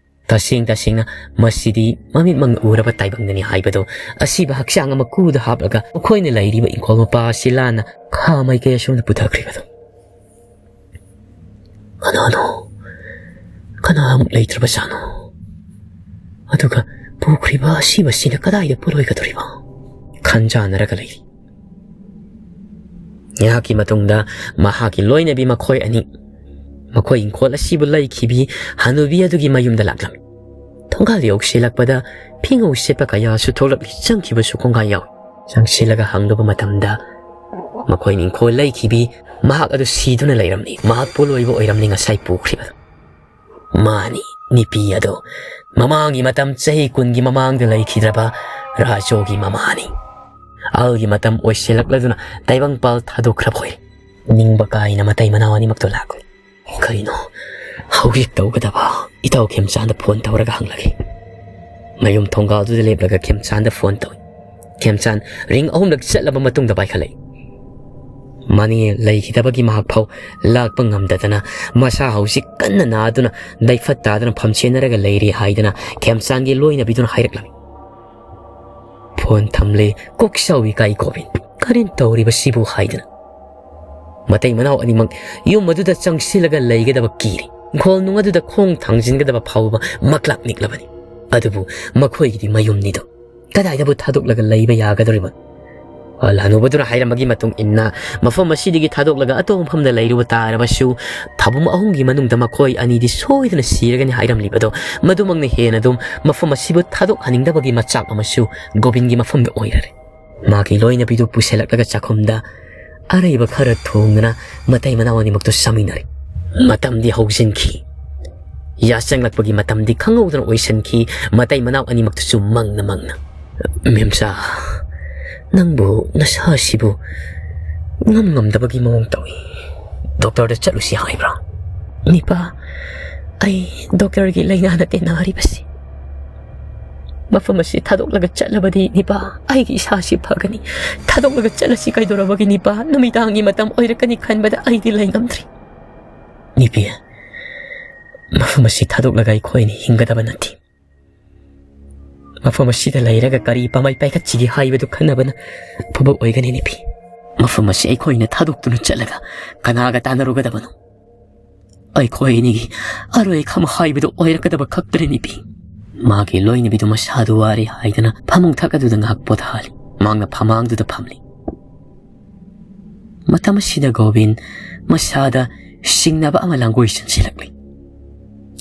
ꯇꯁꯦꯡ ꯇꯁꯦꯡꯅ ꯃꯁꯤꯗꯤ ꯃꯃꯤꯠꯃꯛꯅ ꯎꯔꯕ ꯇꯥꯏꯕꯪꯅꯅꯤ ꯍꯥꯏꯕꯗꯨ꯫ ꯑꯁꯤꯕ ꯍꯛꯆꯥꯡ ꯑꯃ ꯀꯨꯗ ꯍꯥꯞꯂꯒ ꯃꯈꯣꯏꯅ ꯂꯩꯔꯤꯕ ꯏꯪꯈꯣꯜ ꯃꯄꯥ ꯑꯁꯤ ꯂꯥꯟꯅ ꯈꯥ ꯃꯥꯏꯀꯩ ꯑꯁꯣꯝꯗ ꯄꯨꯊꯈ꯭ꯔꯤꯕꯗꯨ꯫ ꯀꯅꯥꯅꯣ? ꯀꯅꯥ ꯑꯃꯨꯛ ꯂꯩꯇ꯭ꯔꯕꯖꯥꯠꯅꯣ? ꯑꯗꯨꯒ ꯄꯨꯈ꯭ꯔꯤꯕ ꯑꯁꯤꯕꯁꯤꯅ ꯀꯗꯥꯏꯗ ꯄꯨꯔꯣꯏꯒꯗꯧꯔꯤꯕ? ꯈꯟꯖꯥꯟꯅꯔꯒ ꯂꯩꯔꯤ꯫ ꯉꯥꯏꯍꯥꯛꯀꯤ ꯃꯇꯨꯡꯗ ꯃꯍꯥꯛꯀꯤ ꯂꯣꯏꯅꯕꯤ ꯃꯈꯣꯏ ꯑꯅꯤ, ꯃꯈꯣꯏ ꯏꯪꯈꯣꯜ ꯑꯁꯤꯕꯨ ꯂꯩꯈꯤꯕꯤ ꯍꯅꯨꯕꯤ ꯑꯗꯨꯒꯤ ꯃꯌꯨꯝꯗ ꯂꯥꯛꯂꯝꯃꯤ꯫ ꯊꯣꯡꯒꯥꯜ ꯌꯧꯁꯤꯜꯂꯛꯄꯗ ꯐꯤꯉꯧ ꯁꯦꯠꯄ ꯀꯌꯥꯁꯨ ꯊꯣꯛꯂꯛꯂꯤ, ꯆꯪꯈꯤꯕꯁꯨ ꯀꯣꯡꯒꯥꯏ ꯌꯥꯎꯏ꯫ ꯆꯪꯁꯤꯜꯂꯒ ꯍꯪꯂꯨꯕ ꯃꯇꯝꯗ ꯃꯈꯣꯏꯅ ꯏꯪꯈꯣꯜ ꯂꯩꯈꯤꯕꯤ ꯃꯍꯥꯛ ꯑꯗꯨ ꯁꯤꯗꯨꯅ ꯂꯩꯔꯝꯂꯤ꯫ ꯃꯍꯥꯛ ꯄꯣꯂꯣꯏꯕ ꯑꯣꯏꯔꯝꯂꯤ ꯉꯁꯥꯏ ꯄꯨꯈ꯭ꯔꯤꯕꯗꯨ꯫ ꯃꯥꯅꯤ, ꯅꯨꯄꯤ ꯑꯗꯣ ꯃꯃꯥꯡꯒꯤ ꯃꯇꯝ ꯆꯍꯤ ꯀꯨꯟꯒꯤ ꯃꯃꯥꯡꯗ ꯂꯩꯈꯤꯗ꯭ꯔꯕ ꯔꯥꯖꯣꯒꯤ ꯃꯃꯥꯅꯤ꯫ ꯑꯍꯜꯒꯤ ꯃꯇꯝ ꯑꯣꯏꯁꯤꯜꯂꯛꯂꯗꯨꯅ ꯇꯥꯏꯕꯪꯄꯥꯜ ꯊꯥꯗꯣꯛꯈ꯭ꯔꯕ ꯑꯣꯏꯔꯦ꯫ ꯅꯤꯡꯕ ꯀꯥꯏꯅ ꯃꯇꯩ ꯃꯅꯥꯎ ꯑꯅꯤꯃꯛꯇꯣ ꯂꯥꯛꯂꯦ꯫ ꯀꯔꯤꯅꯣ ꯍꯧꯖꯤꯛ ꯇꯧꯒꯗꯕ? ꯏꯇꯥꯎ ꯈꯦꯝꯆꯥꯟꯗ ꯐꯣꯟ ꯇꯧꯔꯒ ꯍꯪꯂꯒꯦ꯫ ꯃꯌꯨꯝ ꯊꯣꯡꯒꯥꯜꯗꯨꯗ ꯂꯦꯞꯂꯒ ꯈꯦꯝꯆꯥꯟꯗ ꯐꯣꯟ ꯇꯧꯏ꯫ ꯈꯦꯝꯆꯥꯟ ꯔꯤꯡ ꯑꯍꯨꯝꯂꯛ ꯆꯠꯂꯕ ꯃꯇꯨꯡꯗ ꯄꯥꯏꯈꯠꯂꯛꯏ꯫ ꯃꯥꯅꯦ, ꯂꯩꯈꯤꯗꯕꯒꯤ ꯃꯍꯥꯛ ꯐꯥꯎ ꯂꯥꯛꯄ ꯉꯝꯗꯗꯅ ꯃꯁꯥ ꯍꯧꯖꯤꯛ ꯀꯟꯅ ꯅꯥꯗꯨꯅ ꯗꯥꯏꯐꯠ ꯇꯥꯗꯨꯅ ꯐꯝꯁꯦꯟꯅꯔꯒ ꯂꯩꯔꯤ ꯍꯥꯏꯗꯅ ꯈꯦꯝꯆꯥꯟꯒꯤ ꯂꯣꯏꯅꯕꯤꯗꯨꯅ ꯍꯥꯏꯔꯛꯂꯝꯃꯤ꯫ ꯐꯣꯟ ꯊꯝꯂꯦ꯫ ꯀꯣꯛ ꯁꯥꯎꯏ ꯀꯥꯏ ꯒꯣꯕꯤꯟ꯫ ꯀꯔꯤꯅ ꯇꯧꯔꯤꯕꯁꯤꯕꯨ ꯍꯥꯏꯗꯅ꯫ ꯃꯇꯩ ꯃꯅꯥꯎ ꯑꯅꯤꯃꯛ ꯌꯨꯝ ꯑꯗꯨꯗ ꯆꯪꯁꯤꯜꯂꯒ ꯂꯩꯒꯗꯕ ꯀꯤꯔꯦ꯫ ꯏꯪꯈꯣꯜ ꯅꯨꯡ ꯑꯗꯨꯗ ꯈꯣꯡ ꯊꯥꯡꯖꯤꯟꯒꯗꯕ ꯐꯥꯎꯕ ꯃꯛꯂꯥꯛ ꯅꯤꯛꯂꯕꯅꯤ꯫ ꯑꯗꯨꯕꯨ ꯃꯈꯣꯏꯒꯤꯗꯤ ꯃꯌꯨꯝꯅꯤꯗꯣ꯫ ꯀꯗꯥꯏꯗꯕꯨ ꯊꯥꯗꯣꯛꯂꯒ ꯂꯩꯕ ꯌꯥꯒꯗꯧꯔꯤꯕ? ꯑꯍꯜ ꯍꯅꯨꯕꯗꯨꯅ ꯍꯥꯏꯔꯝꯕꯒꯤ ꯃꯇꯨꯡ ꯏꯟꯅ, ꯃꯐꯝ ꯑꯁꯤꯗꯒꯤ ꯊꯥꯗꯣꯛꯂꯒ ꯑꯇꯣꯞꯄ ꯃꯐꯝꯗ ꯂꯩꯔꯨꯕ ꯇꯥꯔꯕꯁꯨ, ꯊꯥꯕꯨꯝ ꯑꯍꯨꯝꯒꯤ ꯃꯅꯨꯡꯗ ꯃꯈꯣꯏ ꯑꯅꯤꯗꯤ ꯁꯣꯏꯗꯅ ꯁꯤꯔꯒꯅꯤ ꯍꯥꯏꯔꯝꯂꯤꯕꯗꯣ, ꯃꯗꯨꯃꯛꯅ ꯍꯦꯟꯅ ꯑꯗꯨꯝ ꯃꯐꯝ ꯑꯁꯤꯕꯨ ꯊꯥꯗꯣꯛꯍꯟꯅꯤꯡꯗꯕꯒꯤ ꯃꯆꯥꯛ ꯑꯃꯁꯨ ꯒꯣꯕꯤꯟꯒꯤ ꯃꯐꯝꯗ ꯑꯣꯏꯔꯔꯦ꯫ ꯃꯥꯒꯤ ꯂꯣꯏꯅꯕꯤꯗꯨ ꯄꯨꯁꯤꯜꯂꯛꯂꯒ ꯆꯥꯛꯈꯨꯝꯗ ꯑꯔꯩꯕ ꯈꯔ ꯊꯣꯡꯗꯨꯅ ꯃꯇꯩ ꯃꯅꯥꯎ ꯑꯅꯤꯃꯛꯇꯨ ꯆꯥꯃꯤꯟꯅꯔꯦ꯫ ꯃꯇꯝꯗꯤ ꯍꯧꯖꯤꯟꯈꯤ꯫ ꯌꯥꯆꯪꯂꯛꯄꯒꯤ ꯃꯇꯝꯗꯤ ꯈꯪꯍꯧꯗꯅ ꯑꯣꯏꯁꯤꯟꯈꯤ꯫ ꯃꯇꯩ ꯃꯅꯥꯎ ꯑꯅꯤꯃꯛꯇꯨꯁꯨ ꯃꯪꯅ ꯃꯪꯅ, "ꯃꯦꯝꯆꯥ, ꯅꯪꯕꯨ ꯅꯁꯥꯁꯤꯕꯨ ꯉꯝ ꯉꯝꯗꯕꯒꯤ ꯃꯑꯣꯡ ꯇꯧꯏ꯫ ꯗꯣꯛꯇꯔꯗ ꯆꯠꯂꯨꯁꯤ ꯍꯥꯏꯕ꯭ꯔꯥ?" "ꯅꯤꯄꯥ, ꯑꯩ ꯗꯣꯛꯇꯔꯒꯤ ꯂꯥꯏꯅꯥ ꯅꯠꯇꯦ ꯅꯥꯔꯤꯕꯁꯤ꯫ ꯃꯐꯝ ꯑꯁꯤ ꯊꯥꯗꯣꯛꯂꯒ ꯆꯠꯂꯕꯗꯤ, ꯅꯤꯄꯥ, ꯑꯩꯒꯤ ꯏꯁꯥꯁꯤ ꯐꯒꯅꯤ꯫ ꯊꯥꯗꯣꯛꯂꯒ ꯆꯠꯂꯁꯤ ꯀꯩꯗꯧꯔꯕꯒꯦ, ꯅꯤꯄꯥ? ꯅꯨꯃꯤꯗꯥꯡꯒꯤ ꯃꯇꯝ ꯑꯣꯏꯔꯛꯀꯅꯤ ꯈꯟꯕꯗ ꯑꯩꯗꯤ ꯂꯩ ꯉꯝꯗ꯭ꯔꯤ꯫" "ꯅꯨꯄꯤ, ꯃꯐꯝ ꯑꯁꯤ ꯊꯥꯗꯣꯛꯂꯒ ꯑꯩꯈꯣꯏ ꯑꯅꯤ ꯍꯤꯡꯒꯗꯕ ꯅꯠꯇꯦ꯫ ꯃꯐꯝ ꯑꯁꯤꯗ ꯂꯩꯔꯒ ꯀꯔꯤ ꯄꯥꯝꯕꯩ ꯄꯥꯏꯈꯠꯁꯤꯒꯦ ꯍꯥꯏꯕꯗꯨ ꯈꯟꯅꯕꯅ ꯑꯐꯕ ꯑꯣꯏꯒꯅꯤ ꯅꯨꯄꯤ꯫ ꯃꯐꯝ ꯑꯁꯤ ꯑꯩꯈꯣꯏꯅ ꯊꯥꯗꯣꯛꯇꯨꯅ ꯆꯠꯂꯒ ꯀꯅꯥꯒ ꯇꯥꯟꯅꯔꯨꯒꯗꯕꯅꯣ? ꯑꯩꯈꯣꯏ ꯑꯅꯤꯒꯤ ꯑꯔꯣꯏ ꯑꯈꯝ ꯍꯥꯏꯕꯗꯨ ꯑꯣꯏꯔꯛꯀꯗꯕ ꯈꯛꯇꯅꯤ ꯅꯨꯄꯤ꯫" ꯃꯥꯒꯤ ꯂꯣꯏꯅꯕꯤꯗꯨ ꯃꯁꯥꯗꯨ ꯋꯥꯔꯦ ꯍꯥꯏꯗꯨꯅ ꯐꯃꯨꯡ ꯊꯛ ꯑꯗꯨꯗ ꯉꯥꯏꯍꯥꯛ ꯄꯣꯊꯥꯍꯜꯂꯤ꯫ ꯃꯍꯥꯛꯅ ꯐꯃꯥꯡꯗꯨꯗ ꯐꯝꯂꯤ꯫ ꯃꯇꯝ ꯑꯁꯤꯗ ꯒꯣꯕꯤꯟ ꯃꯁꯥꯗ ꯁꯤꯡꯅꯕ ꯑꯃ ꯂꯥꯡꯒꯣꯏ ꯆꯟꯁꯤꯜꯂꯛꯂꯤ꯫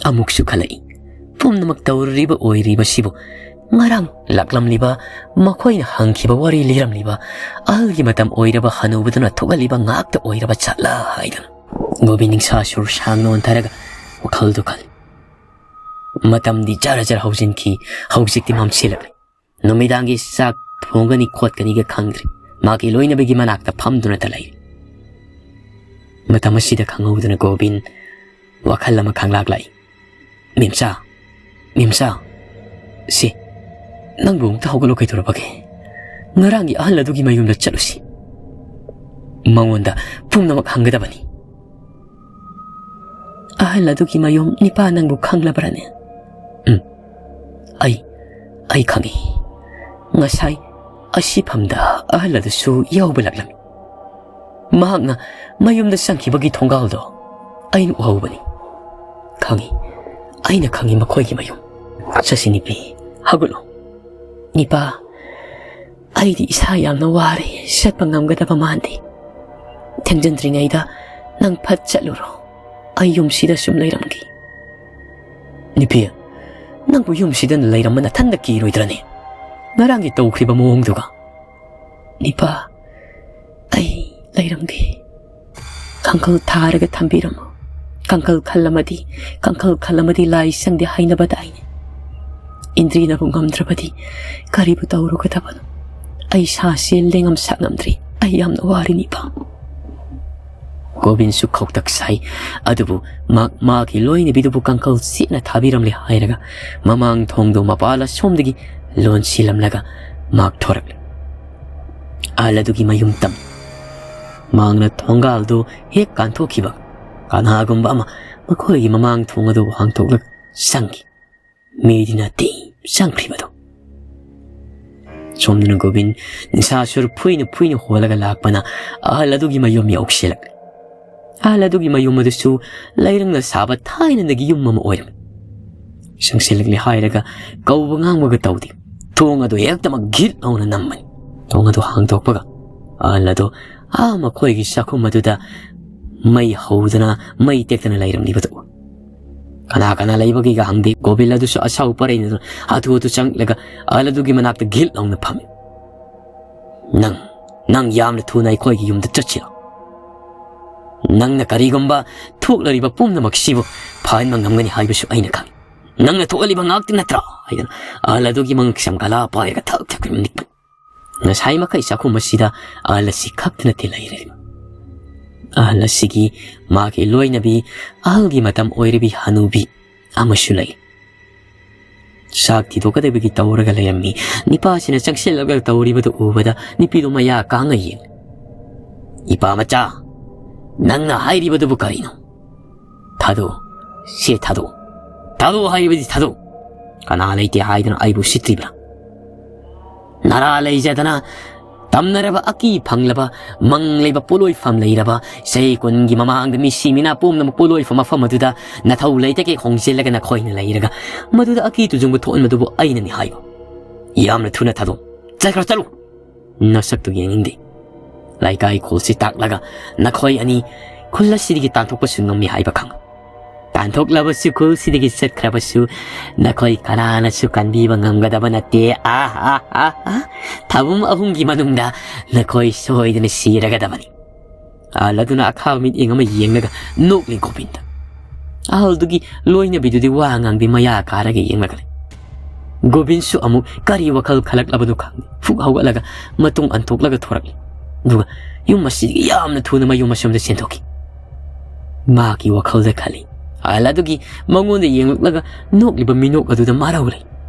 ꯑꯃꯨꯛꯁꯨ ꯈꯜꯂꯛꯏ, ꯄꯨꯝꯅꯃꯛ ꯇꯧꯔꯤꯕ ꯑꯣꯏꯔꯤꯕꯁꯤꯕꯨ ꯉꯔꯥꯡ ꯂꯥꯛꯂꯝꯂꯤꯕ, ꯃꯈꯣꯏꯅ ꯍꯪꯈꯤꯕ ꯋꯥꯔꯤ ꯂꯤꯔꯝꯂꯤꯕ ꯑꯍꯜꯒꯤ ꯃꯇꯝ ꯑꯣꯏꯔꯕ ꯍꯅꯨꯕꯗꯨꯅ ꯊꯣꯛꯍꯜꯂꯤꯕ ꯉꯥꯛꯇ ꯑꯣꯏꯔꯕ ꯖꯥꯠꯂꯥ ꯍꯥꯏꯗꯨꯅ꯫ ꯒꯣꯕꯤꯟ ꯅꯤꯡꯁꯥ ꯁꯨꯔ ꯁꯥꯡꯅ ꯑꯣꯟꯊꯔꯒ ꯋꯥꯈꯜꯗꯨ ꯈꯜꯂꯤ꯫ ꯃꯇꯝꯗꯤ ꯖꯔ ꯖꯔ ꯍꯧꯖꯤꯟꯈꯤ, ꯍꯧꯖꯤꯛꯇꯤ ꯃꯝꯁꯤꯜꯂꯛꯂꯦ꯫ ꯅꯨꯃꯤꯗꯥꯡꯒꯤ ꯆꯥꯛ ꯊꯣꯡꯒꯅꯤ ꯈꯣꯠꯀꯅꯤꯒ ꯈꯪꯗ꯭ꯔꯦ꯫ ꯃꯥꯒꯤ ꯂꯣꯏꯅꯕꯤꯒꯤ ꯃꯅꯥꯛꯇ ꯐꯝꯗꯨꯅꯇ ꯂꯩꯔꯦ꯫ ꯃꯇꯝ ꯑꯁꯤꯗ ꯈꯪꯍꯧꯗꯅ ꯒꯣꯕꯤꯟ ꯋꯥꯈꯜ ꯑꯃ ꯈꯪꯂꯥꯛ ꯂꯥꯛꯏ꯫ "ꯃꯦꯝꯆꯥ, ꯃꯦꯝꯆꯥ, ꯁꯤ, ꯅꯪꯕꯨ ꯑꯃꯨꯛꯇ ꯍꯧꯒꯠꯂꯣ, ꯀꯩꯗꯧꯔꯕꯒꯦ? ꯉꯔꯥꯡꯒꯤ ꯑꯍꯜ ꯑꯗꯨꯒꯤ ꯃꯌꯨꯝꯗ ꯆꯠꯂꯨꯁꯤ꯫ ꯃꯉꯣꯟꯗ ꯄꯨꯝꯅꯃꯛ ꯍꯪꯒꯗꯕꯅꯤ꯫" "ꯑꯍꯜ ꯑꯗꯨꯒꯤ ꯃꯌꯨꯝ ꯅꯤꯄꯥ ꯅꯪꯕꯨ ꯈꯪꯂꯕ꯭ꯔꯅꯦ?" "ꯎꯝ, ꯑꯩ, ꯑꯩ ꯈꯪꯏ꯫ ꯉꯁꯥꯏ ꯑꯁꯤꯐꯝꯗ ꯑꯍꯜ ꯑꯗꯨꯁꯨ ꯌꯥꯎꯕ ꯂꯥꯛꯂꯝꯃꯤ꯫ ꯃꯍꯥꯛꯅ ꯃꯌꯨꯝꯗ ꯆꯪꯈꯤꯕꯒꯤ ꯊꯣꯡꯒꯥꯜꯗꯣ ꯑꯩꯅ ꯎꯍꯧꯕꯅꯤ꯫ ꯈꯪꯏ, ꯑꯩꯅ ꯈꯪꯏ ꯃꯈꯣꯏꯒꯤ ꯃꯌꯨꯝ꯫ ꯆꯠꯁꯤ ꯅꯨꯄꯤ, ꯍꯧꯒꯠꯂꯣ꯫" "ꯅꯤꯄꯥ, ꯑꯩꯗꯤ ꯏꯁꯥ ꯌꯥꯝꯅ ꯋꯥꯔꯦ, ꯆꯠꯄ ꯉꯝꯒꯗꯕ ꯃꯥꯟꯗꯦ꯫ ꯊꯦꯡꯖꯤꯟꯗ꯭ꯔꯤꯉꯩꯗ ꯅꯪ ꯐꯠ ꯆꯠꯂꯨꯔꯣ, ꯑꯩ ꯌꯨꯝꯁꯤꯗ ꯁꯨꯝ ꯂꯩꯔꯝꯒꯦ꯫" "ꯅꯨꯄꯤ, ꯅꯪꯕꯨ ꯌꯨꯝꯁꯤꯗ ꯂꯩꯔꯝꯕ ꯅꯊꯟꯗ ꯀꯤꯔꯣꯏꯗ꯭ꯔꯅꯦ? ꯉꯔꯥꯡꯒꯤ ꯇꯧꯈ꯭ꯔꯤꯕ ꯃꯑꯣꯡꯗꯨꯒ?" "ꯅꯤꯄꯥ, ꯑꯩ ꯂꯩꯔꯝꯒꯦ꯫ ꯀꯥꯡꯈꯜ ꯊꯥꯔꯒ ꯊꯝꯕꯤꯔꯝꯃꯨ꯫ ꯀꯥꯡꯈꯜ ꯈꯜꯂꯝꯃꯗꯤ, ꯀꯥꯡꯈꯜ ꯈꯜꯂꯝꯃꯗꯤ ꯂꯥꯏ ꯆꯪꯗꯦ ꯍꯥꯏꯅꯕ ꯇꯥꯏꯅꯦ꯫ ꯏꯟꯗ꯭ꯔꯤꯅꯕꯨ ꯉꯝꯗ꯭ꯔꯕꯗꯤ ꯀꯔꯤꯕꯨ ꯇꯧꯔꯨꯒꯗꯕꯅꯣ? ꯑꯩ ꯁꯥꯁꯦ ꯂꯦꯡꯉꯝ ꯁꯥꯉꯝꯗ꯭ꯔꯦ꯫ ꯑꯩ ꯌꯥꯝꯅ ꯋꯥꯔꯦ ꯅꯤꯄꯥ꯫" ꯒꯣꯕꯤꯟꯁꯨ ꯈꯧꯇꯛ ꯁꯥꯏ꯫ ꯑꯗꯨꯕꯨ ꯃꯥ-, ꯃꯥꯒꯤ ꯂꯣꯏꯅꯕꯤꯗꯨꯕꯨ ꯀꯥꯡꯈꯜ ꯆꯦꯠꯅ ꯊꯥꯕꯤꯔꯝꯂꯦ ꯍꯥꯏꯔꯒ ꯃꯃꯥꯡ ꯊꯣꯡꯗꯨ ꯃꯄꯥꯜ ꯑꯁꯣꯝꯗꯒꯤ ꯂꯣꯟꯁꯤꯜꯂꯝꯂꯒ ꯃꯍꯥꯛ ꯊꯣꯔꯛꯂꯦ꯫ ꯑꯍꯜ ꯑꯗꯨꯒꯤ ꯃꯌꯨꯝ ꯇꯝ꯫ ꯃꯍꯥꯛꯅ ꯊꯣꯡꯒꯥꯜꯗꯨ ꯍꯦꯛ ꯀꯥꯟꯊꯣꯛꯈꯤꯕ, ꯀꯅꯥꯒꯨꯝꯕ ꯑꯃ ꯃꯈꯣꯏꯒꯤ ꯃꯃꯥꯡ ꯊꯣꯡ ꯑꯗꯨ ꯍꯥꯡꯗꯣꯛꯂꯒ ꯆꯪꯈꯤ꯫ ꯃꯤꯗꯤ ꯅꯠꯇꯦ ꯆꯪꯈ꯭ꯔꯤꯕꯗꯨ꯫ ꯁꯣꯝꯗꯅ ꯒꯣꯕꯤꯟ ꯅꯤꯁꯥꯁꯨꯔ ꯐꯨꯏꯅ ꯐꯨꯏꯅ ꯍꯣꯜꯂꯒ ꯂꯥꯛꯄꯅ ꯑꯍꯜ ꯑꯗꯨꯒꯤ ꯃꯌꯨꯝ ꯌꯧꯁꯤꯜꯂꯛꯂꯦ꯫ ꯑꯍꯜ ꯑꯗꯨꯒꯤ ꯃꯌꯨꯝ ꯑꯗꯨꯁꯨ ꯂꯩꯔꯪꯅ ꯁꯥꯕ ꯊꯥꯏꯅꯗꯒꯤ ꯌꯨꯝ ꯑꯃ ꯑꯣꯏꯔꯝꯃꯤ꯫ ꯆꯪꯁꯤꯜꯂꯛꯂꯦ ꯍꯥꯏꯔꯒ ꯀꯧꯕ ꯉꯥꯡꯕꯒ ꯇꯧꯗꯦ꯫ ꯊꯣꯡ ꯑꯗꯨ ꯍꯦꯛꯇꯃꯛ ꯘꯤꯠ ꯂꯥꯎꯅ ꯅꯝꯕꯅꯤ꯫ ꯊꯣꯡ ꯑꯗꯨ ꯍꯥꯡꯗꯣꯛꯄꯒ ꯑꯍꯜ ꯑꯗꯨ ꯑꯥ ꯃꯈꯣꯏꯒꯤ ꯆꯥꯛꯈꯨꯝ ꯑꯗꯨꯗ ꯃꯩ ꯍꯧꯗꯅ ꯃꯩ ꯇꯦꯛꯇꯅ ꯂꯩꯔꯝꯂꯤꯕꯗꯨ ꯎꯏ꯫ ꯀꯅꯥ ꯀꯅꯥ ꯂꯩꯕꯒꯦꯒ ꯍꯪꯗꯦ꯫ ꯒꯣꯕꯤꯟ ꯑꯗꯨꯁꯨ ꯑꯁꯥꯎ ꯄꯔꯩꯅꯗꯨꯅ ꯍꯥꯊꯨ ꯍꯥꯊꯨ ꯆꯪꯂꯒ ꯑꯍꯜ ꯑꯗꯨꯒꯤ ꯃꯅꯥꯛꯇ ꯘꯤꯠ ꯂꯥꯎꯅ ꯐꯝꯃꯤ꯫ "ꯅꯪ, ꯅꯪ ꯌꯥꯝꯅ ꯊꯨꯅ ꯑꯩꯈꯣꯏꯒꯤ ꯌꯨꯝꯗ ꯆꯠꯁꯤꯔꯣ? ꯅꯪꯅ ꯀꯔꯤꯒꯨꯝꯕ ꯊꯣꯛꯂꯔꯤꯕ ꯄꯨꯝꯅꯃꯛꯁꯤꯕꯨ ꯐꯍꯟꯕ ꯉꯝꯒꯅꯤ ꯍꯥꯏꯕꯁꯨ ꯑꯩꯅ ꯈꯪꯏ꯫ ꯅꯪꯅ ꯊꯣꯛꯍꯜꯂꯤꯕ ꯉꯥꯛꯇ ꯅꯠꯇ꯭ꯔꯥ?" ꯍꯥꯏꯗꯅ ꯑꯍꯜ ꯑꯗꯨꯒꯤ ꯃꯉꯛꯁꯝ ꯒꯂꯥ ꯄꯥꯏꯔꯒ ꯊꯛ ꯊꯛ ꯅꯤꯛꯄꯅꯤ꯫ ꯉꯁꯥꯏ ꯃꯈꯩ ꯆꯥꯛꯈꯨꯝ ꯑꯁꯤꯗ ꯑꯍꯜ ꯑꯁꯤ ꯈꯛꯇ ꯅꯠꯇꯦ ꯂꯩꯔꯤꯕ꯫ ꯑꯍꯜ ꯑꯁꯤꯒꯤ ꯃꯥꯒꯤ ꯂꯣꯏꯅꯕꯤ, ꯑꯍꯜꯒꯤ ꯃꯇꯝ ꯑꯣꯏꯔꯕꯤ ꯍꯅꯨꯕꯤ ꯑꯃꯁꯨ ꯂꯩ꯫ ꯆꯥꯛ ꯊꯤꯗꯣꯛꯀꯗꯕꯒꯤ ꯇꯧꯔꯒ ꯂꯩꯔꯝꯃꯤ꯫ ꯅꯤꯄꯥꯁꯤꯅ ꯆꯪꯁꯤꯜꯂꯒ ꯇꯧꯔꯤꯕꯗꯨ ꯎꯕꯗ ꯅꯨꯄꯤꯗꯨ ꯃꯌꯥ ꯀꯥꯡꯉ ꯌꯦꯡꯂꯤ꯫ "ꯏꯄꯥ ꯃꯆꯥ, ꯅꯪꯅ ꯍꯥꯏꯔꯤꯕꯗꯨꯕꯨ ꯀꯔꯤꯅꯣ? ꯊꯥꯗꯣꯛꯑꯣ, ꯁꯦ ꯊꯥꯗꯣꯛꯑꯣ꯫ ꯊꯥꯗꯣꯛꯑꯣ ꯍꯥꯏꯔꯤꯕꯗꯤ ꯊꯥꯗꯣꯛꯑꯣ꯫ ꯀꯅꯥ ꯂꯩꯇꯦ ꯍꯥꯏꯗꯨꯅ ꯑꯩꯕꯨ ꯎꯁꯤꯠꯇ꯭ꯔꯤꯕ꯭ꯔꯥ? ꯅꯔꯥ ꯂꯩꯖꯗꯅ ꯇꯝꯅꯔꯕ ꯑꯀꯤ ꯐꯪꯂꯕ ꯃꯪ ꯂꯩꯕ ꯄꯣꯠꯂꯣꯏꯐꯝ ꯂꯩꯔꯕ ꯆꯍꯤ ꯀꯨꯟꯒꯤ ꯃꯃꯥꯡꯗ ꯃꯤꯁꯤ ꯃꯤꯅꯥ ꯄꯣꯝꯅꯕ ꯄꯣꯠꯂꯣꯏꯐꯝ ꯃꯐꯝ ꯑꯗꯨꯗ ꯅꯊꯧ ꯂꯩꯇꯈꯩ ꯈꯣꯡꯖꯤꯜꯂꯒ ꯅꯈꯣꯏꯅ ꯂꯩꯔꯒ ꯃꯗꯨꯗ ꯑꯀꯤ ꯇꯨꯖꯨꯡꯕ ꯊꯣꯛꯍꯟꯕꯗꯨꯕꯨ ꯑꯩꯅꯅꯤ ꯍꯥꯏꯌꯨ꯫ ꯌꯥꯝꯅ ꯊꯨꯅ ꯊꯥꯗꯣꯛ꯫ ꯆꯠꯈ꯭ꯔꯣ, ꯆꯠꯂꯨ꯫ ꯅꯁꯛꯇꯨ ꯌꯦꯡꯅꯤꯡꯗꯦ꯫ ꯂꯩꯀꯥꯏ ꯈꯨꯜꯁꯤ ꯇꯥꯛꯂꯒ ꯅꯈꯣꯏ ꯑꯅꯤ ꯈꯨꯜ ꯑꯁꯤꯗꯒꯤ ꯇꯥꯟꯊꯣꯛꯄꯁꯨ ꯉꯝꯃꯤ ꯍꯥꯏꯕ ꯈꯪ꯫ ꯇꯥꯟꯊꯣꯛꯂꯕꯁꯨ ꯈꯨꯜꯁꯤꯗꯒꯤ ꯆꯠꯈ꯭ꯔꯕꯁꯨ ꯅꯈꯣꯏ ꯀꯅꯥꯅꯁꯨ ꯀꯟꯕꯤꯕ ꯉꯝꯒꯗꯕ ꯅꯠꯇꯦ꯫ ꯑꯥ, ꯑꯥ, ꯑꯥ, ꯑꯥ꯫ ꯊꯥꯕꯨꯝ ꯑꯍꯨꯝꯒꯤ ꯃꯅꯨꯡꯗ ꯅꯈꯣꯏ ꯁꯣꯏꯗꯅ ꯁꯤꯔꯒꯗꯕꯅꯤ꯫ ꯑꯍꯜ ꯑꯗꯨꯅ ꯑꯈꯥꯕ ꯃꯤꯠꯌꯦꯡ ꯑꯃ ꯌꯦꯡꯂꯒ ꯅꯣꯛꯂꯤ ꯒꯣꯕꯤꯟꯗ꯫ ꯑꯍꯜꯗꯨꯒꯤ ꯂꯣꯏꯅꯕꯤꯗꯨꯗꯤ ꯋꯥ ꯉꯥꯡꯗꯦ, ꯃꯌꯥ ꯀꯥꯔꯒ ꯌꯦꯡꯂꯒ ꯂꯩ꯫ ꯒꯣꯕꯤꯟꯁꯨ ꯑꯃꯨꯛ ꯀꯔꯤ ꯋꯥꯈꯜ ꯈꯜꯂꯛꯂꯕꯅꯣ ꯈꯪꯗꯦ꯫ ꯐꯨꯛ ꯍꯧꯒꯠꯂꯒ ꯃꯇꯨꯡ ꯑꯟꯊꯣꯛꯂꯒ ꯊꯣꯔꯛꯂꯤ꯫ ꯑꯗꯨꯒ ꯌꯨꯝ ꯑꯁꯤꯗꯒꯤ ꯌꯥꯝꯅ ꯊꯨꯅ ꯃꯌꯨꯝ ꯑꯁꯣꯝꯗ ꯆꯦꯟꯊꯣꯛꯈꯤ꯫ ꯃꯥꯒꯤ ꯋꯥꯈꯜꯗ ꯈꯜꯂꯤ꯫ ꯑꯍꯜ ꯑꯗꯨꯒꯤ ꯃꯉꯣꯟꯗ ꯌꯦꯡꯂꯛꯂꯒ ꯅꯣꯛꯂꯤꯕ ꯃꯤꯅꯣꯛ ꯑꯗꯨꯗ ꯃꯔꯧ ꯂꯩ꯫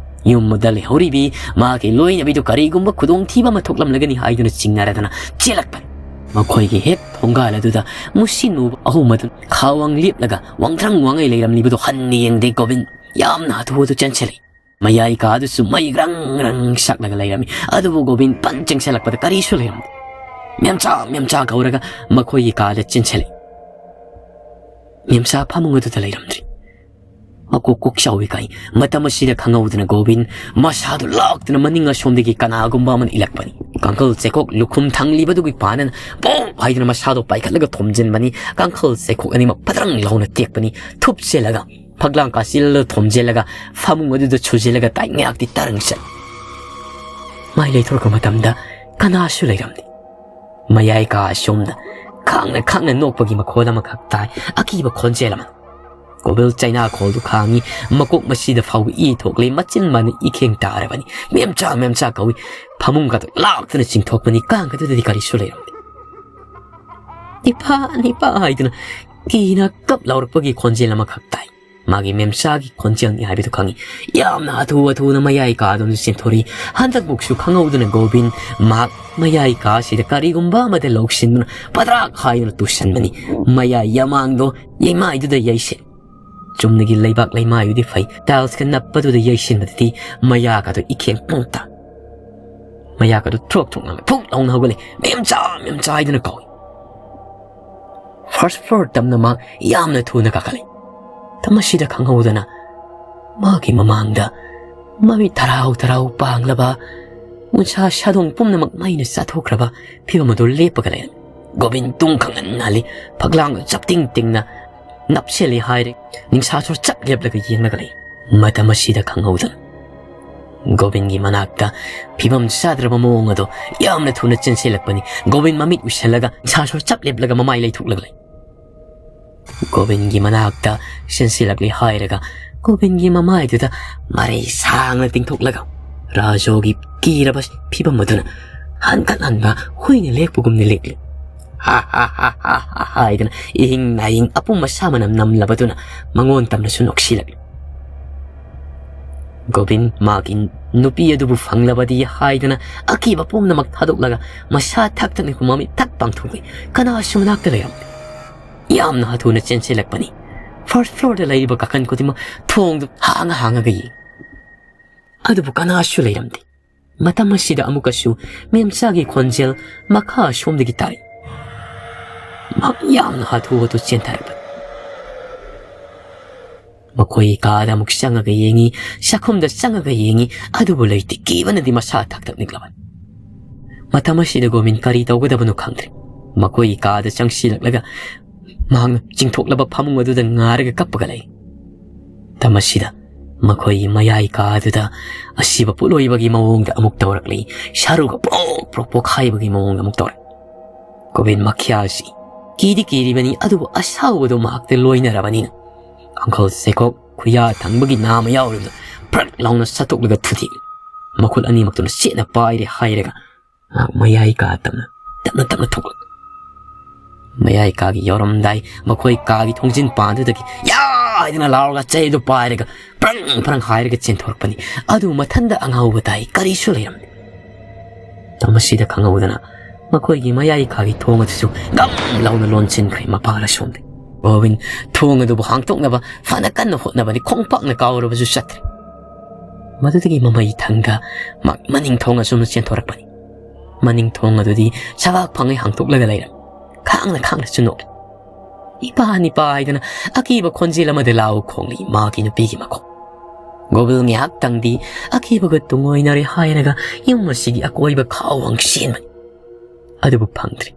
ꯌꯨꯝ ꯑꯗꯨꯗ ꯂꯩꯍꯧꯔꯤꯕꯤ ꯃꯥꯒꯤ ꯂꯣꯏꯅꯕꯤꯗꯨ ꯀꯔꯤꯒꯨꯝꯕ ꯈꯨꯗꯣꯡꯊꯤꯕ ꯑꯃ ꯊꯣꯛꯂꯝꯂꯒꯅꯤ ꯍꯥꯏꯗꯨꯅ ꯆꯤꯡꯅꯔꯗꯅ ꯆꯦꯜꯂꯛꯄꯅꯤ꯫ ꯃꯈꯣꯏꯒꯤ ꯍꯦꯛ ꯊꯣꯡꯒꯥꯜ ꯑꯗꯨꯗ ꯃꯨꯁꯤ ꯃꯨꯕ ꯑꯍꯨꯝ ꯑꯗꯨ ꯈꯥꯋꯥꯡ ꯂꯦꯞꯂꯒ ꯋꯥꯡꯊ꯭ꯔꯪ ꯋꯥꯡꯉꯩ ꯂꯩꯔꯝꯂꯤꯕꯗꯨ ꯍꯟꯅ ꯌꯦꯡꯗꯦ ꯒꯣꯕꯤꯟ꯫ ꯌꯥꯝꯅ ꯍꯥꯊꯨ ꯍꯥꯊꯨ ꯆꯦꯟꯁꯤꯜꯂꯤ꯫ ꯃꯌꯥꯏ ꯀꯥ ꯑꯗꯨꯁꯨ ꯃꯩ ꯔꯪ ꯔꯪ ꯁꯛꯂꯒ ꯂꯩꯔꯝꯃꯤ꯫ ꯑꯗꯨꯕꯨ ꯒꯣꯕꯤꯟ ꯄꯟ ꯆꯦꯟꯁꯤꯜꯂꯛꯄꯗ ꯀꯔꯤꯁꯨ ꯂꯩꯔꯝꯗꯦ꯫ "ꯃꯦꯝꯆꯥ, ꯃꯦꯝꯆꯥ" ꯀꯧꯔꯒ ꯃꯈꯣꯏꯒꯤ ꯀꯥꯗ ꯆꯦꯟꯁꯤꯜꯂꯤ꯫ ꯃꯦꯝꯆꯥ ꯐꯃꯨꯡ ꯑꯗꯨꯗ ꯂꯩꯔꯝꯗ꯭ꯔꯤ꯫ ꯃꯀꯣꯛ ꯀꯣꯛ ꯆꯥꯎꯏ ꯀꯥꯏ꯫ ꯃꯇꯝ ꯑꯁꯤꯗ ꯈꯪꯍꯧꯗꯅ ꯒꯣꯕꯤꯟ ꯃꯁꯥꯗꯨ ꯂꯥꯛꯇꯨꯅ ꯃꯅꯤꯡ ꯑꯁꯣꯝꯗꯒꯤ ꯀꯅꯥꯒꯨꯝꯕ ꯑꯃꯅ ꯏꯜꯂꯛꯄꯅꯤ꯫ ꯀꯥꯡꯈꯜ ꯆꯦꯀꯣꯛ ꯂꯨꯈꯨꯝ ꯊꯪꯂꯤꯕꯗꯨꯒꯤ ꯄꯥꯅꯅ ꯄꯣꯡ ꯍꯥꯏꯗꯨꯅ ꯃꯁꯥꯗꯣ ꯄꯥꯏꯈꯠꯂꯒ ꯊꯣꯝꯖꯤꯟꯕꯅꯤ꯫ ꯀꯥꯡꯈꯜ ꯆꯦꯀꯣꯛ ꯑꯅꯤꯃꯛ ꯐꯗ꯭ꯔꯪ ꯂꯥꯎꯅ ꯇꯦꯛꯄꯅꯤ꯫ ꯊꯨꯞꯆꯤꯜꯂꯒ ꯐꯛꯂꯥꯡ ꯀꯥꯆꯤꯜꯗ ꯊꯣꯝꯖꯤꯜꯂꯒ ꯐꯃꯨꯡ ꯑꯗꯨꯗ ꯁꯨꯖꯤꯜꯂꯒ ꯇꯥꯏ ꯉꯥꯏꯍꯥꯛꯇꯤ ꯇꯥꯔꯪ ꯆꯠ꯫ ꯃꯥꯏ ꯂꯩꯊꯣꯔꯛꯄ ꯃꯇꯝꯗ ꯀꯅꯥꯁꯨ ꯂꯩꯔꯝꯗꯦ꯫ ꯃꯌꯥꯏ ꯀꯥ ꯑꯁꯣꯝꯗ ꯈꯥꯡꯅ ꯈꯥꯡꯅ ꯅꯣꯛꯄꯒꯤ ꯃꯈꯣꯜ ꯑꯃꯈꯛ ꯇꯥꯏ꯫ ꯑꯀꯤꯕ ꯈꯣꯟꯖꯦꯜ ꯑꯃ꯫ ꯀꯣꯕꯤꯜ ꯆꯩꯅꯥꯈꯣꯜꯗꯨ ꯈꯥꯡꯉꯤ꯫ ꯃꯀꯣꯛ ꯃꯁꯤꯗ ꯐꯥꯎꯕ ꯏ ꯊꯣꯛꯂꯦ꯫ ꯃꯆꯤꯟ ꯃꯥꯅ ꯏꯈꯦꯡ ꯇꯥꯔꯕꯅꯤ꯫ "ꯃꯦꯝꯆꯥ, ꯃꯦꯝꯆꯥ" ꯀꯧꯏ꯫ ꯐꯃꯨꯡꯒꯗꯨ ꯂꯥꯛꯇꯨꯅ ꯆꯤꯡꯊꯣꯛꯄꯅꯤ꯫ ꯀꯥꯡ ꯑꯗꯨꯗꯗꯤ ꯀꯔꯤꯁꯨ ꯂꯩꯔꯝꯗꯦ꯫ "ꯅꯤꯄꯥ, ꯅꯤꯄꯥ" ꯍꯥꯏꯗꯨꯅ ꯀꯤꯅ ꯀꯞ ꯂꯥꯎꯔꯛꯄꯒꯤ ꯈꯣꯟꯖꯦꯜ ꯑꯃꯈꯛ ꯇꯥꯏ꯫ ꯃꯥꯒꯤ ꯃꯦꯝꯆꯥꯒꯤ ꯈꯣꯟꯖꯦꯜꯅꯤ ꯍꯥꯏꯕꯗꯨ ꯈꯪꯏ꯫ ꯌꯥꯝꯅ ꯍꯥꯊꯨ ꯍꯥꯊꯨꯅ ꯃꯌꯥꯏ ꯀꯥꯗꯨꯅ ꯆꯦꯟꯊꯣꯔꯛꯏ꯫ ꯍꯟꯗꯛꯃꯨꯛꯁꯨ ꯈꯪꯍꯧꯗꯅ ꯒꯣꯕꯤꯟ ꯃꯍꯥꯛ ꯃꯌꯥꯏ ꯀꯥꯁꯤꯗ ꯀꯔꯤꯒꯨꯝꯕ ꯑꯃꯗ ꯂꯧꯁꯤꯟꯗꯨꯅ ꯄꯗ꯭ꯔꯥꯛ ꯍꯥꯏꯗꯨꯅ ꯇꯨꯁꯟꯕꯅꯤ꯫ ꯃꯌꯥꯏ ꯌꯥꯃꯥꯡꯗꯣ ꯌꯩꯃꯥꯏꯗꯨꯗ ꯌꯩꯁꯤꯜ꯫ ꯆꯨꯝꯅꯒꯤ ꯂꯩꯕꯥꯛ ꯂꯩꯃꯥꯏꯗꯨꯗꯤ ꯐꯩ, ꯇꯥꯏꯜꯁꯀ ꯅꯞꯄꯗꯨꯗ ꯌꯩꯁꯤꯟꯕꯗꯗꯤ ꯃꯌꯥꯒꯗꯨ ꯏꯈꯦꯡ ꯄꯨꯡꯇ꯫ ꯃꯌꯥꯒꯗꯨ ꯊ꯭ꯔꯣꯛ ꯊ꯭ꯔꯣꯛ ꯉꯥꯡꯂ ꯐꯨꯛ ꯂꯥꯎꯅ ꯍꯧꯒꯠꯂꯦ꯫ "ꯃꯦꯝꯆꯥ, ꯃꯦꯝꯆꯥ" ꯍꯥꯏꯗꯨꯅ ꯀꯧꯏ꯫ ꯐꯥꯔꯁ ꯐ꯭ꯂꯣꯔ ꯇꯝꯅ ꯃꯥ ꯌꯥꯝꯅ ꯊꯨꯅ ꯀꯥꯈꯠꯂꯦ꯫ ꯃꯁꯤꯗ ꯈꯪꯍꯧꯗꯅ ꯃꯥꯒꯤ ꯃꯃꯥꯡꯗ ꯃꯃꯤꯠ ꯊꯔꯥꯎ ꯊꯔꯥꯎ ꯄꯥꯡꯂꯕ, ꯎꯟꯁꯥ ꯁꯥꯗꯣꯡ ꯄꯨꯝꯅꯃꯛ ꯃꯩꯅ ꯆꯥꯊꯣꯛꯈ꯭ꯔꯕ ꯐꯤꯕꯝ ꯑꯗꯨ ꯂꯦꯞꯄꯒ ꯂꯩꯔꯝꯃꯤ꯫ ꯒꯣꯕꯤꯟ ꯇꯨꯡ ꯈꯪꯍꯟ ꯍꯜꯂꯤ꯫ ꯐꯛꯂꯥꯡꯗ ꯆꯞꯇꯤꯡ ꯇꯤꯡꯅ ꯅꯞꯁꯤꯜꯂꯤ ꯍꯥꯏꯔꯦ꯫ ꯅꯤꯡꯁꯥꯁꯣꯔ ꯆꯞ ꯂꯦꯞꯂꯒ ꯌꯦꯡꯂꯒ ꯂꯩ꯫ ꯃꯇꯝ ꯑꯁꯤꯗ ꯈꯪꯍꯧꯗꯅ ꯒꯣꯕꯤꯟꯒꯤ ꯃꯅꯥꯛꯇ ꯐꯤꯕꯝ ꯆꯥꯗ꯭ꯔꯕ ꯃꯑꯣꯡ ꯑꯗꯣ ꯌꯥꯝꯅ ꯊꯨꯅ ꯆꯦꯟꯁꯤꯜꯂꯛꯄꯅꯤ꯫ ꯒꯣꯕꯤꯟ ꯃꯃꯤꯠ ꯎꯏꯁꯜꯂꯒ ꯅꯤꯡꯁꯥꯁꯣꯔ ꯆꯞ ꯂꯦꯞꯂꯒ ꯃꯃꯥꯏ ꯂꯩꯊꯣꯛꯂꯒ ꯂꯩ꯫ ꯒꯣꯕꯤꯟꯒꯤ ꯃꯅꯥꯛꯇ ꯆꯦꯟꯁꯤꯜꯂꯛꯂꯦ ꯍꯥꯏꯔꯒ ꯒꯣꯕꯤꯟꯒꯤ ꯃꯃꯥꯏꯗꯨꯗ ꯃꯔꯩ ꯁꯥꯡꯅ ꯇꯤꯡꯊꯣꯛꯂꯒ ꯔꯥꯖꯣꯒꯤ ꯀꯤꯔꯕ ꯐꯤꯕꯝ ꯑꯗꯨꯅ ꯍꯟꯒꯠ ꯍꯟꯕ ꯍꯨꯏꯅ ꯂꯦꯛꯄꯒꯨꯝꯅ ꯂꯦꯛꯂꯤ꯫ "ꯍꯥ ꯍꯥ ꯍꯥ ꯍꯥ ꯍꯥ" ꯍꯥꯏꯗꯅ ꯏꯍꯤꯡ ꯅꯥꯍꯤꯡ ꯑꯄꯨꯝ ꯑꯁꯥ ꯃꯅꯝ ꯅꯝꯂꯕꯗꯨꯅ ꯃꯉꯣꯟ ꯇꯝꯅꯁꯨ ꯅꯣꯛꯁꯤꯜꯂꯛꯂꯤ꯫ ꯒꯣꯕꯤꯟ ꯃꯥꯒꯤ ꯅꯨꯄꯤ ꯑꯗꯨꯕꯨ ꯐꯪꯂꯕꯗꯤ ꯍꯥꯏꯗꯅ ꯑꯀꯤꯕ ꯄꯨꯝꯅꯃꯛ ꯊꯥꯗꯣꯛꯂꯒ ꯃꯁꯥ ꯊꯛ ꯊꯛꯅ ꯃꯃꯤꯠ ꯊꯛ ꯄꯥꯡꯊꯣꯛꯂꯤ꯫ ꯀꯅꯥꯁꯨ ꯃꯅꯥꯛꯇ ꯂꯩꯔꯝꯗꯦ꯫ ꯌꯥꯝꯅ ꯍꯥꯊꯨꯅ ꯆꯦꯟꯁꯤꯜꯂꯛꯄꯅꯤ꯫ ꯐꯥꯔꯁ ꯐ꯭ꯂꯣꯔꯗ ꯂꯩꯔꯤꯕ ꯀꯥꯈꯟ ꯈꯨꯗꯤꯡꯃꯛ ꯊꯣꯡꯗꯨ ꯍꯥꯡꯉ ꯍꯥꯡꯉꯒ ꯌꯦꯡꯉꯤ꯫ ꯑꯗꯨꯕꯨ ꯀꯅꯥꯁꯨ ꯂꯩꯔꯝꯗꯦ꯫ ꯃꯇꯝ ꯑꯁꯤꯗ ꯑꯃꯨꯛꯀꯁꯨ ꯃꯦꯝꯆꯥꯒꯤ ꯈꯣꯟꯖꯦꯜ ꯃꯈꯥ ꯑꯁꯣꯝꯗꯒꯤ ꯇꯥꯔꯛꯏ꯫ ꯃꯍꯥꯛ ꯌꯥꯝꯅ ꯍꯥꯊꯨ ꯍꯥꯊꯨ ꯆꯦꯟꯊꯔꯛꯄꯅꯤ꯫ ꯃꯈꯣꯏꯒꯤ ꯀꯥꯗ ꯑꯃꯨꯛ ꯆꯪꯉꯒ ꯌꯦꯡꯉꯤ, ꯆꯥꯛꯈꯨꯝꯗ ꯆꯪꯉꯒ ꯌꯦꯡꯉꯤ, ꯑꯗꯨꯕꯨ ꯂꯩꯇꯦ꯫ ꯀꯤꯕꯅꯗꯤ ꯃꯁꯥ ꯊꯛ ꯊꯛ ꯅꯤꯛꯂꯕꯅꯤ꯫ ꯃꯇꯝ ꯑꯁꯤꯗ ꯒꯣꯕꯤꯟ ꯀꯔꯤ ꯇꯧꯒꯗꯕꯅꯣ ꯈꯪꯗ꯭ꯔꯦ꯫ ꯃꯈꯣꯏꯒꯤ ꯀꯥꯗ ꯆꯪꯁꯤꯜꯂꯛꯂꯒ ꯃꯍꯥꯛꯅ ꯆꯤꯡꯊꯣꯛꯂꯕ ꯐꯃꯨꯡ ꯑꯗꯨꯗ ꯉꯥꯔꯒ ꯀꯞꯄꯒ ꯂꯩ꯫ ꯃꯇꯝ ꯑꯁꯤꯗ ꯃꯈꯣꯏꯒꯤ ꯃꯌꯥꯏ ꯀꯥ ꯑꯗꯨꯗ ꯑꯁꯤꯕ ꯄꯣꯠꯂꯣꯏꯕꯒꯤ ꯃꯑꯣꯡꯗ ꯑꯃꯨꯛ ꯇꯧꯔꯛꯂꯤ꯫ ꯁꯔꯨꯒ ꯄ꯭ꯔꯣꯛ ꯄ꯭ꯔꯣꯛ ꯄꯣꯛꯈꯥꯏꯕꯒꯤ ꯃꯑꯣꯡꯗ ꯑꯃꯨꯛ ꯇꯧꯔꯛꯏ꯫ ꯒꯣꯕꯤꯟ ꯃꯈ꯭ꯌꯥꯁꯤ ꯀꯤꯗꯤ ꯀꯤꯔꯤꯕꯅꯤ, ꯑꯗꯨꯕꯨ ꯑꯁꯥꯎꯕꯗꯣ ꯃꯍꯥꯛꯇ ꯂꯣꯏꯅꯔꯕꯅꯤꯅ ꯀꯥꯡꯈꯜ ꯆꯩꯀꯣꯛ ꯈꯨꯌꯥ ꯊꯪꯕꯒꯤ ꯅꯥꯝꯃ ꯌꯥꯎꯔꯤꯕꯗꯨ ꯐ꯭ꯔꯛ ꯂꯥꯎꯅ ꯁꯠꯇꯣꯛꯂꯒ ꯊꯨꯗꯦꯛꯏ꯫ ꯃꯈꯨꯠ ꯑꯅꯤꯃꯛꯇꯨꯅ ꯆꯦꯠꯅ ꯄꯥꯏꯔꯦ ꯍꯥꯏꯔꯒ ꯃꯍꯥꯛ ꯃꯌꯥꯏ ꯀꯥ ꯇꯞꯅ, ꯇꯞꯅ, ꯇꯞꯅ ꯊꯣꯛꯂꯛꯏ꯫ ꯃꯌꯥꯏ ꯀꯥꯒꯤ ꯌꯧꯔꯝꯗꯥꯏ ꯃꯈꯣꯏ ꯀꯥꯒꯤ ꯊꯣꯡꯖꯤꯟ ꯄꯥꯟꯗꯨꯗꯒꯤ "ꯌꯥ!" ꯍꯥꯏꯗꯅ ꯂꯥꯎꯔꯒ ꯆꯩꯗꯨ ꯄꯥꯏꯔꯒ ꯄ꯭ꯔꯪ ꯄ꯭ꯔꯪ ꯍꯥꯏꯔꯒ ꯆꯦꯟꯊꯣꯔꯛꯄꯅꯤ꯫ ꯑꯗꯨ ꯃꯊꯟꯗ ꯑꯉꯥꯎꯕ ꯇꯥꯏ, ꯀꯔꯤꯁꯨ ꯂꯩꯔꯝꯗꯦ꯫ ꯃꯇꯝ ꯑꯁꯤꯗ ꯈꯪꯍꯧꯗꯅ ꯃꯈꯣꯏꯒꯤ ꯃꯌꯥꯏ ꯀꯥꯒꯤ ꯊꯣꯡ ꯑꯗꯨꯁꯨ ꯒꯝ ꯂꯥꯎꯅ ꯂꯣꯟꯁꯤꯟꯈ꯭ꯔꯦ ꯃꯄꯥꯟ ꯑꯁꯣꯝꯗ꯫ ꯒꯣꯕꯤꯟ ꯊꯣꯡ ꯑꯗꯨꯕꯨ ꯍꯥꯡꯇꯣꯛꯅꯕ ꯐꯅ ꯀꯟꯅ ꯍꯣꯠꯅꯕꯅꯤ, ꯈꯣꯡꯄꯥꯛꯅ ꯀꯥꯎꯔꯕꯁꯨ ꯆꯠꯇ꯭ꯔꯦ꯫ ꯃꯗꯨꯗꯒꯤ ꯃꯃꯩ ꯊꯪꯗ ꯃ-, ꯃꯅꯤꯡ ꯊꯣꯡ ꯑꯁꯣꯝꯗ ꯆꯦꯟꯊꯣꯔꯛꯄꯅꯤ꯫ ꯃꯅꯤꯡ ꯊꯣꯡ ꯑꯗꯨꯗꯤ ꯁꯕꯥꯛ ꯐꯪꯉꯩ ꯍꯥꯡꯇꯣꯛꯂꯒ ꯂꯩꯔꯝꯃꯤ꯫ ꯈꯥꯡꯅ ꯈꯥꯡꯅꯁꯨ ꯅꯣꯛꯂꯤ꯫ "ꯏꯄꯥ, ꯏꯄꯥ" ꯍꯥꯏꯗꯅ ꯑꯀꯤꯕ ꯈꯣꯟꯖꯦꯜ ꯑꯃꯗ ꯂꯥꯎ ꯈꯣꯡꯂꯤ ꯃꯥꯒꯤ ꯅꯨꯄꯤꯒꯤ ꯃꯈꯣꯟ꯫ ꯒꯣꯕꯤꯜ ꯉꯥꯏꯍꯥꯛꯇꯪꯗꯤ ꯑꯀꯤꯕꯒ ꯇꯨꯡꯑꯣꯏꯅꯔꯦ ꯍꯥꯏꯔꯒ ꯌꯨꯝ ꯑꯁꯤꯒꯤ ꯑꯀꯣꯏꯕ ꯈꯥꯎ ꯋꯥꯡ ꯆꯦꯟꯕꯅꯤ꯫ ꯑꯗꯨꯕꯨ ꯐꯪꯗ꯭ꯔꯦ꯫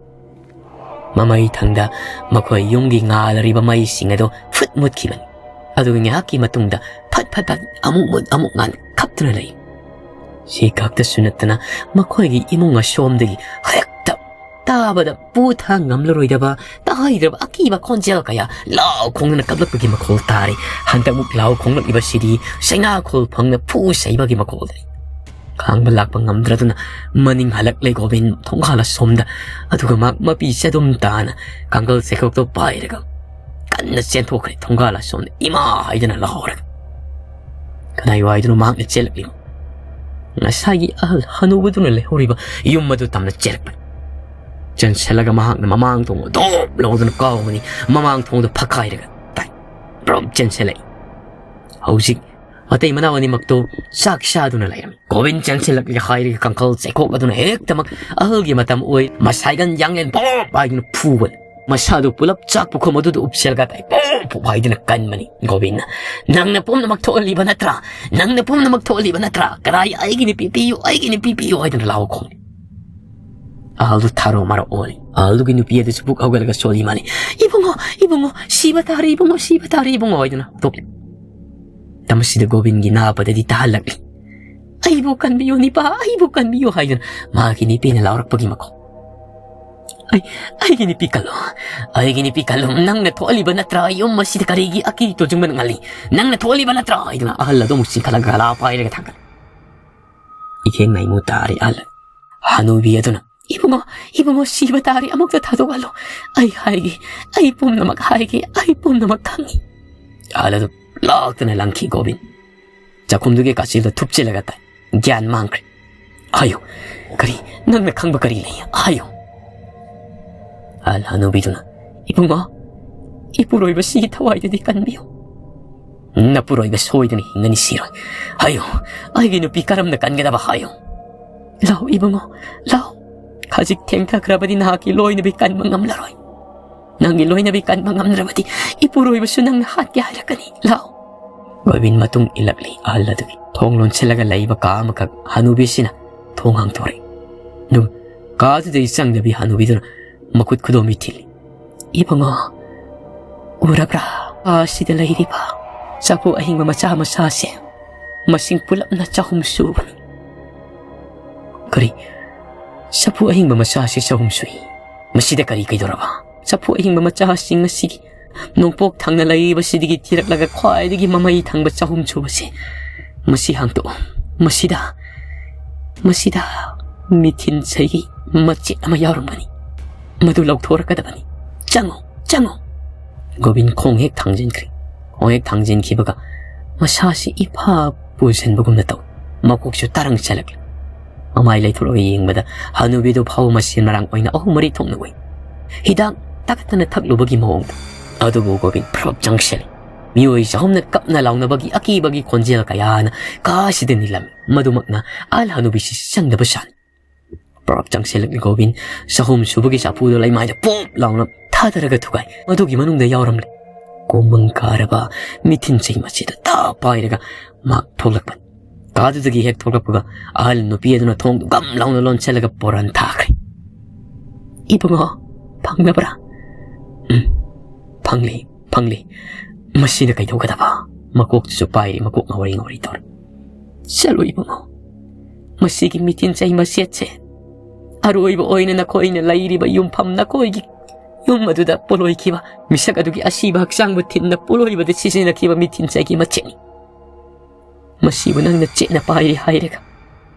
ꯃꯃꯩ ꯊꯪꯗ ꯃꯈꯣꯏ ꯌꯨꯝꯒꯤ ꯉꯥꯜꯂꯤꯕ ꯃꯩꯁꯤꯡ ꯑꯗꯨ ꯐꯨꯠ ꯃꯨꯠꯈꯤꯕꯅꯤ꯫ ꯑꯗꯨꯒ ꯉꯥꯏꯍꯥꯛꯀꯤ ꯃꯇꯨꯡꯗ ꯐꯠ ꯐꯠ ꯐꯠ ꯑꯃꯨꯛ ꯃꯨꯠ ꯑꯃꯨꯛ ꯉꯥꯟ ꯈꯞꯇꯨꯅ ꯂꯩ꯫ ꯁꯤ ꯈꯛꯇꯁꯨ ꯅꯠꯇꯅ ꯃꯈꯣꯏꯒꯤ ꯏꯃꯨꯡ ꯑꯁꯣꯝꯗꯒꯤ ꯍꯦꯛꯇ ꯇꯥꯕꯗ ꯄꯨ ꯊꯥꯡ ꯉꯝꯂꯔꯣꯏꯗꯕ, ꯇꯥꯍꯩꯗ꯭ꯔꯕ ꯑꯀꯤꯕ ꯈꯣꯟꯖꯦꯜ ꯀꯌꯥ ꯂꯥꯎ ꯈꯣꯡꯗꯨꯅ ꯀꯞꯂꯛꯄꯒꯤ ꯃꯈꯣꯜ ꯇꯥꯔꯤ꯫ ꯍꯟꯗꯛꯃꯨꯛ ꯂꯥꯎ ꯈꯣꯡꯂꯛꯂꯤꯕꯁꯤꯗꯤ ꯆꯩꯅꯥꯈꯣꯜ ꯐꯪꯅ ꯐꯨ ꯁꯩꯕꯒꯤ ꯃꯈꯣꯜꯗꯅꯤ꯫ ꯈꯥꯡꯕ ꯂꯥꯛꯄ ꯉꯝꯗ꯭ꯔꯗꯨꯅ ꯃꯅꯤꯡ ꯍꯜꯂꯛꯂꯦ ꯒꯣꯕꯤꯟ ꯊꯣꯡꯒꯥꯜ ꯑꯁꯣꯝꯗ꯫ ꯑꯗꯨꯒ ꯃꯍꯥꯛ ꯃꯄꯤ ꯆꯗꯨꯝ ꯇꯥꯅ ꯀꯥꯡꯒꯜ ꯆꯩꯀꯣꯛꯇꯣ ꯄꯥꯏꯔꯒ ꯀꯟꯅ ꯆꯦꯟꯊꯣꯛꯈ꯭ꯔꯦ ꯊꯣꯡꯒꯥꯜ ꯑꯁꯣꯝꯗ ꯏꯃꯥ ꯍꯥꯏꯗꯅ ꯂꯥꯎꯔꯒ꯫ ꯀꯗꯥꯏꯋꯥꯏꯗꯅꯣ ꯃꯍꯥꯛꯅ ꯆꯦꯜꯂꯛꯂꯤꯕ? ꯉꯁꯥꯏꯒꯤ ꯑꯍꯜ ꯍꯅꯨꯕꯗꯨꯅ ꯂꯩꯍꯧꯔꯤꯕ ꯌꯨꯝ ꯑꯗꯨ ꯇꯝꯅ ꯆꯦꯜꯂꯛꯄꯅꯤ꯫ ꯆꯦꯟꯁꯤꯜꯂꯒ ꯃꯍꯥꯛꯅ ꯃꯃꯥꯡ ꯊꯣꯡ ꯗꯣꯞ ꯂꯥꯎꯗꯨꯅ ꯀꯥꯎꯕꯅꯤ꯫ ꯃꯃꯥꯡ ꯊꯣꯡꯗꯨ ꯐꯛꯀꯥꯏꯔꯒ ꯇꯥꯏ꯫ ꯕ꯭ꯔꯨꯝ ꯆꯦꯟꯁꯤꯜꯂꯛꯏ꯫ ꯍꯧꯖꯤꯛ ꯃꯇꯩ ꯃꯅꯥꯎ ꯑꯅꯤꯃꯛꯇꯨ ꯆꯥꯛ ꯆꯥꯗꯨꯅ ꯂꯩꯔꯝꯃꯤ꯫ ꯒꯣꯕꯤꯟ ꯆꯦꯟꯁꯤꯜꯂꯛꯂꯦ ꯍꯥꯏꯔꯒ ꯀꯥꯡꯈꯜ ꯆꯩꯈꯣꯛ ꯑꯗꯨꯅ ꯍꯦꯛꯇꯃꯛ ꯑꯍꯜꯒꯤ ꯃꯇꯝ ꯑꯣꯏ ꯃꯁꯥꯏꯒꯟ ꯌꯥꯡꯂꯦꯟ ꯄꯣꯞ ꯍꯥꯏꯗꯨꯅ ꯐꯨꯕꯅꯤ꯫ ꯃꯁꯥꯗꯨ ꯄꯨꯂꯞ ꯆꯥꯛ ꯄꯨꯈꯝ ꯑꯗꯨꯗ ꯎꯞꯁꯦꯜꯒ ꯇꯥꯏ ꯄꯣꯞ ꯄꯣꯞ ꯍꯥꯏꯗꯨꯅ ꯀꯟꯕꯅꯤ꯫ ꯒꯣꯕꯤꯟꯅ, "ꯅꯪꯅ ꯄꯨꯝꯅꯃꯛ ꯊꯣꯛꯍꯜꯂꯤꯕ ꯅꯠꯇ꯭ꯔꯥ? ꯅꯪꯅ ꯄꯨꯝꯅꯃꯛ ꯊꯣꯛꯍꯜꯂꯤꯕ ꯅꯠꯇ꯭ꯔꯥ? ꯀꯗꯥꯏ ꯑꯩꯒꯤ ꯅꯨꯄꯤ ꯄꯤꯌꯨ, ꯑꯩꯒꯤ ꯅꯨꯄꯤ ꯄꯤꯌꯨ" ꯍꯥꯏꯗꯨꯅ ꯂꯥꯎ ꯈꯣꯡꯂꯤ꯫ ꯑꯍꯜꯗꯨ ꯊꯥꯔꯣ ꯃꯥꯔꯣ ꯑꯣꯜꯂꯤ꯫ ꯑꯍꯜꯗꯨꯒꯤ ꯅꯨꯄꯤ ꯑꯗꯨꯁꯨ ꯄꯨꯛ ꯍꯧꯒꯠꯂꯒ ꯁꯣꯜꯂꯤ ꯃꯥꯜꯂꯤ꯫ "ꯏꯕꯨꯡꯉꯣ, ꯏꯕꯨꯡꯉꯣ, ꯁꯤꯕ ꯇꯥꯔꯦ ꯏꯕꯨꯡꯉꯣ, ꯁꯤꯕ ꯇꯥꯔꯦ ꯏꯕꯨꯡꯉꯣ" ꯍꯥꯏꯗꯨꯅ ꯍꯧꯗꯣꯛꯂꯤ꯫ ꯃꯁꯤꯗ ꯒꯣꯕꯤꯟꯒꯤ ꯅꯥꯕꯗꯗꯤ ꯇꯥꯍꯜꯂꯛꯂꯤ꯫ "ꯑꯩꯕꯨ ꯀꯟꯕꯤꯌꯨ ꯅꯤꯄꯥ, ꯑꯩꯕꯨ ꯀꯟꯕꯤꯌꯨ" ꯍꯥꯏꯗꯨꯅ ꯃꯍꯥꯛꯀꯤ ꯅꯨꯄꯤꯅ ꯂꯥꯎꯔꯛꯄꯒꯤ ꯃꯈꯣꯜ꯫ "ꯑꯩ, ꯑꯩꯒꯤ ꯅꯨꯄꯤ ꯀꯜꯂꯨ, ꯑꯩꯒꯤ ꯅꯨꯄꯤ ꯀꯜꯂꯨ, ꯅꯪꯅ ꯊꯣꯛꯍꯜꯂꯤꯕ ꯅꯠꯇ꯭ꯔꯥ ꯌꯨꯝ ꯑꯁꯤꯗ ꯀꯔꯤꯒꯤ ꯑꯀꯤ ꯇꯨꯖꯨꯡꯕ ꯉꯜꯂꯤ? ꯅꯪꯅ ꯊꯣꯛꯍꯜꯂꯤꯕ ꯅꯠꯇ꯭ꯔꯥ?" ꯍꯥꯏꯗꯨꯅ ꯑꯍꯜ ꯑꯗꯨ ꯑꯃꯨꯛ ꯆꯤꯡꯈꯠꯂꯒ ꯒꯂꯥ ꯄꯥꯏꯔꯒ ꯊꯥꯡꯒꯠꯂꯤ꯫ ꯏꯈꯦꯡ ꯃꯩꯃꯨ ꯇꯥꯔꯦ ꯑꯍꯜ꯫ ꯍꯅꯨꯕꯤ ꯑꯗꯨꯅ, "ꯏꯕꯨꯡꯉꯣ, ꯏꯕꯨꯡꯉꯣ, ꯁꯤꯕ ꯇꯥꯔꯦ, ꯑꯃꯨꯛꯇ ꯊꯥꯗꯣꯛꯍꯜꯂꯣ꯫ ꯑꯩ ꯍꯥꯏꯒꯦ, ꯑꯩ ꯄꯨꯝꯅꯃꯛ ꯍꯥꯏꯒꯦ, ꯑꯩ ꯄꯨꯝꯅꯃꯛ ꯈꯪꯉꯤ"꯫ ꯑꯍꯜ ꯑꯗꯨ ꯂꯥꯛꯇꯅ ꯂꯪꯈꯤ ꯒꯣꯕꯤꯟ꯫ ꯆꯥꯛꯈꯨꯝꯗꯨꯒꯤ ꯀꯥꯆꯤꯜꯗ ꯊꯨꯞꯆꯤꯜꯂꯒ ꯇꯥꯏ꯫ ꯒ꯭ꯌꯥꯟ ꯃꯥꯡꯈ꯭ꯔꯦ꯫ "ꯍꯥꯏꯌꯨ, ꯀꯔꯤ ꯅꯪꯅ ꯈꯪꯕ ꯀꯔꯤ ꯂꯩ? ꯍꯥꯏꯌꯨ"꯫ ꯑꯍꯜ ꯍꯅꯨꯕꯤꯗꯨꯅ, "ꯏꯕꯨꯡꯉꯣ, ꯏꯄꯨꯔꯣꯏꯕꯁꯤꯒꯤ ꯊꯋꯥꯏꯗꯨꯗꯤ ꯀꯟꯕꯤꯌꯨ꯫ ꯅꯄꯨꯔꯣꯏꯕ ꯁꯣꯏꯗꯅ ꯍꯤꯡꯒꯅꯤ ꯁꯤꯔꯣꯏ꯫ ꯍꯥꯏꯌꯨ, ꯑꯩꯒꯤ ꯅꯨꯄꯤ ꯀꯔꯝꯅ ꯀꯟꯒꯗꯕ ꯍꯥꯏꯌꯨ"꯫ "ꯂꯥꯎ ꯏꯕꯨꯡꯉꯣ, ꯂꯥꯎ꯫ ꯍꯧꯖꯤꯛ ꯊꯦꯡꯊꯈ꯭ꯔꯕꯗꯤ ꯅꯍꯥꯛꯀꯤ ꯂꯣꯏꯅꯕꯤ ꯀꯟꯕ ꯉꯝꯂꯔꯣꯏ꯫ ꯅꯪꯒꯤ ꯂꯣꯏꯅꯕꯤ ꯀꯟꯕ ꯉꯝꯗ꯭ꯔꯕꯗꯤ ꯏꯄꯨꯔꯣꯏꯕꯁꯨ ꯅꯪꯅ ꯍꯥꯠꯀꯦ ꯍꯥꯏꯔꯛꯀꯅꯤ꯫ ꯂꯥꯎ"꯫ ꯒꯣꯕꯤꯟ ꯃꯇꯨꯡ ꯏꯜꯂꯛꯂꯤ꯫ ꯑꯍꯜ ꯑꯗꯨꯒꯤ ꯊꯣꯡ ꯂꯣꯟꯁꯤꯜꯂꯒ ꯂꯩꯕ ꯀꯥ ꯑꯃꯈꯛ ꯍꯅꯨꯕꯤꯁꯤꯅ ꯊꯣꯡ ꯍꯥꯡꯗꯣꯔꯛꯏ꯫ ꯑꯗꯨ ꯀꯥꯗꯨꯗꯒꯤ ꯆꯪꯗꯕꯤ ꯍꯅꯨꯕꯤꯗꯨꯅ ꯃꯈꯨꯠ ꯈꯨꯗꯣꯝꯕꯤ ꯊꯤꯜꯂꯤ꯫ "ꯏꯕꯨꯡꯉꯣ, ꯎꯔꯕ꯭ꯔꯥ? ꯑꯁꯤꯗ ꯂꯩꯔꯤꯕ ꯆꯐꯨ ꯑꯍꯤꯡꯕ ꯃꯆꯥ ꯃꯆꯥꯁꯦ ꯃꯁꯤꯡ ꯄꯨꯂꯞꯅ ꯆꯍꯨꯝ ꯁꯨꯕꯅꯤ"꯫ "ꯀꯔꯤ? ꯆꯐꯨ ꯑꯍꯤꯡꯕ ꯃꯆꯥꯁꯦ ꯆꯍꯨꯝ ꯁꯨꯏ? ꯃꯁꯤꯗ ꯀꯔꯤ ꯀꯩꯗꯧꯔꯕ?" "ꯆꯐꯨ ꯑꯍꯤꯡꯕ ꯃꯆꯥꯁꯤꯡ ꯑꯁꯤꯒꯤ ꯅꯣꯡꯄꯣꯛ ꯊꯪꯅ ꯂꯩꯔꯤꯕꯁꯤꯗꯒꯤ ꯊꯤꯔꯛꯂꯒ ꯈ꯭ꯋꯥꯏꯗꯒꯤ ꯃꯃꯩ ꯊꯪꯕ ꯆꯍꯨꯝ ꯁꯨꯕꯁꯦ, ꯃꯁꯤ ꯍꯥꯡꯇꯣꯛꯎ꯫ ꯃꯁꯤꯗ, ꯃꯁꯤꯗ ꯃꯤꯊꯤꯟ ꯁꯩꯒꯤ ꯃꯆꯦꯠ ꯑꯃ ꯌꯥꯎꯔꯝꯒꯅꯤ꯫ ꯃꯗꯨ ꯂꯧꯊꯣꯔꯛꯀꯗꯕꯅꯤ꯫ ꯆꯪꯉꯨ, ꯆꯪꯉꯨ"꯫ ꯒꯣꯕꯤꯟ ꯈꯣꯡ ꯍꯦꯛ ꯊꯥꯡꯖꯤꯟꯈ꯭ꯔꯦ꯫ ꯈꯣꯡ ꯍꯦꯛ ꯊꯥꯡꯖꯤꯟꯈꯤꯕꯒ ꯃꯁꯥꯁꯤ ꯏꯐꯥ ꯄꯨꯁꯤꯟꯕꯒꯨꯝꯅ ꯇꯧꯏ꯫ ꯃꯀꯣꯛꯁꯨ ꯇꯔꯪ ꯆꯦꯜꯂꯛꯂꯦ꯫ ꯃꯃꯥꯏ ꯂꯩꯊꯣꯛꯂꯒ ꯌꯦꯡꯕꯗ ꯍꯅꯨꯕꯤꯗꯨ ꯐꯥꯎ ꯃꯁꯦꯟ ꯃꯔꯥꯡ ꯑꯣꯏꯅ ꯑꯍꯨꯝ ꯃꯔꯤ ꯊꯣꯛꯅ ꯎꯏ꯫ ꯍꯤꯗꯥꯛ ꯇꯥꯈꯠꯇꯅ ꯊꯛꯂꯨꯕꯒꯤ ꯃꯑꯣꯡꯗ꯫ ꯑꯗꯨꯕꯨ ꯒꯣꯕꯤꯟ ꯐ꯭ꯔꯞ ꯆꯪꯁꯤꯜꯂꯤ꯫ ꯃꯤꯑꯣꯏ ꯆꯍꯨꯝꯅ ꯀꯞꯅ ꯂꯥꯎꯅꯕꯒꯤ ꯑꯀꯤꯕꯒꯤ ꯈꯣꯟꯖꯦꯜ ꯀꯌꯥꯅ ꯀꯥꯁꯤꯗ ꯅꯤꯜꯂꯝꯃꯤ꯫ ꯃꯗꯨꯃꯛꯅ ꯑꯍꯜ ꯍꯅꯨꯕꯤꯁꯤ ꯆꯪꯗꯕ ꯁꯥꯅꯤ꯫ ꯄ꯭ꯔꯞ ꯆꯪꯁꯤꯜꯂꯛꯂꯤ ꯒꯣꯕꯤꯟ꯫ ꯆꯍꯨꯝ ꯁꯨꯕꯒꯤ ꯆꯐꯨꯗꯣ ꯂꯩꯃꯥꯏꯗ ꯄꯣꯞ ꯂꯥꯎꯅ ꯊꯥꯗꯔꯒ ꯊꯨꯒꯥꯏ꯫ ꯃꯗꯨꯒꯤ ꯃꯅꯨꯡꯗ ꯌꯥꯎꯔꯝꯂꯦ ꯀꯣꯃꯪ ꯀꯥꯔꯕ ꯃꯤꯊꯤꯟ ꯆꯩ ꯃꯆꯦꯗ ꯇꯥ ꯄꯥꯏꯔꯒ ꯃꯍꯥꯛ ꯊꯣꯛꯂꯛꯄꯅꯤ꯫ ꯀꯥꯗꯨꯗꯒꯤ ꯍꯦꯛ ꯊꯣꯛꯂꯛꯄꯒ ꯑꯍꯜ ꯅꯨꯄꯤ ꯑꯗꯨꯅ ꯊꯣꯡꯗꯨ ꯒꯝ ꯂꯥꯎꯅ ꯂꯣꯟꯁꯤꯜꯂꯒ ꯄꯣꯔꯟ ꯊꯥꯈ꯭ꯔꯦ꯫ "ꯏꯕꯨꯡꯉꯣ, ꯐꯪꯂꯕ꯭ꯔꯥ?" "ꯎꯝ, ꯐꯪꯂꯦ, ꯐꯪꯂꯦ꯫ ꯃꯁꯤꯅ ꯀꯩꯗꯧꯒꯗꯕ?" ꯃꯀꯣꯛꯇꯨꯁꯨ ꯄꯥꯏꯔꯤ, ꯃꯀꯣꯛ ꯉꯥꯎꯔꯤ ꯉꯥꯎꯔꯤ ꯇꯧꯔꯤ꯫ "ꯆꯠꯂꯣ ꯏꯕꯨꯡꯉꯣ, ꯃꯁꯤꯒꯤ ꯃꯤꯊꯤꯟ ꯆꯩ ꯃꯆꯦꯠꯁꯦ ꯑꯔꯣꯏꯕ ꯑꯣꯏꯅ ꯅꯈꯣꯏꯅ ꯂꯩꯔꯤꯕ ꯌꯨꯝꯐꯝ, ꯅꯈꯣꯏꯒꯤ ꯌꯨꯝ ꯑꯗꯨꯗ ꯄꯣꯂꯣꯏꯈꯤꯕ ꯃꯤꯁꯛ ꯑꯗꯨꯒꯤ ꯑꯁꯤꯕ ꯍꯛꯆꯥꯡꯕꯨ ꯊꯤꯟꯅ ꯄꯣꯂꯣꯏꯕꯗ ꯁꯤꯖꯤꯟꯅꯈꯤꯕ ꯃꯤꯊꯤꯟ ꯆꯩꯒꯤ ꯃꯆꯦꯠꯅꯤ꯫ ꯃꯁꯤꯕꯨ ꯅꯪꯅ ꯆꯦꯠꯅ ꯄꯥꯏꯔꯤ ꯍꯥꯏꯔꯒ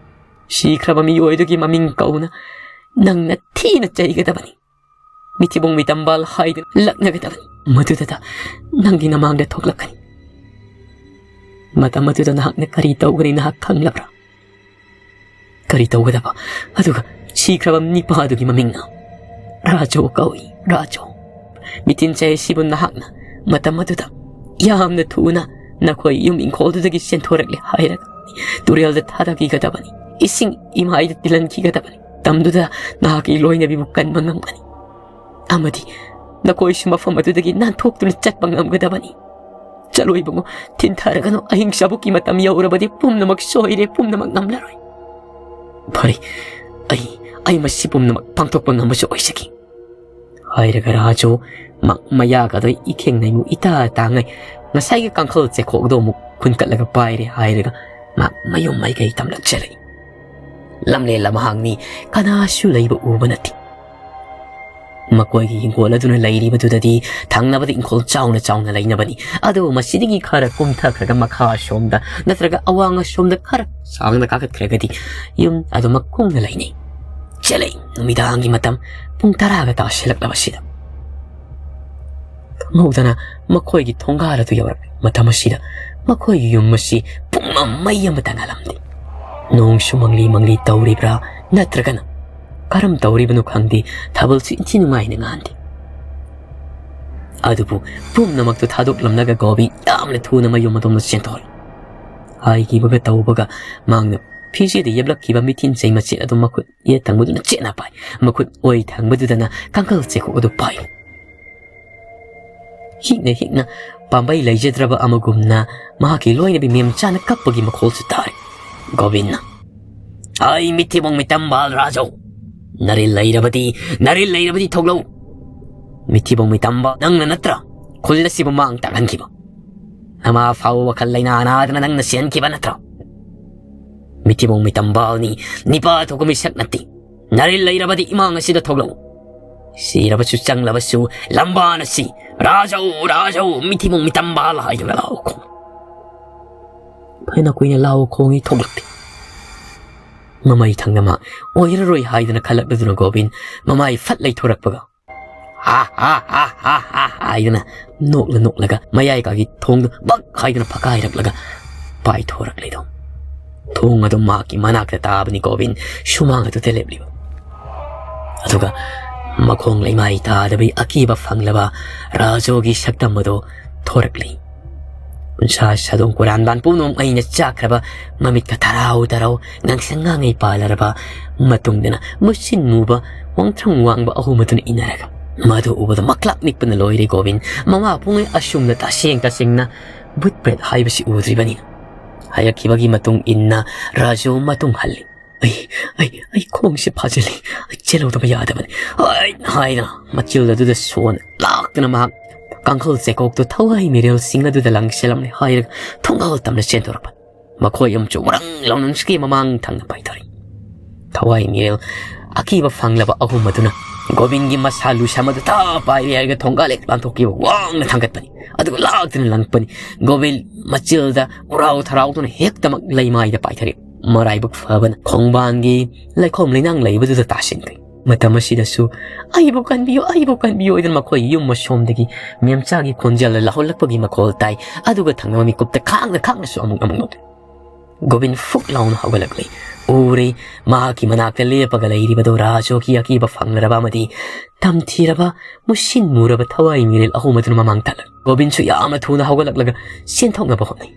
ꯁꯤꯈ꯭ꯔꯕ ꯃꯤꯑꯣꯏ ꯑꯗꯨꯒꯤ ꯃꯃꯤꯡ ꯀꯧꯅ ꯅꯪꯅ ꯊꯤꯅ ꯆꯩꯒꯗꯕꯅꯤ꯫ ꯃꯤꯊꯤꯕꯣꯡ ꯃꯤꯇꯝꯕꯥꯜ ꯍꯥꯏꯗꯨꯅ ꯂꯛꯅꯒꯗꯕꯅꯤ꯫ ꯃꯗꯨꯗ ꯅꯪꯒꯤ ꯅꯃꯥꯡꯗ ꯊꯣꯛꯂꯛꯀꯅꯤ꯫ ꯃꯇꯝ ꯑꯗꯨꯗ ꯅꯍꯥꯛꯅ ꯀꯔꯤ ꯇꯧꯒꯅꯤ ꯅꯍꯥꯛ ꯈꯪꯂꯕ꯭ꯔꯥ?" "ꯀꯔꯤ ꯇꯧꯒꯗꯕ? ꯑꯗꯨꯒ ꯁꯤꯈ꯭ꯔꯕ ꯅꯤꯄꯥꯗꯨꯒꯤ ꯃꯃꯤꯡꯅ?" "ꯔꯥꯖꯨ ꯀꯧꯏ, ꯔꯥꯖꯨ꯫ ꯃꯤꯊꯤꯟ ꯆꯩ ꯑꯁꯤꯕꯨ ꯅꯍꯥꯛꯅ ꯃꯇꯝ ꯑꯗꯨꯗ ꯌꯥꯝꯅ ꯊꯨꯅ ꯅꯈꯣꯏ ꯌꯨꯝ ꯏꯪꯈꯣꯜꯗꯨꯗꯒꯤ ꯆꯦꯟꯊꯣꯔꯛꯂꯦ ꯍꯥꯏꯔꯒ ꯇꯨꯔꯦꯜꯗ ꯊꯥꯗꯈꯤꯒꯗꯕꯅꯤ꯫ ꯏꯁꯤꯡ ꯏꯃꯥꯏꯗ ꯇꯤꯜꯍꯟꯈꯤꯒꯗꯕꯅꯤ꯫ ꯃꯇꯝꯗꯨꯗ ꯅꯍꯥꯛꯀꯤ ꯂꯣꯏꯅꯕꯤꯕꯨ ꯀꯟꯕ ꯉꯝꯒꯅꯤ꯫ ꯑꯃꯗꯤ ꯅꯈꯣꯏꯁꯨ ꯃꯐꯝ ꯑꯗꯨꯗꯒꯤ ꯅꯥꯟꯊꯣꯛꯇꯨꯅ ꯆꯠꯄ ꯉꯝꯒꯗꯕꯅꯤ꯫ ꯆꯠꯂꯣ ꯏꯕꯨꯡꯉꯣ, ꯊꯤꯟꯊꯔꯒꯅꯨ꯫ ꯑꯍꯤꯡ ꯆꯥꯕꯨꯛꯀꯤ ꯃꯇꯝ ꯌꯧꯔꯕꯗꯤ ꯄꯨꯝꯅꯃꯛ ꯁꯣꯏꯔꯦ, ꯄꯨꯝꯅꯃꯛ ꯉꯝꯂꯔꯣꯏ꯫" "ꯐꯔꯦ, ꯑꯩ, ꯑꯩ ꯃꯁꯤ ꯄꯨꯝꯅꯃꯛ ꯄꯥꯡꯊꯣꯛꯄ ꯉꯝꯕꯁꯨ ꯑꯣꯏꯖꯒꯦ," ꯍꯥꯏꯔꯒ ꯔꯥꯖꯨ ꯃ-, ꯃꯌꯥꯒꯗꯣ ꯏꯈꯦꯡ ꯅꯩꯃꯨ ꯏꯇꯥ ꯇꯥꯉꯩ ꯉꯁꯥꯏꯒꯤ ꯀꯥꯡꯈꯜ ꯆꯦꯈꯣꯛꯗꯣ ꯑꯃꯨꯛ ꯈꯨꯟꯀꯠꯂꯒ ꯄꯥꯏꯔꯦ ꯍꯥꯏꯔꯒ ꯃꯍꯥꯛ ꯃꯌꯨꯝ ꯃꯥꯏꯀꯩ ꯇꯝꯂꯛꯆꯔꯛꯏ꯫ ꯂꯝꯂꯦꯟ ꯂꯝꯍꯥꯡꯅꯤ, ꯀꯅꯥꯁꯨ ꯂꯩꯕ ꯎꯕ ꯅꯠꯇꯦ꯫ ꯃꯈꯣꯏꯒꯤ ꯍꯤꯡꯒꯣꯜ ꯑꯗꯨꯅ ꯂꯩꯔꯤꯕꯗꯨꯗꯗꯤ ꯊꯪꯅꯕꯗ ꯏꯪꯈꯣꯜ ꯆꯥꯎꯅ ꯆꯥꯎꯅ ꯂꯩꯅꯕꯅꯤ꯫ ꯑꯗꯨꯕꯨ ꯃꯁꯤꯗꯒꯤ ꯈꯔ ꯀꯨꯝꯊꯈ꯭ꯔꯒ ꯃꯈꯥ ꯁꯣꯝꯗ ꯅꯠꯇ꯭ꯔꯒ ꯑꯋꯥꯡ ꯑꯁꯣꯝꯗ ꯈꯔ ꯁꯥꯡꯅ ꯀꯥꯈꯠꯈ꯭ꯔꯒꯗꯤ ꯌꯨꯝ ꯑꯗꯨꯃꯛ ꯀꯨꯡꯅ ꯂꯩꯅꯩ꯫ ꯆꯦꯜꯂꯛꯏ ꯅꯨꯃꯤꯗꯥꯡꯒꯤ ꯃꯇꯝ ꯄꯨꯡ ꯇꯔꯥꯒ ꯇꯥꯁꯤꯜꯂꯛꯂꯕꯁꯤꯗ꯫ ꯈꯪꯍꯧꯗꯅ ꯃꯈꯣꯏꯒꯤ ꯊꯣꯡꯒꯥꯜ ꯑꯗꯨ ꯌꯧꯔꯛꯂꯦ꯫ ꯃꯇꯝ ꯑꯁꯤꯗ ꯃꯈꯣꯏꯒꯤ ꯌꯨꯝ ꯑꯁꯤ ꯄꯨꯡꯃꯝ ꯃꯩ ꯑꯃꯇ ꯉꯥꯜꯂꯝꯗꯦ꯫ ꯅꯣꯡꯁꯨ ꯃꯪꯂꯤ ꯃꯪꯂꯤ ꯇꯧꯔꯤꯕ꯭ꯔꯥ ꯅꯠꯇ꯭ꯔꯒꯅ ꯀꯔꯝ ꯇꯧꯔꯤꯕꯅꯣ ꯈꯪꯗꯦ, ꯊꯥꯕꯜꯁꯨ ꯏꯟꯊꯤ ꯅꯨꯡꯉꯥꯏꯅ ꯉꯥꯟꯗꯦ꯫ ꯑꯗꯨꯕꯨ ꯄꯨꯝꯅꯃꯛꯇꯨ ꯊꯥꯗꯣꯛꯂꯝꯂꯒ ꯒꯣꯕꯤ ꯌꯥꯝꯅ ꯊꯨꯅ ꯃꯌꯨꯝ ꯑꯗꯣꯝꯗ ꯆꯦꯟꯊꯣꯛꯏ꯫ ꯍꯥꯏꯈꯤꯕꯒ ꯇꯧꯕꯒ ꯃꯍꯥꯛꯅ ꯐꯤꯖꯦꯗ ꯌꯦꯞꯂꯛꯈꯤꯕ ꯃꯤꯊꯤꯟ ꯆꯩ ꯃꯆꯦꯠ ꯑꯗꯨ ꯃꯈꯨꯠ ꯌꯦꯠ ꯊꯪꯕꯗꯨꯅ ꯆꯦꯠꯅ ꯄꯥꯏ, ꯃꯈꯨꯠ ꯑꯣꯏ ꯊꯪꯕꯗꯨꯗꯅ ꯀꯥꯡꯈꯜ ꯆꯦꯀꯣꯛ ꯑꯗꯨ ꯄꯥꯏ꯫ ꯍꯤꯛꯅ ꯍꯤꯛꯅ ꯄꯥꯝꯕꯩ ꯂꯩꯖꯗ꯭ꯔꯕ ꯑꯃꯒꯨꯝꯅ ꯃꯍꯥꯛꯀꯤ ꯂꯣꯏꯅꯕꯤ ꯃꯦꯝꯆꯥꯅ ꯀꯞꯄꯒꯤ ꯃꯈꯣꯜꯁꯨ ꯇꯥꯔꯤ꯫ ꯒꯣꯕꯤꯟꯅ, "ꯑꯩ ꯃꯤꯊꯤꯕꯣꯡ ꯃꯤꯇꯝꯕꯥꯜ ꯔꯥꯖꯧ, ꯅꯔꯤꯜ ꯂꯩꯔꯕꯗꯤ, ꯅꯔꯤꯜ ꯂꯩꯔꯕꯗꯤ ꯊꯣꯛꯂꯛꯎ꯫ ꯃꯤꯊꯤꯕꯣꯡ ꯃꯤꯇꯝꯕꯥꯜ ꯅꯪꯅ ꯅꯠꯇ꯭ꯔꯥ ꯈꯨꯜ ꯑꯁꯤꯕꯨ ꯃꯥꯡ ꯇꯥꯛꯍꯟꯈꯤꯕ? ꯅꯃꯥ ꯐꯥꯎ ꯋꯥꯈꯜ ꯂꯩꯅꯥ ꯅꯥꯗꯅ ꯅꯪꯅ ꯁꯤꯍꯟꯈꯤꯕ ꯅꯠꯇ꯭ꯔꯣ? ꯃꯤꯊꯤꯕꯣꯡ ꯃꯤꯇꯝꯕꯥꯜꯅꯤ, ꯅꯤꯄꯥ ꯊꯣꯛꯄ ꯃꯤꯁꯛ ꯅꯠꯇꯦ꯫ ꯅꯔꯤꯜ ꯂꯩꯔꯕꯗꯤ ꯏꯃꯥꯡ ꯑꯁꯤꯗ ꯊꯣꯛꯂꯛꯎ꯫ ꯁꯤꯔꯕꯁꯨ ꯆꯪꯂꯕꯁꯨ ꯂꯝꯕꯥꯅ ꯁꯤ, ꯔꯥꯖꯧ, ꯔꯥꯖꯧ, ꯃꯤꯊꯤꯕꯣꯡ ꯃꯤꯇꯝꯕꯥꯜ ꯍꯥꯏꯗꯨꯅ ꯂꯥꯎ ꯈꯣꯡ"꯫ ꯐꯅ ꯀꯨꯏꯅ ꯂꯥꯎ ꯈꯣꯡꯉꯤ, ꯊꯣꯛꯂꯛꯇꯦ꯫ ꯃꯃꯩ ꯊꯪꯅ ꯃꯥ ꯑꯣꯏꯔꯔꯣꯏ ꯍꯥꯏꯗꯨꯅ ꯈꯜꯂꯛꯂꯗꯨꯅ ꯒꯣꯕꯤꯟ ꯃꯃꯥꯏ ꯐꯠ ꯂꯩꯊꯣꯔꯛꯄꯒ, "ꯍꯥ, ꯍꯥ, ꯍꯥ, ꯍꯥ, ꯍꯥ," ꯍꯥꯏꯗꯨꯅ ꯅꯣꯛꯂ ꯅꯣꯛꯂꯒ ꯃꯌꯥꯏ ꯀꯥꯒꯤ ꯊꯣꯡꯗꯨ ꯕꯛ ꯍꯥꯏꯗꯨꯅ ꯐꯀꯥꯏꯔꯛꯂꯒ ꯄꯥꯏꯊꯣꯔꯛꯂꯤꯗꯣ꯫ ꯊꯣꯡ ꯑꯗꯨ ꯃꯍꯥꯛꯀꯤ ꯃꯅꯥꯛꯇ ꯇꯥꯕꯅꯤ ꯒꯣꯕꯤꯟ ꯁꯨꯃꯥꯡ ꯑꯗꯨꯗ ꯂꯦꯞꯂꯤꯕ꯫ ꯑꯗꯨꯒ ꯃꯈꯣꯡ ꯂꯩꯃꯥꯏ ꯇꯥꯗꯕꯒꯤ ꯑꯀꯤꯕ ꯐꯪꯂꯕ ꯔꯥꯖꯣꯒꯤ ꯁꯛꯇꯝ ꯑꯗꯨ ꯊꯣꯔꯛꯂꯤ꯫ ꯎꯟꯁꯥ ꯁꯥꯗꯣꯡ ꯀꯨꯔꯥꯟꯕꯥꯟ ꯄꯨꯝꯅꯃꯛ ꯃꯩꯅ ꯆꯥꯛꯈ꯭ꯔꯕ, ꯃꯃꯤꯠꯀ ꯊꯔꯥꯎ ꯊꯔꯥꯎ ꯉꯥꯡꯁꯪ ꯉꯥꯡꯉꯩ ꯄꯥꯜꯂꯔꯕ ꯃꯇꯨꯡꯗꯅ ꯃꯨꯁꯤꯟ ꯃꯨꯕ ꯋꯥꯡꯊ꯭ꯔꯪ ꯋꯥꯡꯕ ꯑꯍꯨꯝ ꯑꯗꯨꯅ ꯏꯟꯅꯔꯒ ꯃꯗꯨ ꯎꯕꯗ ꯃꯛꯂꯥꯛ ꯅꯤꯛꯄꯅ ꯂꯣꯏꯔꯦ ꯒꯣꯕꯤꯟ꯫ ꯃꯃꯥ ꯄꯨꯡꯉꯩ ꯑꯁꯨꯝꯅ ꯇꯁꯦꯡ ꯇꯁꯦꯡꯅ ꯚꯨꯠ ꯄ꯭ꯔꯦꯠ ꯍꯥꯏꯕꯁꯤ ꯎꯗ꯭ꯔꯤꯕꯅꯤ꯫ ꯍꯥꯏꯔꯛꯈꯤꯕꯒꯤ ꯃꯇꯨꯡ ꯏꯟꯅ ꯔꯥꯖꯨ ꯃꯇꯨꯡ ꯍꯜꯂꯤ꯫ "ꯑꯩ, ꯑꯩ, ꯑꯩ ꯈꯣꯡꯁꯦ ꯐꯥꯖꯤꯜꯂꯤ, ꯑꯩ ꯆꯦꯜꯍꯧꯗꯕ ꯌꯥꯗꯕꯅꯤ" ꯍꯥꯏ-, ꯍꯥꯏꯅ ꯃꯆꯤꯜ ꯑꯗꯨꯗ ꯁꯣꯟ ꯂꯥꯛꯇꯨꯅ ꯃꯍꯥꯛ ꯀꯥꯡꯈꯜ ꯆꯦꯀꯣꯛꯇꯨ ꯊꯋꯥꯏ ꯃꯤꯔꯦꯜꯁꯤꯡ ꯑꯗꯨꯗ ꯂꯪꯁꯤꯜꯂꯝꯂꯦ ꯍꯥꯏꯔꯒ ꯊꯣꯡꯒꯥꯜ ꯇꯝꯅ ꯆꯦꯟꯊꯣꯔꯛꯄ꯫ ꯃꯈꯣꯏ ꯑꯃꯁꯨ ꯋꯥꯔꯪ ꯂꯥꯎꯅ ꯅꯨꯡꯁꯤꯠꯀꯤ ꯃꯃꯥꯡ ꯊꯪꯅ ꯄꯥꯏꯊꯣꯔꯛꯏ꯫ ꯊꯋꯥꯏ ꯃꯤꯔꯦꯜ ꯑꯀꯤꯕ ꯐꯪꯂꯕ ꯑꯍꯨꯝ ꯑꯗꯨꯅ ꯒꯣꯕꯤꯟꯒꯤ ꯃꯁꯥ ꯂꯨꯁꯝ ꯑꯗꯨ ꯇꯥ ꯄꯥꯏꯔꯦ ꯍꯥꯏꯔꯒ ꯊꯣꯡꯒꯥꯜ ꯍꯦꯛ ꯂꯥꯟꯊꯣꯛꯈꯤꯕ ꯋꯥꯡꯅ ꯊꯥꯡꯒꯠꯄꯅꯤ꯫ ꯑꯗꯨꯒ ꯂꯥꯛꯇꯨꯅ ꯂꯪꯄꯅꯤ꯫ ꯒꯣꯕꯤꯟ ꯃꯆꯤꯜꯗ ꯎꯔꯥꯎ ꯊꯔꯥꯎꯗꯨꯅ ꯍꯦꯛꯇꯃꯛ ꯂꯩꯃꯥꯏꯗ ꯄꯥꯏꯊꯔꯛꯏ꯫ ꯃꯔꯥꯏꯕꯛ ꯐꯕꯅ ꯈꯣꯡꯕꯥꯟꯒꯤ ꯂꯩꯈꯣꯝ ꯂꯩꯅꯥꯡ ꯂꯩꯕꯗꯨꯗ ꯇꯥꯁꯤꯟꯈ꯭ꯔꯦ꯫ ꯃꯇꯝ ꯑꯁꯤꯗꯁꯨ "ꯑꯩꯕꯨ ꯀꯟꯕꯤꯌꯨ, ꯑꯩꯕꯨ ꯀꯟꯕꯤꯌꯨ" ꯍꯥꯏꯗꯨꯅ ꯃꯈꯣꯏ ꯌꯨꯝ ꯑꯁꯣꯝꯗꯒꯤ ꯃꯦꯝꯆꯥꯒꯤ ꯈꯣꯟꯖꯦꯜ ꯂꯥꯎꯍꯜꯂꯛꯄꯒꯤ ꯃꯈꯣꯜ ꯇꯥꯏ꯫ ꯑꯗꯨꯒ ꯊꯪꯅꯕ ꯃꯤꯀꯨꯞꯇ ꯈꯥꯡꯅ ꯈꯥꯡꯅꯁꯨ ꯑꯃꯨꯛ ꯑꯃꯨꯛ ꯅꯣꯛꯏ꯫ ꯒꯣꯕꯤꯟ ꯐꯨꯛ ꯂꯥꯎꯅ ꯍꯧꯒꯠꯂꯛꯂꯦ꯫ ꯎꯔꯦ, ꯃꯍꯥꯛꯀꯤ ꯃꯅꯥꯛꯇ ꯂꯦꯞꯄꯒ ꯂꯩꯔꯤꯕꯗꯨ ꯔꯥꯖꯣꯒꯤ ꯑꯀꯤꯕ ꯐꯪꯂꯔꯕ ꯑꯃꯗꯤ ꯇꯝꯊꯤꯔꯕ, ꯃꯨꯁꯤꯟ ꯃꯨꯔꯕ ꯊꯋꯥꯏ ꯃꯤꯔꯦꯜ ꯑꯍꯨꯝ ꯑꯗꯨꯅ ꯃꯃꯥꯡ ꯊꯥꯜꯂꯛꯂꯦ꯫ ꯒꯣꯕꯤꯟꯁꯨ ꯌꯥꯝꯅ ꯊꯨꯅ ꯍꯧꯒꯠꯂꯛꯂꯒ ꯆꯦꯟꯊꯣꯛꯅꯕ ꯍꯣꯠꯅꯩ꯫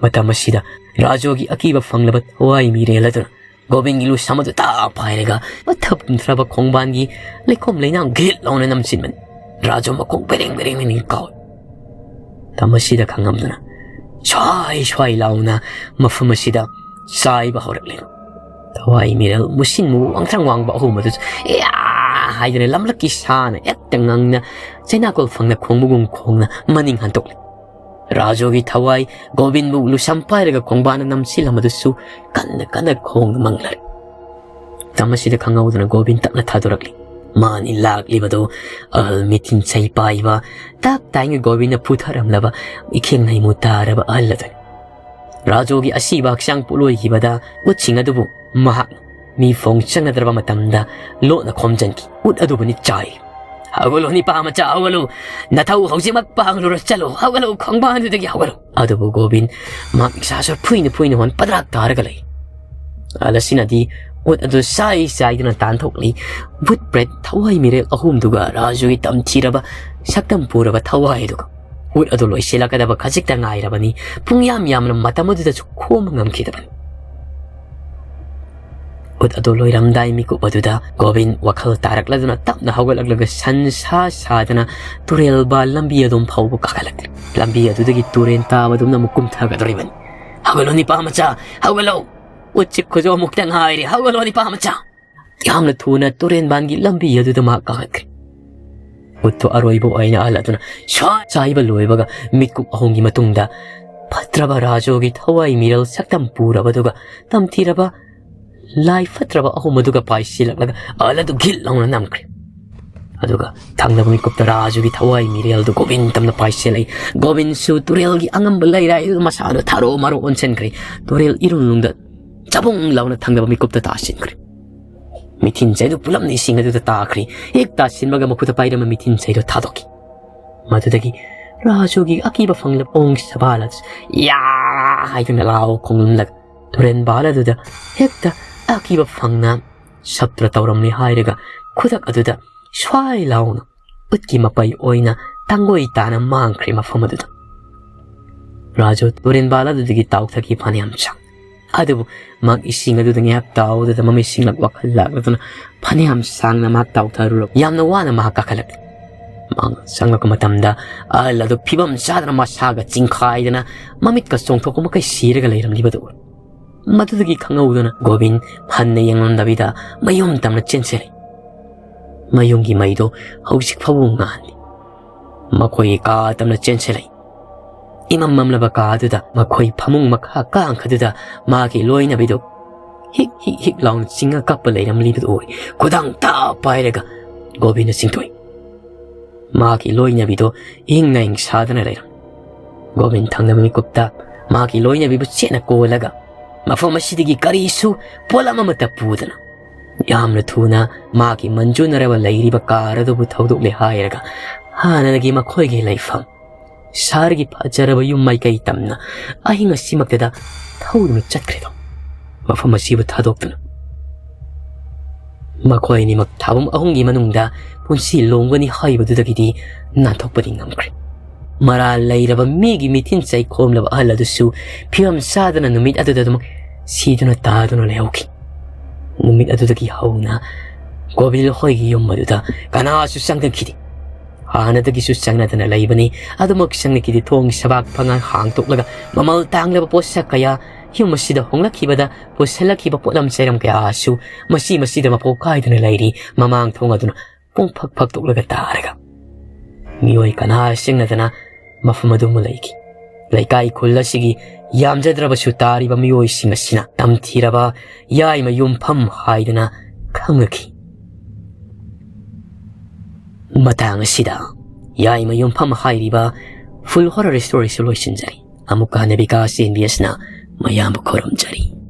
ꯃꯇꯝ ꯑꯁꯤꯗ ꯔꯥꯖꯣꯒꯤ ꯑꯀꯤꯕ ꯐꯪꯂꯕ ꯊꯋꯥꯏ ꯃꯤꯔꯦꯜ ꯑꯗꯨꯅ ꯒꯣꯕꯤꯟꯒꯤ ꯂꯨꯁꯝ ꯑꯗꯨ ꯇꯥ ꯄꯥꯏꯔꯒ ꯃꯊꯨꯝꯊ꯭ꯔꯕ ꯈꯣꯡꯕꯥꯟꯒꯤ ꯂꯩꯈꯣꯝ ꯂꯩꯅꯥꯡ ꯘꯤꯠ ꯂꯥꯎꯅ ꯅꯝꯁꯤꯟꯕꯅꯤ꯫ ꯔꯥꯖꯣ ꯃꯈꯣꯡ ꯕꯦꯔꯦꯡ ꯕꯦꯔꯦꯡ ꯕꯦꯔꯦꯡ ꯀꯥꯎꯏ꯫ ꯃꯇꯝ ꯑꯁꯤꯗ ꯈꯪꯉꯝꯗꯅ ꯁ꯭ꯋꯥꯏ ꯁ꯭ꯋꯥꯏ ꯂꯥꯎꯅ ꯃꯐꯝ ꯑꯁꯤꯗ ꯆꯥꯏꯕ ꯍꯧꯔꯛꯂꯦ꯫ ꯊꯋꯥꯏ ꯃꯤꯔꯦꯜ ꯃꯨꯁꯤꯟ ꯃꯨ ꯋꯥꯡꯊ꯭ꯔꯪ ꯋꯥꯡꯕ ꯑꯍꯨꯝ ꯑꯗꯨꯁꯨ "ꯑꯦꯌꯥ" ꯍꯥꯏꯗꯅ ꯂꯝꯂꯛꯀꯤ ꯁꯥꯅ ꯍꯦꯛꯇ ꯉꯪꯅ ꯆꯩꯅꯥꯀꯣꯜ ꯐꯪꯅ ꯈꯣꯡꯕꯒꯨꯝ ꯈꯣꯡꯅ ꯃꯅꯤꯡ ꯍꯟꯗꯣꯛꯂꯦ꯫ ꯔꯥꯖꯣꯒꯤ ꯊꯋꯥꯏ ꯒꯣꯕꯤꯟꯕꯨ ꯂꯨꯁꯝ ꯄꯥꯏꯔꯒ ꯈꯣꯡꯕꯥꯟꯗ ꯅꯝꯁꯤꯜꯂꯝꯕꯗꯨꯁꯨ ꯀꯟꯅ ꯀꯟꯅ ꯈꯣꯡꯅ ꯃꯪꯂꯔꯦ꯫ ꯃꯇꯝ ꯑꯁꯤꯗ ꯈꯪꯍꯧꯗꯅ ꯒꯣꯕꯤꯟ ꯇꯞꯅ ꯊꯥꯗꯣꯔꯛꯂꯤ꯫ ꯃꯥꯅꯤ ꯂꯥꯛꯂꯤꯕꯗꯨ ꯑꯍꯜ ꯃꯤꯊꯤꯟ ꯁꯩ ꯄꯥꯏꯕ, ꯇꯞ ꯇꯥꯏꯉꯩ ꯒꯣꯕꯤꯟꯅ ꯐꯨꯊꯔꯝꯂꯕ ꯏꯈꯦꯡ ꯂꯩꯃꯨ ꯇꯥꯔꯕ ꯑꯍꯜ ꯑꯗꯨꯅꯤ꯫ ꯔꯥꯖꯣꯒꯤ ꯑꯁꯤꯕ ꯍꯛꯆꯥꯡ ꯄꯣꯠꯂꯣꯏꯈꯤꯕꯗ ꯎꯠꯁꯤꯡ ꯑꯗꯨꯕꯨ ꯃꯍꯥꯛ ꯃꯤ ꯐꯣꯡ ꯆꯪꯅꯗ꯭ꯔꯕ ꯃꯇꯝꯗ ꯂꯣꯠꯅ ꯈꯣꯝꯖꯤꯟꯈꯤ꯫ ꯎꯠ ꯑꯗꯨꯕꯨ ꯅꯤꯛꯆꯥꯏ꯫ "ꯍꯧꯒꯠꯂꯣ ꯅꯤꯄꯥ ꯃꯆꯥ, ꯍꯧꯒꯠꯂꯨ! ꯅꯊꯧ ꯍꯧꯖꯤꯛꯃꯛ ꯄꯥꯡꯂꯨꯔ ꯆꯠꯂꯨ! ꯍꯧꯒꯠꯂꯨ! ꯈꯣꯡꯕꯥꯟꯗꯨꯗꯒꯤ ꯍꯧꯒꯠꯂꯨ!" ꯑꯗꯨꯕꯨ ꯒꯣꯕꯤꯟ ꯃꯍꯥꯛ ꯅꯤꯁꯥꯁꯨ ꯐꯨꯏꯅ ꯐꯨꯏꯅ ꯍꯣꯟ ꯄꯗ꯭ꯔꯥꯛ ꯇꯥꯔꯒ ꯂꯩ꯫ ꯑꯍꯜ ꯑꯁꯤꯅꯗꯤ ꯎꯠ ꯑꯗꯨ ꯆꯥꯏ ꯆꯥꯏꯗꯨꯅ ꯇꯥꯟꯊꯣꯛꯂꯤ꯫ ꯚꯨꯠ ꯄ꯭ꯔꯦꯠ ꯊꯋꯥꯏ ꯃꯤꯔꯦꯜ ꯑꯍꯨꯝꯗꯨꯒ ꯔꯥꯖꯨꯒꯤ ꯇꯝꯊꯤꯔꯕ ꯁꯛꯇꯝ ꯄꯨꯔꯕ ꯊꯋꯥꯏ ꯑꯗꯨꯒ꯫ ꯎꯠ ꯑꯗꯨ ꯂꯣꯏꯁꯤꯜꯂꯛꯀꯗꯕ ꯈꯖꯤꯛꯇ ꯉꯥꯏꯔꯕꯅꯤ꯫ ꯄꯨꯡ ꯌꯥꯝ ꯌꯥꯝꯅ ꯃꯇꯝ ꯑꯗꯨꯗꯁꯨ ꯈꯣꯝꯕ ꯉꯝꯈꯤꯗꯕꯅꯤ꯫ ꯎꯠ ꯑꯗꯨ ꯂꯣꯏꯔꯝꯗꯥꯏ ꯃꯤꯀꯨꯞ ꯑꯗꯨꯗ ꯒꯣꯕꯤꯟ ꯋꯥꯈꯜ ꯇꯥꯔꯛꯂꯗꯨꯅ ꯇꯞꯅ ꯍꯧꯒꯠꯂꯛꯂꯒ ꯁꯟ ꯁꯥ ꯁꯥꯗꯅ ꯇꯨꯔꯦꯜꯕ ꯂꯝꯕꯤ ꯑꯗꯨꯝ ꯐꯥꯎꯕ ꯀꯥꯈꯠꯂꯛꯂꯦ꯫ ꯂꯝꯕꯤ ꯑꯗꯨꯗꯒꯤ ꯇꯨꯔꯦꯟ ꯇꯥꯕꯗꯨꯝꯅ ꯑꯃꯨꯛ ꯀꯨꯝꯊꯒꯗꯧꯔꯤꯕꯅꯤ꯫ "ꯍꯧꯒꯠꯂꯣ ꯅꯤꯄꯥ ꯃꯆꯥ, ꯍꯧꯒꯠꯂꯣ! ꯎꯠꯁꯤ ꯈꯨꯖꯣꯞ ꯑꯃꯨꯛꯇ ꯉꯥꯏꯔꯦ꯫ ꯍꯧꯒꯠꯂꯣ ꯅꯤꯄꯥ ꯃꯆꯥ!" ꯌꯥꯝꯅ ꯊꯨꯅ ꯇꯨꯔꯦꯟꯕꯥꯟꯒꯤ ꯂꯝꯕꯤ ꯑꯗꯨꯗ ꯃꯍꯥꯛ ꯀꯥꯈꯠꯈ꯭ꯔꯦ꯫ ꯎꯠꯇꯨ ꯑꯔꯣꯏꯕ ꯑꯣꯏꯅ ꯑꯍꯜ ꯑꯗꯨꯅ ꯁ꯭ꯋꯥ ꯆꯥꯏꯕ ꯂꯣꯏꯕꯒ ꯃꯤꯠꯀꯨꯞ ꯑꯍꯨꯝꯒꯤ ꯃꯇꯨꯡꯗ ꯐꯠꯇ꯭ꯔꯕ ꯔꯥꯖꯣꯒꯤ ꯊꯋꯥꯏ ꯃꯤꯔꯦꯜ ꯁꯛꯇꯝ ꯄꯨꯔꯕꯗꯨꯒ ꯇꯝꯊꯤꯔꯕ ꯂꯥꯏ ꯐꯠꯇ꯭ꯔꯕ ꯑꯍꯨꯝ ꯑꯗꯨꯒ ꯄꯥꯏꯁꯤꯜꯂꯛꯂꯒ ꯑꯍꯜ ꯑꯗꯨ ꯘꯤꯜ ꯂꯥꯎꯅ ꯅꯝꯈ꯭ꯔꯦ꯫ ꯑꯗꯨꯒ ꯊꯪꯅꯕ ꯃꯤꯀꯨꯞꯇ ꯔꯥꯖꯨꯒꯤ ꯊꯋꯥꯏ ꯃꯤꯔꯦꯜꯗꯨ ꯒꯣꯕꯤꯟ ꯇꯝꯅ ꯄꯥꯏꯁꯤꯜꯂꯛꯏ꯫ ꯒꯣꯕꯤꯟꯁꯨ ꯇꯨꯔꯦꯜꯒꯤ ꯑꯉꯝꯕ ꯂꯩꯔꯥꯏ ꯑꯗꯨꯗ ꯃꯁꯥꯗꯨ ꯊꯥꯔꯣ ꯃꯥꯔꯣ ꯑꯣꯟꯁꯤꯟꯈ꯭ꯔꯦ꯫ ꯇꯨꯔꯦꯜ ꯏꯔꯨꯝ ꯅꯨꯡꯗ ꯆꯕꯨꯡ ꯂꯥꯎꯅ ꯊꯪꯅꯕ ꯃꯤꯀꯨꯞꯇ ꯇꯥꯁꯤꯟꯈ꯭ꯔꯦ꯫ ꯃꯤꯊꯤꯟ ꯆꯩꯗꯨ ꯄꯨꯂꯞꯅ ꯏꯁꯤꯡ ꯑꯗꯨꯗ ꯇꯥꯈ꯭ꯔꯤ꯫ ꯍꯦꯛ ꯇꯥꯁꯤꯟꯕꯒ ꯃꯈꯨꯠꯇ ꯄꯥꯏꯔꯝꯕ ꯃꯤꯊꯤꯟ ꯆꯩꯗꯨ ꯊꯥꯗꯣꯛꯈꯤ꯫ ꯃꯗꯨꯗꯒꯤ ꯔꯥꯖꯨꯒꯤ ꯑꯀꯤꯕ ꯐꯪꯂꯕ ꯊꯣꯡ ꯁꯕꯥꯜ ꯑꯗꯨ ꯌꯥ ꯍꯥꯏꯗꯨꯅ ꯂꯥꯎ ꯈꯣꯡꯂꯝꯂꯒ ꯇꯨꯔꯦꯟ ꯕꯥꯜ ꯑꯗꯨꯗ ꯍꯦꯛꯇ ꯑꯀꯤꯕ ꯐꯪꯅ ꯁꯞꯇ꯭ꯔ ꯇꯧꯔꯝꯂꯦ ꯍꯥꯏꯔꯒ ꯈꯨꯗꯛ ꯑꯗꯨꯗ ꯁ꯭ꯋꯥꯏ ꯂꯥꯎꯅ ꯎꯠꯀꯤ ꯃꯄꯩ ꯑꯣꯏꯅ ꯇꯥꯡꯒꯣꯏ ꯇꯥꯅ ꯃꯥꯡꯈ꯭ꯔꯦ ꯃꯐꯝ ꯑꯗꯨꯗ꯫ ꯔꯥꯖꯨ ꯇꯨꯔꯦꯟ ꯕꯥꯜ ꯑꯗꯨꯗꯒꯤ ꯇꯥꯎꯊꯈꯤ ꯐꯅꯌꯥꯝ ꯁꯥꯡ꯫ ꯑꯗꯨꯕꯨ ꯃꯍꯥꯛ ꯏꯁꯤꯡ ꯑꯗꯨꯗ ꯉꯥꯏꯍꯥꯛ ꯇꯥꯎꯗꯨꯗ ꯃꯃꯤꯠ ꯁꯤꯡꯂꯛ ꯋꯥꯈꯜ ꯂꯥꯛꯂꯗꯨꯅ ꯐꯅꯌꯥꯝ ꯁꯥꯡꯅ ꯃꯍꯥꯛ ꯇꯥꯎꯊꯔꯨꯔꯕ ꯌꯥꯝꯅ ꯋꯥꯅ ꯃꯍꯥꯛ ꯀꯥꯈꯠꯂꯛꯂꯤ꯫ ꯃꯍꯥꯛ ꯆꯪꯂꯛꯄ ꯃꯇꯝꯗ ꯑꯍꯜ ꯑꯗꯨ ꯐꯤꯕꯝ ꯆꯥꯗꯅ ꯃꯁꯥꯒ ꯆꯤꯡꯈꯥꯏꯗꯅ ꯃꯃꯤꯠꯀ ꯆꯣꯡꯊꯣꯛꯄ ꯃꯈꯩ ꯁꯤꯔꯒ ꯂꯩꯔꯝꯂꯤꯕꯗꯨ ꯎꯔꯦ꯫ ꯃꯗꯨꯗꯒꯤ ꯈꯪꯍꯧꯗꯅ ꯒꯣꯕꯤꯟ ꯍꯟꯅ ꯌꯦꯡꯂꯝꯗꯕꯤꯗ ꯃꯌꯨꯝ ꯇꯝꯅ ꯆꯦꯟꯁꯤꯜꯂꯤ꯫ ꯃꯌꯨꯝꯒꯤ ꯃꯩꯗꯣ ꯍꯧꯖꯤꯛ ꯐꯥꯎꯕ ꯉꯥꯜꯂꯤ꯫ ꯃꯈꯣꯏꯒꯤ ꯀꯥ ꯇꯝꯅ ꯆꯦꯟꯁꯤꯜꯂꯛꯏ꯫ ꯏꯃꯝ ꯃꯝꯂꯕ ꯀꯥ ꯑꯗꯨꯗ ꯃꯈꯣꯏ ꯐꯃꯨꯡ ꯃꯈꯥ ꯀꯥꯡꯈꯗꯨꯗ ꯃꯥꯒꯤ ꯂꯣꯏꯅꯕꯤꯗꯨ ꯍꯤꯛ ꯍꯤꯛ ꯍꯤꯛ ꯂꯥꯎꯅ ꯆꯤꯡꯉ ꯀꯞꯄ ꯂꯩꯔꯝꯂꯤꯕꯗꯨ ꯎꯏ꯫ ꯈꯨꯗꯥꯡ ꯇꯥ ꯄꯥꯏꯔꯒ ꯒꯣꯕꯤꯟꯅ ꯆꯤꯡꯊꯣꯛꯏ꯫ ꯃꯥꯒꯤ ꯂꯣꯏꯅꯕꯤꯗꯣ ꯏꯪ ꯅꯥꯏꯪ ꯁꯥꯗꯅ ꯂꯩꯔꯝꯃꯤ꯫ ꯒꯣꯕꯤꯟ ꯊꯪꯅꯕ ꯃꯤꯀꯨꯞꯇ ꯃꯥꯒꯤ ꯂꯣꯏꯅꯕꯤꯕꯨ ꯆꯦꯠꯅ ꯀꯣꯜꯂꯒ ꯃꯐꯝ ꯑꯁꯤꯗꯒꯤ ꯀꯔꯤꯁꯨ ꯄꯣꯠꯂꯝ ꯑꯃꯠꯇ ꯄꯨꯗꯅ ꯌꯥꯝꯅ ꯊꯨꯅ ꯃꯥꯒꯤ ꯃꯟꯖꯨꯅꯔꯕ ꯂꯩꯔꯤꯕ ꯀꯥꯔ ꯑꯗꯨꯕꯨ ꯊꯧꯗꯣꯛꯂꯦ ꯍꯥꯏꯔꯒ ꯍꯥꯟꯅꯗꯒꯤ ꯃꯈꯣꯏꯒꯤ ꯂꯩꯐꯝ ꯁꯍꯔꯒꯤ ꯐꯖꯔꯕ ꯌꯨꯝ ꯃꯥꯏꯀꯩ ꯇꯝꯅ ꯑꯍꯤꯡ ꯑꯁꯤꯃꯛꯇꯗ ꯊꯧꯗꯨꯅ ꯆꯠꯈ꯭ꯔꯦꯗꯣ꯫ ꯃꯐꯝ ꯑꯁꯤꯕꯨ ꯊꯥꯗꯣꯛꯇꯨꯅ ꯃꯈꯣꯏ ꯑꯅꯤꯃꯛ ꯊꯥꯕꯨꯝ ꯑꯍꯨꯝꯒꯤ ꯃꯅꯨꯡꯗ ꯄꯨꯟꯁꯤ ꯂꯣꯡꯒꯅꯤ ꯍꯥꯏꯕꯗꯨꯗꯒꯤꯗꯤ ꯅꯥꯟꯊꯣꯛꯄꯗꯤ ꯉꯝꯈ꯭ꯔꯦ꯫ ꯃꯔꯥꯜ ꯂꯩꯔꯕ ꯃꯤꯒꯤ ꯃꯤꯊꯤꯟ ꯆꯩꯈꯣꯝꯂꯕ ꯑꯍꯜ ꯑꯗꯨꯁꯨ ꯐꯤꯕꯝ ꯆꯥꯗꯅ ꯅꯨꯃꯤꯠ ꯑꯗꯨꯗ ꯑꯗꯨꯃꯛ ꯁꯤꯗꯨꯅ ꯇꯥꯗꯨꯅ ꯂꯩꯍꯧꯈꯤ꯫ ꯅꯨꯃꯤꯠ ꯑꯗꯨꯗꯒꯤ ꯍꯧꯅ ꯒꯣꯕꯤꯜ ꯍꯣꯏꯒꯤ ꯌꯨꯝ ꯑꯗꯨꯗ ꯀꯅꯥꯁꯨ ꯆꯪꯗꯈꯤꯗꯦ꯫ ꯍꯥꯟꯅꯗꯒꯤꯁꯨ ꯆꯪꯅꯗꯅ ꯂꯩꯕꯅꯤ꯫ ꯑꯗꯨꯃꯛ ꯆꯪꯂꯛꯈꯤꯗꯦ꯫ ꯊꯣꯡ ꯁꯕꯥꯛ ꯐꯪꯉꯥ ꯍꯥꯡꯇꯣꯛꯂꯒ ꯃꯃꯜ ꯇꯥꯡꯂꯕ ꯄꯣꯠꯁꯛ ꯀꯌꯥ ꯌꯨꯝ ꯑꯁꯤꯗ ꯍꯣꯡꯂꯛꯈꯤꯕꯗ ꯄꯨꯁꯤꯜꯂꯛꯈꯤꯕ ꯄꯣꯠꯂꯝ ꯆꯩꯔꯝ ꯀꯌꯥꯁꯨ ꯃꯁꯤ ꯃꯁꯤꯗ ꯃꯄꯣꯛ ꯀꯥꯏꯗꯅ ꯂꯩꯔꯤ꯫ ꯃꯃꯥꯡ ꯊꯣꯡ ꯑꯗꯨꯅ ꯄꯨꯡꯐꯛ ꯐꯛꯇꯣꯛꯂꯒ ꯇꯥꯔꯒ ꯃꯤꯑꯣꯏ ꯀꯅꯥ ꯆꯪꯅꯗꯅ ꯃꯐꯝ ꯑꯗꯨꯃ ꯂꯩꯈꯤ꯫ ꯂꯩꯀꯥꯏ ꯈꯨꯜ ꯑꯁꯤꯒꯤ ꯌꯥꯝꯖꯗ꯭ꯔꯕꯁꯨ ꯇꯥꯔꯤꯕ ꯃꯤꯑꯣꯏꯁꯤꯡ ꯑꯁꯤꯅ ꯇꯝꯊꯤꯔꯕ ꯌꯥꯏꯃ ꯌꯨꯝꯐꯝ ꯍꯥꯏꯗꯨꯅ ꯈꯪꯅꯈꯤ꯫ ꯃꯇꯥꯡ ꯑꯁꯤꯗ ꯌꯥꯏꯃ ꯌꯨꯝꯐꯝ ꯍꯥꯏꯔꯤꯕ full horror story ꯁꯨ ꯂꯣꯏꯁꯤꯟꯖꯔꯤ꯫ ꯑꯃꯨꯛꯀ ꯍꯟꯅ ꯕꯤꯀꯥꯁ ꯑꯦꯟ ꯕꯤ ꯑꯦꯁꯅ ꯃꯌꯥꯝꯕꯨ ꯈꯨꯔꯨꯝꯖꯔꯤ꯫